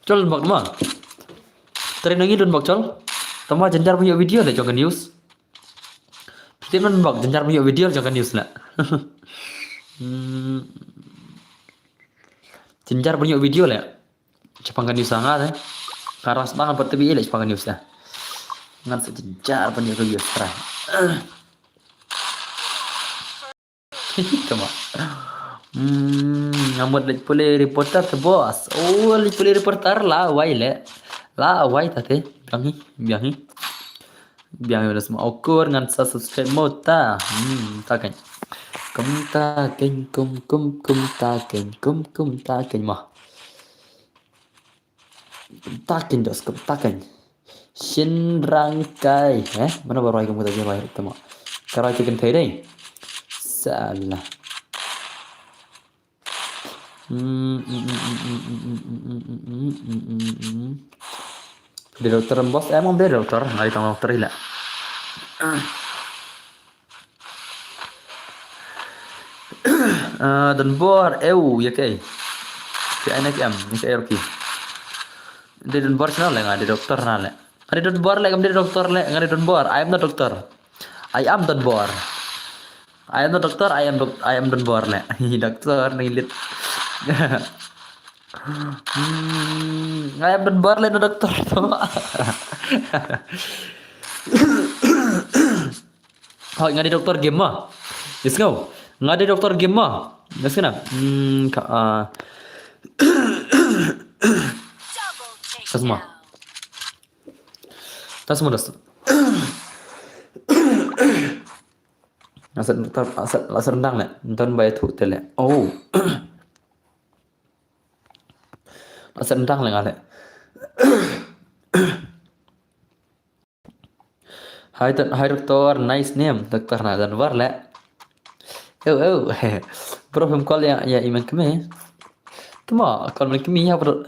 Chol bak ma. Tari nangi don bak chol. Tama jenjar punya video le jong ka news. Piti man bak jenjar punya video jong ka news le. Jenjar punya video le. Chapang ka news nga te. Ka ras bang pat tebi le chapang ka news te. Ngan sa jenjar punya video tra. Tama. Hmm, ngamut lej pule reporter te boss. Oh, lej pule reporter la wai le. La wai ta te. Biang hi, biang hi. Biang hi udah semua ukur ngan sa subscribe mo ta. Hmm, ta kan. Kumta kein, kum, kum, kumta kein, kum, kumta kein mo. Kumta kein, dos, kumta kein. Shin rang kai, eh? Mano ba roi kumta kein roi tama. Ka roi te kynthei dei. Salah. Dei doktor em boss, em ym dei doktor, nga dei tang doktor ila. Ah, don bor, eu, ya kei. Ki ai na ki em, ni kei ki. Dei don bor sna le, nga dei doktor na le. Nga dei don bor le, kam dei doktor le, nga dei don bor. I am not doctor. I am don bor. I am not doctor, I am doc-, I am don bor le. Doktor ni lit. Hmm, I am don bor le, no doktor. Hoi, nga dei doktor game ma. Yes, ngau. Nga dei doktor game ma. Yes, kena. Hmm, ka, ah. Double takedown. Tasma. Tasma das. Asal, asal, asal rendang le. Nton bai thu tele. Oh. Asal rendang le nga le. Hai, Dok-, hai doktor, nice name. Doktor na don bor le. Eu, eu. Bro, phim call ya, ya i Menkmie. Tama, call Menkmie ya, bro.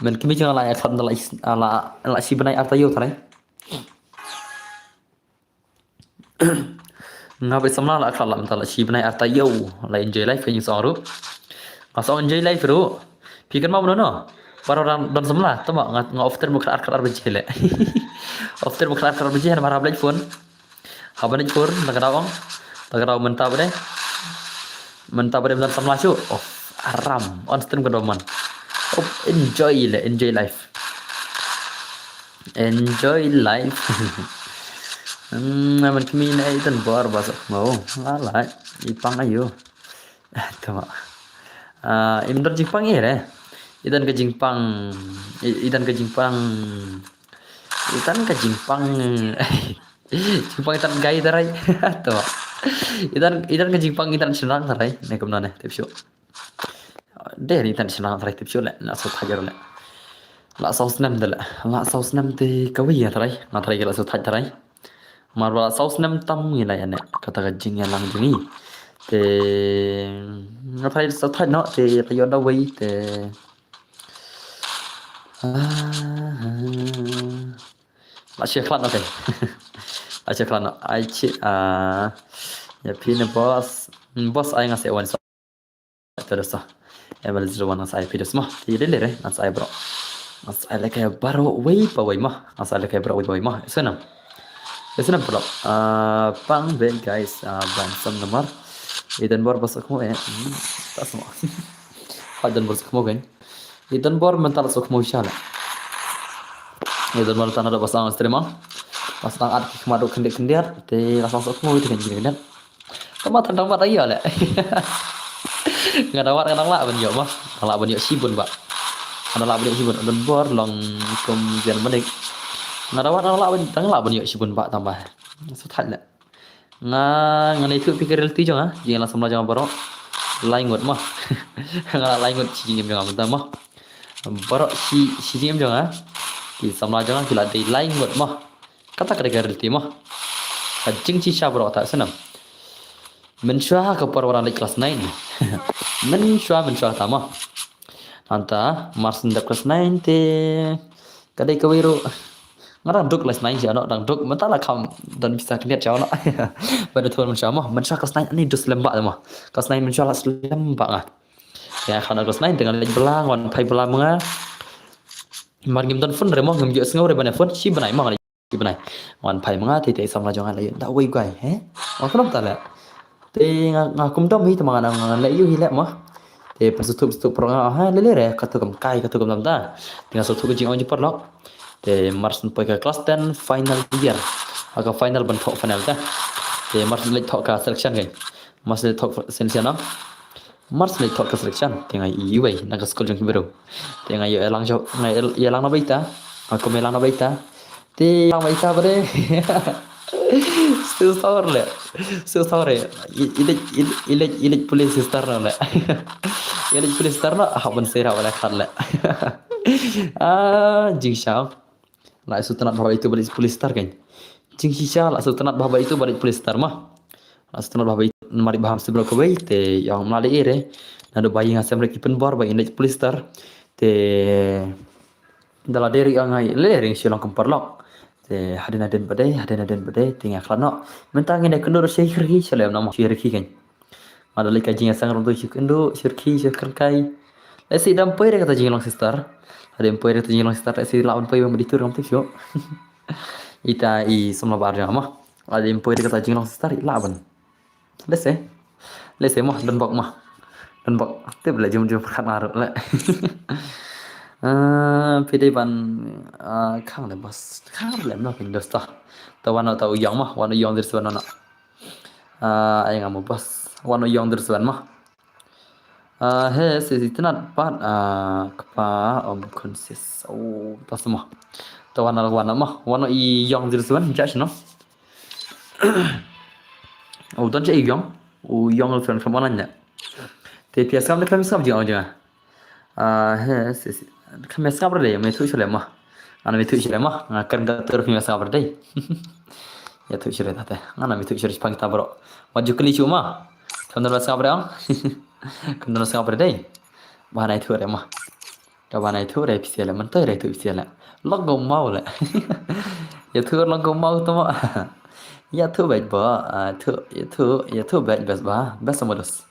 Menkmie jong la ya khat la, la, la shi bnai ar taïew tare. Nga ba samla la khat la mynta la shi bnai ar taïew, la enjoy life ka jingsong ruh. Nga song enjoy life ruh. Phi kynmaw mano no? Para don, don samla, tama nga, nga off ter mo khat ar khat ar baje le. Off ter mo khat ar khat ar baje, namar hap leit phone. Haba leit phone, la ka daw ong. La ka daw mynta ba dei. Mynta ba dei mynta samla shu. Oh, aram. On stream ka daw man. Oh, enjoy le, enjoy life. Enjoy life. Hmm, Menkmie na i don bor ba sa mo. La la, i pang ayo. Tama. Ah, i don jingpang i re. I don ka jingpang, i, i don ka jingpang. I don ka jingpang. Jingpang i don gai darai. Tama. I don, i don ka jingpang i don shynrang darai. Ne kumno ne, tip shu. Dei ni tan shynrang trai tip shu le, la saw thait le. La saw snem de le. La saw snem te kawei ya trai. Nga trai ki la saw thait trai. Mar ba la saw snem tam ngi la ya ne. Kata ka jingïalang jong ngi. Te nga trai saw thait no, te la ïoh da wei te. Ah, la shi khlad no te. La shi khlad no. Ai chi, ah, ya phi ne boss. Hmm, boss ai nga se wan sa. Te da sa. Emerald zero one nga sa ai phi da sa ma. Te dei le re, nga sa ai bro. Nga sa ai lehkai baroh wei pa wei ma. Nga sa ai lehkai baroh wei pa wei ma. Isa nam. Isa nam bro. Ah, pang be guys, ah, ban sam namar. I don bor ba sa khmo eh. Hmm, ta sa ma. Hoi don bor sa khmo kan. I don bor mynta la sa khmo sha la. I don bor tang da ba sa stream ma. Ba sa at ki khmat ruh khyndiat khyndiat. Te la sa khmo te khyndiat khyndiat. Tama tang dang wad aïu le. Nga dang wad nga dang lah ban ïoh ma. Dang lah ban ïoh shibun ba. Nga dang lah ban ïoh shibun. Don bor long kum jan manik. Nga dang wad nga dang lah ban, dang lah ban ïoh shibun ba tama. Sa thait le. Nga, nga nai tu pikir reality jong nga. Jingïalang samla jong nga baroh lai ngut ma. Nga lah lai ngut shi jingim jong nga mynta ma. Baroh shi, shi jingim jong nga. Ki samla jong nga ki la dei lai ngut ma. Kata ka dei ka reality mo. Ka jingshisha baroh ta sa nam. Mynshuwa ha ka por ba nga dei class nine. Mynshuwa, mynshuwa ta mo. Nangta mar shu dep class nine te ka dei kawei ruh. Nga dang duk class nine sha no, dang duk mynta la kham don pisa khyndiat sha no. Ba dei thon mynshuwa mo. Mynshuwa class nine ani duk slem ba mo. Class nine mynshuwa la slem ba nga. Ïa, khana class nine te nga leit bylla, nga wan phai bylla ma nga. Mar ngim don phone re mo, ngim ïoh sngew re ban ïa phone, shi bnai ma nga leit shi bnai. Wan phai ma nga te te samla jong nga la ïoh da wei guai, he? Wan khlem ta le. Te nga, nga kum dom hi te ma nga nang leh ïoh hi leh mo. Te pynsutup sutup por nga, ha, le le re, katu kam kai, katu kam dam ta. Te nga sutup ka jingong jingpyrlok. Te mar shu poi ka class ten final year. Ha ka final ban thoh final ta. Te mar shu leit thoh ka selection kai. Mar shu leit thoh selection na. Mar shu leit thoh ka selection, te nga ïoh iwei na ka skul jong ki briew. Te nga ïoh ïalang jong, nga ïoh ïalang na baita. Nga kum ïalang na baita. Te ïalang baita ba dei. Sister le. Sister le. I leit, i leit, i leit police sister no le. I leit police sister no, hap ban sera wala khat le. Ah, jingshisha. La sngewtynnat bha ba ïeit ba leit police sister kan. Jingshisha la sngewtynnat bha ba ïeit ba leit police sister ma. La sngewtynnat bha ba ïeit, namar ba ham sibro ko bai te ïa ong mla le ire. Naduh ba ïa nga sem re ki pynbor ba ïeit police sister. Te da la dei ri ong ai le ring shilong kum paralok. Te hadien hadien ba dei, hadien hadien ba dei te nga khlad noh. Mynta ngin ïa kynduh shi kyrki shalem na ma shi kyrki kan. Nga da leit ka jingïaseng ruh tu shi kynduh, shi rkhie, shi kyrkai. Lehse da ym poi re kata jinglong sister. Da ym poi re kata jinglong sister, lehse lah ban poi ban bad i tur ngam tip shuh. Ita i samla bar jong nga ma. Da ym poi re kata jinglong sister, lah ban. Lehse. Lehse ma, don bok ma. Don bok. Tip le jum jum khat nga ruh le. Ah, phi dei ban, ah, khang le bas. Khang le ma phi dosta. Ta wan ta u ïong ma, wan u ïong dir swan na. Ah, ai nga mo bas. Wan u ïong dir swan ma. Ah, he, shisha tynnat pat, ah, kpa om konsis. Oh, ta sama. Ta wan na wan ma. Wan i ïong dir swan, ja shino. Oh, don ja i ïong. U ïong dir swan khlem online ne. Te phi ïa sngap ne khlem sngap jingong jong nga. Ah, he, shisha. Khlem ïa sngap re dei, me thuh shalem ma. Nga na me thuh shalem ma. Nga kren ka tur phi ïa sngap re dei. Ïa thuh shalem ta te. Nga na me thuh shalem pang ta bro. Wat ju kylli shuh ma. Khlem don sngap re ong. Khlem don sngap re dei. Ba na ïathuh re ma. Ka ba na ïathuh re phi sha le, mynta re ïathuh phi sha le. Lok go mau le. Ïathuh lok go mau to ma. Ïathuh bad ba, ah, ïathuh, ïathuh, ïathuh bad bas ba, bas sama dos.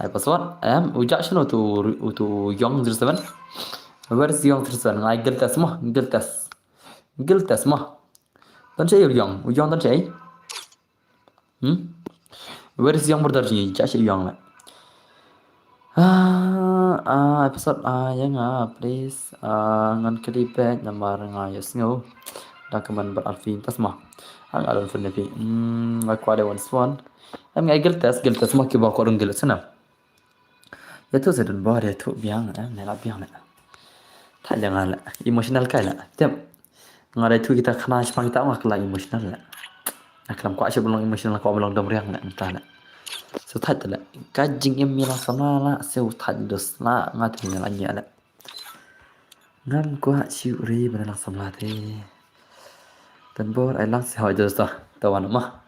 Ai password, em, u ja shano tu, u tu ïong zero seven. Where is ïong zero seven? Ai guild test ma, guild test. Guild test ma. Don sha ïong, u ïong don sha. Hmm? Where is ïong brother ji? Ja sha ïong le. Ah, ah, episode, ah, ïa nga, please. Ah, ngan kylli bad namar nga ïohsngew. Da kmen bad Alfie tas ma. Ah, nga don friend phi. Hmm, nga kwah de wan swan. Em nga guild test, guild test ma ki ba ko dong guild sana. Ïathuh sa don bor, ïathuh biang, eh, ne la biang ne. Thait ïa nga le, emotional kai le. Tem. Nga da ïathuh kita khana shipang kita nga kylla emotional le. Nga khlem kwah shuh ban long emotional, kwah ban long dom riang ne, mynta le. So thait le. Ka jingim ïa la samla la, so thait dos la, nga te la ñiah le. Ngam kwah shuh re ban long samla te. Don bor ai lang sha hoi dos ta, ta wan ma.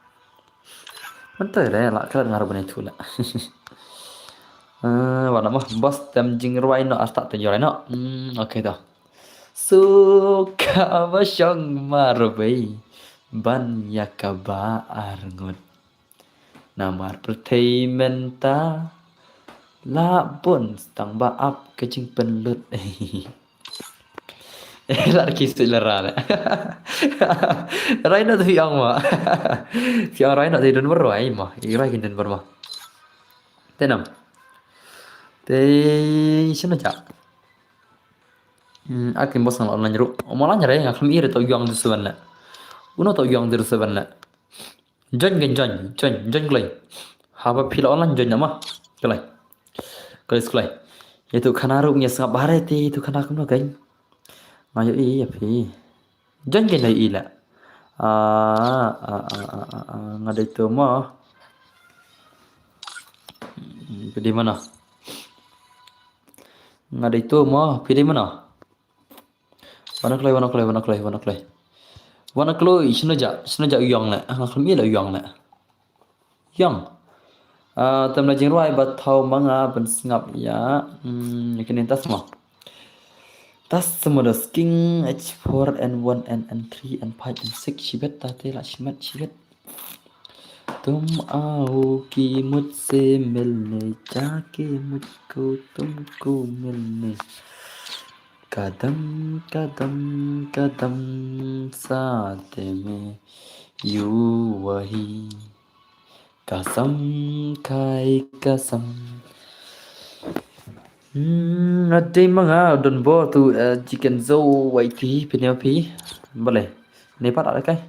Mynta re la kren nga ruh ban ïathuh la. Eh, wan ma, bos tem jingrwai noh, arta te jingrwai noh. Hmm, okay ta. Suka ba shong marwei ban ïa kaba arngut. Namar pyrthei mynta la bun tang ba ap ka jingpynlut. Eh, la ki sui la ra le. Rai na tu phi ong ma. Phi ong rai na tu don bor rai ma. I rai kin don bor ma. Te nam. Te shano ja. Hmm, akin bos ngal online ruh. Om online re nga khlem i re to ïong dir seven le. Uno to ïong dir seven le. Join kan join, join, join kloi. Haba phi la online join nama. Kloi. Kloi kloi. Ïa tu khana ruh ngi sngap bare te tu khana kumno kan. Nga ïohi ïa phi. Join kan ïohi la. Ah, ah, ah, ah, ah, ah, nga dei tu mo. Hmm, phi dei mano? Nga dei tu mo, phi dei mano? Wan kloi, wan kloi, wan kloi, wan kloi. Wan kloi, shano ja, shano ja u ïong le. Nga khlem i la u ïong le. Ïong. Ah, tem la jingrwai ba thaw ma nga ban sngap ïa. Hmm, ïa kine tas mo. Tas mo da sking H four N one N N three N five N six shibet ta te la shimet shibet. तुम आओ कि मुझसे मिलने, जाके मुझको तुमको मिलने, कदम कदम कदम साथ में यूं वही कसम खाए कसम. Hmm, nga dei ma nga don bor tu, eh, chicken zo wai phi phi ne phi. Balei? Ne pat ada kai.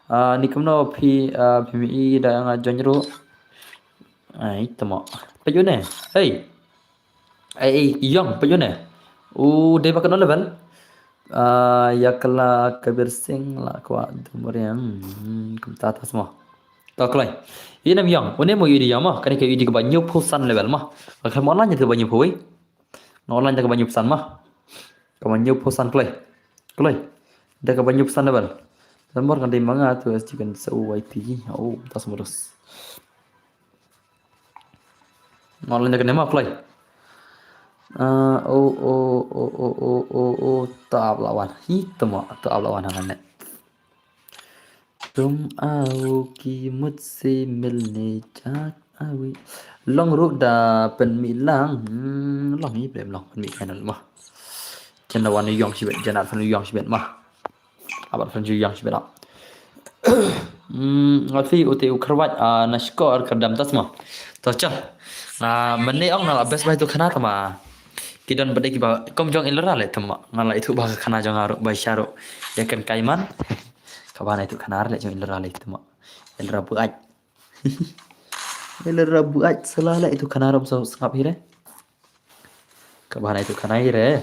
Ah, ni kumno phi, ah, phi mi i da nga join ruh. Ai tamo. Phi ïoh ne. Hey. Ai, ai, ïong, phi ïoh ne. U dei ba kano level? Ah, ïa ka la Kabir Singh la kwah dum riang. Hmm, kumta ta sma. Ta kloi. Ïa nam ïong. Une mo ïa di ïong mo. Kane ka ïa di kaba hynñiew phew san level mo. Ka khlem online ïa kaba hynñiew phew wei. Nga online da kaba hynñiew phew san mo. Kaba hynñiew phew san kloi. Kloi. Da kaba hynñiew phew san level. Dan bor kan dei ma nga tu S G kan sa Y P. Oh, ta sma dos. Nga online da kane mo kloi. Ah, oh, oh, oh, oh, oh, oh, oh, ta ap la wan. Hi ta mo, ta ap la wan hangne. तुम आओ कि मुझसे मिलने जा आवे. Long ruh da pynmih lang. Hmm, long hi blem long pynmih kai na mo. Jan da wan ïong shibet, jan da pynmih ïong shibet mo. Abat pynmih ïong shibet. Hmm, ngat fi u te u kyrwat, ah, na shkor kardam ta sma. Ta cha. Ah, mane ong na la best bai tu khana tama. Ki don bade kiba kom jong Ilra le tama. Nga la itu ba ka khana jong aru bai sharu. Ya kan kaiman. Kaba na itu khana le jong Ilra le tama. Ilra buat. Ilra buat sala le itu khana rom so sngap hire. Kaba na itu khana hire.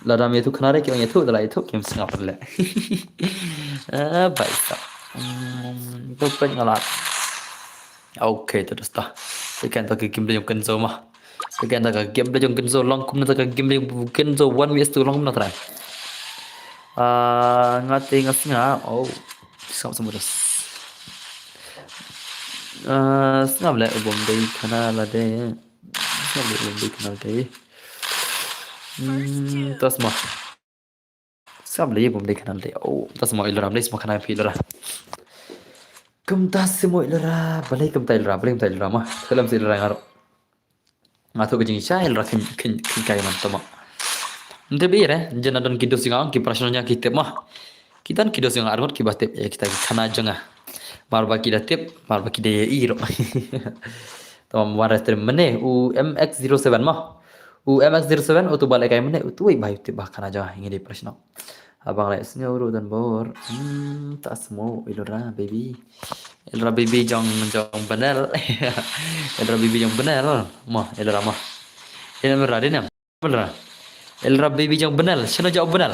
Lada me itu khana re ki ong itu dala itu kim sngap le. Ah, bai sa. Hmm, tu pek ngalat. Okay, tu dosta. Tekan tak kim le jong kenzo mah. Tekan tak kim le jong kenzo long kum na tak kim le jong kenzo one minute tu long kum na trai. Ah, ngati ngasnga. Oh, sngap semua dos. Ah, sngap le ubom dei khana la de. Sngap le ubom dei khana la de. Hmm, ta sma. Sngap le ubom dei khana la de. Oh, ta sma Ilra, le sma khana phi Ilra. Kumta sma Ilra, balei kumta Ilra, balei kumta Ilra mo. Salam si Ilra ngaro. Nga tu ka jingsha Ilra khin khin khin kai man tama. Nte bi re, jana don ki dos nga ki prashna nya ki tip mo. Ki don ki dos nga arngot ki ba tip ya kita ki khana jong nga. Mar ba ki da tip, mar ba ki da ya iro. Tama wan re trim mane u M X zero seven mo. U M X zero seven u tu ba le kai mane u tu bai tip ba khana jong nga ngi di prashna. Abang le sngew ruh don bor. Hmm, ta sma Ilra baby. Ilra baby jong jong Benel. Ilra baby jong Benel. Mo Ilra mo. Ilra ra dinem. Ilra. Ilra baby jong Benel. Shino jong Benel.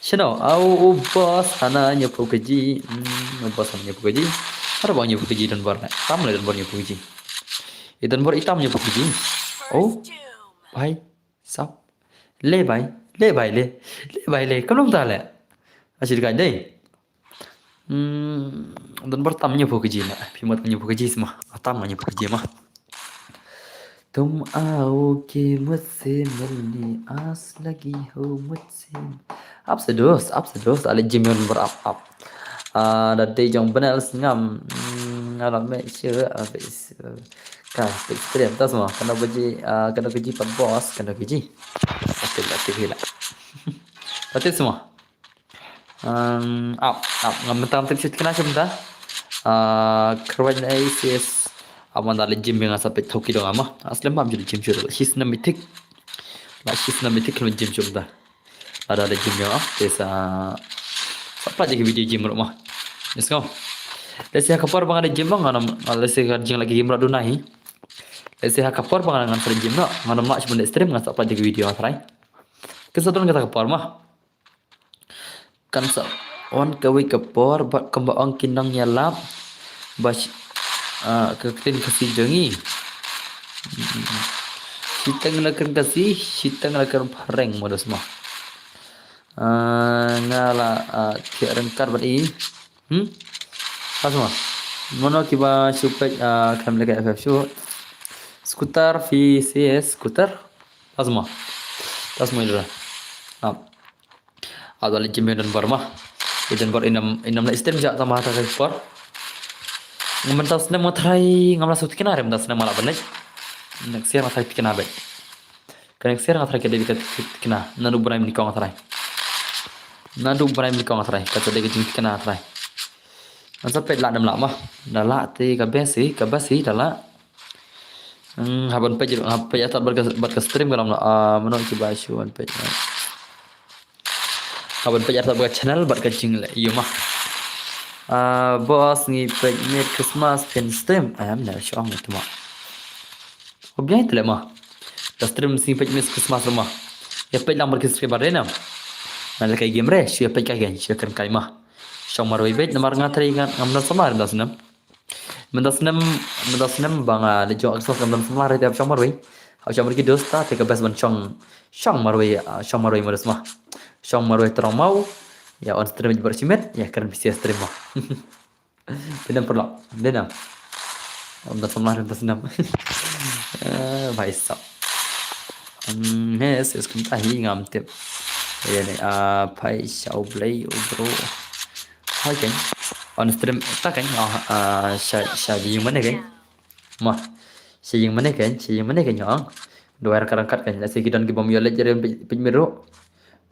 Shino au u boss hana hynñiew phew kg. Hmm, u boss hana hynñiew phew kg. Ada bang hynñiew phew kg don bor na. Tam le don bor hynñiew phew kg. I don bor itam hynñiew phew kg. Oh. Bai. Sap. Le bai, le bai le. Le bai le. Kam long ta le. Ashi dei dei. Hmm, don bor tam hynñiew phew kg na. Phi mut hynñiew phew kg sma. Tam hynñiew phew kg ma. तुम आओ कि मुझसे मिलने आस लगी हो मुझसे. Ap sa dos, ap sa dos. Ale jim yon bor ap ap. Ah, da dei jong Benel sngam. Hmm, ala me sure, ah, ka stream ta sma. Kano baji, ah, kano baji pat boss, kano baji. Aktif, aktif hila. Aktif sma. Um, ap, ap, ngam tam tip shit kena shim ta. Ah, kyrwai na A C S. Aman da le jim nga sa pet thoki dong ama. Aslem mam jil jim shur. Shis na mitik. La shis na mitik kyrwai jim shum ta. Ada le jim yo. Te sa. Sa pla je video jim ro ma. Let's go. Let's see ha ka por bang ada jim bang ngam. Let's see ka jing lagi jim ro dunai. Let's see ha ka por bang ngam sa jim ro. Ngam ma shim stream ngam sa pla je video try. Kesadon kata ka por ma. Kan sa on kawei ka por bad kumba ong ki nongïalap ba shi-, ah, ka ktien Khasi jong ngi. Shiteng la kren Khasi, shiteng la kren phareng mo da sma. Ah, nga la, ah, thiah ryngkat bad i. Hmm? Pas mo. Mano kiba shu peit, ah, khlem leh ka F F shu. Scooter V C S scooter. Pas mo. Pas mo ila. Ah. Ada le jim don bor ma. Don bor inam, inam la istem ja tama ta ka por. Ngam ta snem nga try, ngam la sut kena rem ta snem mala benai. Next year nga try kena be. Ka next year nga try ka dei ka kena. Nanu benai mini kong nga try. Nanu benai mini kong nga try. Ka dei ka jing kena try. Ngan sa peit la dem la ma. Da la te ka besi, ka besi da la. Hmm, haban peit, ha peit atat bad ka, bad ka stream ka lam la. Ah, mano kiba shu ban peit. Haban peit atat bad ka channel bad ka jingle. Yu ma. Ah, boss ngi peit mid Christmas phin stream. Am na shong tu ma. Obiang tu le ma. Da stream sngi peit mid Christmas ma. Ya peit lang bad ka stream bad renam. Na lehkai game re, shu ïa peit kai kein, shu ïa kren kai ma. Shong marwei beit, namar nga trei nga, ngam don samla re mynta snem. Mynta snem, mynta snem ba nga leit jong Xbox ngam don samla re te hap shong marwei. Hap shong marwei ki dos ta, te ka best ban shong, shong marwei, ah, shong marwei ma dos ma. Shong marwei tyrong maw, ïa on stream bad shimet, ïa kren pisa stream ma. Dei nam paralok, dei nam. Ngam don samla re mynta snem. Eh, bhai sab. Hmm, he, sis kumta hi ngam tip. Ïa ne, ah, phai sha U Blei, u bro. Hoi kein. On stream ta kein, ah, ah, sha, sha ïing mane kein. Ma. Sha ïing mane kein, sha ïing mane kein ong. Duwai ryngkat ryngkat kein. Lehse ki don ki bym ïoh leit ïa re peit, peit miet ruh.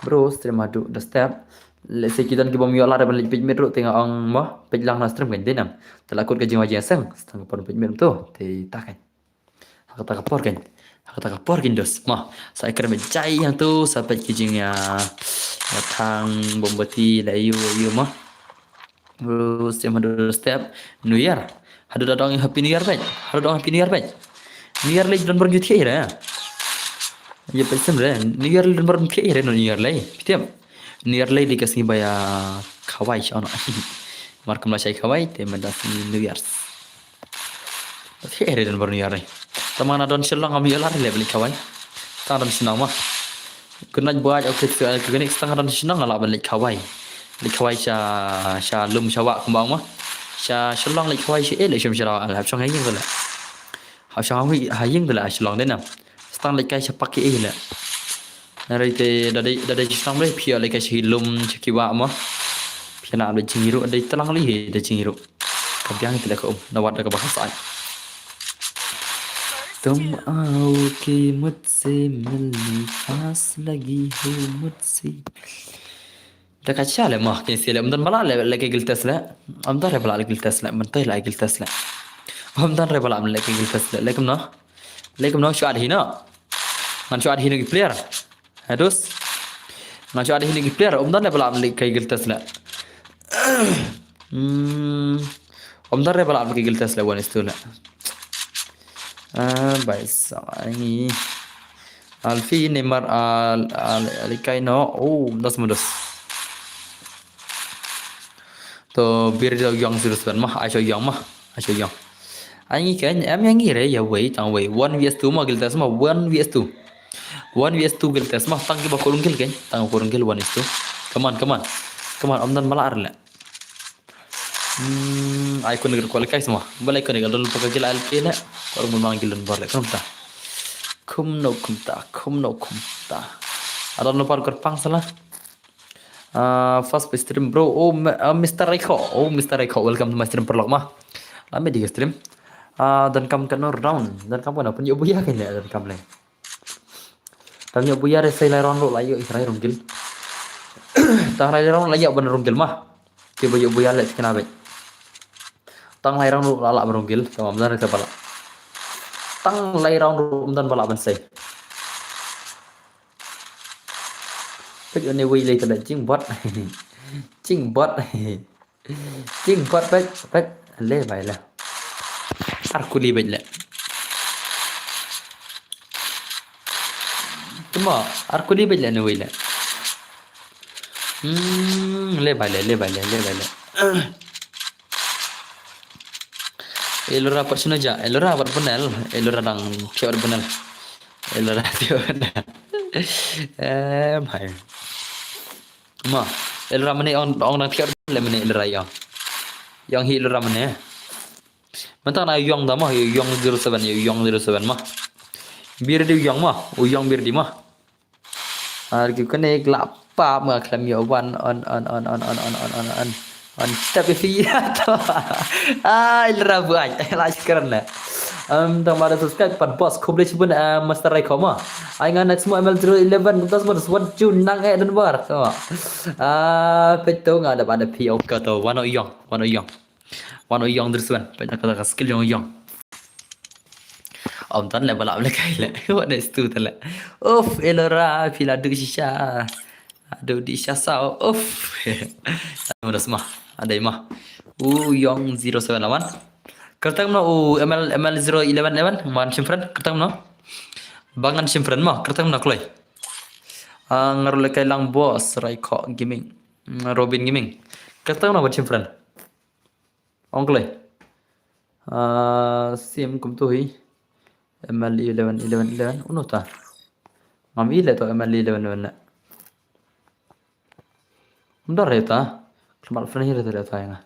Bro, stream haduh da step. Lehse ki don ki bym ïoh lad ban leit peit miet ruh te nga ong mo. Peit lang na stream kein dei nam. Te la kut ka jingwa jingseng. Sa tang ka por peit miet to. Te ta kein. Ha kata ka por kein. Ha kata ka por kein dos. Mo. Sa ïa kren beit jai hangto, sa peit ki jing ïa, ïa thang, mombati, la ïa u, ïa u mo. Bro, stream haduh da step. New Year. Haduh da dang Happy New Year beit. Haduh da dang Happy New Year beit. New Year lei don baroh ngi thiah re. Ïa peit sem re. New Year lei don baroh ngi thiah re, New Year lei. Phi tip. New Year lei dei ka sngi ba ïa khawai sha ono. Mar kam la shai khawai te mynta sngi New Year. Thiah re don baroh New Year lei. Tang ma nga don Shillong ngam ïoh lad re leh ban leit khawai. Tang don Shillong ma. Good night, boy. Okay, so, uh, good night. Tang don Shillong nga lah ban leit khawai. Leit khawai sha, sha lum sha wah kumba ong ma. Sha Shillong leit khawai sha, eh, leit shim sha wah. Hap shong ha ïing te leh. Hap shong ha ïing te leh, Shillong dei nam. Tang leit kai sha park ïa leh. Hynrei te da dei, da dei Shillong lei phi ïoh leit kai sha ki lum sha ki wah ma. Phi ïa nang da jingïaroh, da tlang lei da jingïaroh. Ka biang te leh ka um, na wat da kaba ka sah. तुम आओगे मुझसे मिलने, पास लगी हो मुझसे। Da ka sha leh ma, kein sha leh, ym don ba lah leh, leh ka Guild Test leh. Ym don re ba lah leh Guild Test leh, mynta leh Guild Test leh. Ym don re ba lah leh ka Guild Test leh, leh kumno? Leh kumno shu add hi no. Ngan shu add hi no ki player. Ha dos. Ngan shu add hi no ki player, ym don re ba lah leh ka Guild Test leh. Hmm. Ym don re ba lah leh ka Guild Test leh one is two leh. Ah, bhai sab ngi. Alfie Neymar al, al, alikai no. Oh, dos mundos. To bir da ïong zero seven ma, ai shu ïong ma, ai shu ïong. Ai ngi kein, em ïa ngi re, ïa wei, tang wei. One V S two ma Guild Test ma, one V S two. One V S two Guild Test ma, tang ki ba ko rung Guild kein, tang ko rung Guild one is two. Come on, come on. Come on, ym don ba lah re leh. Hmm, ai kun ko leh kai sma. Ba leh kun ko don pa ka Guild al ke leh. Ko rung ba mang Guild don bor leh kumta. Kumno kumta, kumno kumta. Adon lo par kyrpang sala. Ah, first stream, bro. Oh, m-, ah, Mister Raiko. Oh, Mister Raiko, welcome to my stream paralok ma. Lame di stream. Ah, donkam kano round. Donkam kano pun ïoh buya kein leh, donkam leh. Tang ïoh buya re, sa lai round ruh la ïoh ïa ki rung Guild. Tang lai round la ïoh ban rung Guild ma. Ki ba ïoh buya leh kane beit. Tang lai round ruh la lah ban rung Guild, tang ym don re sa ba lah. Tang lai round ruh ym don ba lah ban sei. Peit une wei lei ka da jingbot. Jingbot. Jingbot beit, beit. Le bhai le. Ar kuli beit le. Tuma, ar kuli beit le ne wei le. Hmm, le bhai le, le bhai le, le bhai le. Elora pat sino ja, Elora pat Bunel, Elora dang pure Bunel. Elora pure Bunel. Eh, bhai. Ma, Elora mane ong, ong dang thiar le mane Elora ïong. Ïong hi Elora mane. Mynta na ïong da ma, ïong zero seven, ïong zero seven ma. Bir di ïong ma, u ïong bir di ma. Ar ki kane la pap nga khlem ïoh wan on, on, on. An tep ïa phi. Ai, lra buai. La shkran le. Em, tang ma da subscribe pat boss, khublei shibun, em, Master Rai Khoma. Ai nga next mo M L zero eleven, kumta semua, what you nang eh dan bar. Tama. Ah, peit tu nga da pada phi, okay tu. Wan o ïong, wan o ïong. Wan o ïong driswan, peit ka skill ïong ïong. Om tan le balap le kai le. What is tu tale. Uff, Elora, phi la du shisha. Aduh, di sha sao. Uff. Ada semua. Ada mah. U Yong zero seven lawan. Kertang no u M L, M L zero eleven eleven. Man shim friend. Kertang no. Bangan shim friend mo. Kertang no kloi. Ah, nga ruh lehkai lang boss, Raikhoh Gaming. Mm, Robin Gaming. Kata nga ba chim friend. Ong kloi. Ah, sim kumtu hi. M L eleven eleven eleven. Uno ta. Ngam i le to M L eleven eleven le. Mdar re ta. Khlem friend hi re ta le ta nga.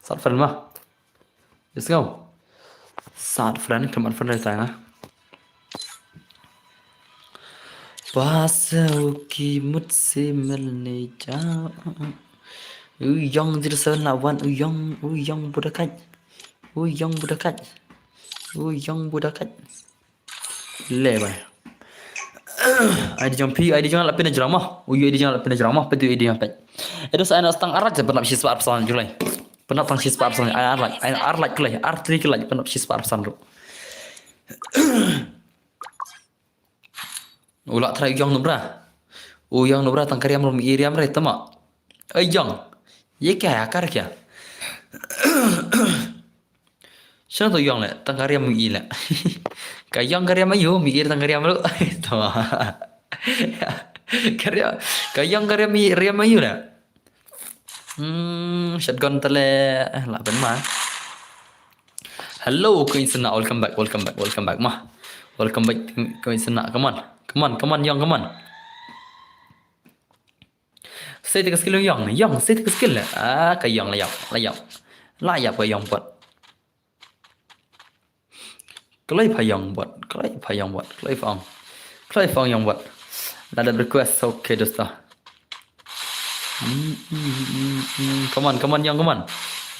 Sat friend ma. Yes ngau. Sat friend khlem friend re ta nga. Pasal ki mut si mel ni ja. U Yong zero seven la wan, u Yong, u Yong budakat. U Yong budakat. U Yong budakat. Le bai. Ai di jong phi, ai di jong la pina jrama. U yu ai di jong la pina jrama, phi tu ai di jong phi. Edo sa ana stang arak je penap shi spar pesan julai. Penap tang shi spar pesan, ai arak, ai arak julai, ar tri julai, penap shi spar pesan tu. U la trai u Yong nubra. U Yong nubra tang kariam rum iriam re tama. Ai Yong. Ye kya ya kar kya? Shano to Yong le, tang kariam mi le. Ka Yong kariam ayu, mi ir tang kariam lu. Tama. Kariam, ka Yong kariam mi riam ayu le. Hmm, shotgun tale, eh, la ben ma. Hello, Queen Sena, welcome back, welcome back, welcome back ma. Welcome back, Queen Sena, come on. Come on, come on, Yong, come on. Sei te ka skill Yong, Yong, sei te ka skill. Ah, ka Yong la yap, la yap. La yap ka Yong bot. Kloi pha Yong bot, kloi pha Yong bot, kloi pha ong. Kloi pha ong Yong bot. La dep request, okay dosta. Hmm, hmm, hmm, hmm. Come on, come on, Yong, come on.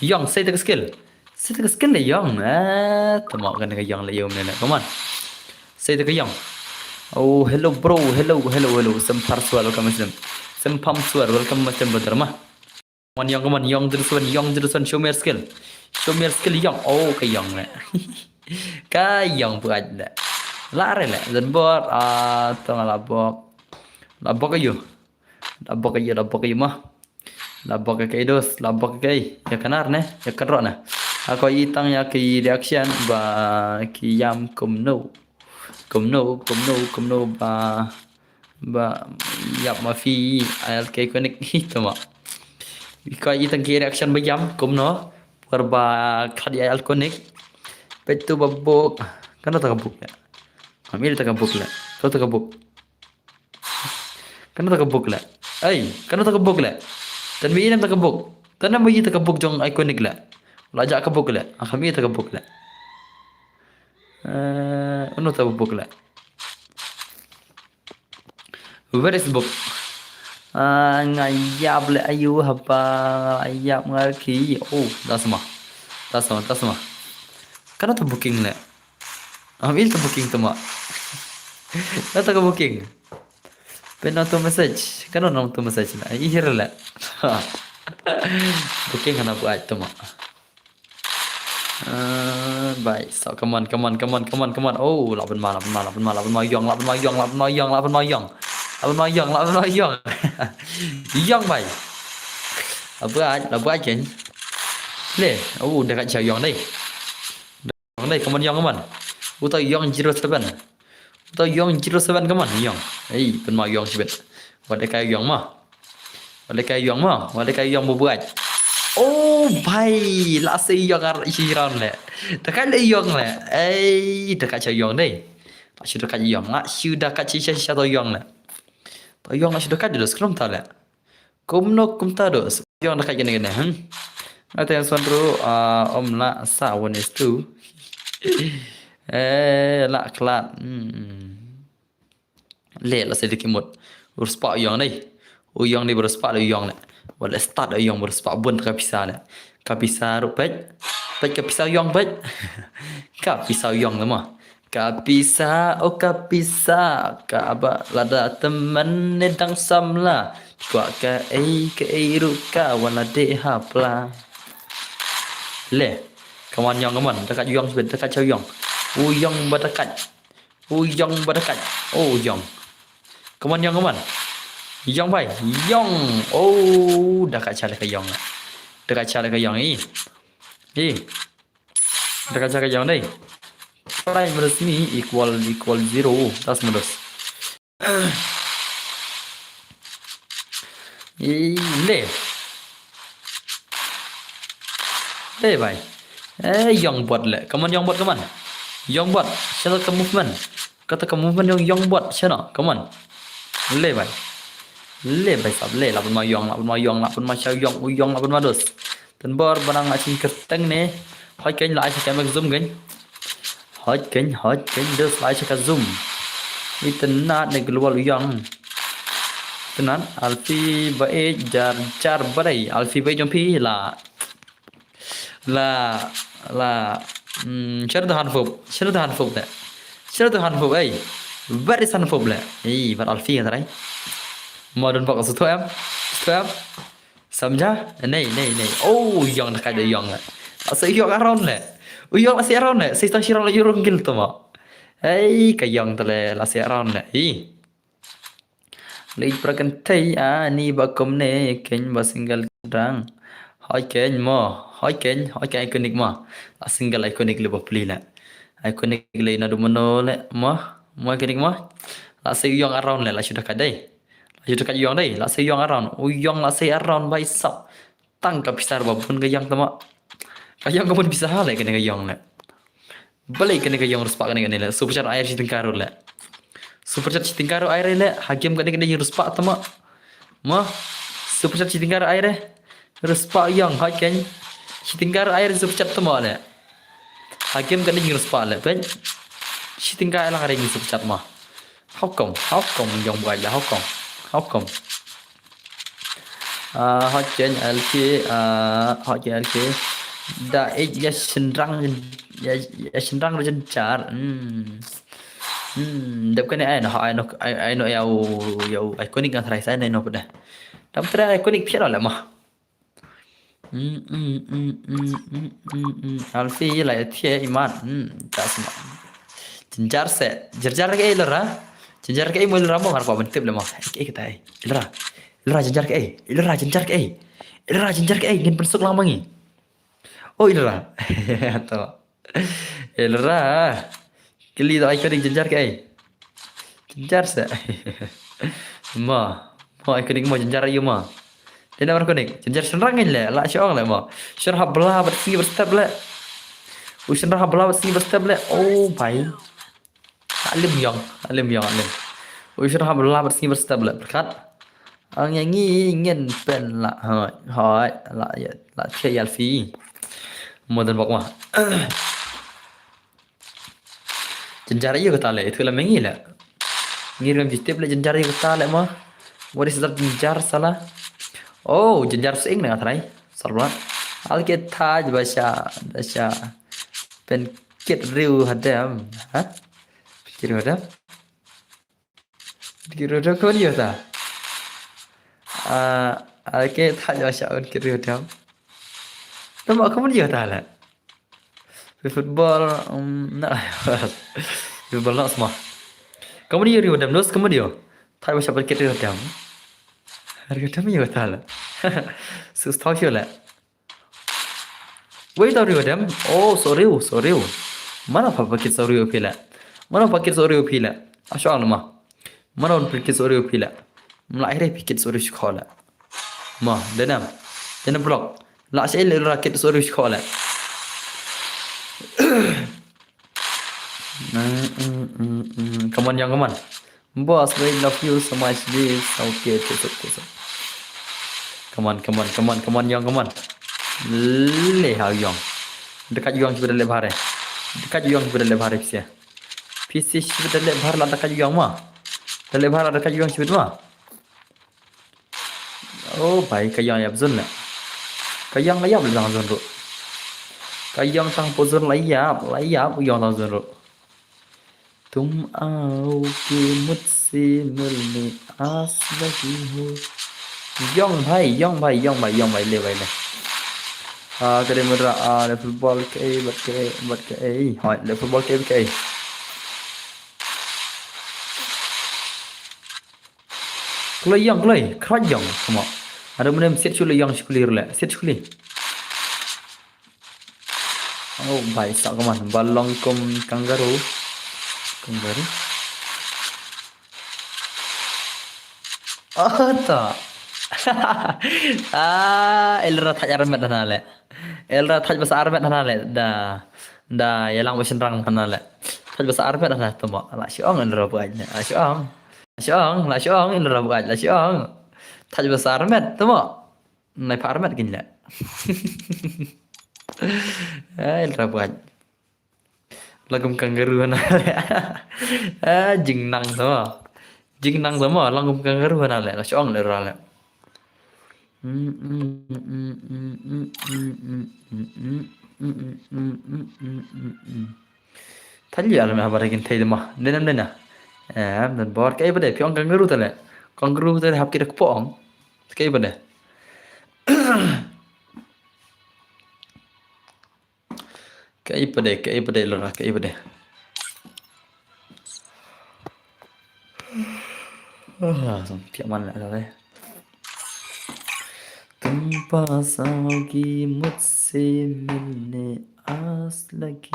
Yong, sei te ka skill. Sei te ka skill le Yong. Ah, tama kan ka Yong le Yong ne. Come on. Sei te ka Yong. Oh, hello bro. Hello, hello, hello. Sempar suar, welcome Muslim. Sempam suar, welcome Muslim brother ma. Come on, Yong, come on, Yong zero seven, Yong zero seven, show me your skill. Show me your skill, Yong. Oh, ka Yong le. Ka Yong buat le. La re le. Zan bot, ah, tong la bok. La bok ayu. La bok ayu, la bok ayu ma. La bok ka idos, la bok ka i. Ya kanar ne, ya kadro ne. Ako itang ya ki reaction ba ki yam kumno. Kumno, kumno, kumno ba, ba yap ma phi I L K connect hi tama. Ko itang ki reaction ba yam kumno. Por ba khat I L connect. Petu ba bok. Kana ta ka bok le. Amir ta ka bok le. Ko ta ka bok. Kana ta ka bok le. Ai, kana ta ka bok le. Tan mi inem ta ka bok. Tan mi ta ka bok jong iconic le. La ja ka bok le. Akam mi ta ka bok le. Eh, unu ta ka bok le. Where is book? Ah, nga yap le ayu haba nga yap ngar ki. Oh, das ma. Das ma, das ma. Kana ta booking le. Am il ta booking tama. Na ta ka booking. Pen na to message. Kana na to message na. Ihir le. Booking kana buat tama. Ah, bai. So, come on, come on, come on, come on, come on. Oh, laban ma, laban ma, laban ma, laban ma yong, laban ma yong, laban ma yong, laban ma yong. Laban ma yong, laban ma yong. Yong bai. Labuat, labuat ken. Le, oh, dekat cha yong dai. Yong dai, come on, yong, come on. Uta yong zero seven. Uta yong zero seven, come on, yong. Hey, pen ma yong sibet. Wat de kai yong ma. Wat de kai yong ma. Wat de kai yong bubuat. Oh, bai. La se yong ar shiran le. Dekat le yong le. Hey, dekat cha yong dai. La shu dekat yong. La shu dekat cha cha cha to yong le. To yong la shu dekat de skrum ta le. Kumno kumta do. Yong da ka jene jene, hmm. Nga te yang sondro, ah, om la sa one is two. Eh, la klat. Hmm. Le la se dikimut. Urus pa yong nei. U yong nei berus pa le yong le. Wala start yong berus pa bun ka pisa le. Ka pisa ru pet. Pet ka pisa yong pet. Ka pisa yong le ma. Ka pisa, oh ka pisa, ka ba lada temen ne dang samla. Kwah ka ei, ka ei ru ka wan la de hapla. Le, kawan yong kawan, dekat yong sibet, dekat chau yong. U yong ba dekat. U yong ba dekat. Oh yong. Kawan yong kawan. Yong bai, yong. Oh, dekat cha le ka yong. Dekat cha le ka yong i. I. Dekat cha ka yong dai. Prime resmi equal, equal zero. Das mudos. Ih, le. Le bai. Eh, ïong bot le. Come on, ïong bot, come on. Ïong bot. Shata ka movement. Kata ka movement ïong, ïong bot. Shano. Come on. Le bai. Le bai sap le. Lah ban ma ïong, lah ban ma ïong, lah ban ma sha ïong, u ïong, lah ban ma dos. Tun bor ba nang achin kyrteng ne. Hoi ken la ai sha ka mek zoom ken. Hoi ken, hoi ken, dos la ai sha ka zoom. Itynnad ne global u ïong. Itynnad, Alfie ba e jar jar ba dei. Alfie ba e jong phi la. La, la, mm, share the hand pop, share the hand pop de. Share the hand pop, ei. Where is hand pop le? Ei, bar Alfie nga trai. Modern box, su em? Su em? Samja? Nei, nei, nei. Oh, ïong da ka de ïong le. La sa ïong around le. U ïong la sa around le. Sa tang shi round le ïong gil to mo. Ei, ka ïong ta le la sa around le. Ei. Leit pra kynthei, ah, ni ba kumne, ken ba single rang. Hoi ken mo, hoi ken, hoi ken iconic mo. La single iconic le ba pli le. Iconic le na du mano le mo, mo iconic mo. La sa ïong around le, la shu da ka dei. La shu da ka ïong dei, la sa ïong around. U ïong la sa around bai sap. Tang ka pisa ba bun ka ïong tama. Ka ïong ka bun pisa ha le kane ka ïong le. Balei kane ka ïong riewspah kane kane le. Super chat ai re shi tyngka ruh le. Super chat shi tyngka ruh ai re le. Ha game kane kane ïong riewspah tama. Ma. Super chat shi tyngka ruh ai re. Riewspah ïong ha ken. Shi tyngka ruh ai re super chat tama le. Ha game kane ïong riewspah le. Pen. Shi tyngka ai lang re ïong super chat ma. How come? How come ïong bai le? How come? How come? Ah, hot ken L K, ah, hot ken L K. Da e ya shynrang, ya, ya shynrang ruh jynjar. Hmm. Hmm, dep kane ai no, ai no, ai, ai no ya u, ya u iconic nga trai sa ai no pede. Dam trai iconic phi no le ma. Hmm, hmm, hmm, hmm, hmm, hmm, hmm. Alfie la ya thie imat. Hmm, ta sma. Jynjar se, jynjar ke ilra. Jynjar ke mo ilra mo ngar pa bentip le mo. Ek ek tai. Ilra. Ilra jynjar ke. Ilra jynjar ke. Ilra jynjar ke. Ngin pensuk lang mangi. Oh ilra. To. Ilra. Kili to ai kering jynjar ke. Jynjar se. Ma. Ma ai kering mo jynjar ayu ma. Dena mar konik, jynjar shynrang ngin le, la shong le mo. Shynrang hap bla bat sngi bat step le. U shynrang hap bla bat sngi bat step le. Oh bai. Alim yong, alim yong, alim. U shynrang hap bla bat sngi bat step le. Berkat. Ang yang ngi ngin pen la. Hoi, hoi, la ya, la che yal fi. Modern bok ma. Jynjar ïa kata le, itu la mengi le. Ngir ngam jitip le jynjar ïa kata le ma. What is that jynjar sala? Oh, jynjar sing na trai. Salwa. Al ke thaj basha, basha. Pen kit riu hadam. Ha? Kit riu hadam. Kit riu hadam kau dia ta. Ah, al ke thaj basha pen kit riu hadam. Nama kau dia ta le. Football, um, na. Football na semua. Kamu dia riu dam dos, kamu dia. Thai ba shap kit riu dam. Riu dam ya betul. Sus tau sio le. Wei tau riu dam. Oh, sorry, sorry. Mana pa pakit sorry pila. Mana pakit sorry pila. Asal ma. Mana un pakit sorry pila. Mla ire pakit sorry sekolah. Ma, denam. Denam blok. La sel ra kit sorry sekolah. Mm, mm, mm, mm. Come on, young, come on. Boss, we love you so much, this. Okay, okay, okay, okay. Come on, come on, come on, come on, young, come on. Le ha young. Dekat young kita le bare. Dekat young kita le bare pisia. Pisia kita le bare la dekat young ma. Le bare la dekat young kita ma. Oh bai, ka ïong ïap zun la. Ka ïong la ïap la zun ruh. Ka ïong tang po zun la ïap, la ïap, ïong tang zun ruh. तुम आओगे मुझसे मिलने आस लगी हो. Ïong bhai, ïong bhai, ïong bhai, ïong bhai, le bhai le. Ah, ka dei mudra, ah, le football ke, bat ke, bat ke, hoi, le football ke, ke. Kloi ïong, kloi, khroj ïong, kamo. Ada mene siat shu le ïong shu kuli rule, siat shu kuli. Oh, bai, sa kaman, balong kum kangaroo. Kangaroo. Ah, ta. Ah, Elra thait armet hana le. Elra thait basa armet hana le. Da, da ïalang ba shynrang hana le. Thait basa armet hana tamo. La shi ong Elra buat. La shi ong. La shi ong, la shi ong Elra buat. La shi ong. Thait basa armet tamo. Nai pha armet kin le. Ah, Elra buat. Lagum kangaroo hana le. Ah, jingnang sama. Jingnang sama, lagum kangaroo hana le. La shi ong le ra le. Thali alam habar kin thei dema. Dena dena. Em, dan bor kai bade, phi ong kangaroo tale. Kangaroo tale hap kida kpong. Kai bade. Kai pade, kai pade lora, kai pade. Ah, song tiap mana lah, eh. तुम पास आओगी, मुझसे मिलने आस लगी।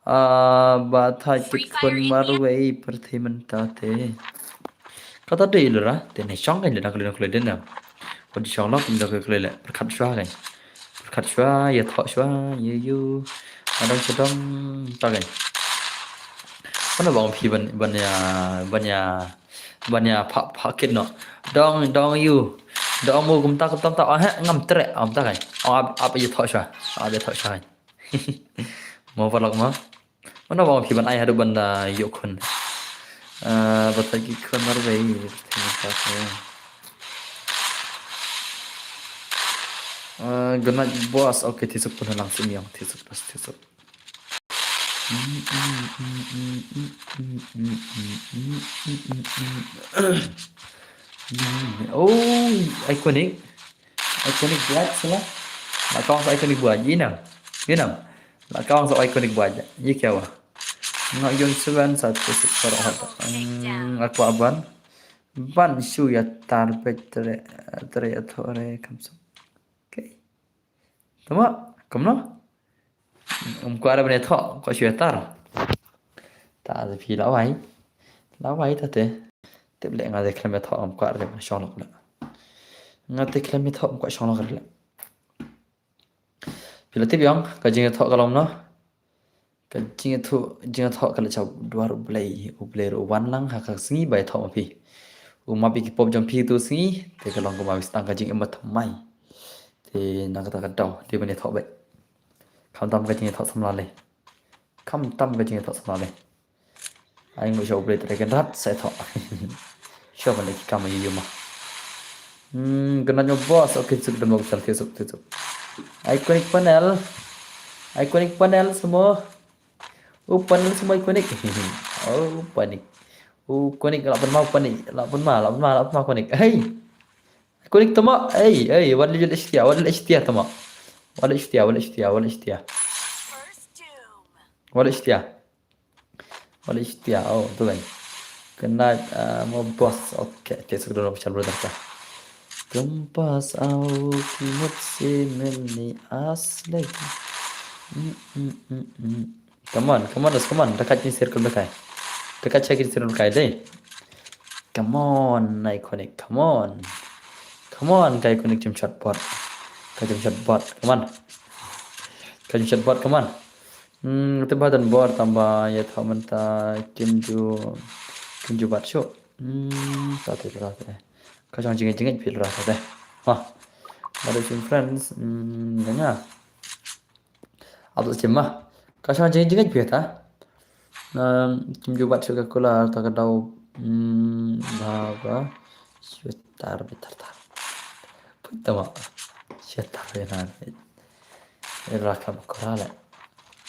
Ah, ba thait kit khun marwei pyrthei mynta te. Kata dei lora, te ne shong kan le dang kle dang kle den dang. Ko di shong lok dang kle kle le, pyrkhat shwa kan. Pyrkhat shwa, ïathoh shwa, ïa ïu. Adong sha dong ta kan. Mano ba ong phi ban, ban ïa, ban ïa, ban ïa pha, pha kit noh. Dong, dong ïu. Dong mu kumta, kumta, kumta. Oh, he, ngam treh, ong ta kan. Oh, ap, ap ïathoh shwa. Ap ïathoh shwa kan. Mo paralok mo. Mano ba ong phi ban ai haduh ban da ïoh khun. Ah, ba thait kit khun marwei, ba thait kit khun marwei. Ah, good night, boss. Okay, thik suk, pun lang sim ïong, thik suk, boss, thik suk. Oh, iconic. Iconic buat sala. La kong sa iconic buat. Ïa nam. Ïa nam. La kong sa iconic buat. Ïa kya wa. Nga yon seven satu sik parok hot. Hmm, aku aban. Ban shu ïa tar pet tre, tre atore kamsuk. Okay. Tama, kamno? Um kwah da bane thoh, kwah shu ïa tar. Ta da phi lawai. Lawai ta te. Tip le nga de khlem ïa thoh, um kwah da bane shong lok le. Nga de khlem ïa thoh, um kwah shong lok le. Phi la tip ïong, ka jingïathoh ka long no. Ka jingïathoh, jingïathoh ka la sha dwar U Blei, U Blei ruh u wan lang ha ka sngi ba ïathoh ma phi. U map ïa ki pop jong phi tu sngi, te ka long kumba phi sdang ka jingim ba thymmai. Te na kata ka daw, te ban ïathoh beit. Khamtam ka jingïathoh samla lei. Khamtam ka jingïathoh samla lei. Ai ngu sha U Blei Trai Kynrad sa thoh. Sha ban ki kam ïa ma. Hmm, kena nyo boss. Okay, suk dan boss, suk, suk, suk. Iconic panel. Iconic panel semua. Oh, panel semua iconic. Oh, panik. Oh, connect lah pun mau panik. Lah pun ma, lah pun ma, lah pun ma connect. Hey. Connect tama. Hey, hey, wala jul istiya, wala istiya tama. Wala istiya, wala istiya, wala istiya. Wala istiya. Wala istiya. Oh, tu kan. Kena, uh, mo boss. Okay, okay, suk dulu pasal boleh dah. तुम पास आओगी, मुझसे मिलने आस लगी. Mm, mm, mm, mm. Come on, come on, Ros, come on. Dekat ni circle dekat. Dekat check in circle dekat deh. Come on, iconic, come on. Come on, ka iconic jump shot bot. Ka jump shot bot, come on. Ka jump shot bot, come on. Hmm, te ba dan bor tamba ïa thaw mynta kim ju, kim ju bat shu. Hmm, ta te ta te. Ka shong jingit jingit pil ra ta te. Ha. Ba da sim friends, hmm, nya. Abdul Jim mah. Ka shong jing jing phi ta. Nam, kim ju bat shu ka kula ta ka dau. Hmm, ba ba. Shu tar bi tar tar. Put ta ma. Shu tar bi na. Ra ka ma kora le.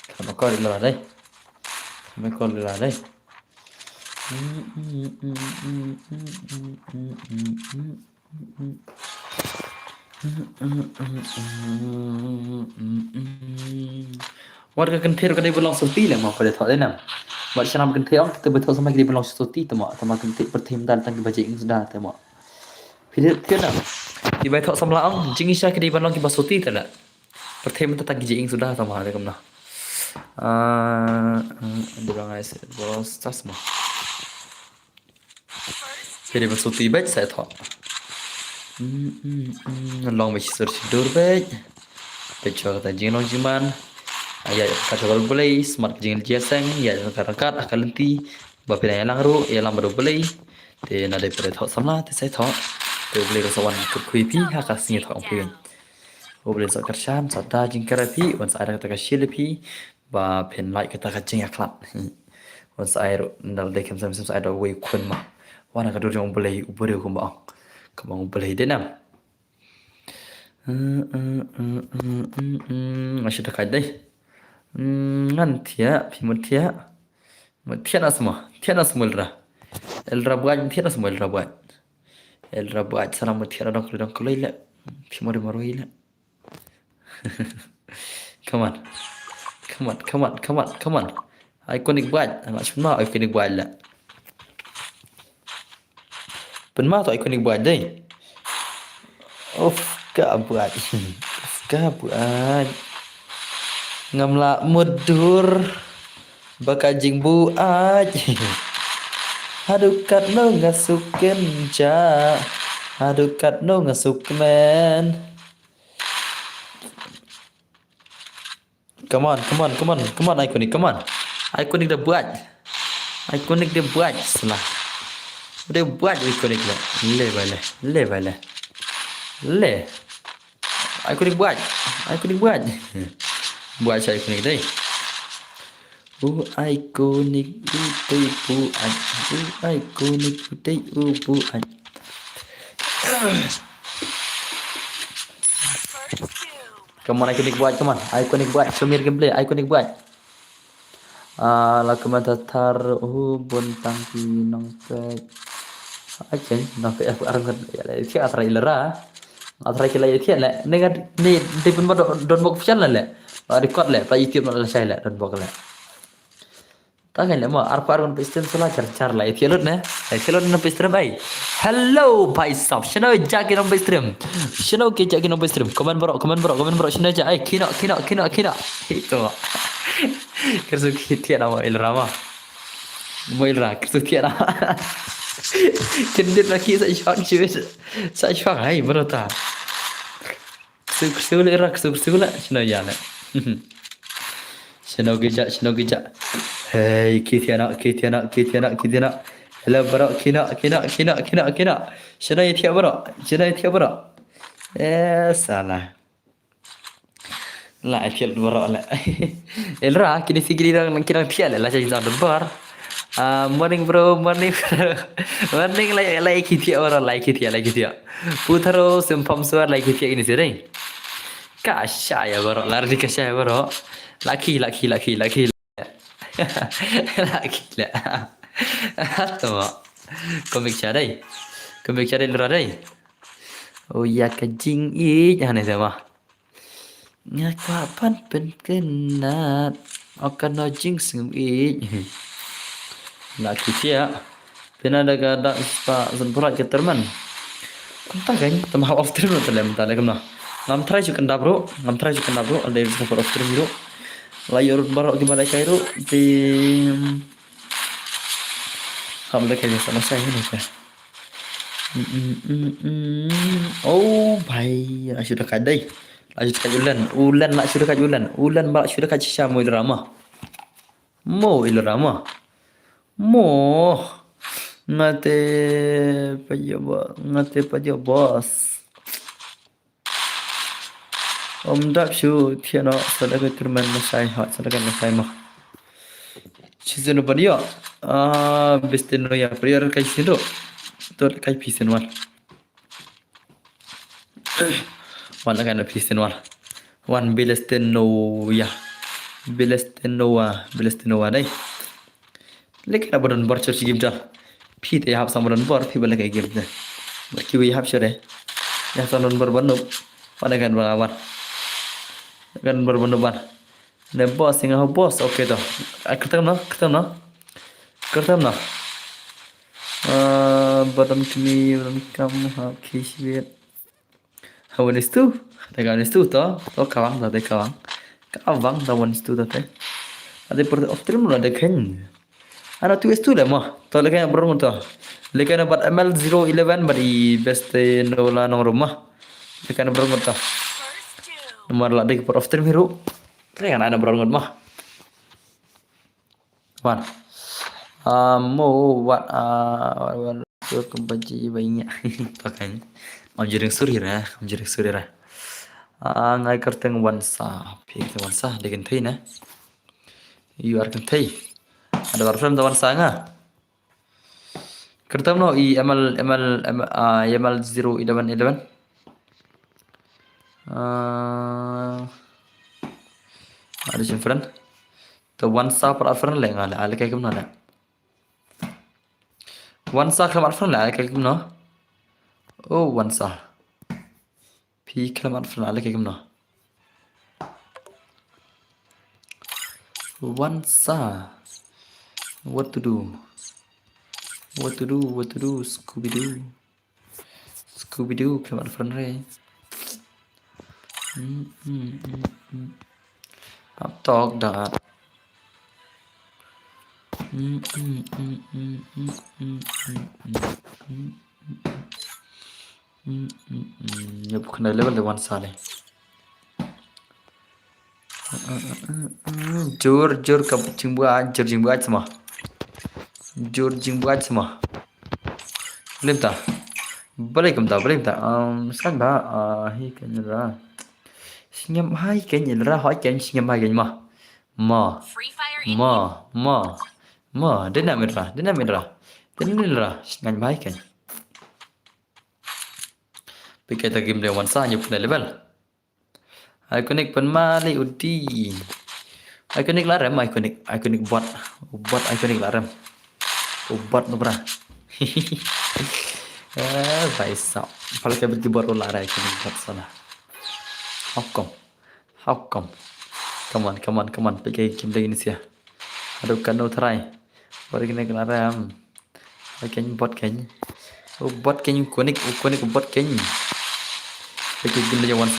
Ka ma kora le la dai. Ka ma kora le la dai. Wat ka kynthei ruh ka dei ba long soti leh mo, ka dei thoh dei nam. Wat sha nam kynthei ong, kita ba thoh samla ki dei ba long soti te mo, te mo kynthei pyrthei mynta tang ki ba jing suda te mo. Phi dei te nam. Ki ba thoh samla ong, jing sha ki dei ba long ki ba soti te leh. Pyrthei mynta tang ki jing suda te mo, te kumno. Ah, ah, dei ba ngai se, boros tas mo. Phi dei ba soti bad sa thoh. Long ba shisur shidur bad peit shuwa kata jinglong jingman. Ïa ka jingïaid ka jong U Blei, smat ka jingïaid jingïaseng, ïa ka ryngkat ha ka lynti ba phi dang ïalang ruh, ïalang bad U Blei. Te na dei phi dei thoh samla te sa ïathoh. Te U Blei ruh sa wan kyrkhu ïa phi ha ka sngi thoh ong phi. U Blei sa kyrshan, sa da jingkyrkhu ïa phi, wan sa ai da kata ka shield ïa phi ba phin lait kata ka jingïakhlad. Wan sa ai ruh, na dei khem sem sem sa ai da uwei u khun ma. Wan ha ka dur jong U Blei, U Blei kumba ong. Kumba ong U Blei dei nam. Nga shu da kait dei. Ngan thiah, phi mut thiah. Mut thiah na sma, thiah na sma Elra. Elra Buaid, thiah na sma Elra Buaid. Elra Buaid, salam mut thiah na dong kuli dong kuli le. Phi mut marwei le. Come on. Come on, come on, come on, come on. Iconic Buaid, nga shu ma Iconic Buaid le. Pynma to Iconic Buaid dei. Uf ka Buaid. Uf ka Buaid. Ngam lah mutdur ba ka jingbuaid. Haduh katno nga suk kynjah. Haduh katno nga suk kmen. Come on, come on, come on, come on, Iconic, come on. Iconic da buaid. Iconic da buaid, sla. Da buaid Iconic le. Le ba le, le ba le. Le. Iconic buaid. Iconic buaid. Buaid sha Iconic dei. U Iconic u dei buaid. U Iconic u dei u buaid. Come on, Iconic buaid, come on. Iconic buaid, show me your gameplay, Iconic buaid. Ah, la comment thar u bun tang ki nongpeit. Ai chen, nongpeit ar ngat ya le. Thiah atra ilera. Atra ki la thiah le. Ni ngat ni dei pynbok don bok official le. Ba record le, ba YouTube la shai le, don bok le. Ta kan le mo, arphew ar ngan peit stream sula char char la ïa thiah lut ne. Ïa thiah lut ne peit stream ai. Hello bhai sahab, shano ïa ki nong peit stream? Shano ki ïa ki nong peit stream? Comment baroh, comment baroh, comment baroh, shano ïa ai, kino, kino, kino, kino. Ito. Kyrsu ki thiah na mo Elra ma. Mo Elra, kyrsu thiah na. Kendit laki sa shang shi. Sa shang ai, bro ta. Ksu ksu le rak, ksu ksu le. Shino ya le. Shino gija, shino gija. Hey, ki thiah na, ki thiah na, ki thiah na, ki thiah na. Hello, bro, kino, kino, kino, kino, kino. Shino ïa thiah, bro. Shino ïa thiah, bro. Eh, sala. La thiah, bro le. Elra, kini si kini dang, kini dang thiah le, la cha jin sa don bar. Ah, morning bro, morning bro. Morning, la, la ki thiah bro, la ki thiah, la ki thiah. Putharo sempam suar la ki thiah ini sering. Ka sha ïa bro, la ri ka sha ïa bro. Laki, laki, laki, laki. Laki la. Tama. Komik cha dei. Komik cha dei Elra dei. Oh ya ka jingïeit ha ne sama. Nga kwah pan pynkynad. O kano jingsngewbha. Na ki thiah. Pynda ka dak spa san pura ka terman. Kumta kan, tama off stream ruh tale mynta le kumno. Ngam try shu kyndap ruh, ngam try shu kyndap ruh, ada shu off stream ruh. La ïoh ruh baroh ki ba la kai ruh, te Kham da ka jingstad na shai ne ka. Mm, mm, mm, mm. Oh bhai, la shu da ka dei. La shu da ka ulan. Ulan la shu da ka ulan. Ulan ba la shu da ka shisha mo Elra ma. Mo Elra ma. Mo. Ngate pa yo ba, ngate pa yo boss. Om dap shu thiah noh, sa da ka tournament na shai hot, sa da ka na shai mo. Shi zeno ba dio. Ah, Besteno ya, prior kai sindo. To kai pisen wan. Wan da ka na pisen wan. Wan Belesteno ya. Belesteno wa, Belesteno wa dai. Lek na ba don bor chor shi game jal. Phi te hap sang ba don bor, phi ba lek game te. Ba ki wi hap chor de. Ya sang don bor ban nup. Pada gan ba wan. Gan bor ban nup ban. Ne boss, singa ho boss, okay to. Ai, kyrtam no, kyrtam no. Kyrtam no. Ah, ba don kini, ba don kam ha ki shibit. Hawan istu, da ka istu to, to kawang, to de kawang. Kawang, da wan istu to te. Ade por off stream lo de ken. Ana two S two le mo. To lehkai na brong to. Lehkai na bad M L zero eleven bad i best no la nong rumah. Lehkai na brong to. Nomor la dek por of term hiru. Kaya ana brong mo. Wan. Ah, mo wat ah wat wat wat kebaji banyak. Pakai. Am jering surira, am jering surira. Ah, ngai kerteng wansa. Pi kerteng wansa de kynthei na. You are kynthei. Ada bar friend da wansa nga. Kerteng no i M L M L M ah M L zero eleven eleven. Ah, ada jin friend. To wansa par friend le nga le ale kai kumno le. Wansa khlem ar friend le kai kumno. Oh wansa. Pi khlem ar friend le kai kumno. Wansa. What to do? What to do? What to do? Scooby Doo. Scooby Doo khlem ar friend re. Mm, mm, mm, mm. Hap tok da. Mm, mm, mm, mm, mm, mm, mm, mm, mm, mm, mm. Mm, mm, mm. Nyap kena level de wansa le. Mm, mm, mm, mm, mm. Jur, jur ka jingbuat, jur jingbuat semua. Jur jingbuat semua. Boleh tak? Boleh ke tak? Boleh tak? Um, sekarang dah. Ah, hi kan ra. Senyap hai kan ra, hai kan senyap hai kan ma. Ma. Ma, ma. Ma. Dia nak merah, dia nak merah. Dia nak merah. Senyap hai kan. Pi kai ta game de wansa nyap kena level. Iconic pynmali udi. Iconic la rem, Iconic, Iconic bot. Bot Iconic la rem. Bot no bra. Eh, bhai sahab. Pala ka bit bot la rem Iconic bot sala. How come? How come? Come on, come on, come on. Pi kai kim dei ni sia. Aduh kano try. Bot Iconic la rem. Bot keiñ, bot keiñ. Oh, bot keiñ, Iconic, Iconic, bot keiñ. Pi kai kim dei wansa.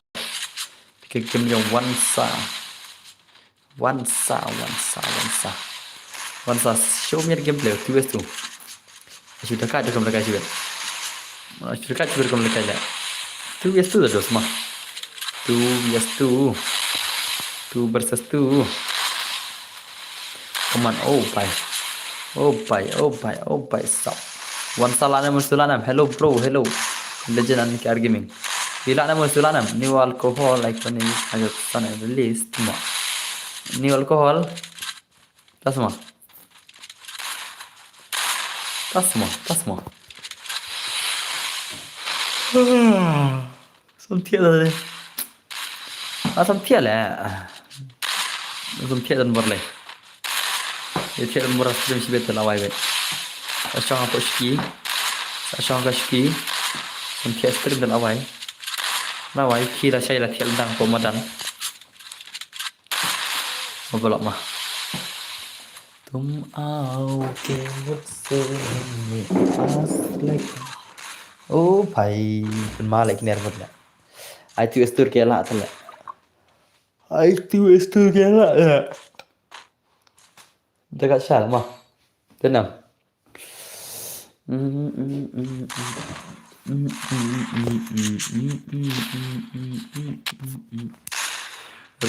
Pi kai kim dei wansa. Wansa, wansa, wansa. Wansa, show me your gameplay, two versus two. Shu da kai, da kam da kai shu. Shu da kai, shu da kam da kai le. Two versus two da dos ma. Two versus two. Two versus two. Come on, oh bhai. Oh bhai, oh bhai, oh bhai, stop. Wansa la nam, wansa la nam. Hello bro, hello. Legend and K R Gaming. Ila nam, wansa la nam. New alcohol, like, ni, ayo, sana, release, tuma. New alcohol. Tas ma. Tas ma, tas ma. Som thiah le. Ah, som thiah le. Som thiah don bor le. Ye thiah don bor stream shibit la wai bet. Sa shong hapoh shki. Sa shong ka shki. Som thiah stream la wai. La wai ki la shai la thiah dang ko madan. Mabalok ma. Tum au ke se ni as lek. Oh bhai, pynmali kner mut le. Ai tu estur ke la tele. Ai tu estur ke la. Dekat sal ma. Tenang.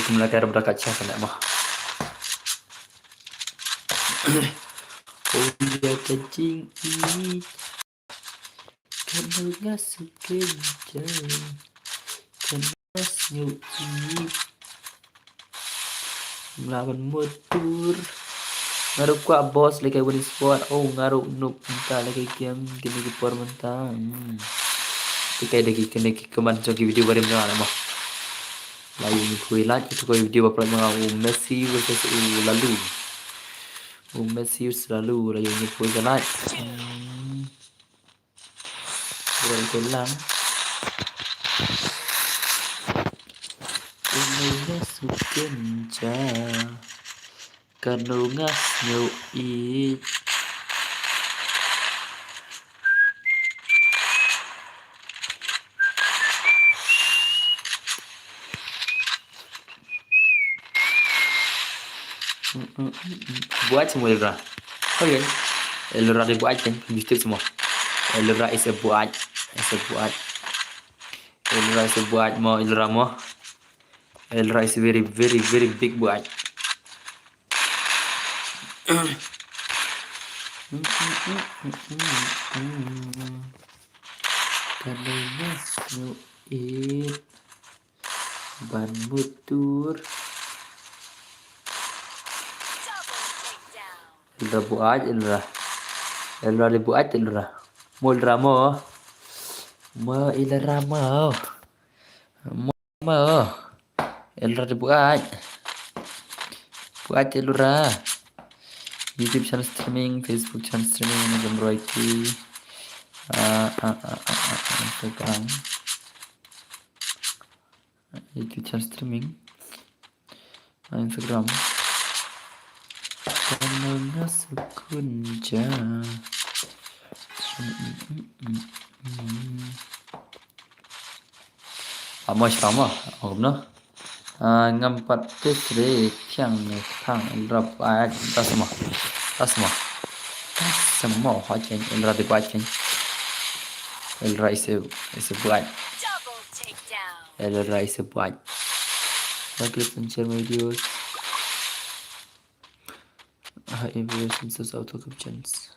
Kum la kar bra ka cha kana ma. Oh ya ka jing i. Kan nga sukin ja. Kan Snyu i. Mla ban mutur. Nga ruh kwah boss lehkai win sport. Oh nga ruh nuk mynta lehkai game kine ki por mynta. Hmm. Lehkai da ki kine ki kmen jong ki video barim jong nga mo. La ïoh ngi poi lait ïa ki video ba pynlait ma nga u Messi versus u Lalu. U Messi versus Lalu la ïoh ngi poi lait. Hmm. Bro, ito lang. Ito nga sukin ja. Kano nga sngew i. Buat semua dia. Okay. Elra dei buaid kan, you tip semua. Elra is a buaid. Is a buaid. Elra is a buaid mo, Elra mo. Elra is a very, very, very big buaid. Kan dei mas no it. Ban mutur. Elra buaid, Elra. Elra dei buaid, Elra. Mo Elra mo. Mo Elra mo. Mo mo. Elra dei buaid. Buaid, Elra. YouTube channel streaming, Facebook channel streaming, Amazon royalty. Ah, ah, ah, ah, ah, Instagram. YouTube channel streaming. Ah, Instagram. Kan nga sukun ja. Mm, mm, mm, mm, mm. Amo shrama, amo kumno. Ah, ngam pat tis re thiang ne thang Elra buaid, ta sma. Ta sma. Ta sma, ha chen, Elra dei buaid chen. Elra is a, is a buaid. Double takedown. Elra is a buaid. Like, click and share my videos. Hide in relations to auto captions.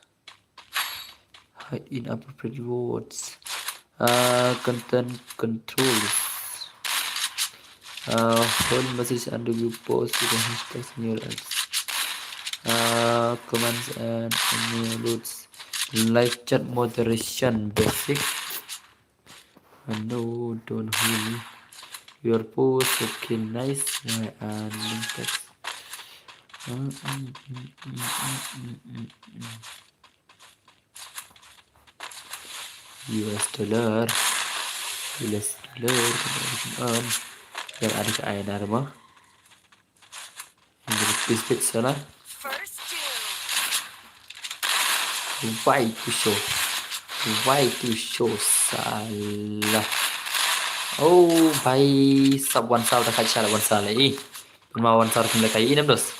Hide inappropriate words. Uh, content controls. Uh, hold message under your post with the hashtag in your ads. Uh, comments and emotes. Live chat moderation basic. Uh, no, don't hold your post. Okay, nice. Why are link text? Uh, mm, mm, mm, mm, mm, mm, mm. U S dollar. U S dollar. Um, yang ada ke I N R mah. Yang ada rupees bit salah. First doom. Why to show? Why to show salah? Oh, bhai sab, one sab da khat shala one sab le. Pynma one star kum le kai. Inam dos.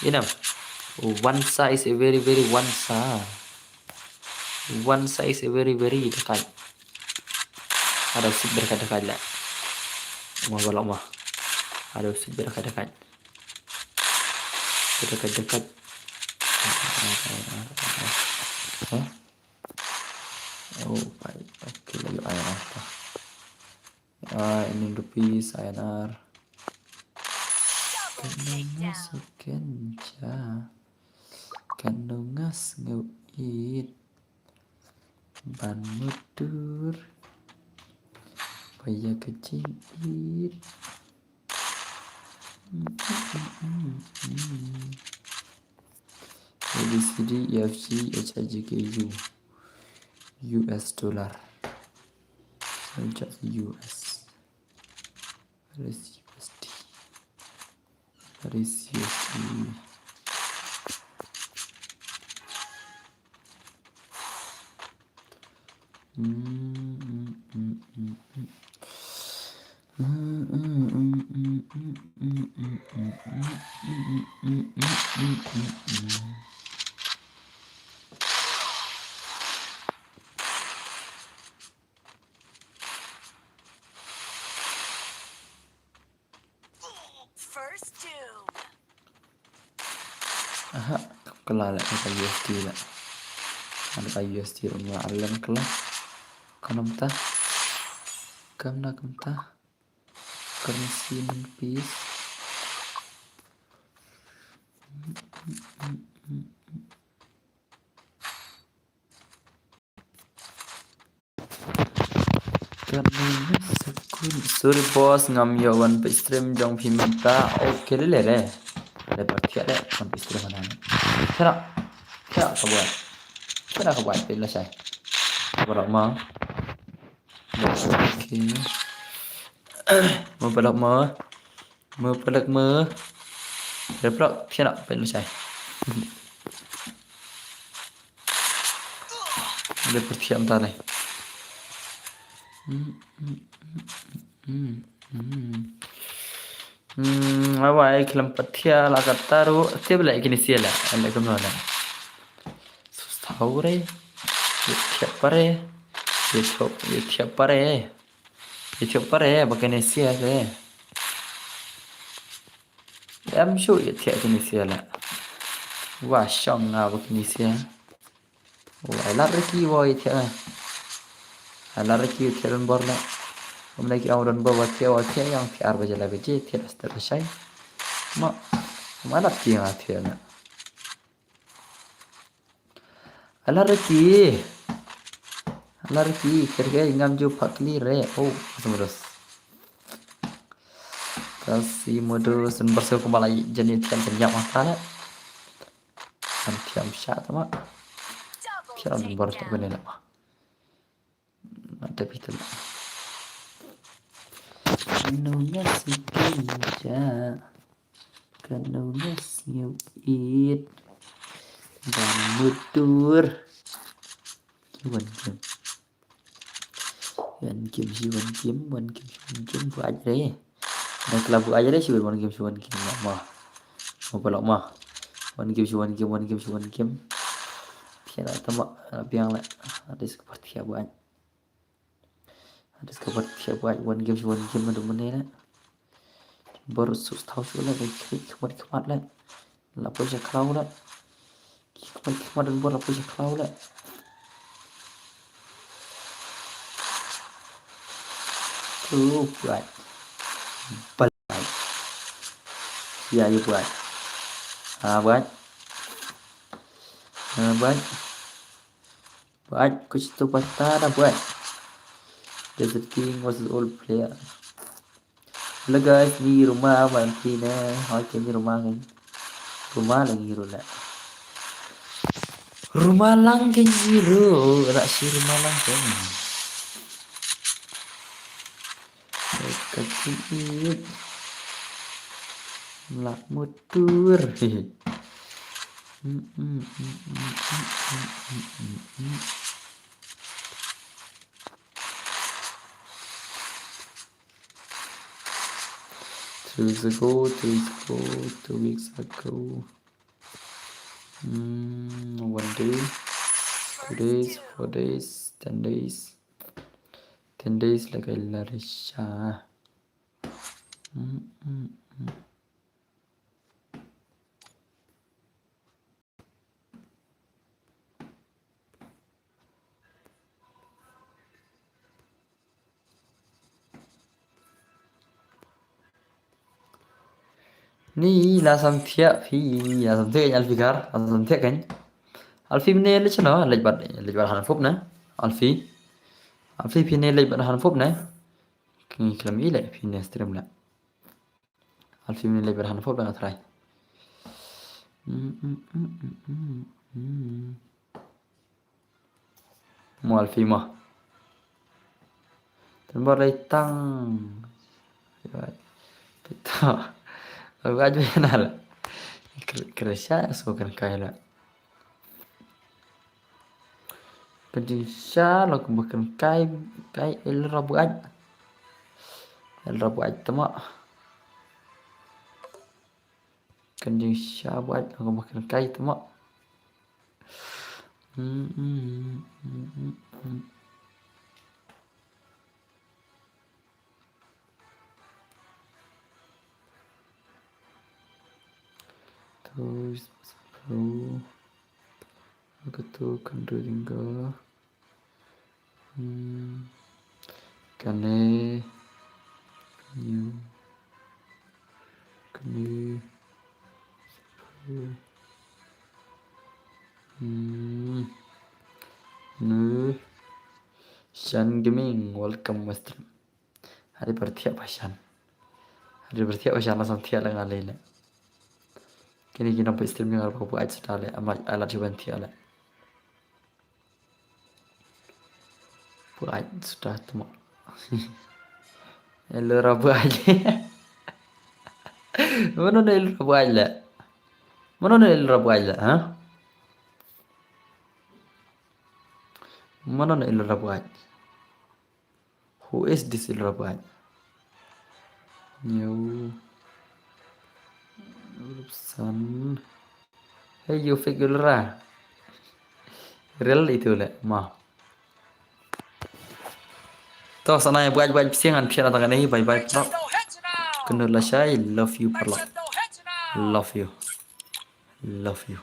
Inam. One star is a very, very one star. One star is a very, very da khat. Ada sit berkat da khat la. Mo balok mo. Ada sit berkat da khat. Berkat da khat. Hah? Oh, baik. Okay, lalu I N R. Ah, ini rupees, I N R. Kan nga sukun ja. Kan nga sngew it. Ban mutur. Ba ïa ka jingit. A B C D E F G H I J K U. U S dollar. So just U S. Where is U S D? Where is U S D? First doom. Aha, kala la ka U S D la. Ada ka U S D ruh nga alam kala. Kanam ta. Kamna kamta. Currency nang peace. Sorry boss, ngam ïoh wan peit stream jong phi mynta. Okay, le le re. Le pat thiah le wan peit stream mynta. Thiah. Thiah ka buat. Thiah ka buat peit lashai. Ka buat ma. Okay. Mo palak ma. Mo palak ma. Replak thiah peit lashai. Ada pertiap tadi. Hmm, hmm, hmm, hmm, hmm. Hmm, awai, khlem pat thiah la katta ruh, thiah bela kine sia la, ala kumno la. Pare, ïa thiah pare, ïa thiah, ïa thiah pare, ïa thiah pare, ba kane sia te. Em shu ïa thiah kane sia la. Wa shong nga ba kane sia. Wa ai lar ki wa ïa thiah. Ai lar ki ïa thiah don bor la. Kum na ki ong don bor wa thiah, wa thiah, ïa ong thiah ar baje lai baje, thiah da step shai. Ma, ma lar ki nga thiah la. Alarki. Alarki, kerge ngam ju pakli re. Oh, semudus. Kasi modus, dan bersu kembali jadi tiang kenyap mata le. Dan tiang sya tama. Tiang dan baru tak kena le. Ada betul. Nuna sikija. Kano na siew it. Ban mutur. Ki wan kim. Wan kim shi wan kim, wan kim shi wan kim, buat re. Na kela buat re shi wan kim shi wan kim. Ma. Ma pelok ma. Wan kim shi wan kim, wan kim shi wan kim. Pian atama, piang le. Ada sekepat kia buat. Ada sekepat kia buat wan kim shi wan kim adu mene le. Bor su stau su le, ki khmat khmat le. La poi sha khlaw le. Ki khmat khmat dan bor la poi sha khlaw le. Tu buat. Bal. Ya, ya buat. Ha, buat. Ha, buat. Buat, kuch to pata na buat. Desert King versus all player. Hello guys, ni Ruma ban phi ne. Hoi ke ni Ruma kan. Ruma lang ni Ruma. Ruma lang ke ni Ru. Ra si Ruma lang ke. Ka ti. Lak mutur. Two weeks ago, two weeks ago, two weeks ago. Mm, one day, two days, four days, ten days. Ten days like I larisha. Mm, mm, mm. Ni la samthiah phi, la samthiah kan Alfi kar, la samthiah kan. Alfi mene le chano, lej bat, lej bat han fup ne. Alfi. Alfi phi ne lej bat han fup ne. Kini klam i le phi ne stream le. Alfi mini lej bad han fop da nga trai. Mo Alfi mo. Tun bor lei tang. Pita. Alfi aj bena la. Kre-, kresha so kan kai la. Kan jingshah la kumba kan kai, kai el rabu aj. El rabu aj tama. Kan jingshah bu aj la kumba kan kai tama. Tu, tu. Katu kan ring ga. Hmm. Kane. New. Kane. Hmm. Nu. Shan Gaming, welcome, Western. Hari bertiap pashan. Hari bertiap pashan la samthiah la ngalele. Kini kini nampak stream ni ngarap apa aja sudah le. Amat alat cuban tiap le. Buat sudah tu mak. Elora buat. Mana na elora buat le? Mana na elora buat le, ha? Mana na elora buat? Who is this elora buat? New. Son. Hey, you fake elora. Rel itu le ma. To sana ya buat buat pisiang an pian atang kane bye bye paralok. Kynduh lashai, love you paralok. Love you. Love you.